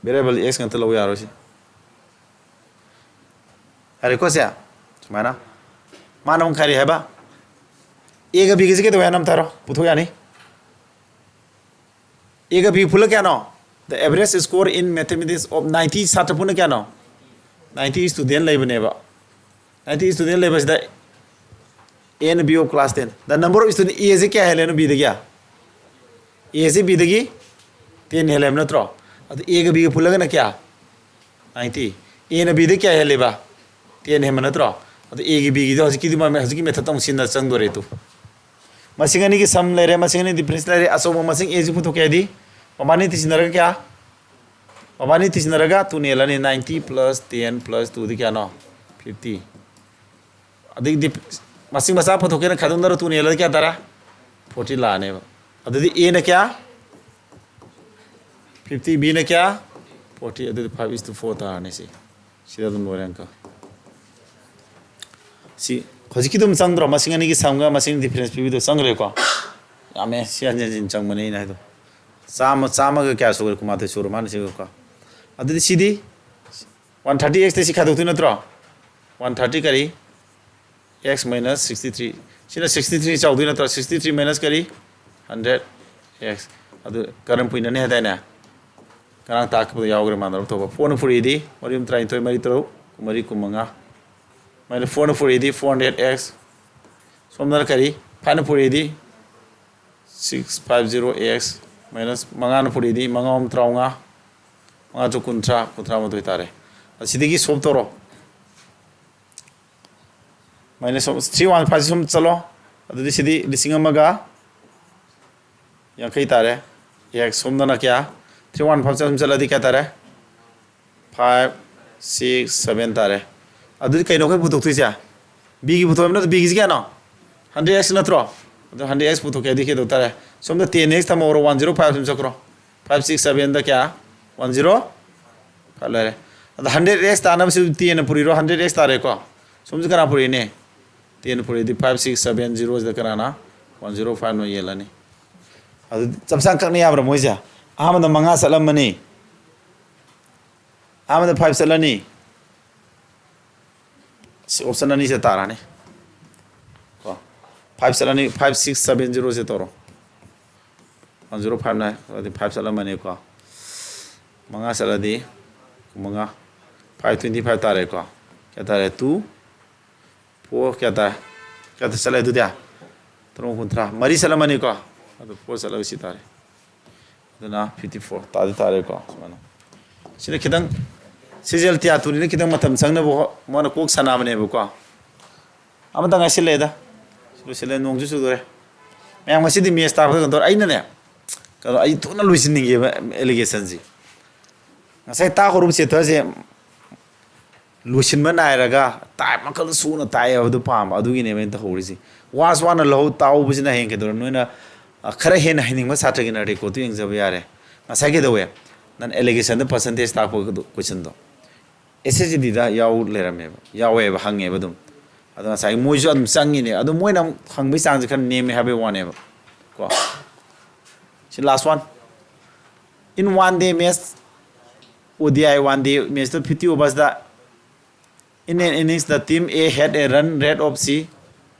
variable X ꯉꯥꯛꯇ ꯂꯧ ꯌꯥꯔꯣꯏ ꯁꯤ꯫ ꯌꯥꯔꯦꯀꯣ ꯁꯦ? ꯁꯨꯃꯥꯏꯅ꯫ ꯃꯥꯅ ꯑꯃꯨꯛ ꯀꯔꯤ ꯍꯥꯏꯕ? Aꯒ Bꯒꯁꯦ ꯀꯩꯗꯧꯋꯦ ꯍꯥꯏꯅ ꯑꯝꯇ ꯍꯥꯏꯔꯣ꯫ ꯄꯨꯊꯣꯛ ꯌꯥꯅꯤ꯫ Aꯒ B ꯄꯨꯜꯂ ꯀꯌꯥꯅꯣ? The average score in mathematics of ninety ꯁꯥꯇ꯭ꯔ ꯄꯨꯟꯅ ꯀꯌꯥꯅꯣ? Ninety student ꯂꯩꯕꯅꯦꯕ꯫ Ninety student ꯂꯩꯕꯁꯤꯗ A and B of class ten꯫ The number of student, Aꯁꯦ ꯀꯌꯥ ꯍꯦꯜꯂꯦꯅꯣ Bꯗꯒꯤ? Aꯁꯦ Bꯗꯒꯤ ten ꯍꯦꯜꯂꯦ ꯍꯥꯏꯕ ꯅꯠꯇ꯭ꯔꯣ? ꯑꯗꯨ Aꯒ Bꯒ ꯄꯨꯜꯂꯒꯅ ꯀꯌꯥ? Ninety꯫ Aꯅ Bꯗ ꯀꯌꯥ ꯍꯦꯜꯂꯤꯕ? Ten ꯍꯦꯟꯕ ꯅꯠꯇ꯭ꯔꯣ? ꯑꯗꯨ Aꯒꯤ Bꯒꯤꯗꯣ ꯍꯧꯖꯤꯛꯀꯤꯗꯤ ꯃ-, ꯍꯧꯖꯤꯛꯀꯤ methodꯇ ꯑꯃꯨꯛ ꯁꯤꯖꯤꯟꯅ ꯆꯪꯗꯣꯔꯦ ꯇꯨ꯫ ꯃꯁꯤꯡ ꯑꯅꯤꯒꯤ sum ꯂꯩꯔꯦ, ꯃꯁꯤꯡ ꯑꯅꯤ difference ꯂꯩꯔꯦ, ꯑꯆꯧꯕ ꯃꯁꯤꯡ Aꯁꯤ ꯄꯨꯊꯣꯛꯀꯦ ꯍꯥꯏꯗꯤ ꯃꯕꯥꯅꯤ ꯇꯤꯁꯤꯟꯅꯔꯒ ꯀꯌꯥ? ꯃꯕꯥꯅꯤ ꯇꯤꯁꯤꯟꯅꯔꯒ two ꯅ ꯍꯦꯜꯂꯅꯤ, ninety plus ten plus two ꯗꯤ ꯀꯌꯥꯅꯣ? Fifty꯫ ꯑꯗꯒꯤꯗꯤ ꯃꯁꯤꯡ ꯃꯆꯥ ꯄꯨꯊꯣꯛꯀꯦꯅ ꯈꯥꯏꯗꯣꯛꯅꯔꯣ, two ꯅ ꯍꯦꯜꯂꯗꯤ ꯀꯌꯥ ꯇꯥꯔꯦ? Forty ꯂꯥꯛꯑꯅꯦꯕ꯫ ꯑꯗꯨꯗꯤ Aꯅ ꯀꯌꯥ? Fifty, Bꯅ ꯀꯌꯥ? Forty, ꯑꯗꯨꯗꯤ five is to four ꯇꯥꯔꯅꯤ ꯁꯤ꯫ ꯁꯤꯗ ꯑꯗꯨꯝ ꯂꯣꯏꯔꯦ ꯑꯪꯀ꯫ ꯁꯤ ꯍꯧꯖꯤꯛꯀꯤ ꯑꯗꯨꯝ ꯆꯪꯗ꯭ꯔꯣ? ꯃꯁꯤꯡ ꯑꯅꯤꯒꯤ sumꯒ ꯃꯁꯤꯡ difference ꯄꯤꯕꯗꯣ ꯆꯪꯈ꯭ꯔꯦꯀꯣ? ꯌꯥꯝꯃꯦ, ꯁꯤ ꯍꯟꯖꯤꯟ ꯍꯟꯖꯤꯟ ꯆꯪꯕꯅꯦ ꯑꯩꯅ ꯍꯥꯏꯗꯣ꯫ ꯆꯥꯝꯃ, ꯆꯥꯝꯃꯒ ꯀꯌꯥ ꯁꯨꯈ꯭ꯔꯦ? ꯀꯨꯟꯃꯥꯊꯣꯏ ꯁꯨꯔ ꯃꯥꯅ ꯁꯤꯒꯀꯣ꯫ ꯑꯗꯨꯗꯤ ꯁꯤꯗꯤ one thirty Xꯇ ꯁꯤ ꯈꯥꯏꯗꯣꯛꯇꯣꯏ ꯅꯠꯇ꯭ꯔꯣ? One thirty ꯀꯔꯤ? X minus sixty three꯫ ꯁꯤꯅ sixty three ꯆꯥꯎꯗꯣꯏ ꯅꯠꯇ꯭ꯔꯣ? Sixty three minus ꯀꯔꯤ? Hundred X꯫ ꯑꯗꯨ ꯀꯔꯝ ꯀꯨꯏꯅꯅꯤ ꯍꯥꯏꯗꯥꯏꯅꯦ? ꯉꯔꯥꯡ ꯇꯥꯛꯈꯤꯕꯗ ꯌꯥꯎꯈ꯭ꯔꯦ ꯃꯥꯟꯅꯕ ꯊꯣꯛꯄ꯫ Four ꯅ four ꯗꯤ ꯃꯔꯤ ꯇꯔꯥꯅꯤꯊꯣꯏ, ꯃꯔꯤ ꯇꯔꯨꯛ, ꯃꯔꯤ ꯀꯨꯟꯃꯉꯥ꯫ ꯃꯥꯏꯅ four ꯅ four ꯗꯤ four hundred X꯫ ꯁꯣꯝꯗꯅ ꯀꯔꯤ? Fiveꯅ ꯄꯨꯔꯛꯏꯗꯤ six five zero x minus ꯃꯉꯥꯅ ꯄꯨꯔꯛꯏꯗꯤ ꯃꯉꯥ ꯑꯍꯨꯝ ꯇꯔꯥꯃꯉꯥ, ꯃꯉꯥ ꯇꯔꯨꯛ ꯀꯨꯟꯊ꯭ꯔꯥ, ꯀꯨꯟꯊ꯭ꯔꯥ ꯃꯥꯊꯣꯏ ꯇꯥꯔꯦ꯫ ꯑꯁꯤꯗꯒꯤ solve ꯇꯧꯔꯣ꯫ Minus three one five ꯁꯨꯝ ꯆꯠꯂꯣ꯫ ꯑꯗꯨꯗꯤ ꯁꯤꯗꯤ ꯂꯤꯁꯤꯡ ꯑꯃꯒ ꯌꯥꯡꯈꯩ ꯇꯥꯔꯦ꯫ X ꯁꯣꯝꯗꯅ ꯀꯌꯥ? Three one five ꯁꯨꯝ ꯆꯠꯂꯗꯤ ꯀꯌꯥ ꯇꯥꯔꯦ? Five six seven ꯇꯥꯔꯦ꯫ ꯑꯗꯨꯗꯤ ꯀꯩꯅꯣ ꯑꯩꯈꯣꯏ ꯄꯨꯊꯣꯛꯇꯣꯏꯁꯦ? Bꯒꯤ ꯄꯨꯊꯣꯛꯑꯕ ꯅꯠꯇ꯭ꯔꯣ? Bꯒꯤꯁꯤ ꯀꯌꯥꯅꯣ? Hundred x ꯅꯠꯇ꯭ꯔꯣ? ꯑꯗꯣ hundred x ꯄꯨꯊꯣꯛꯀꯦ ꯍꯥꯏꯗꯤ ꯀꯩꯗꯧ ꯇꯥꯔꯦ? ꯁꯣꯝꯗ ten x ꯊꯝꯍꯧꯔꯣ, one zero five ꯁꯨꯝ ꯆꯠꯈ꯭ꯔꯣ꯫ Five six sevenꯗ ꯀꯌꯥ? One zero five ꯂꯩꯔꯦ꯫ ꯑꯗꯣ hundred x ꯇꯥꯅꯕꯁꯤ tenꯅ ꯄꯨꯔꯤꯔꯣ? Hundred x ꯇꯥꯔꯦꯀꯣ꯫ ꯁꯣꯝꯁꯤ ꯀꯅꯥ ꯄꯨꯔꯤꯅꯦ? Ten ꯄꯨꯔꯤꯗꯤ five six seven zero ꯁꯤꯗ ꯀꯅꯥꯅ? One zero fiveꯅ ꯌꯦꯜꯂꯅꯤ꯫ ꯑꯗꯨ ꯆꯞ ꯆꯥꯅ ꯀꯛꯅ ꯌꯥꯕ꯭ꯔꯥ ꯃꯣꯏꯁꯦ? ꯑꯍꯥꯟꯕꯗ ꯃꯉꯥ ꯆꯠꯂꯝꯃꯅꯤ, ꯑꯍꯥꯟꯕꯗ five ꯆꯠꯂꯅꯤ꯫ ꯁꯤ option ꯑꯅꯤꯁꯦ ꯇꯥꯔꯅꯤ꯫ ꯀꯣ, five ꯆꯠꯂꯅꯤ, five six seven zero ꯁꯦ ꯇꯧꯔꯣ꯫ One zero five nine, ꯑꯗꯨꯗꯤ five ꯆꯠꯂꯝꯃꯅꯤꯀꯣ꯫ ꯃꯉꯥ ꯆꯠꯂꯗꯤ ꯃꯉꯥ, five twenty five ꯇꯥꯔꯦꯀꯣ꯫ ꯀꯌꯥ ꯇꯥꯔꯦ? Two, four, ꯀꯌꯥ ꯇꯥꯔꯦ? ꯀꯌꯥ ꯆꯠꯂꯦ ꯑꯗꯨꯗꯤ? ꯇꯔꯨꯛ ꯀꯨꯟꯊ꯭ꯔꯥ꯫ ꯃꯔꯤ ꯆꯠꯂꯝꯃꯅꯤꯀꯣ꯫ ꯑꯗꯨ four ꯆꯠꯂꯒ ꯁꯤ ꯇꯥꯔꯦ꯫ ꯑꯗꯨꯅ fifty four ꯇꯥꯗꯤ ꯇꯥꯔꯦꯀꯣ꯫ ꯁꯨꯃꯥꯏꯅ꯫ ꯁꯤꯅ ꯈꯤꯇꯪ, ꯁꯤꯁꯦ ꯑꯦꯜ ꯇꯤ ꯑꯥꯔ ꯇꯨꯅꯤꯅ ꯈꯤꯇꯪ ꯃꯇꯝ ꯆꯪꯅꯕ ꯍꯣ-, ꯃꯥꯅ ꯀꯣꯛ ꯁꯥꯟꯅꯕꯅꯦꯕꯀꯣ꯫ ꯑꯃꯇ ꯉꯥꯏꯁꯤꯜꯂꯛꯑꯦꯗ꯫ ꯂꯣꯏꯁꯤꯜꯂꯦ, ꯅꯣꯡꯁꯨ ꯆꯨꯗꯣꯔꯦ꯫ ꯃꯌꯥꯝ ꯉꯁꯤꯗꯤ ꯃꯦꯠꯁ ꯇꯥꯛꯄꯗ ꯀꯩꯅꯣ ꯇꯧꯔꯦ꯫ ꯑꯩꯅꯅꯦ, ꯀꯩꯅꯣ, ꯑꯩ ꯊꯨꯅ ꯂꯣꯏꯁꯤꯟꯅꯤꯡꯉꯦꯕ allegation ꯁꯦ꯫ ꯉꯁꯥꯏ ꯇꯥꯛ ꯍꯧꯔꯨꯕ chapter ꯁꯦ ꯂꯣꯏꯁꯤꯟꯕ ꯅꯥꯏꯔꯒ time ꯃꯈꯜ ꯁꯨꯅ ꯇꯥꯛꯑꯦ ꯍꯥꯏꯕꯗꯨ ꯄꯥꯝꯕ, ꯑꯗꯨꯒꯤꯅꯦꯕ ꯑꯩꯅ ꯇꯧꯍꯧꯔꯤꯁꯦ꯫ ꯋꯥꯁ ꯋꯥꯅ ꯂꯧꯍꯧ ꯇꯥꯍꯧꯕꯁꯤꯅ ꯍꯌꯦꯡ ꯀꯩꯗꯧꯔꯦ? ꯅꯣꯏꯅ, ꯑ, ꯈꯔ ꯍꯦꯟꯅ ꯍꯩꯅꯤꯡꯕ ꯁꯥꯇ꯭ꯔꯒꯤꯅ record ꯇꯨ ꯌꯦꯡꯖꯕ ꯌꯥꯔꯦ꯫ ꯉꯁꯥꯏ ꯀꯩꯗꯧꯋꯦ? ꯅꯪ allegation ꯗ percentage ꯇꯥꯛꯄ question ꯗꯣ꯫ S S C D ꯗ ꯌꯥꯎ ꯂꯩꯔꯝꯃꯦꯕ, ꯌꯥꯎꯋꯦꯕ, ꯍꯪꯉꯦꯕ ꯑꯗꯨꯝ꯫ ꯑꯗꯣ ꯉꯁꯥꯏ ꯃꯣꯏꯁꯨ ꯑꯗꯨꯝ ꯆꯪꯉꯤꯅꯦ, ꯑꯗꯣ ꯃꯣꯏꯅ ꯑꯃꯨꯛ ꯍꯪꯕꯒꯤ ꯆꯥꯡꯁꯦ ꯈꯔ ꯅꯦꯝꯃꯦ ꯍꯥꯏꯕꯒꯤ ꯋꯥꯅꯦꯕ ꯀꯣ꯫ ꯁꯤ last one꯫ In one day match, O D I one day match ꯇ fifty overs the, in an innings the team A had a run rate of C,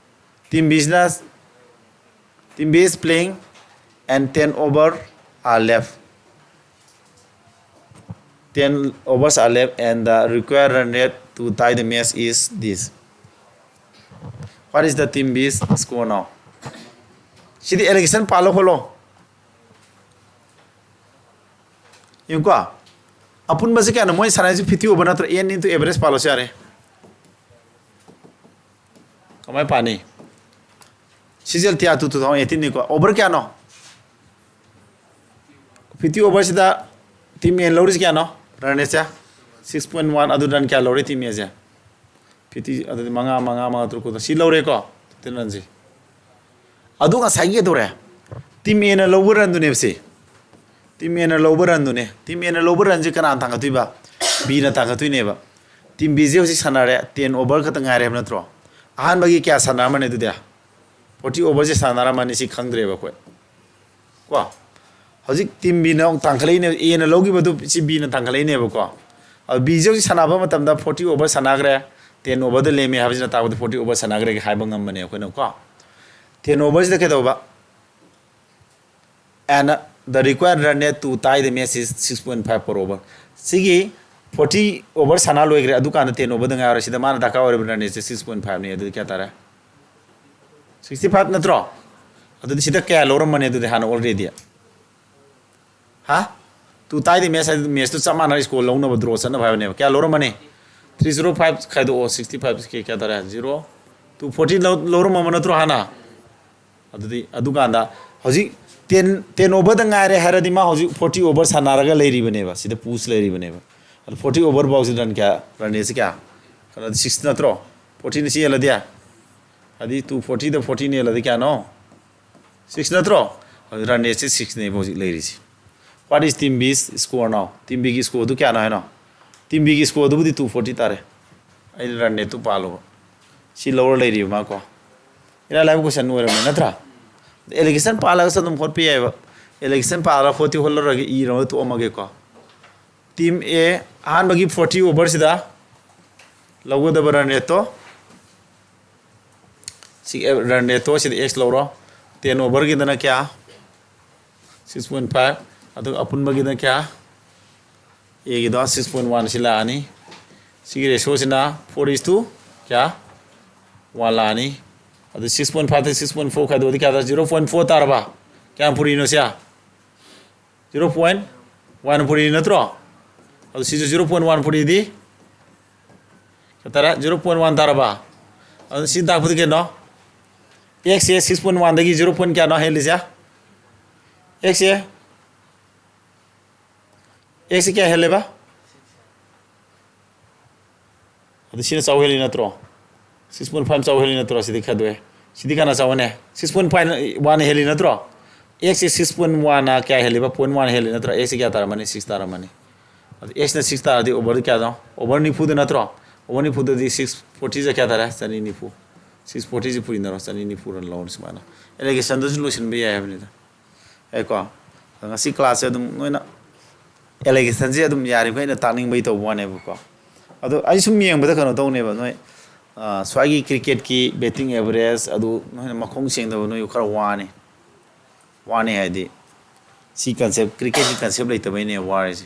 team B is, team B is playing and ten over are left. Ten overs are left and the required run rate to tie the match is this. What is the team B's score now? CD allegation ꯄꯥꯜꯂꯣ ꯈꯣꯠꯂꯣ꯫ ꯌꯦꯡꯉꯨꯀꯣ, ꯑꯄꯨꯟꯕꯁꯤ ꯀꯌꯥꯅꯣ? ꯃꯣꯏ ꯁꯥꯟꯅꯔꯤꯁꯤ fifty over ꯅꯠꯇ꯭ꯔꯣ? N into average ꯄꯥꯜꯂꯁꯨ ꯌꯥꯔꯦ꯫ ꯀꯃꯥꯏꯅ ꯄꯥꯅꯤ? ꯁꯤꯖꯦꯜ ꯇꯤꯌꯥ two two thousand eighteen ꯅꯤꯀꯣ꯫ Over ꯀꯌꯥꯅꯣ? Fifty over ꯁꯤꯗ team A ꯂꯧꯔꯤꯁꯤ ꯀꯌꯥꯅꯣ? Run rate ꯁꯦ six point one꯫ ꯑꯗꯨ run ꯀꯌꯥ ꯂꯧꯔꯤ team A ꯁꯦ? Fifty, ꯑꯗꯨꯗꯤ ꯃꯉꯥ, ꯃꯉꯥ, ꯃꯉꯥ, ꯇꯔꯨꯛ, ꯇꯔꯨꯛ, ꯁꯤ ꯂꯧꯔꯦꯀꯣ, total run ꯁꯤ꯫ ꯑꯗꯨ ꯉꯁꯥꯏꯒꯤ ꯀꯩꯗꯧꯔꯦ? Team A ꯅ ꯂꯧꯕ run ꯗꯨꯅꯦꯕ ꯁꯤ꯫ Team A ꯅ ꯂꯧꯕ run ꯗꯨꯅꯦ꯫ Team A ꯅ ꯂꯧꯕ run ꯁꯤ ꯀꯅꯥꯅ ꯊꯥꯡꯒꯠꯇꯣꯏꯕ? B ꯅ ꯊꯥꯡꯒꯠꯇꯣꯏꯅꯦꯕ꯫ Team B ꯁꯦ ꯍꯧꯖꯤꯛ ꯁꯥꯟꯅꯔꯦ, ten over ꯈꯛꯇ ꯉꯥꯏꯔꯦ ꯍꯥꯏꯕ ꯅꯠꯇ꯭ꯔꯣ? ꯑꯍꯥꯟꯕꯒꯤ ꯀꯌꯥ ꯁꯥꯟꯅꯔꯝꯃꯅꯤ ꯑꯗꯨꯗꯤ? Forty over ꯁꯦ ꯁꯥꯟꯅꯔꯝꯃꯅꯤ, ꯁꯤ ꯈꯪꯗ꯭ꯔꯦꯕ ꯑꯩꯈꯣꯏ꯫ ꯀꯣ? ꯍꯧꯖꯤꯛ team B ꯅ ꯑꯃꯨꯛ ꯊꯥꯡꯒꯠꯂꯛꯏꯅꯦ, A ꯅ ꯂꯧꯈꯤꯕꯗꯨ ꯁꯤ B ꯅ ꯊꯥꯡꯒꯠꯂꯛꯏꯅꯦꯕꯀꯣ꯫ ꯑꯗꯨ B ꯁꯦ ꯍꯧꯖꯤꯛ ꯁꯥꯟꯅꯕ ꯃꯇꯝꯗ forty over ꯁꯥꯟꯅꯈ꯭ꯔꯦ, ten over ꯗ ꯂꯦꯝꯃꯦ ꯍꯥꯏꯕꯁꯤꯅ ꯇꯥꯛꯄꯗꯤ forty over ꯁꯥꯟꯅꯈ꯭ꯔꯦ ꯍꯥꯏꯕ ꯉꯝꯕꯅꯦ ꯑꯩꯈꯣꯏꯅ ꯀꯣ꯫ Ten over ꯁꯤꯗ ꯀꯩꯗꯧꯕ? And the required run rate to tie the match is six point five per over. ꯁꯤꯒꯤ forty over ꯁꯥꯟꯅ ꯂꯣꯏꯈ꯭ꯔꯦ, ꯑꯗꯨꯀꯥꯟꯗ ten over ꯗ ꯉꯥꯏꯔꯦ꯫ ꯁꯤꯗ ꯃꯥꯅ ꯗꯔꯀꯥꯔ ꯑꯣꯏꯔꯤꯕ run rate ꯁꯦ six point five ꯅꯤ꯫ ꯑꯗꯨꯗꯤ ꯀꯌꯥ ꯇꯥꯔꯦ? Sixty five ꯅꯠꯇ꯭ꯔꯣ? ꯑꯗꯨꯗꯤ ꯁꯤꯗ ꯀꯌꯥ ꯂꯧꯔꯝꯃꯅꯤ ꯑꯗꯨꯗꯤ ꯍꯥꯟꯅ already? ꯍꯥ? To tie the match ꯍꯥꯏꯗꯤ match ꯇꯨ ꯆꯞ ꯃꯥꯟꯅ score ꯂꯧꯅꯕ, draw ꯆꯠꯅꯕ ꯍꯥꯏꯕꯅꯦꯕ꯫ ꯀꯌꯥ ꯂꯧꯔꯝꯃꯅꯤ? Three zero five ꯈꯥꯏꯗꯣꯛꯑꯣ, sixty five ꯀꯌꯥ ꯇꯥꯔꯦ? Zero꯫ Two forty ꯂꯧ-, ꯂꯧꯔꯝꯃꯕ ꯅꯠꯇ꯭ꯔꯣ ꯍꯥꯟꯅ? ꯑꯗꯨꯗꯤ ꯑꯗꯨꯀꯥꯟꯗ ꯍꯧꯖꯤꯛ ten, ten over ꯗ ꯉꯥꯏꯔꯦ ꯍꯥꯏꯔꯗꯤ ꯃꯥ ꯍꯧꯖꯤꯛ forty over ꯁꯥꯟꯅꯔꯒ ꯂꯩꯔꯤꯕꯅꯦꯕ, ꯁꯤꯗ push ꯂꯩꯔꯤꯕꯅꯦꯕ꯫ ꯑꯗꯨ forty over ꯐꯥꯎꯁꯤ run ꯀꯌꯥ, run rate ꯁꯤ ꯀꯌꯥ? Six ꯅꯠꯇ꯭ꯔꯣ? Forty ꯅ ꯁꯤ ꯍꯦꯜꯂꯗꯤ? ꯑꯗꯨꯗꯤ two forty ꯗ forty ꯅ ꯍꯦꯜꯂꯗꯤ ꯀꯌꯥꯅꯣ? Six ꯅꯠꯇ꯭ꯔꯣ? ꯑꯗꯨ run rate ꯁꯤ six ꯅꯦꯕ ꯍꯧꯖꯤꯛ ꯂꯩꯔꯤꯁꯤ꯫ What is team B's score now? Team B ꯒꯤ score ꯗꯨ ꯀꯌꯥꯅꯣ ꯍꯥꯏꯅꯣ? Team B ꯒꯤ score ꯗꯨꯕꯨꯗꯤ two forty ꯇꯥꯔꯦ꯫ ꯑꯩꯅ run rate ꯇꯨ ꯄꯥꯜꯂꯨꯕ꯫ ꯁꯤ ꯂꯧꯔ ꯂꯩꯔꯤꯕ ꯃꯥ ꯀꯣ꯫ ꯏꯔꯥꯏ ꯂꯥꯏꯕ question ꯑꯣꯏꯔꯝꯃꯦ ꯅꯠꯇ꯭ꯔꯥ? Allegation ꯄꯥꯜꯂꯒꯁꯨ ꯑꯗꯨꯝ ꯍꯣꯠꯄ ꯌꯥꯏꯕ꯫ Allegation ꯄꯥꯜꯂꯒ ꯍꯣꯠꯇꯤ ꯍꯣꯠꯂꯔꯣꯏꯒꯦ, ꯏꯔꯒ ꯇꯣꯛꯑꯝꯃꯒꯦꯀꯣ꯫ Team A ꯑꯍꯥꯟꯕꯒꯤ forty over ꯁꯤꯗ ꯂꯧꯒꯗꯕ run rate ꯇꯣ, ꯁꯤ run rate ꯇꯣ ꯁꯤꯗ X ꯂꯧꯔꯣ꯫ Ten over ꯒꯤꯗꯅ ꯀꯌꯥ? Six point five꯫ ꯑꯗꯨꯒ ꯑꯄꯨꯟꯕꯒꯤꯗꯅ ꯀꯌꯥ? A ꯒꯤꯗꯣ six point one ꯁꯤ ꯂꯥꯛꯑꯅꯤ꯫ ꯁꯤꯒꯤ ratio ꯁꯤꯅ four is to ꯀꯌꯥ? One ꯂꯥꯛꯑꯅꯤ꯫ ꯑꯗꯨ six point five ꯇ six point four ꯈꯥꯏꯗꯣꯛꯑꯗꯤ ꯀꯌꯥ ꯇꯥꯔꯦ? Zero point four ꯇꯥꯔꯕ? ꯀꯌꯥꯝ ꯄꯨꯔꯤꯅꯣ ꯁꯦ? Zero point one ꯄꯨꯔꯤ ꯅꯠꯇ꯭ꯔꯣ? ꯑꯗꯨ ꯁꯤꯁꯨ zero point one ꯄꯨꯔꯤꯗꯤ ꯀꯌꯥ ꯇꯥꯔꯦ? Zero point one ꯇꯥꯔꯕ? ꯑꯗꯨ ꯁꯤ ꯇꯥꯛꯄꯗꯤ ꯀꯩꯅꯣ? X ꯁꯦ six point one ꯗꯒꯤ zero point ꯀꯌꯥꯅꯣ ꯍꯦꯜꯂꯤꯁꯦ? X ꯁꯦ, X ꯁꯦ ꯀꯌꯥ ꯍꯦꯜꯂꯦꯕ? ꯑꯗꯨ ꯁꯤꯅ ꯆꯥꯎ ꯍꯦꯜꯂꯤ ꯅꯠꯇ꯭ꯔꯣ? Six point five ꯆꯥꯎ ꯍꯦꯜꯂꯤ ꯅꯠꯇ꯭ꯔꯣ? ꯁꯤꯗꯤ ꯈꯥꯏꯗꯣꯛꯑꯦ꯫ ꯁꯤꯗꯤ ꯀꯅꯥ ꯆꯥꯎ ꯍꯦꯜꯂꯤ? Six point five one ꯍꯦꯜꯂꯤ ꯅꯠꯇ꯭ꯔꯣ? X ꯁꯦ six point one ꯅ ꯀꯌꯥ ꯍꯦꯜꯂꯤꯕ? Point one ꯍꯦꯜꯂꯤ ꯅꯠꯇ꯭ꯔꯣ? X ꯁꯦ ꯀꯌꯥ ꯇꯥꯔꯝꯃꯅꯤ? Six ꯇꯥꯔꯝꯃꯅꯤ꯫ ꯑꯗꯨ X ꯅ six ꯇꯥꯔꯗꯤ over ꯀꯌꯥꯅꯣ? Over ꯅꯤꯐꯨꯗ ꯅꯠꯇ꯭ꯔꯣ? Over ꯅꯤꯐꯨꯗꯗꯤ six forty ꯁꯦ ꯀꯌꯥ ꯇꯥꯔꯦ? ꯆꯅꯤ ꯅꯤꯐꯨ꯫ Six forty ꯁꯦ ꯄꯨꯔꯤꯅꯔꯣ, ꯆꯅꯤ ꯅꯤꯐꯨꯔ ꯂꯧꯔꯣ ꯁꯨꯃꯥꯏꯅ꯫ Allocation ꯗꯁꯨ ꯂꯣꯏꯁꯤꯟꯕ ꯌꯥꯏ ꯍꯥꯏꯕꯅꯤꯗ꯫ ꯌꯥꯏꯀꯣ? ꯑꯗꯣ ꯉꯁꯤ class ꯁꯦ ꯑꯗꯨꯝ ꯅꯣꯏꯅ allocation ꯁꯦ ꯑꯗꯨꯝ ꯌꯥꯔꯤꯕ ꯑꯩꯅ ꯇꯥꯛꯅꯤꯡꯕꯩ ꯇꯧꯕ ꯋꯥꯅꯦꯕꯀꯣ꯫ ꯑꯗꯣ ꯑꯩ ꯁꯨꯝ ꯌꯦꯡꯕꯗ ꯀꯩꯅꯣ ꯇꯧꯅꯦꯕ, ꯅꯣꯏ, ꯑ, ꯁ꯭ꯋꯥꯏꯒꯤ cricket ꯀꯤ batting average ꯑꯗꯨ ꯅꯣꯏꯅ ꯃꯈꯣꯡ ꯁꯦꯡꯗꯕ ꯅꯣꯏ ꯈꯔ ꯋꯥꯅꯤ꯫ ꯋꯥꯅꯤ ꯍꯥꯏꯗꯤ ꯁꯤ concept, cricket ꯀꯤ concept ꯂꯩꯇꯕꯩꯅꯦ ꯋꯥꯔꯤꯁꯦ꯫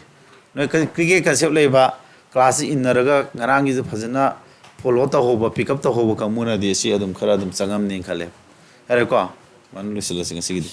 ꯅꯣꯏ ꯀ-, cricket concept ꯂꯩꯕ, class ꯁꯤ ꯏꯟꯅꯔꯒ ꯉꯔꯥꯡꯒꯤꯁꯨ ꯐꯖꯅ follow ꯇꯧꯍꯧꯕ, pick up ꯇꯧꯍꯧꯕ ꯀꯥꯡꯕꯨꯅꯗꯤ ꯁꯤ ꯑꯗꯨꯝ ꯈꯔ ꯑꯗꯨꯝ ꯆꯪꯉꯝꯅꯤ ꯈꯜꯂꯦ꯫ ꯌꯥꯔꯦꯀꯣ? ꯃꯥꯅ ꯂꯣꯏꯁꯤꯜꯂꯁꯤ ꯉꯁꯤꯒꯤꯗꯤ꯫